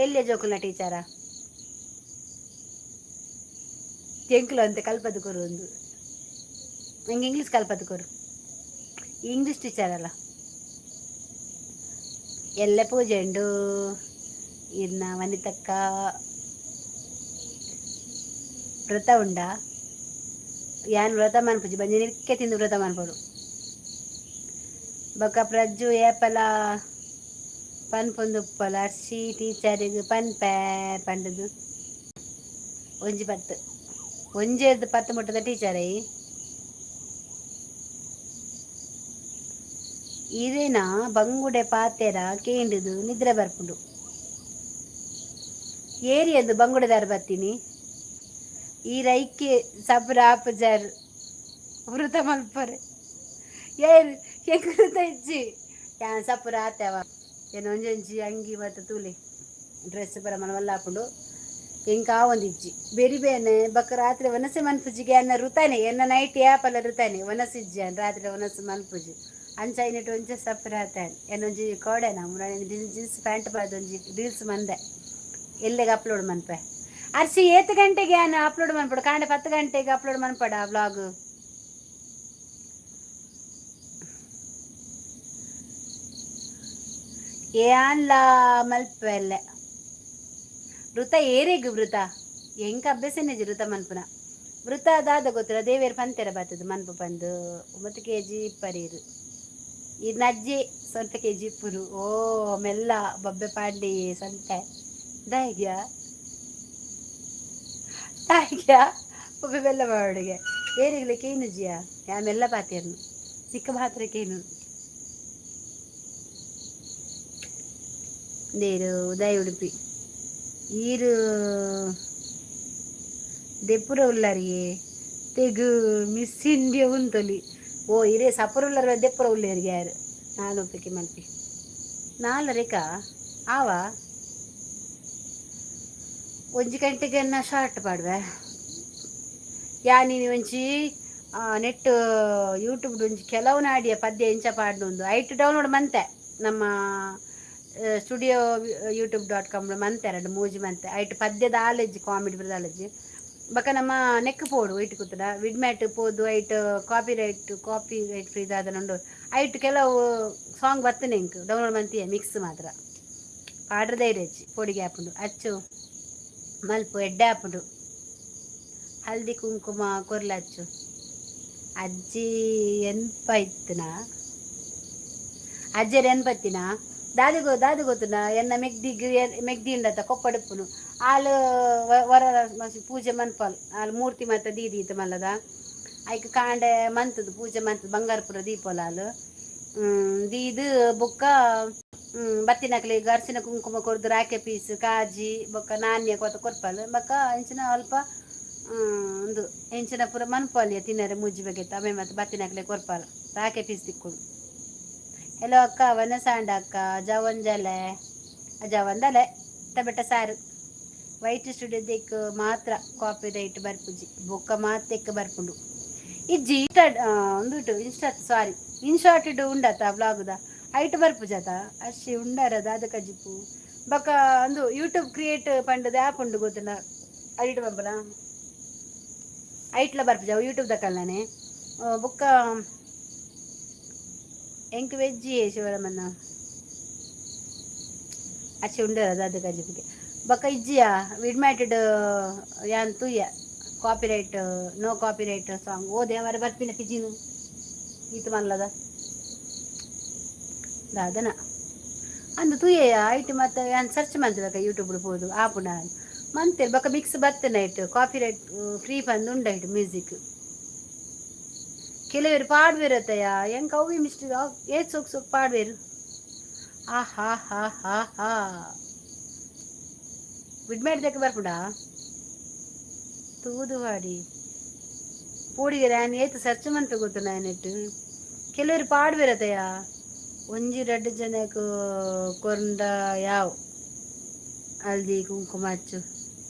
ಎಲ್ಲಿಯ ಜೋಕುಲ್ನ ಟೀಚರ? ಎಂಕ್ಲು ಅಂತ ಕಲ್ಪದ ಕೊರು ಒಂದು ನಂಗೆ ಇಂಗ್ಲೀಷ್ ಕಲ್ಪದ ಕೊರು. ಇಂಗ್ಲೀಷ್ ಟೀಚರ್ ಅಲ್ಲ. ಎಲ್ಲ ಪೂಜೆ ಉಂಡು ಇರ್ನ ವನಿತಕ್ಕ. ವ್ರತ ಉಂಡಾ? ಯಾನ್ ವ್ರತ ಮನ್ಪುಜಿ, ಬಂಜಿ ನಿಕ್ಕೆ ತಿಂದು ವ್ರತ ಮನ್ಪೊಡು. ಬೊಕ ಪ್ರಜ್ಜು ಏಪಲ ಪನ್ಪೊಂದು ಉಪ್ಪಲ ಅರ್ಶಿ ಟೀಚರಿಗೆ ಪನ್ಪೆ ಪಂಡುದು. 1:10, ಒಂಜೆರ್ದು 10 ಮುಟ್ಟದ ಟೀಚರೇ. ಇರೇನ ಬಂಗುಡೆ ಪಾತೆರ ಕೇಂಡುದು ನಿದ್ರೆ ಬರ್ಪುಂಡು. ಏರಿಯಂದು ಬಂಗುಡೆದಾರ ಬತ್ತೀನಿ. ಈ ರೈಕೆ ಸಬ್ರ ಆಪುಜಾರ್ ವೃತ ಮಲ್ಪರೆ ಏರ್ ಎಂಕ್ ಇಜ್ಜಿ. ಯಾನ್ ಸಪುರ ಆತೇವ ಏನ್ ಒಂಜೊಂಜಿ ಅಂಗಿ ಬತ್ತ ತೂಲೆ ಡ್ರೆಸ್ ಪೂರ ಮನ ಮಲ್ಲ ಆಪುಂಡು. ಎಂಕ್ ಆವೊಂದಿಜ್ಜಿ ಬೆರಿ ಬೇನೆ. ಬೊಕ್ಕ ರಾತ್ರಿ ವನಸೆ ಮನ್ಪುಜಿಗೆ ಎನ್ನ ಋತಾನೆ ಎನ್ನ ನೈಟ್ ಯಾಪಲ ಋತಾನೆ ವನಸ್ ಇಜ್ಜಿ. ರಾತ್ರಿ ವನಸ್ ಮನ್ಪುಜಿ. ಅಂಚ ಐನೆಟ್ ಒಂಜಿ ಸಪುರ ಆತಾನೆ. ಎನ್ನೊಂಜಿ ಕೋಡೆನ ಜೀನ್ಸ್ ಪ್ಯಾಂಟ್ ಪಾದ ಒಂಜಿ ರೀಲ್ಸ್ ಮಂದೆ ಎಲ್ಲೆಗೆ ಅಪ್ಲೋಡ್ ಮನ್ಪೆ. ಅರ್ಶಿ, ಏತ್ ಗಂಟೆಗೆ ಯಾನ್ ಅಪ್ಲೋಡ್ ಮನ್ಪಡು? ಕಾಂಡೆ 10 ಗಂಟೆಗೆ ಅಪ್ಲೋಡ್ ಮನ್ಪಡ ವ್ಲಾಗ್? ಏನ್ಲ ಮಲ್ಪೆಲ್ಲೆ ವೃತ ಏರೆಗ್ ವೃತ ಎಂಕ್ ಅಭ್ಯಾಸನೇ ವೃತ ಮನ್ಪುನ. ವೃತ ದಾದ ಗೊತ್ತಿಲ್ಲ. ದೇವೇರ್ ಪಂತೆರ ಬತ್ತದ ಮನ್ಪು ಪಂದು. 9 ಕೆಜಿ ಇಪ್ಪರೀರು ಈ ನಜ್ಜಿ ಸ್ವಂತ ಕೆಜಿ ಇಪ್ಪುನು. ಓ ಮೆಲ್ಲ ಬಬ್ಬೆ ಪಾಂಡಿ ಸಂತೆ ದಾಯಿಗ್ಯಾ ದಾಯಿಗ್ಯಾ ಬೊಬ್ಬೆ ಬೆಲ್ಲ ಬಾವಡಿಗೆ ಏರಿಗ್ಲೆ ಕೇನುಜಿಯಾ ಯಾ ಮೆಲ್ಲ ಪಾತೇರ್ನು ಚಿಕ್ಕ ಪಾತ್ರೆ ಕೇನು ದೇರು ಉದಯ ಉಡುಪಿ ಈರು ದೆಪ್ಪುರ ಉಲ್ಲರಿಯೇ ತೆಗು ಮಿಸ್ ಇಂಡಿಯಾ ಉಂತೊಲಿ. ಓ ಇರೇ ಸಪುರ ಉಲ್ಲರ ದೆಪ್ಪುರ ಉಲ್ಲೇರಿಗೆ ಯಾರು ನಾನು ಒಪ್ಪಿಗೆ ಮಲ್ಪಿ ನಾಲ್ವರೆಕ ಆವ. ಒಂಜಿ ಗಂಟೆಗೆ ಶಾರ್ಟ್ ಪಾಡುವೆ. ಯಾ ನೀನು ಒಂಜಿ ನೆಟ್ ಯೂಟ್ಯೂಬ್ ಒಂಜಿ ಕೆಲವು ನಾಡಿಯ ಪದ್ಯ ಎಂಚ ಪಾಡ್ನೊಂದು ಐಟ್ ಡೌನ್ಲೋಡ್ ಮಂತೆ. ನಮ್ಮ ಸ್ಟುಡಿಯೋ youtube.com ಮಂತೆ ಎರಡು ಮೂಜಿ ಮಂತೆ. ಐಟ್ ಪದ್ಯದ ಆಲೆಜ್ಜಿ, ಕಾಮಿಡಿ ಬರದ ಆಲೆಜ್ಜಿ. ಬೊಕ ನಮ್ಮ ನೆಕ್ ಪೋಡು ಐಟ್ ಕೂತಡ ವಿಡ್ ಮ್ಯಾಟ್ ಪೋದು ಐಟ್ ಕಾಪಿ ರೈಟ್ ಫ್ರೀ ದಾದ ಉಂಡು. ಐಟ್ ಕೆಲವು ಸಾಂಗ್ ಬತ್ತನೆ ಇಂಕ್ ಡೌನ್ಲೋಡ್ ಮಂತಿಯ ಮಿಕ್ಸ್ ಮಾತ್ರ ಪಾಡ್ರ ಧೈರ್ಯ ಪೊಡಿಗೆ ಆಪುಂಡು. ಅಚ್ಚು ಮಲ್ಪು ಎಡ್ಡೆ ಆಪುಂಡು. ಹಲ್ದಿ ಕುಂಕುಮ ಕೊರ್ಲಚ್ಚು. ಅಜ್ಜಿ ಎನ್ಪ ಇತ್ತುನಾ? ಅಜ್ಜೆರ್ ಎನ್ಪತ್ತಿನ ದಾದಿಗೋ ದಾದಿ ಗೊತ್ತುನ? ಎನ್ನ ಮೆಗ್ದಿಗ್ ಮೆಗ್ದಿ ಉಂಡತ್ತ ಕೊಪ್ಪಡಿಪ್ಪುನು. ಆಲ್ ವರ ಪೂಜೆ ಮನ್ಪಾಲ್. ಆಲ್ ಮೂರ್ತಿ ಮಾತ ದೀದಿ ಇತ್ತು ಮಲ್ಲದ. ಐಕ್ ಕಾಂಡೆ ಮಂತದ್ದು ಪೂಜೆ ಮಂತದ್ದು ಬಂಗಾರ ಪೂರ ದೀಪೋಲ. ಆಲ್ ದೀದ್ ಬೊಕ್ಕ ಬತ್ತಿನಕ್ಲೆಗ್ ಅರ್ಶಿನ ಕುಂಕುಮ ಕೊರ್ದು ರಾಕೆ ಪೀಸ್ ಕಾಜಿ ಬೊಕ್ಕ ನಾಣ್ಯ ಕೊತ ಕೊರ್ಪಲ್. ಬೊಕ್ಕ ಇಂಚಿನ ಅಲ್ಪ ಉಂದು ಎಂಚಿನ ಪೂರ ಮನ್ಪಾಲಿಯ ತಿನ್ನರೆ ಮೂಜಿ ಬಗೆತ ಅವೆ ಮತ್ತೆ ಬತ್ತಿನಕ್ಲೆ ಕೊರ್ಪಾಲ್. ರಾಕೆ ಪೀಸ್ ತಿಕ್ಕುದು. ಹಲೋ ಅಕ್ಕ, ವನಸಾಂಡ ಅಕ್ಕ ಜವಂಜಲೆ ಜವಂದಲೆ ಟೊಮೆಟೊ ಸಾರು. ವೈಟ್ ಸ್ಟುಡಿಯೋದಕ್ಕೆ ಮಾತ್ರ ಕಾಪಿ ರೈಟ್ ಬರ್ಪುಜಿ, ಬೊಕ್ಕ ಮಾತೆಕ್ ಬರ್ಪುಂಡು. ಇಜ್ಜಿ ಉಂದು ಇನ್ಸ್ಟಾ ಸಾರಿ ಇನ್ಶಾರ್ಟ್ ಉಂಡತ ವ್ಲಾಗುದ ಐಟ್ ಬರ್ಪುಜಾತ ಅಶಿ ಉಂಡಾರ ದಾದ ಕಜಿಪು. ಬೊಕ್ಕ ಒಂದು ಯೂಟ್ಯೂಬ್ ಕ್ರಿಯೇಟ್ ಪಂಡದ ಆ್ಯಪ್ ಉಂಡು ಗೊತ್ತುಂಡ? ಐಟ್ ಬರ್ಪುನ ಐಟ್ಲ ಬರ್ಪುಜ ಯೂಟ್ಯೂಬ್ ದಕಲ್ನಾನೆ. ಬೊಕ್ಕ ಎಂಕ್ ವೆಜ್ಜಿ ಶಿವರಾಮಣ್ಣ. ಅಚ್ಚೆ ಉಂಡು ದಾದ ಕಜಿಪುಗೆ ಬೊಕ್ಕ ಇಜ್ಜಿಯಾ ವಿಡ್ಮ್ಯಾಟೆಡ್ ಯಾನ್ ತೂಯ ಕಾಪಿರೈಟ್, ನೋ ಕಾಪಿರೈಟ್ ಸಾಂಗ್. ಓ ದೇವರ, ಬರ್ಪಿನ ಪಿಜಿನು ಈತ ಮಲ್ಲದ ದಾದನ ಅಂದು ತೂಯೆಯ. ಐಟ್ ಮತ್ತೆ ಯಾನ್ ಸರ್ಚ್ ಮಂತುಬೇಕ ಯೂಟ್ಯೂಬ್ ಪೋದು ಆಪುಂಡ ಮಂತೆರ್. ಬೊಕ್ಕ ಮಿಕ್ಸ್ ಬತ್ತನ ಐಟ್ ಕಾಪಿರೈಟ್ ಫ್ರೀ ಪಂದ್ ಉಂಡು ಐಟ್ ಮ್ಯೂಸಿಕ್. ಕೆಲವರು ಪಾಡ್ವೆರತ್ತಯ್ಯ, ಎಂಕ್ ಅವು ಮಿಸ್ಟೇಕ್. ಏತ್ ಸೋಕ್ ಸೋಕ್ ಪಾಡ್ವೇರು. ಆ ಹಾ ಹಾ ಹಾ ಹಾ. ವಿಡ್ಮ್ಯಾಟ್ ದಕ್ಕ ಬರ್ಪುಂಡಾ? ತೂದು ವಾಡಿ ಪೋಡಿಗೆರೆ. ಯಾನ್ ಏತ್ ಸರ್ಚ್ ಮಂತ ಗೊತ್ತುಂಡ ನೆಟ್. ಕೆಲವರು ಪಾಡ್ವೆರತ್ತಯ್ಯ, ಒಂಜಿ ರಡ್ಡ್ ಜನಕ್ ಕೊರ್ಂಡ ಯಾವ್. ಹಲ್ದಿ ಕುಂಕುಮ ಹಚ್ಚು.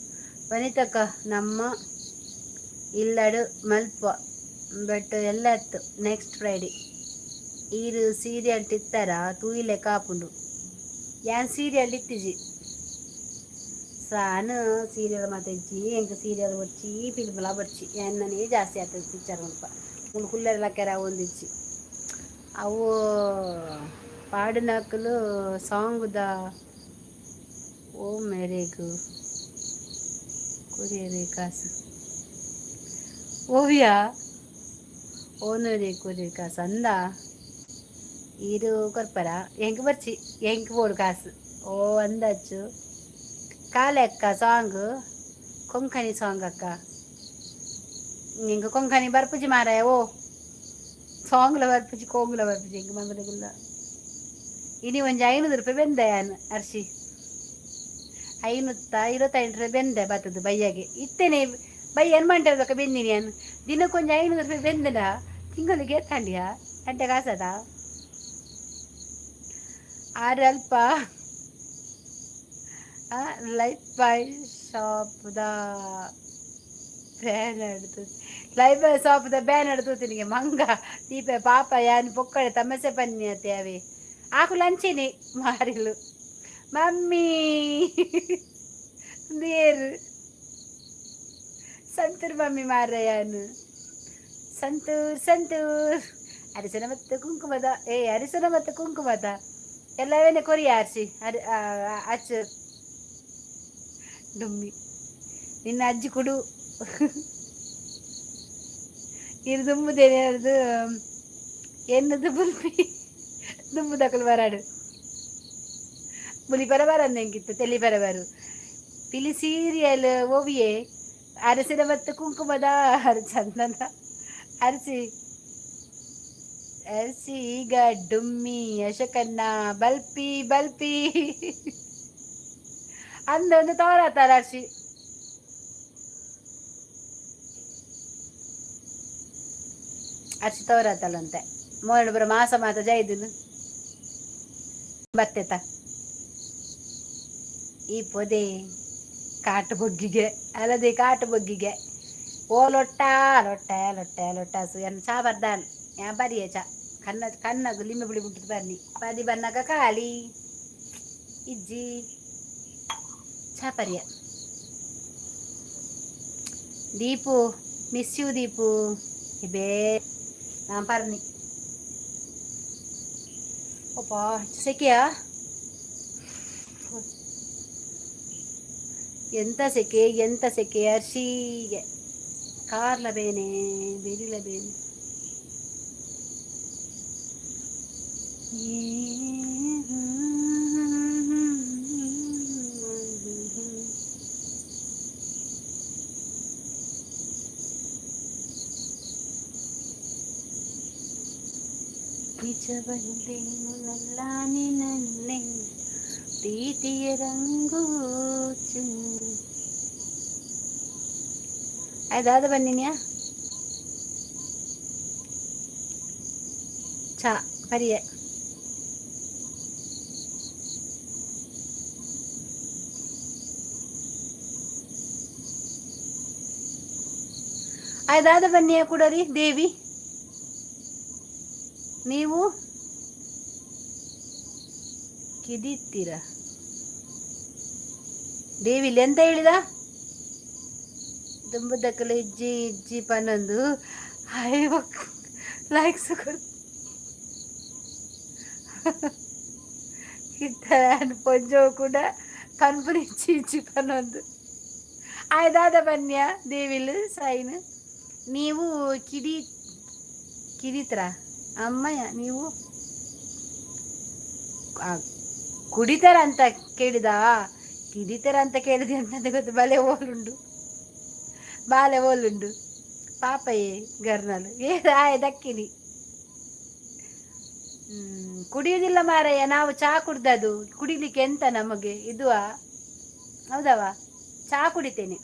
ವನಿತಕ್ಕ, ನಮ್ಮ ಇಲ್ಲಡ್ ಮಲ್ಪ ಬಟ್ ಎಲ್ಲ ಅತ್ತು, ನೆಕ್ಸ್ಟ್ ಫ್ರೈಡೆ. ಈರ್ ಸೀರಿಯಲ್ ಇತ್ತರ ತೂಯಿಲೆಕ್ಕ ಆಪುಂಡು. ಯಾನ್ ಸೀರಿಯಲ್ ಇತ್ತಿಜಿ ಸಾನು. ಸೀರಿಯಲ್ ಮಾತ ಇಜ್ಜಿ ಎಂಕ್. ಸೀರಿಯಲ್ ಬೊರ್ಚಿ, ಫಿಲ್ಮ್ಲ ಬೊರ್ಚಿ. ಎನ್ನನೇ ಜಾಸ್ತಿ ಆಗ್ತದೆ ಪಿಕ್ಚರ್ ಮುಲ್ಪ. ಮುಲು ಕುಲ್ಲೆರೆ ಲಕ್ಕೆರೆ ಆವೊಂದಿಜ್ಜಿ. ಅವು ಪಾಡಿನಕುಲು ಸಾಂಗ್ದ. ಓ ಮೇರೆಗ್ ಕೊರಿಯರೆ ಕಾಸು ಓವಿಯಾ ಓನರೇ ಕೊರಿಯರ್ ಕಾಸು ಅಂದ. ಈರು ಕೊರ್ಪರ? ಎಂಕ್ ಬರ್ಚಿ, ಎಂಕ್ ಬೋಡು ಕಾಸು. ಓ ಅಂದಚ್ಚು ಕಾಲೆ ಅಕ್ಕ. ಸಾಂಗ್ ಕೊಂಕಣಿ ಸಾಂಗ್ ಅಕ್ಕ. ಎಂಕ್ ಕೊಂಕಣಿ ಬರ್ಪುಜಿ ಮಾರಾಯ. ಓ ಸಾಂಗ್ಲ ಬರ್ಪುಜಿ, ಕೋಂಗುಲ ಬರ್ಪುಜಿ ಎಂಕ್ ಮಂಗಲಗುಲ್ಲ. ಇನಿ ಒಂಜಿ 500 ರೂಪಾಯಿ ಬೆಂದೆ ಯಾನ್ ಅರ್ಶಿ. 525 ರೂಪಾಯಿ ಬೆಂದೆ ಬತ್ತದು ಬಯ್ಯಗೆ. ಇತ್ತೇನೆ ಬಯ್ಯ ಏನ್ ಮಂಟೆ ಬೊಕ್ಕ ಬೆಂದಿನಿ ಯಾನ್. ದಿನಕ್ಕೊಂಜಿ 500 ರೂಪಾಯಿ ಬೆಂದಡ ತಿಂಗಳಿಗೆ ಎತ್ತಂಡಿಯಾ ಗಂಟೆ ಕಾಸದ ಆರು ಅಲ್ಪ. ಲೈಫ್ ಬಾಯ್ ಶಾಪ್ದ ಬ್ಯಾನರ್, ಲೈಫ್ ಬಾಯ್ ಶಾಪ್ದ ಬ್ಯಾನರ್ ತೂತಿನಿಗೆ ಮಂಗ ದೀಪ ಪಾಪ. ಯಾನ್ ಪೊಕ್ಕಡೆ ತಮಸೆ ಪನ್ನಿ ಅತ್ತೆ. ಅವೆ ಆಕುಲು ಅಂಚೆನೆ ಮಾರಿಲು. ಮಮ್ಮಿ ದೇರು ಸಂತೂರ್ ಮಮ್ಮಿ ಮಾರಯಾನು. ಸಂತೂರ್ ಸಂತೂರ್ ಅರಿಶಿನ ಮತ್ತು ಕುಂಕುಮದ. ಏ, ಅರಿಶಿನ ಮತ್ತು ಕುಂಕುಮದ ಎಲ್ಲವೇನೆ ಕೊರಿಯ ಅರ್ಶಿ ಅರಿ ಅಚ್ಚು ಡುಮ್ಮಿ. ನಿನ್ನ ಅಜ್ಜಿ ಕೊಡು. ಇರು ದುಂಬುದೇನೆ ಅದು ಎನ್ನದು ಬುಲ್ಪಿ ದುಂಬುದಕಲು ಬರಾಡು. ಬುಲಿ ಪರ ಬರಂದು ಎಂಕಿತ್ತು ತೆಲಿ ಪರ ಬರು. ಪಿಲಿ ಸೀರಿಯಲ್ ಓವಿಯೇ? ಅರಸಿನ ಮತ್ತು ಕುಂಕುಮದ ಚಂದನ ಅರಸಿ ಅರಸಿ. ಈಗ ಡುಮ್ಮಿ ಅಶೋಕನ್ನ ಬಲ್ಪಿ ಬಲ್ಪಿ ಅಂದ ಒಂದು ತೋರಾತಾರ ಅರ್ಶಿ. ಅರ್ಶಿ ತೋರಾತಲ್ಲಂತೆ. ಮೋರಣ ಬರ ಮಾಸ ಮಾತ ಜೈದುನು ಬತ್ತೆತ. ಈ ಪೊದೆ ಕಾಟು ಬೊಗ್ಗಿಗೆ ಅಲ್ಲದೆ ಕಾಟು ಬೊಗ್ಗಿಗೆ. ಓ ಲೊಟ್ಟ ಲೊಟ್ಟ ಲೊಟ್ಟ ಲೊಟ್ಟ ಸು ಎನ್ ಚಾ ಬರ್ದಾನ್. ಯಾ ಬರಿಯ ಚಾ ಕನ್ನ ಕನ್ನಗು ಲಿಂಬೆ ಪುಳಿ ಬಿಟ್ಟು ಬನ್ನಿ. ಪದಿ ಬನ್ನಗ ಖಾಲಿ ಇಜ್ಜಿ. ಚಾ ಪರಿಯ. Deepu, miss you Deepu. ಬೇ ನಾನು ಪರ್ನಿ. ಒಪ್ಪ ಸೆಕೆಯಾ? ಎಂತ ಸೆಕೆ, ಎಂತ ಸೆಕೆ ಅರ್ಶಿಗೆ. ಕಾರ್ಲ ಬೇನೆ, ಬೆರಿಲ ಬೇನೆ. ನಿಜವಂದೇನು ನಲ್ಲಾನಿ ನನ್ನೆ ಪ್ರೀತಿಯ ರಂಗು ಚುಂಗು. ಆಯ್ತು ಬನ್ನಿನ್ಯಾ ಚಾ ಪರಿಯೆ. ಆಯ್ದಾದ ಬನ್ನಿಯ ಕುಡರಿ ದೇವಿ. ನೀವು ಕಿದಿತ್ತೀರ ದೇವಿ ಇಲ್ಲಿ ಎಂತ ಹೇಳಿದ? ದುಂಬುದಕ್ಕಲು ಇಜ್ಜಿ ಇಜ್ಜಿ ಪನ್ನೊಂದು. ಲೈಕ್ಸ್ ಕೊಡು. ಇತ್ತ ಪೊಂಜೋ ಕೂಡ ಕನ್ಪುನಿ ಚೀಚಿ ಪನ್ನೊಂದು ಆಯ್ದಾದ ಬನ್ಯ ದೇವಿಲ್ ಸೈನ್. ನೀವು ಕಿಡಿ ಕಿಡಿತ್ರ ಅಮ್ಮಯ್ಯ, ನೀವು ಕುಡಿತಾರ ಅಂತ ಕೇಳಿದ, ಕಿಡಿತಾರ ಅಂತ ಕೇಳಿದೆ ಅಂತ ಗೊತ್ತು. ಬಲೆ ಓಲುಂಡು, ಬಾಲೆ ಓಲುಂಡು ಪಾಪಯೇ ಗರ್ನಲು ಏ ಆಯ್ ದಕ್ಕಿನಿ. ಕುಡಿಯುವುದಿಲ್ಲ ಮಾರಯ್ಯ, ನಾವು ಚಹಾ ಕುಡ್ದದು. ಕುಡಿಲಿಕ್ಕೆ ಎಂತ ನಮಗೆ ಇದುವಾ? ಹೌದವ, ಚಹಾ ಕುಡಿತೇನೆ.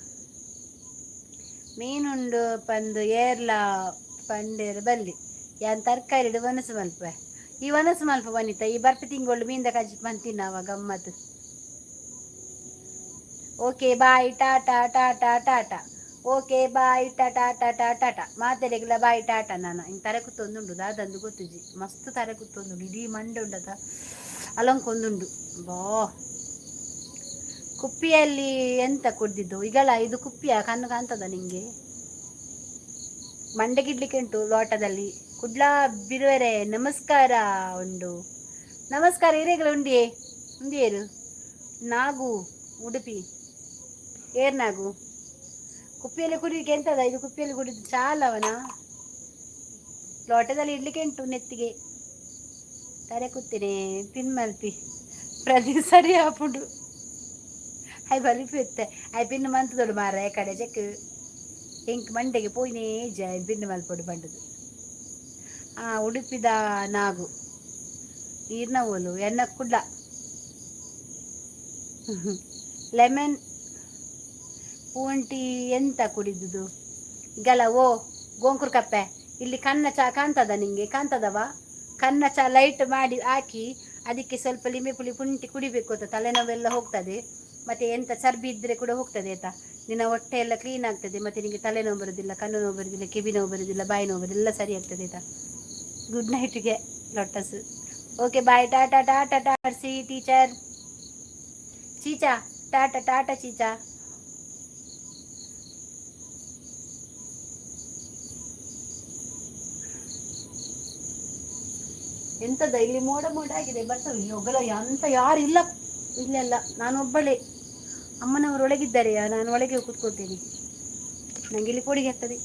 ಮೀನುಂಡು ಪಂದು ಏರ್ಲ ಪಂಡೇರು ಬಲ್ಲಿ ಯಾನ್ ತರಕಾರಿ ಒನಸು ಮಲ್ಪ. ಈ ಒನಸು ಮಲ್ಪ ಬನ್ನಿತ. ಈ ಬರ್ಪಿ ತಿಂಗಳು ಮೀನ್ದ ಕಜ್ಜಿ ಬಂತಿನವ ಗಮ್ಮತ್ತು. Okay, bye, tata tata tata. Okay, bye, tata tata tata. ಮಾತೆರೆಗ್ಲ ಬಾಯ್, ಟಾಟಾ. ನಾನು ಇನ್ನು ತರೆ ಕೂತೊಂದುಂಡು, ದಾದಂದು ಗೊತ್ತುಜಿ. ಮಸ್ತ್ ತರೆ ಕೂತೊಂದುಂಡು, ಇಡೀ ಮಂಡೆ ಉಂಡತ ಅಲಂಕೊಂದುಂಡು. ಬಾ, ಕುಪ್ಪಿಯಲ್ಲಿ ಎಂತ ಕುಡ್ದಿದ್ದು ಈಗಲ್ಲ? ಇದು ಕುಪ್ಪಿಯ ಕಣ್ಣು ಕಾಣ್ತದ ನಿಂಗೆ? ಮಂಡೆಗಿಡ್ಲಿಕ್ಕೆ ಉಂಟು ಲೋಟದಲ್ಲಿ. ಕುಡ್ಲ ಬಿರುವರೆ ನಮಸ್ಕಾರ ಉಂಡು, ನಮಸ್ಕಾರ. ಹಿರೇಗಳ ಉಂಡಿಯೇ ಉಂಡಿಯೇರು ನಾಗು ಉಡುಪಿ ಏರ್ ನಾಗು. ಕುಪ್ಪಿಯಲ್ಲಿ ಕುಡಿಲಿಕ್ಕೆ ಎಂತದ ಇದು? ಕುಪ್ಪಿಯಲ್ಲಿ ಕುಡಿದು ಚಾಲವನ ಲೋಟದಲ್ಲಿ ಇಡ್ಲಿಕ್ಕೆ ಉಂಟು ನೆತ್ತಿಗೆ. ತರೆ ಕೂತೇನೆ ಪಿನ್ ಮಲ್ಪಿ ಪ್ರತಿ ಸರಿ ಆಪುಂಡು. I ಬಲಿಪೆತ್ತೆ I pin ಮಂತದೊಡು ಮಾರ ಕಡೆ ಚೆಕ್ ಎಂಕ್ ಮಂಡೆಗೆ ಪೋಯಿನೇ ಜ ಪಿನ್ ಮಲ್ಪೊಡು ಬಂಡದು. ಆ ಉಡುಪಿದ ನಾಗು ನೀರ್ನ ಓಲು ಎನ್ನ ಕುಡ್ಲ. ಲೆಮನ್ ಪೂಂಟಿ ಎಂತ ಕುಡಿದುದು ಗಲ? ಓ ಗೋಂಕುರ್ ಕಪ್ಪೆ, ಇಲ್ಲಿ ಕನ್ನ ಚಾ ಕಾಣ್ತದ ನಿಂಗೆ? ಕಾಣ್ತದವ? ಕನ್ನ ಚಾ ಲೈಟ್ ಮಾಡಿ ಹಾಕಿ ಅದಕ್ಕೆ ಸ್ವಲ್ಪ ಲಿಂಬೆ ಪುಳಿ ಪುಂಟಿ ಕುಡಿಬೇಕು ಅಂತ. ತಲೆನೋವೆಲ್ಲ ಹೋಗ್ತದೆ, ಮತ್ತು ಎಂತ ಚರ್ಬಿ ಇದ್ದರೆ ಕೂಡ ಹೋಗ್ತದೆ ಆಯ್ತಾ. ನಿನ್ನ ಹೊಟ್ಟೆ ಎಲ್ಲ ಕ್ಲೀನ್ ಆಗ್ತದೆ, ಮತ್ತು ನಿನಗೆ ತಲೆನೋವು ಬರೋದಿಲ್ಲ, ಕಣ್ಣು ನೋವು ಬರೋದಿಲ್ಲ, ಕಿವಿ ನೋವು ಬರೋದಿಲ್ಲ, ಬಾಯಿ ನೋವು ಬರೋದಿಲ್ಲ, ಎಲ್ಲ ಸರಿ ಆಗ್ತದೆ ಆಯ್ತಾ. ಗುಡ್ ನೈಟ್ಗೆ lotus. Okay, bye, tata tata tata. C teacher ಚೀಚಾ, ಟಾಟಾ ಟಾಟಾ ಚೀಚಾ. ಎಂತದ ಇಲ್ಲಿ ಮೋಡ ಮೋಡ ಆಗಿದೆ, ಬರ್ತದೆ ಹೋಗಲ್ಲ ಅಂತ. ಯಾರು ಇಲ್ಲ ಇಲ್ಲೆಲ್ಲ, ನಾನೊಬ್ಬಳೇ. ಅಮ್ಮನವರು ಒಳಗಿದ್ದಾರೆ, ನಾನು ಒಳಗೆ ಕೂತ್ಕೊಳ್ತೇನೆ. ನಂಗೆ ಇಲ್ಲಿ ಪೋಡಿಗೆ ಆಗ್ತದೆ.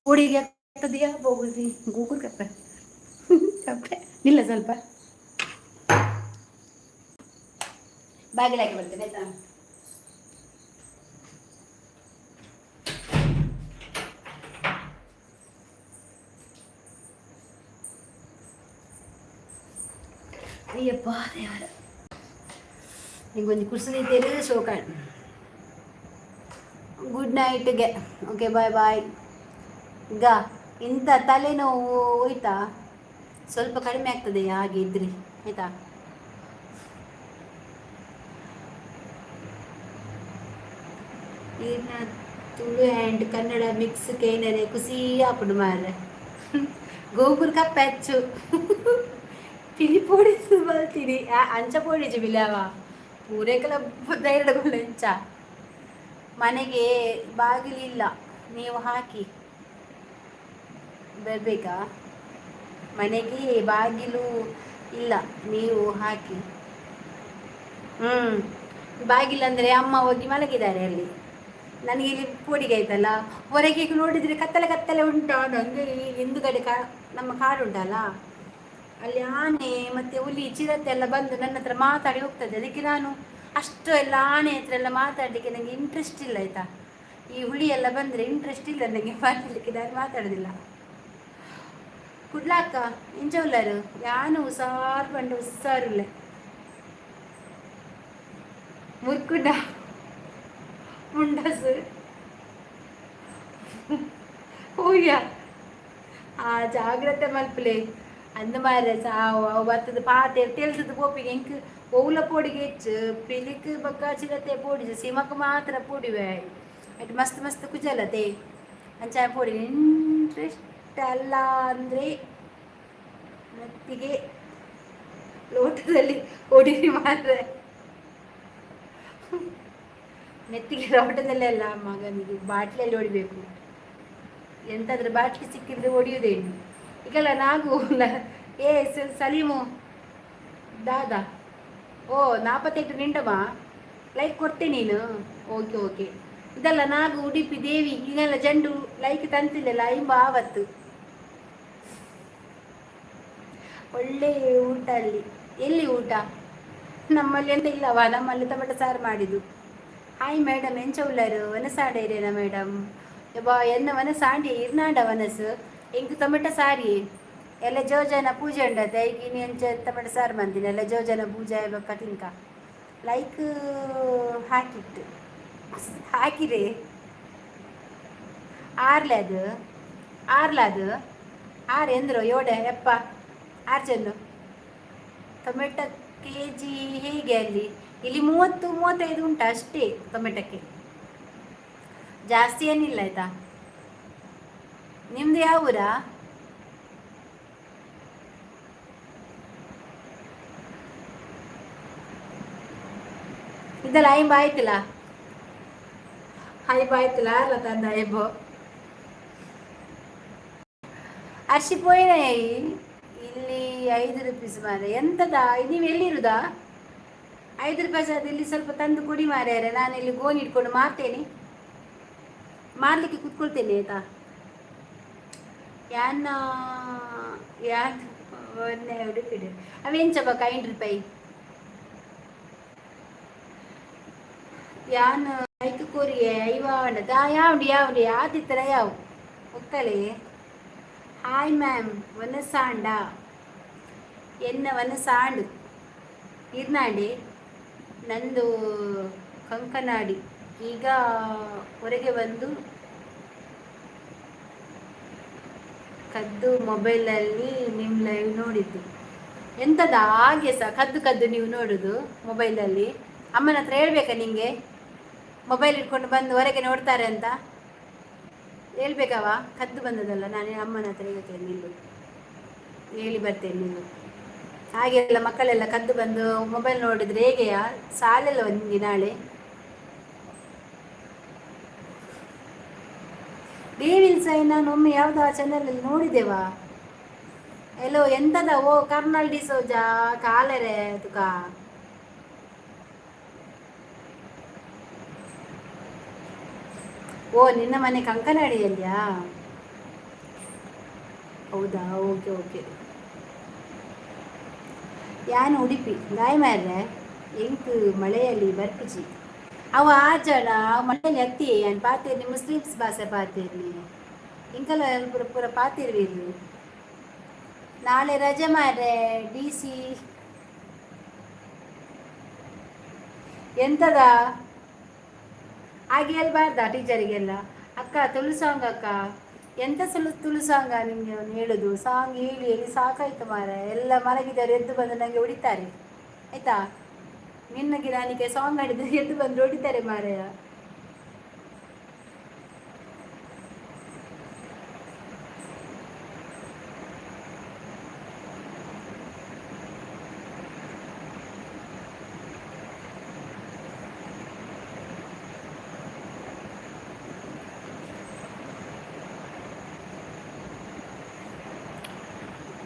ಪೋಡಿಗೆ ಆಗ್ತದೆಯಾ? ಹೋಗುದಿ ಗೂಗಲ್ ಕಪ್ಪೆ ಕಪ್ಪೆ ನಿಲ್ಲ, ಸ್ವಲ್ಪ ಬಾಗಿಲಾಕಿ ಬರ್ತೇನೆ ಆಯ್ತಾ? ಅಯ್ಯಪ್ಪ ದೇವರ, ನಿಂಗೊಂದು ಕುರ್ಸದಿದ್ದೇನೆ ಶೋಕ. ಗುಡ್ ನೈಟ್ಗೆ. Okay, bye bye. ಈಗ ಇಂಥ ತಲೆನೋವು ಹೋಯ್ತಾ? ಸ್ವಲ್ಪ ಕಡಿಮೆ ಆಗ್ತದೆ ಹಾಗೆ ಇದ್ರಿ ಆಯ್ತಾ. ಈರ್ನ ತುಳು ಆ್ಯಂಡ್ ಕನ್ನಡ ಮಿಕ್ಸ್ ಕೇನರೆ ಖುಷಿ ಆಪುಂಡು ಮಾರ್ರೆ. ಗೋಕುರ್ ಕಪ್ಪೆ ಹೆಚ್ಚು ಪಿಲಿ ಪೋಡಿಸು ಬಲ್ತೀನಿ ಅಂಚ ಪೋಡಿಜಿ ಬಿಲವ ಪೂರೇಕಲ ಧೈರ್ಯಗುಳ್ಳ ಅಂಚ. ಮನೆಗೆ ಬಾಗಿಲಿಲ್ಲ, ನೀವು ಹಾಕಿ ಬರಬೇಕಾ? ಮನೆಗೆ ಬಾಗಿಲು ಇಲ್ಲ, ನೀವು ಹಾಕಿ. ಬಾಗಿಲಂದರೆ ಅಮ್ಮ ಹೋಗಿ ಮಲಗಿದ್ದಾರೆ ಅಲ್ಲಿ. ನನಗೆ ಇಲ್ಲಿ ಪೋಡಿಗೆ ಆಯ್ತಲ್ಲ. ಹೊರಗೆ ನೋಡಿದರೆ ಕತ್ತಲೆ ಕತ್ತಲೆ ಉಂಟಾ. ನನಗೆ ಈ ಹಿಂದುಗಡೆ ನಮ್ಮ ಕಾಡುಂಟಲ್ಲ, ಅಲ್ಲಿ ಆನೆ ಮತ್ತು ಹುಲಿ, ಚಿರತೆ ಎಲ್ಲ ಬಂದು ನನ್ನ ಹತ್ರ ಮಾತಾಡಿ ಹೋಗ್ತದೆ. ಅದಕ್ಕೆ ನಾನು ಅಷ್ಟು ಎಲ್ಲ ಆನೆ ಹತ್ರ ಎಲ್ಲ ಮಾತಾಡಲಿಕ್ಕೆ ನನಗೆ ಇಂಟ್ರೆಸ್ಟ್ ಇಲ್ಲ ಆಯಿತಾ. ಈ ಹುಲಿ ಎಲ್ಲ ಬಂದರೆ ಇಂಟ್ರೆಸ್ಟ್ ಇಲ್ಲ ನನಗೆ ಮಾತಾಡಲಿಕ್ಕೆ, ನಾನು ಮಾತಾಡೋದಿಲ್ಲ. ಕುಡ್ಲಾಕ ಎಂಚ ಉಲ್ಲರು? ಯಾನು ಹುಷಾರು ಪಂಡ ಹುಷಾರಿಲ್ಲ. ಮುರ್ಕುಂಡ ಮುಂಡಸು ಹೂಯ್ಯ. ಆ ಜಾಗ್ರತೆ ಮಲ್ಪಲೆ ಅಂದ ಮಾರ್ರೆ. ಸಾವು ಅವು ಬರ್ತದೆ ಪಾತೆ ತೆಲ್ತದ ಪೋಪಿಗೆ. ಎಂಕ್ ಒವ್ಲ ಪೋಡಿಗೆ ಹೆಚ್ಚು ಪಿಲಿಕ್ ಬೊಕ್ಕ ಚಿರತೆ ಪೋಡಿಜ, ಸಿಮಕ್ ಮಾತ್ರ ಪೋಡಿವೆ. ಅಟ್ ಮಸ್ತ್ ಮಸ್ತ್ ಕುಜಲತೆ ಅಂಚ ಪೋಡಿ ಇಂಟ್ರೆಸ್ಟ್ ಅಲ್ಲ. ಅಂದರೆ ನೆತ್ತಿಗೆ ಲೋಟದಲ್ಲಿ ಹೊಡಿರಿ ಮಾರ್ರೆ. ನೆತ್ತಿಗೆ ಲೋಟದಲ್ಲೇ ಅಲ್ಲ ಮಗನಿಗೆ, ಬಾಟ್ಲಲ್ಲಿ ಹೊಡಿಬೇಕು. ಎಂತಾದ್ರೂ ಬಾಟ್ಲಿ ಸಿಕ್ಕಿದ್ರೆ ಒಡೆಯುವುದೇನು ಈಗೆಲ್ಲ ನಾಗು. ಏ ಸಲೀಮು ದಾದಾ, ಓ 48 ನಿಂಡಮ್ಮ, ಲೈಕ್ ಕೊಡ್ತೀನಿ ನೀನು. Okay okay. ಇದೆಲ್ಲ ನಾಗು ಉಡುಪಿ ದೇವಿ ಈಗೆಲ್ಲ ಜಂಡು ಲೈಕ್ ತಂತಿಲ್ಲಲ್ಲ ಇಂಬ ಆವತ್ತು. ಒಳ್ಳೆ ಊಟ ಅಲ್ಲಿ. ಎಲ್ಲಿ ಊಟ? ನಮ್ಮಲ್ಲಿ ಎಂತ ಇಲ್ಲವಾ? ನಮ್ಮಲ್ಲಿ ಟೊಮೆಟೊ ಸಾರು ಮಾಡಿದ್ದು. ಹಾಯ್ ಮೇಡಮ್, ಎಂಚ ಉಳ್ಳರು? ವನಸಾಡೇರೇನ ಮೇಡಮ್? ಯಬ್ಬಾ, ಎನ್ನ ವನಸಾಂಡಿ ಇರ್ನಾಂಡ ವನಸು. ಎಂಕ್ ಟೊಮೆಟೊ ಸಾರಿ ಎಲ್ಲ ಜೋಜನ ಪೂಜೆ ಉಂಡತೆ. ಈಗ ಇನ್ನು ಎಂಚ ಟೊಮೆಟೊ ಸಾರು ಮಂದಿನ ಎಲ್ಲ ಜೋಜನ ಪೂಜೆ ಬೊಕ್ಕ ತಿಂಕ. ಲೈಕ್ ಹಾಕಿಟ್ಟು ಹಾಕಿರಿ. ಆರ್ಲೆ ಅದು, ಆರ್ಲ ಅದು, ಆರ್ ಎಂದ್ರು ಯೋಡೆ ಯಪ್ಪ ಆರು ಚೆಂಡು. ಟೊಮೆಟೊ ಕೆಜಿ ಹೇಗೆ ಅಲ್ಲಿ? ಇಲ್ಲಿ 30 35 ಉಂಟು ಅಷ್ಟೇ ಟೊಮೆಟೊಕ್ಕೆ, ಜಾಸ್ತಿ ಏನಿಲ್ಲ ಆಯ್ತಾ. ನಿಮ್ದು ಯಾವ ಊರಾ? ಇದೆಲ್ಲ ಐಂಬ ಆಯ್ತಲ್ಲ, ಐಬ ಆಯ್ತಲ್ಲ, ಅಲ್ಲ ತಂದ ಐಬೋ ಅರ್ಶಿ ಪೋಯಿನ. ಇಲ್ಲಿ 5 ರುಪೀಸ್ ಮಾರೆ. ಎಂತದ? ನೀವು ಎಲ್ಲಿರುದಾ? 5 ರೂಪಾಯಿ ಅದು ಇಲ್ಲಿ ಸ್ವಲ್ಪ ತಂದು ಕೊಡಿ ಮಾರ್ಯಾರೆ. ನಾನು ಇಲ್ಲಿ ಗೋಣಿ ಇಟ್ಕೊಂಡು ಮಾರ್ತೇನೆ, ಮಾರ್ಲಿಕ್ಕೆ ಕೂತ್ಕೊಳ್ತೇನೆ ಆಯ್ತಾ. ಯಾನ್ ಯಾನ್ ಒನ್ನೆ ಉಡುಪಿಡು ಅವೆಂಚ ಬಕ್ಕ 5 ರೂಪಾಯಿ. ಯಾನ್ ಐಕ್ ಕೊರಿಯೆ ಐವಾಂಡ ದಾ ಯಾവുಂಡು ಯಾവുಂಡು ಯಾದಿತ್ತರ ಯಾವು ಒಕ್ಕಲೆ. ಹಾಯ್ ಮ್ಯಾಮ್, ವನಸಾಂಡ ಎನ್ನ ವನಸಾಂಡು ಇರ್ನಾಂಡಿ. ನಂದು ಕಂಕನಾಡಿ. ಈಗ ಹೊರಗೆ ಬಂದು ಕದ್ದು ಮೊಬೈಲಲ್ಲಿ ನಿಮ್ಮ ಲೈವ್ ನೋಡಿದ್ದು. ಎಂತದ ಹಾಗೆ ಸಹ ಕದ್ದು ಕದ್ದು ನೀವು ನೋಡುದು ಮೊಬೈಲಲ್ಲಿ? ಅಮ್ಮನ ಹತ್ರ ಹೇಳ್ಬೇಕಾ ನಿಂಗೆ? ಮೊಬೈಲ್ ಇಟ್ಕೊಂಡು ಬಂದು ಹೊರಗೆ ನೋಡ್ತಾರೆ ಅಂತ ಹೇಳ್ಬೇಕವ? ಕದ್ದು ಬಂದದಲ್ಲ. ನಾನು ಅಮ್ಮನ ಹತ್ರ ಹೇಳ್ತೇನೆ ನಿಲ್ಲು, ಹೇಳಿ ಬರ್ತೇನೆ ನಿಲ್ಲು. ಹಾಗೆಲ್ಲ ಮಕ್ಕಳೆಲ್ಲ ಕದ್ದು ಬಂದು ಮೊಬೈಲ್ ನೋಡಿದ್ರೆ ಹೇಗೆಯಾ? ಸಾಲೆಲ್ಲ ನಿಮಗೆ ನಾಳೆ. ಡೇವಿಲ್ ಸೈ ನಾನು ಒಮ್ಮೆ ಯಾವುದೋ ಆ ಚಾನಲಲ್ಲಿ ನೋಡಿದೆವಾ ಎಲ್ಲೋ. ಎಂತದ? ಓ ಕರ್ನಲ್ ಡಿಸೋಜಾ ಕಾಲರೆ ತುಕಾ. ಓ, ನಿನ್ನ ಮನೆ ಕಂಕನಾಡಿಯಲ್ಲಿಯಾ? ಹೌದಾ? Okay okay. ಯಾನ್ ಉಡುಪಿ ದಾಯ ಮಾರ್ರೆ. ಎಂಕ್ ಮಳೆಯಲ್ಲಿ ಬರ್ಪುಜಿ ಅವು ಆಜಡ ಮಳೆಯಲ್ಲಿ ಅತ್ತಿ. ಯಾನ್ ಪಾತೇರ್ನಿ ಮುಸ್ಲಿಮ್ಸ್ ಭಾಷೆ ಪಾತೇರ್ನಿ. ಇಂಕಲ ಪೂರ ಪೂರ ಪಾತಿರ್ವೀರು. ನಾಳೆ ರಜೆ ಮಾರ್ರೆ ಡಿಸಿ. ಎಂತದ ಹಾಗೆ ಹೇಳ್ಬಾರ್ದಾ ಟೀಚರಿಗೆಲ್ಲ? ಅಕ್ಕ, ತುಳು ಸಾಂಗ್ ಅಕ್ಕ. ಎಂತ ಸುಲು ತುಳು ಸಾಂಗ ನಿಮಗೆ ಅವನು ಹೇಳುದು? ಸಾಂಗ್ ಹೇಳಿ ಹೇಳಿ ಸಾಕಾಯ್ತು ಮಾರ. ಎಲ್ಲ ಮಲಗಿದವರು ಎದ್ದು ಬಂದು ನನಗೆ ಹೊಡಿತಾರೆ ಆಯ್ತಾ. ನಿನ್ನಗೆ ನಾನೀಗ ಸಾಂಗ್ ಹಾಡಿದ್ರೆ ಎದ್ದು ಬಂದು ಹೊಡಿತಾರೆ ಮಾರಾಯ.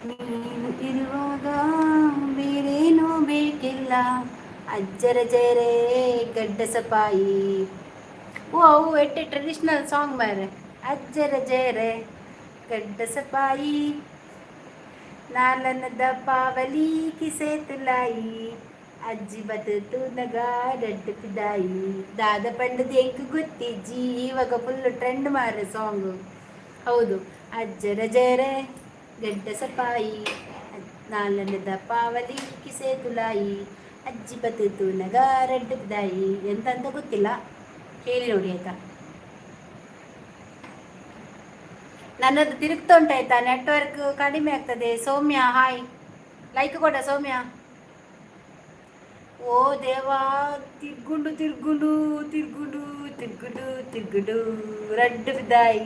ನೀನು ಇರುವಾಗ ಬೇರೇನೂ ಬೇಕಿಲ್ಲ, ಅಜ್ಜರ ಜರೆ ಗಡ್ಡ ಸಪಾಯಿ. ಓ, ಅವು ಎಟ್ಟೆ ಟ್ರೆಡಿಷನಲ್ ಸಾಂಗ್ ಮಾರೆ. ಅಜ್ಜರ ಜರೆ ಗಡ್ಡ ಸಪಾಯಿ, ನಾಲನದ ಪಾವಲಿ ಕಿಸೆ ತುಲಾಯಿ, ಅಜ್ಜಿ ಬತು ನಗ ರಡ್ಡು ಪಿದಾಯಿ. ದಾದ ಪಂಡದ ಎಂಕ್ ಗೊತ್ತಿಜ್ಜಿ. ಇವಾಗ ಫುಲ್ ಟ್ರೆಂಡ್ ಮಾರೆ ಸಾಂಗು. ಹೌದು, ಅಜ್ಜರ ಜರೆ ಗಡ್ಡ ಸಪಾಯಿ, ನಾಲನದ ಪಾವಲಿ ಕಿಸೆ ತುಲಾಯಿ, ಅಜ್ಜಿ ಬತು ನಗ ರಡ್ಡು ಪಿದಾಯಿ. ಎಂತ ಅಂತ ಗೊತ್ತಿಲ್ಲ, ಕೇಳಿ ನೋಡಿ ಆಯ್ತಾ. ನನ್ನದು ತಿರುಗ್ತಾ ಉಂಟಾಯ್ತಾ, ನೆಟ್ವರ್ಕ್ ಕಡಿಮೆ ಆಗ್ತದೆ. ಸೌಮ್ಯ ಹಾಯ್, ಲೈಕ್ ಕೊಡ ಸೌಮ್ಯ. ಓ ದೇವಾ, ತಿರ್ಗುಂಡು ತಿರ್ಗುಂಡು ತಿರ್ಗುಂಡು ತಿರ್ಗುಂಡು ತಿರ್ಗುಂಡು ರಡ್ಡು ಬಿದ್ದಾಯಿ.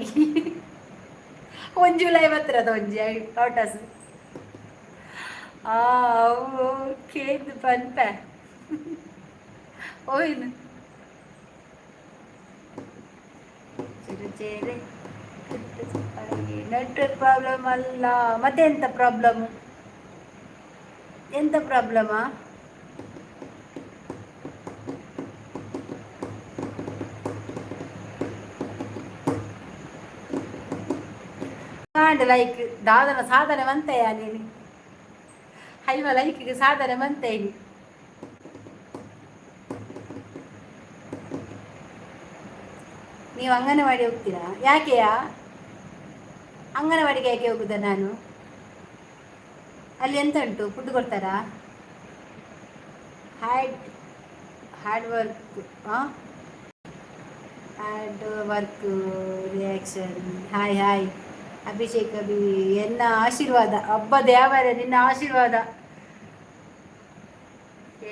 ಒಂಜಿ ಲೈವ್ ಹತ್ರದ ಒಂಜಿ ಲೋಟಸ್. ಆ ಕೇಂದು ಪನ್ಪೆ ಓಯ್ನು. ಚಿರುಚೇರೆ Network problem ಅಲ್ಲ, ಮತ್ತೆ ಎಂತ ಪ್ರಾಬ್ಲಮ್? ಎಂತ ಪ್ರಾಬ್ಲಮಾ? ಕಾಂಡ ಲೈಕ್ ದಾದನ ಸಾಧನೆ ಮಂತೆಯ ನೀನು? ಹೈವ ಲೈಕ್ಗೆ ಸಾಧನೆ ಮಂತೆ. ನೀವು ಅಂಗನವಾಡಿ ಹೋಗ್ತೀರಾ? ಯಾಕೆಯಾ? ಅಂಗನವಾಡಿಗೆ ಯಾಕೆ ಹೋಗುದ ನಾನು? ಅಲ್ಲಿ ಎಂತ ಉಂಟು? ಫುಡ್ ಕೊಡ್ತಾರಾ? Hard hard work, hard work reaction. Hi hi Abhishek Abhi. ಎನ್ನ ಆಶೀರ್ವಾದ, ಹಬ್ಬ ದೇವರೇ, ನಿನ್ನ ಆಶೀರ್ವಾದ.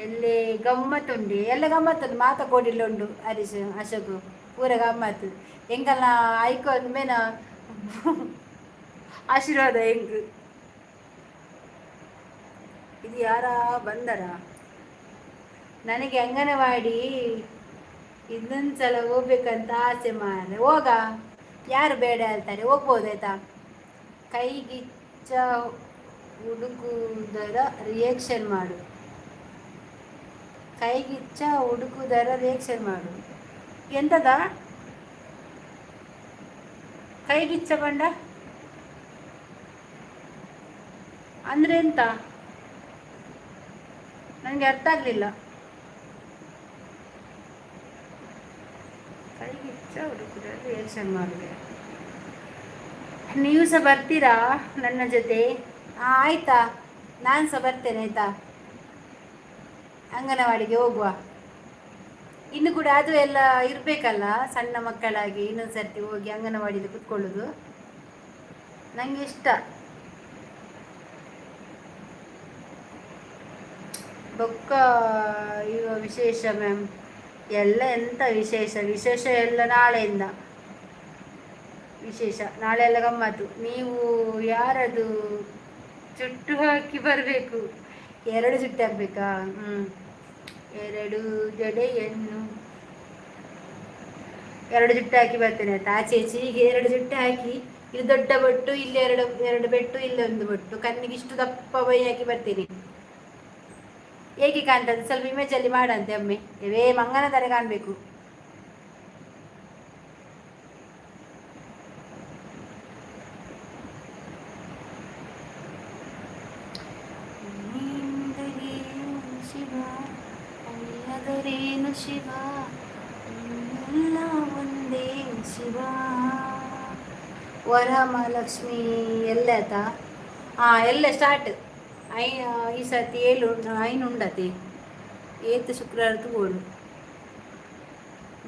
ಎಲ್ಲಿ ಗಮ್ಮತ್ತುಂಡು, ಎಲ್ಲ ಗಮ್ಮತ್ತುಂಡು. ಮಾತ ಕೋಡಿಲ್ಲ ಉಂಡು ಹರೀಶ್ ಅಶೋಕ್ ಪೂರ ಗಮ್ಮತ್ತು. ಎಂಕಲ್ನ ಐಕೊಂದು ಮೇನ ಆಶೀರ್ವಾದ ಹೆಂಗ್ ಇದು? ಯಾರ ಬಂದರ? ನನಗೆ ಅಂಗನವಾಡಿ ಇನ್ನೊಂದ್ಸಲ ಹೋಗ್ಬೇಕಂತ ಆಸೆ ಮಾರ್ರೆ. ಹೋಗ, ಯಾರು ಬೇಡ ಹೇಳ್ತಾರೆ? ಹೋಗ್ಬೋದಾಯ್ತಾ? ಕೈಗಿಚ್ಚ ಹುಡುಕುವುದರ ರಿಯಾಕ್ಷನ್ ಮಾಡು. ಕೈಗಿಚ್ಚ ಹುಡುಕುವುದರ ರಿಯಾಕ್ಷನ್ ಮಾಡು. ಎಂತದ ಕೈಗಿಚ್ಚ ಬಂಡ ಅಂದ್ರೆ ಎಂತ? ನನಗೆ ಅರ್ಥ ಆಗಲಿಲ್ಲ. ಕೈಗಿಚ್ಚ ಹುಡುಕುವುದರ ರಿಯಾಕ್ಷನ್ ಮಾಡಿದೆ. ನೀವು ಸಹ ಬರ್ತೀರಾ ನನ್ನ ಜೊತೆ? ಹಾಂ, ಆಯ್ತಾ, ನಾನು ಸಹ ಬರ್ತೇನೆ, ಆಯ್ತಾ? ಅಂಗನವಾಡಿಗೆ ಹೋಗುವ. ಇನ್ನು ಕೂಡ ಅದು ಎಲ್ಲ ಇರಬೇಕಲ್ಲ, ಸಣ್ಣ ಮಕ್ಕಳಾಗಿ ಇನ್ನೊಂದು ಸರ್ತಿ ಹೋಗಿ ಅಂಗನವಾಡಿಯಲ್ಲಿ ಕುತ್ಕೊಳ್ಳೋದು ನನಗೆ ಇಷ್ಟ. ಬೊಕ್ಕ ಇವ ವಿಶೇಷ ಮ್ಯಾಮ್ ಎಲ್ಲ ಎಂತ ವಿಶೇಷ? ವಿಶೇಷ ಎಲ್ಲ ನಾಳೆಯಿಂದ ವಿಶೇಷ. ನಾಳೆ ಎಲ್ಲ ಗಮ್ಮತ್ತು. ನೀವು ಯಾರದು ಜುಟ್ಟು ಹಾಕಿ ಬರಬೇಕು? ಎರಡು ಜುಟ್ಟು ಹಾಕ್ಬೇಕಾ? ಹ್ಞೂ, ಎರಡು ಜಡೆಯನ್ನು, ಎರಡು ಜುಟ್ಟು ಹಾಕಿ ಬರ್ತೇನೆ ಆಯ್ತಾ? ಆಚೆ ಈಚೆ ಹೀಗೆ ಎರಡು ಜುಟ್ಟು ಹಾಕಿ, ಇಲ್ಲಿ ದೊಡ್ಡ ಬೊಟ್ಟು, ಇಲ್ಲಿ ಎರಡು ಎರಡು ಬೆಟ್ಟು, ಇಲ್ಲಿ ಒಂದು ಬೊಟ್ಟು, ಕಣ್ಣಿಗೆ ಇಷ್ಟು ದಪ್ಪ ಬೈ ಹಾಕಿ ಬರ್ತೀನಿ. ಹೇಗೆ ಕಾಣ್ತದೆ? ಸ್ವಲ್ಪ ಇಮೇಜಲ್ಲಿ ಮಾಡಂತೆ ಒಮ್ಮೆ. ಇವೇ ಮಂಗನ ಥರ ಕಾಣಬೇಕು. ಶಿವ ಅಲ್ಲದರೇನು ಶಿವ, ಎಲ್ಲ ಒಂದೇ ಶಿವ. ವರಮಹಾಲಕ್ಷ್ಮಿ ಎಲ್ಲ ಆಯ್ತಾ? ಹಾಂ, ಎಲ್ಲ ಸ್ಟಾರ್ಟ್. I ಈ ಸರ್ತಿ ಏಳು ಐನು ಉಂಡತಿ ಏತ್ ಶುಕ್ರವಾರ ತಗೋಡು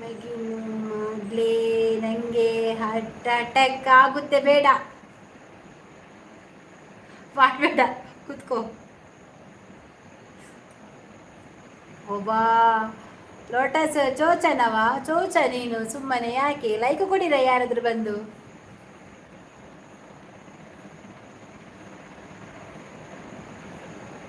ಮೆಗಿನು ಮಾಡಲೇ. ನನಗೆ ಹಾರ್ಟ್ ಅಟ್ಯಾಕ್ ಆಗುತ್ತೆ. ಬೇಡ, ಮಾಡಬೇಡ, ಕುತ್ಕೋ. ಒಬ್ಬ ಲೋಟಸ್ ಚೋಚನವ ಚೋಚ ನೀನು ಸುಮ್ಮನೆ ಯಾಕೆ? ಲೈಕ್ ಕೊಡಿರ ಯಾರಾದರೂ ಬಂದು.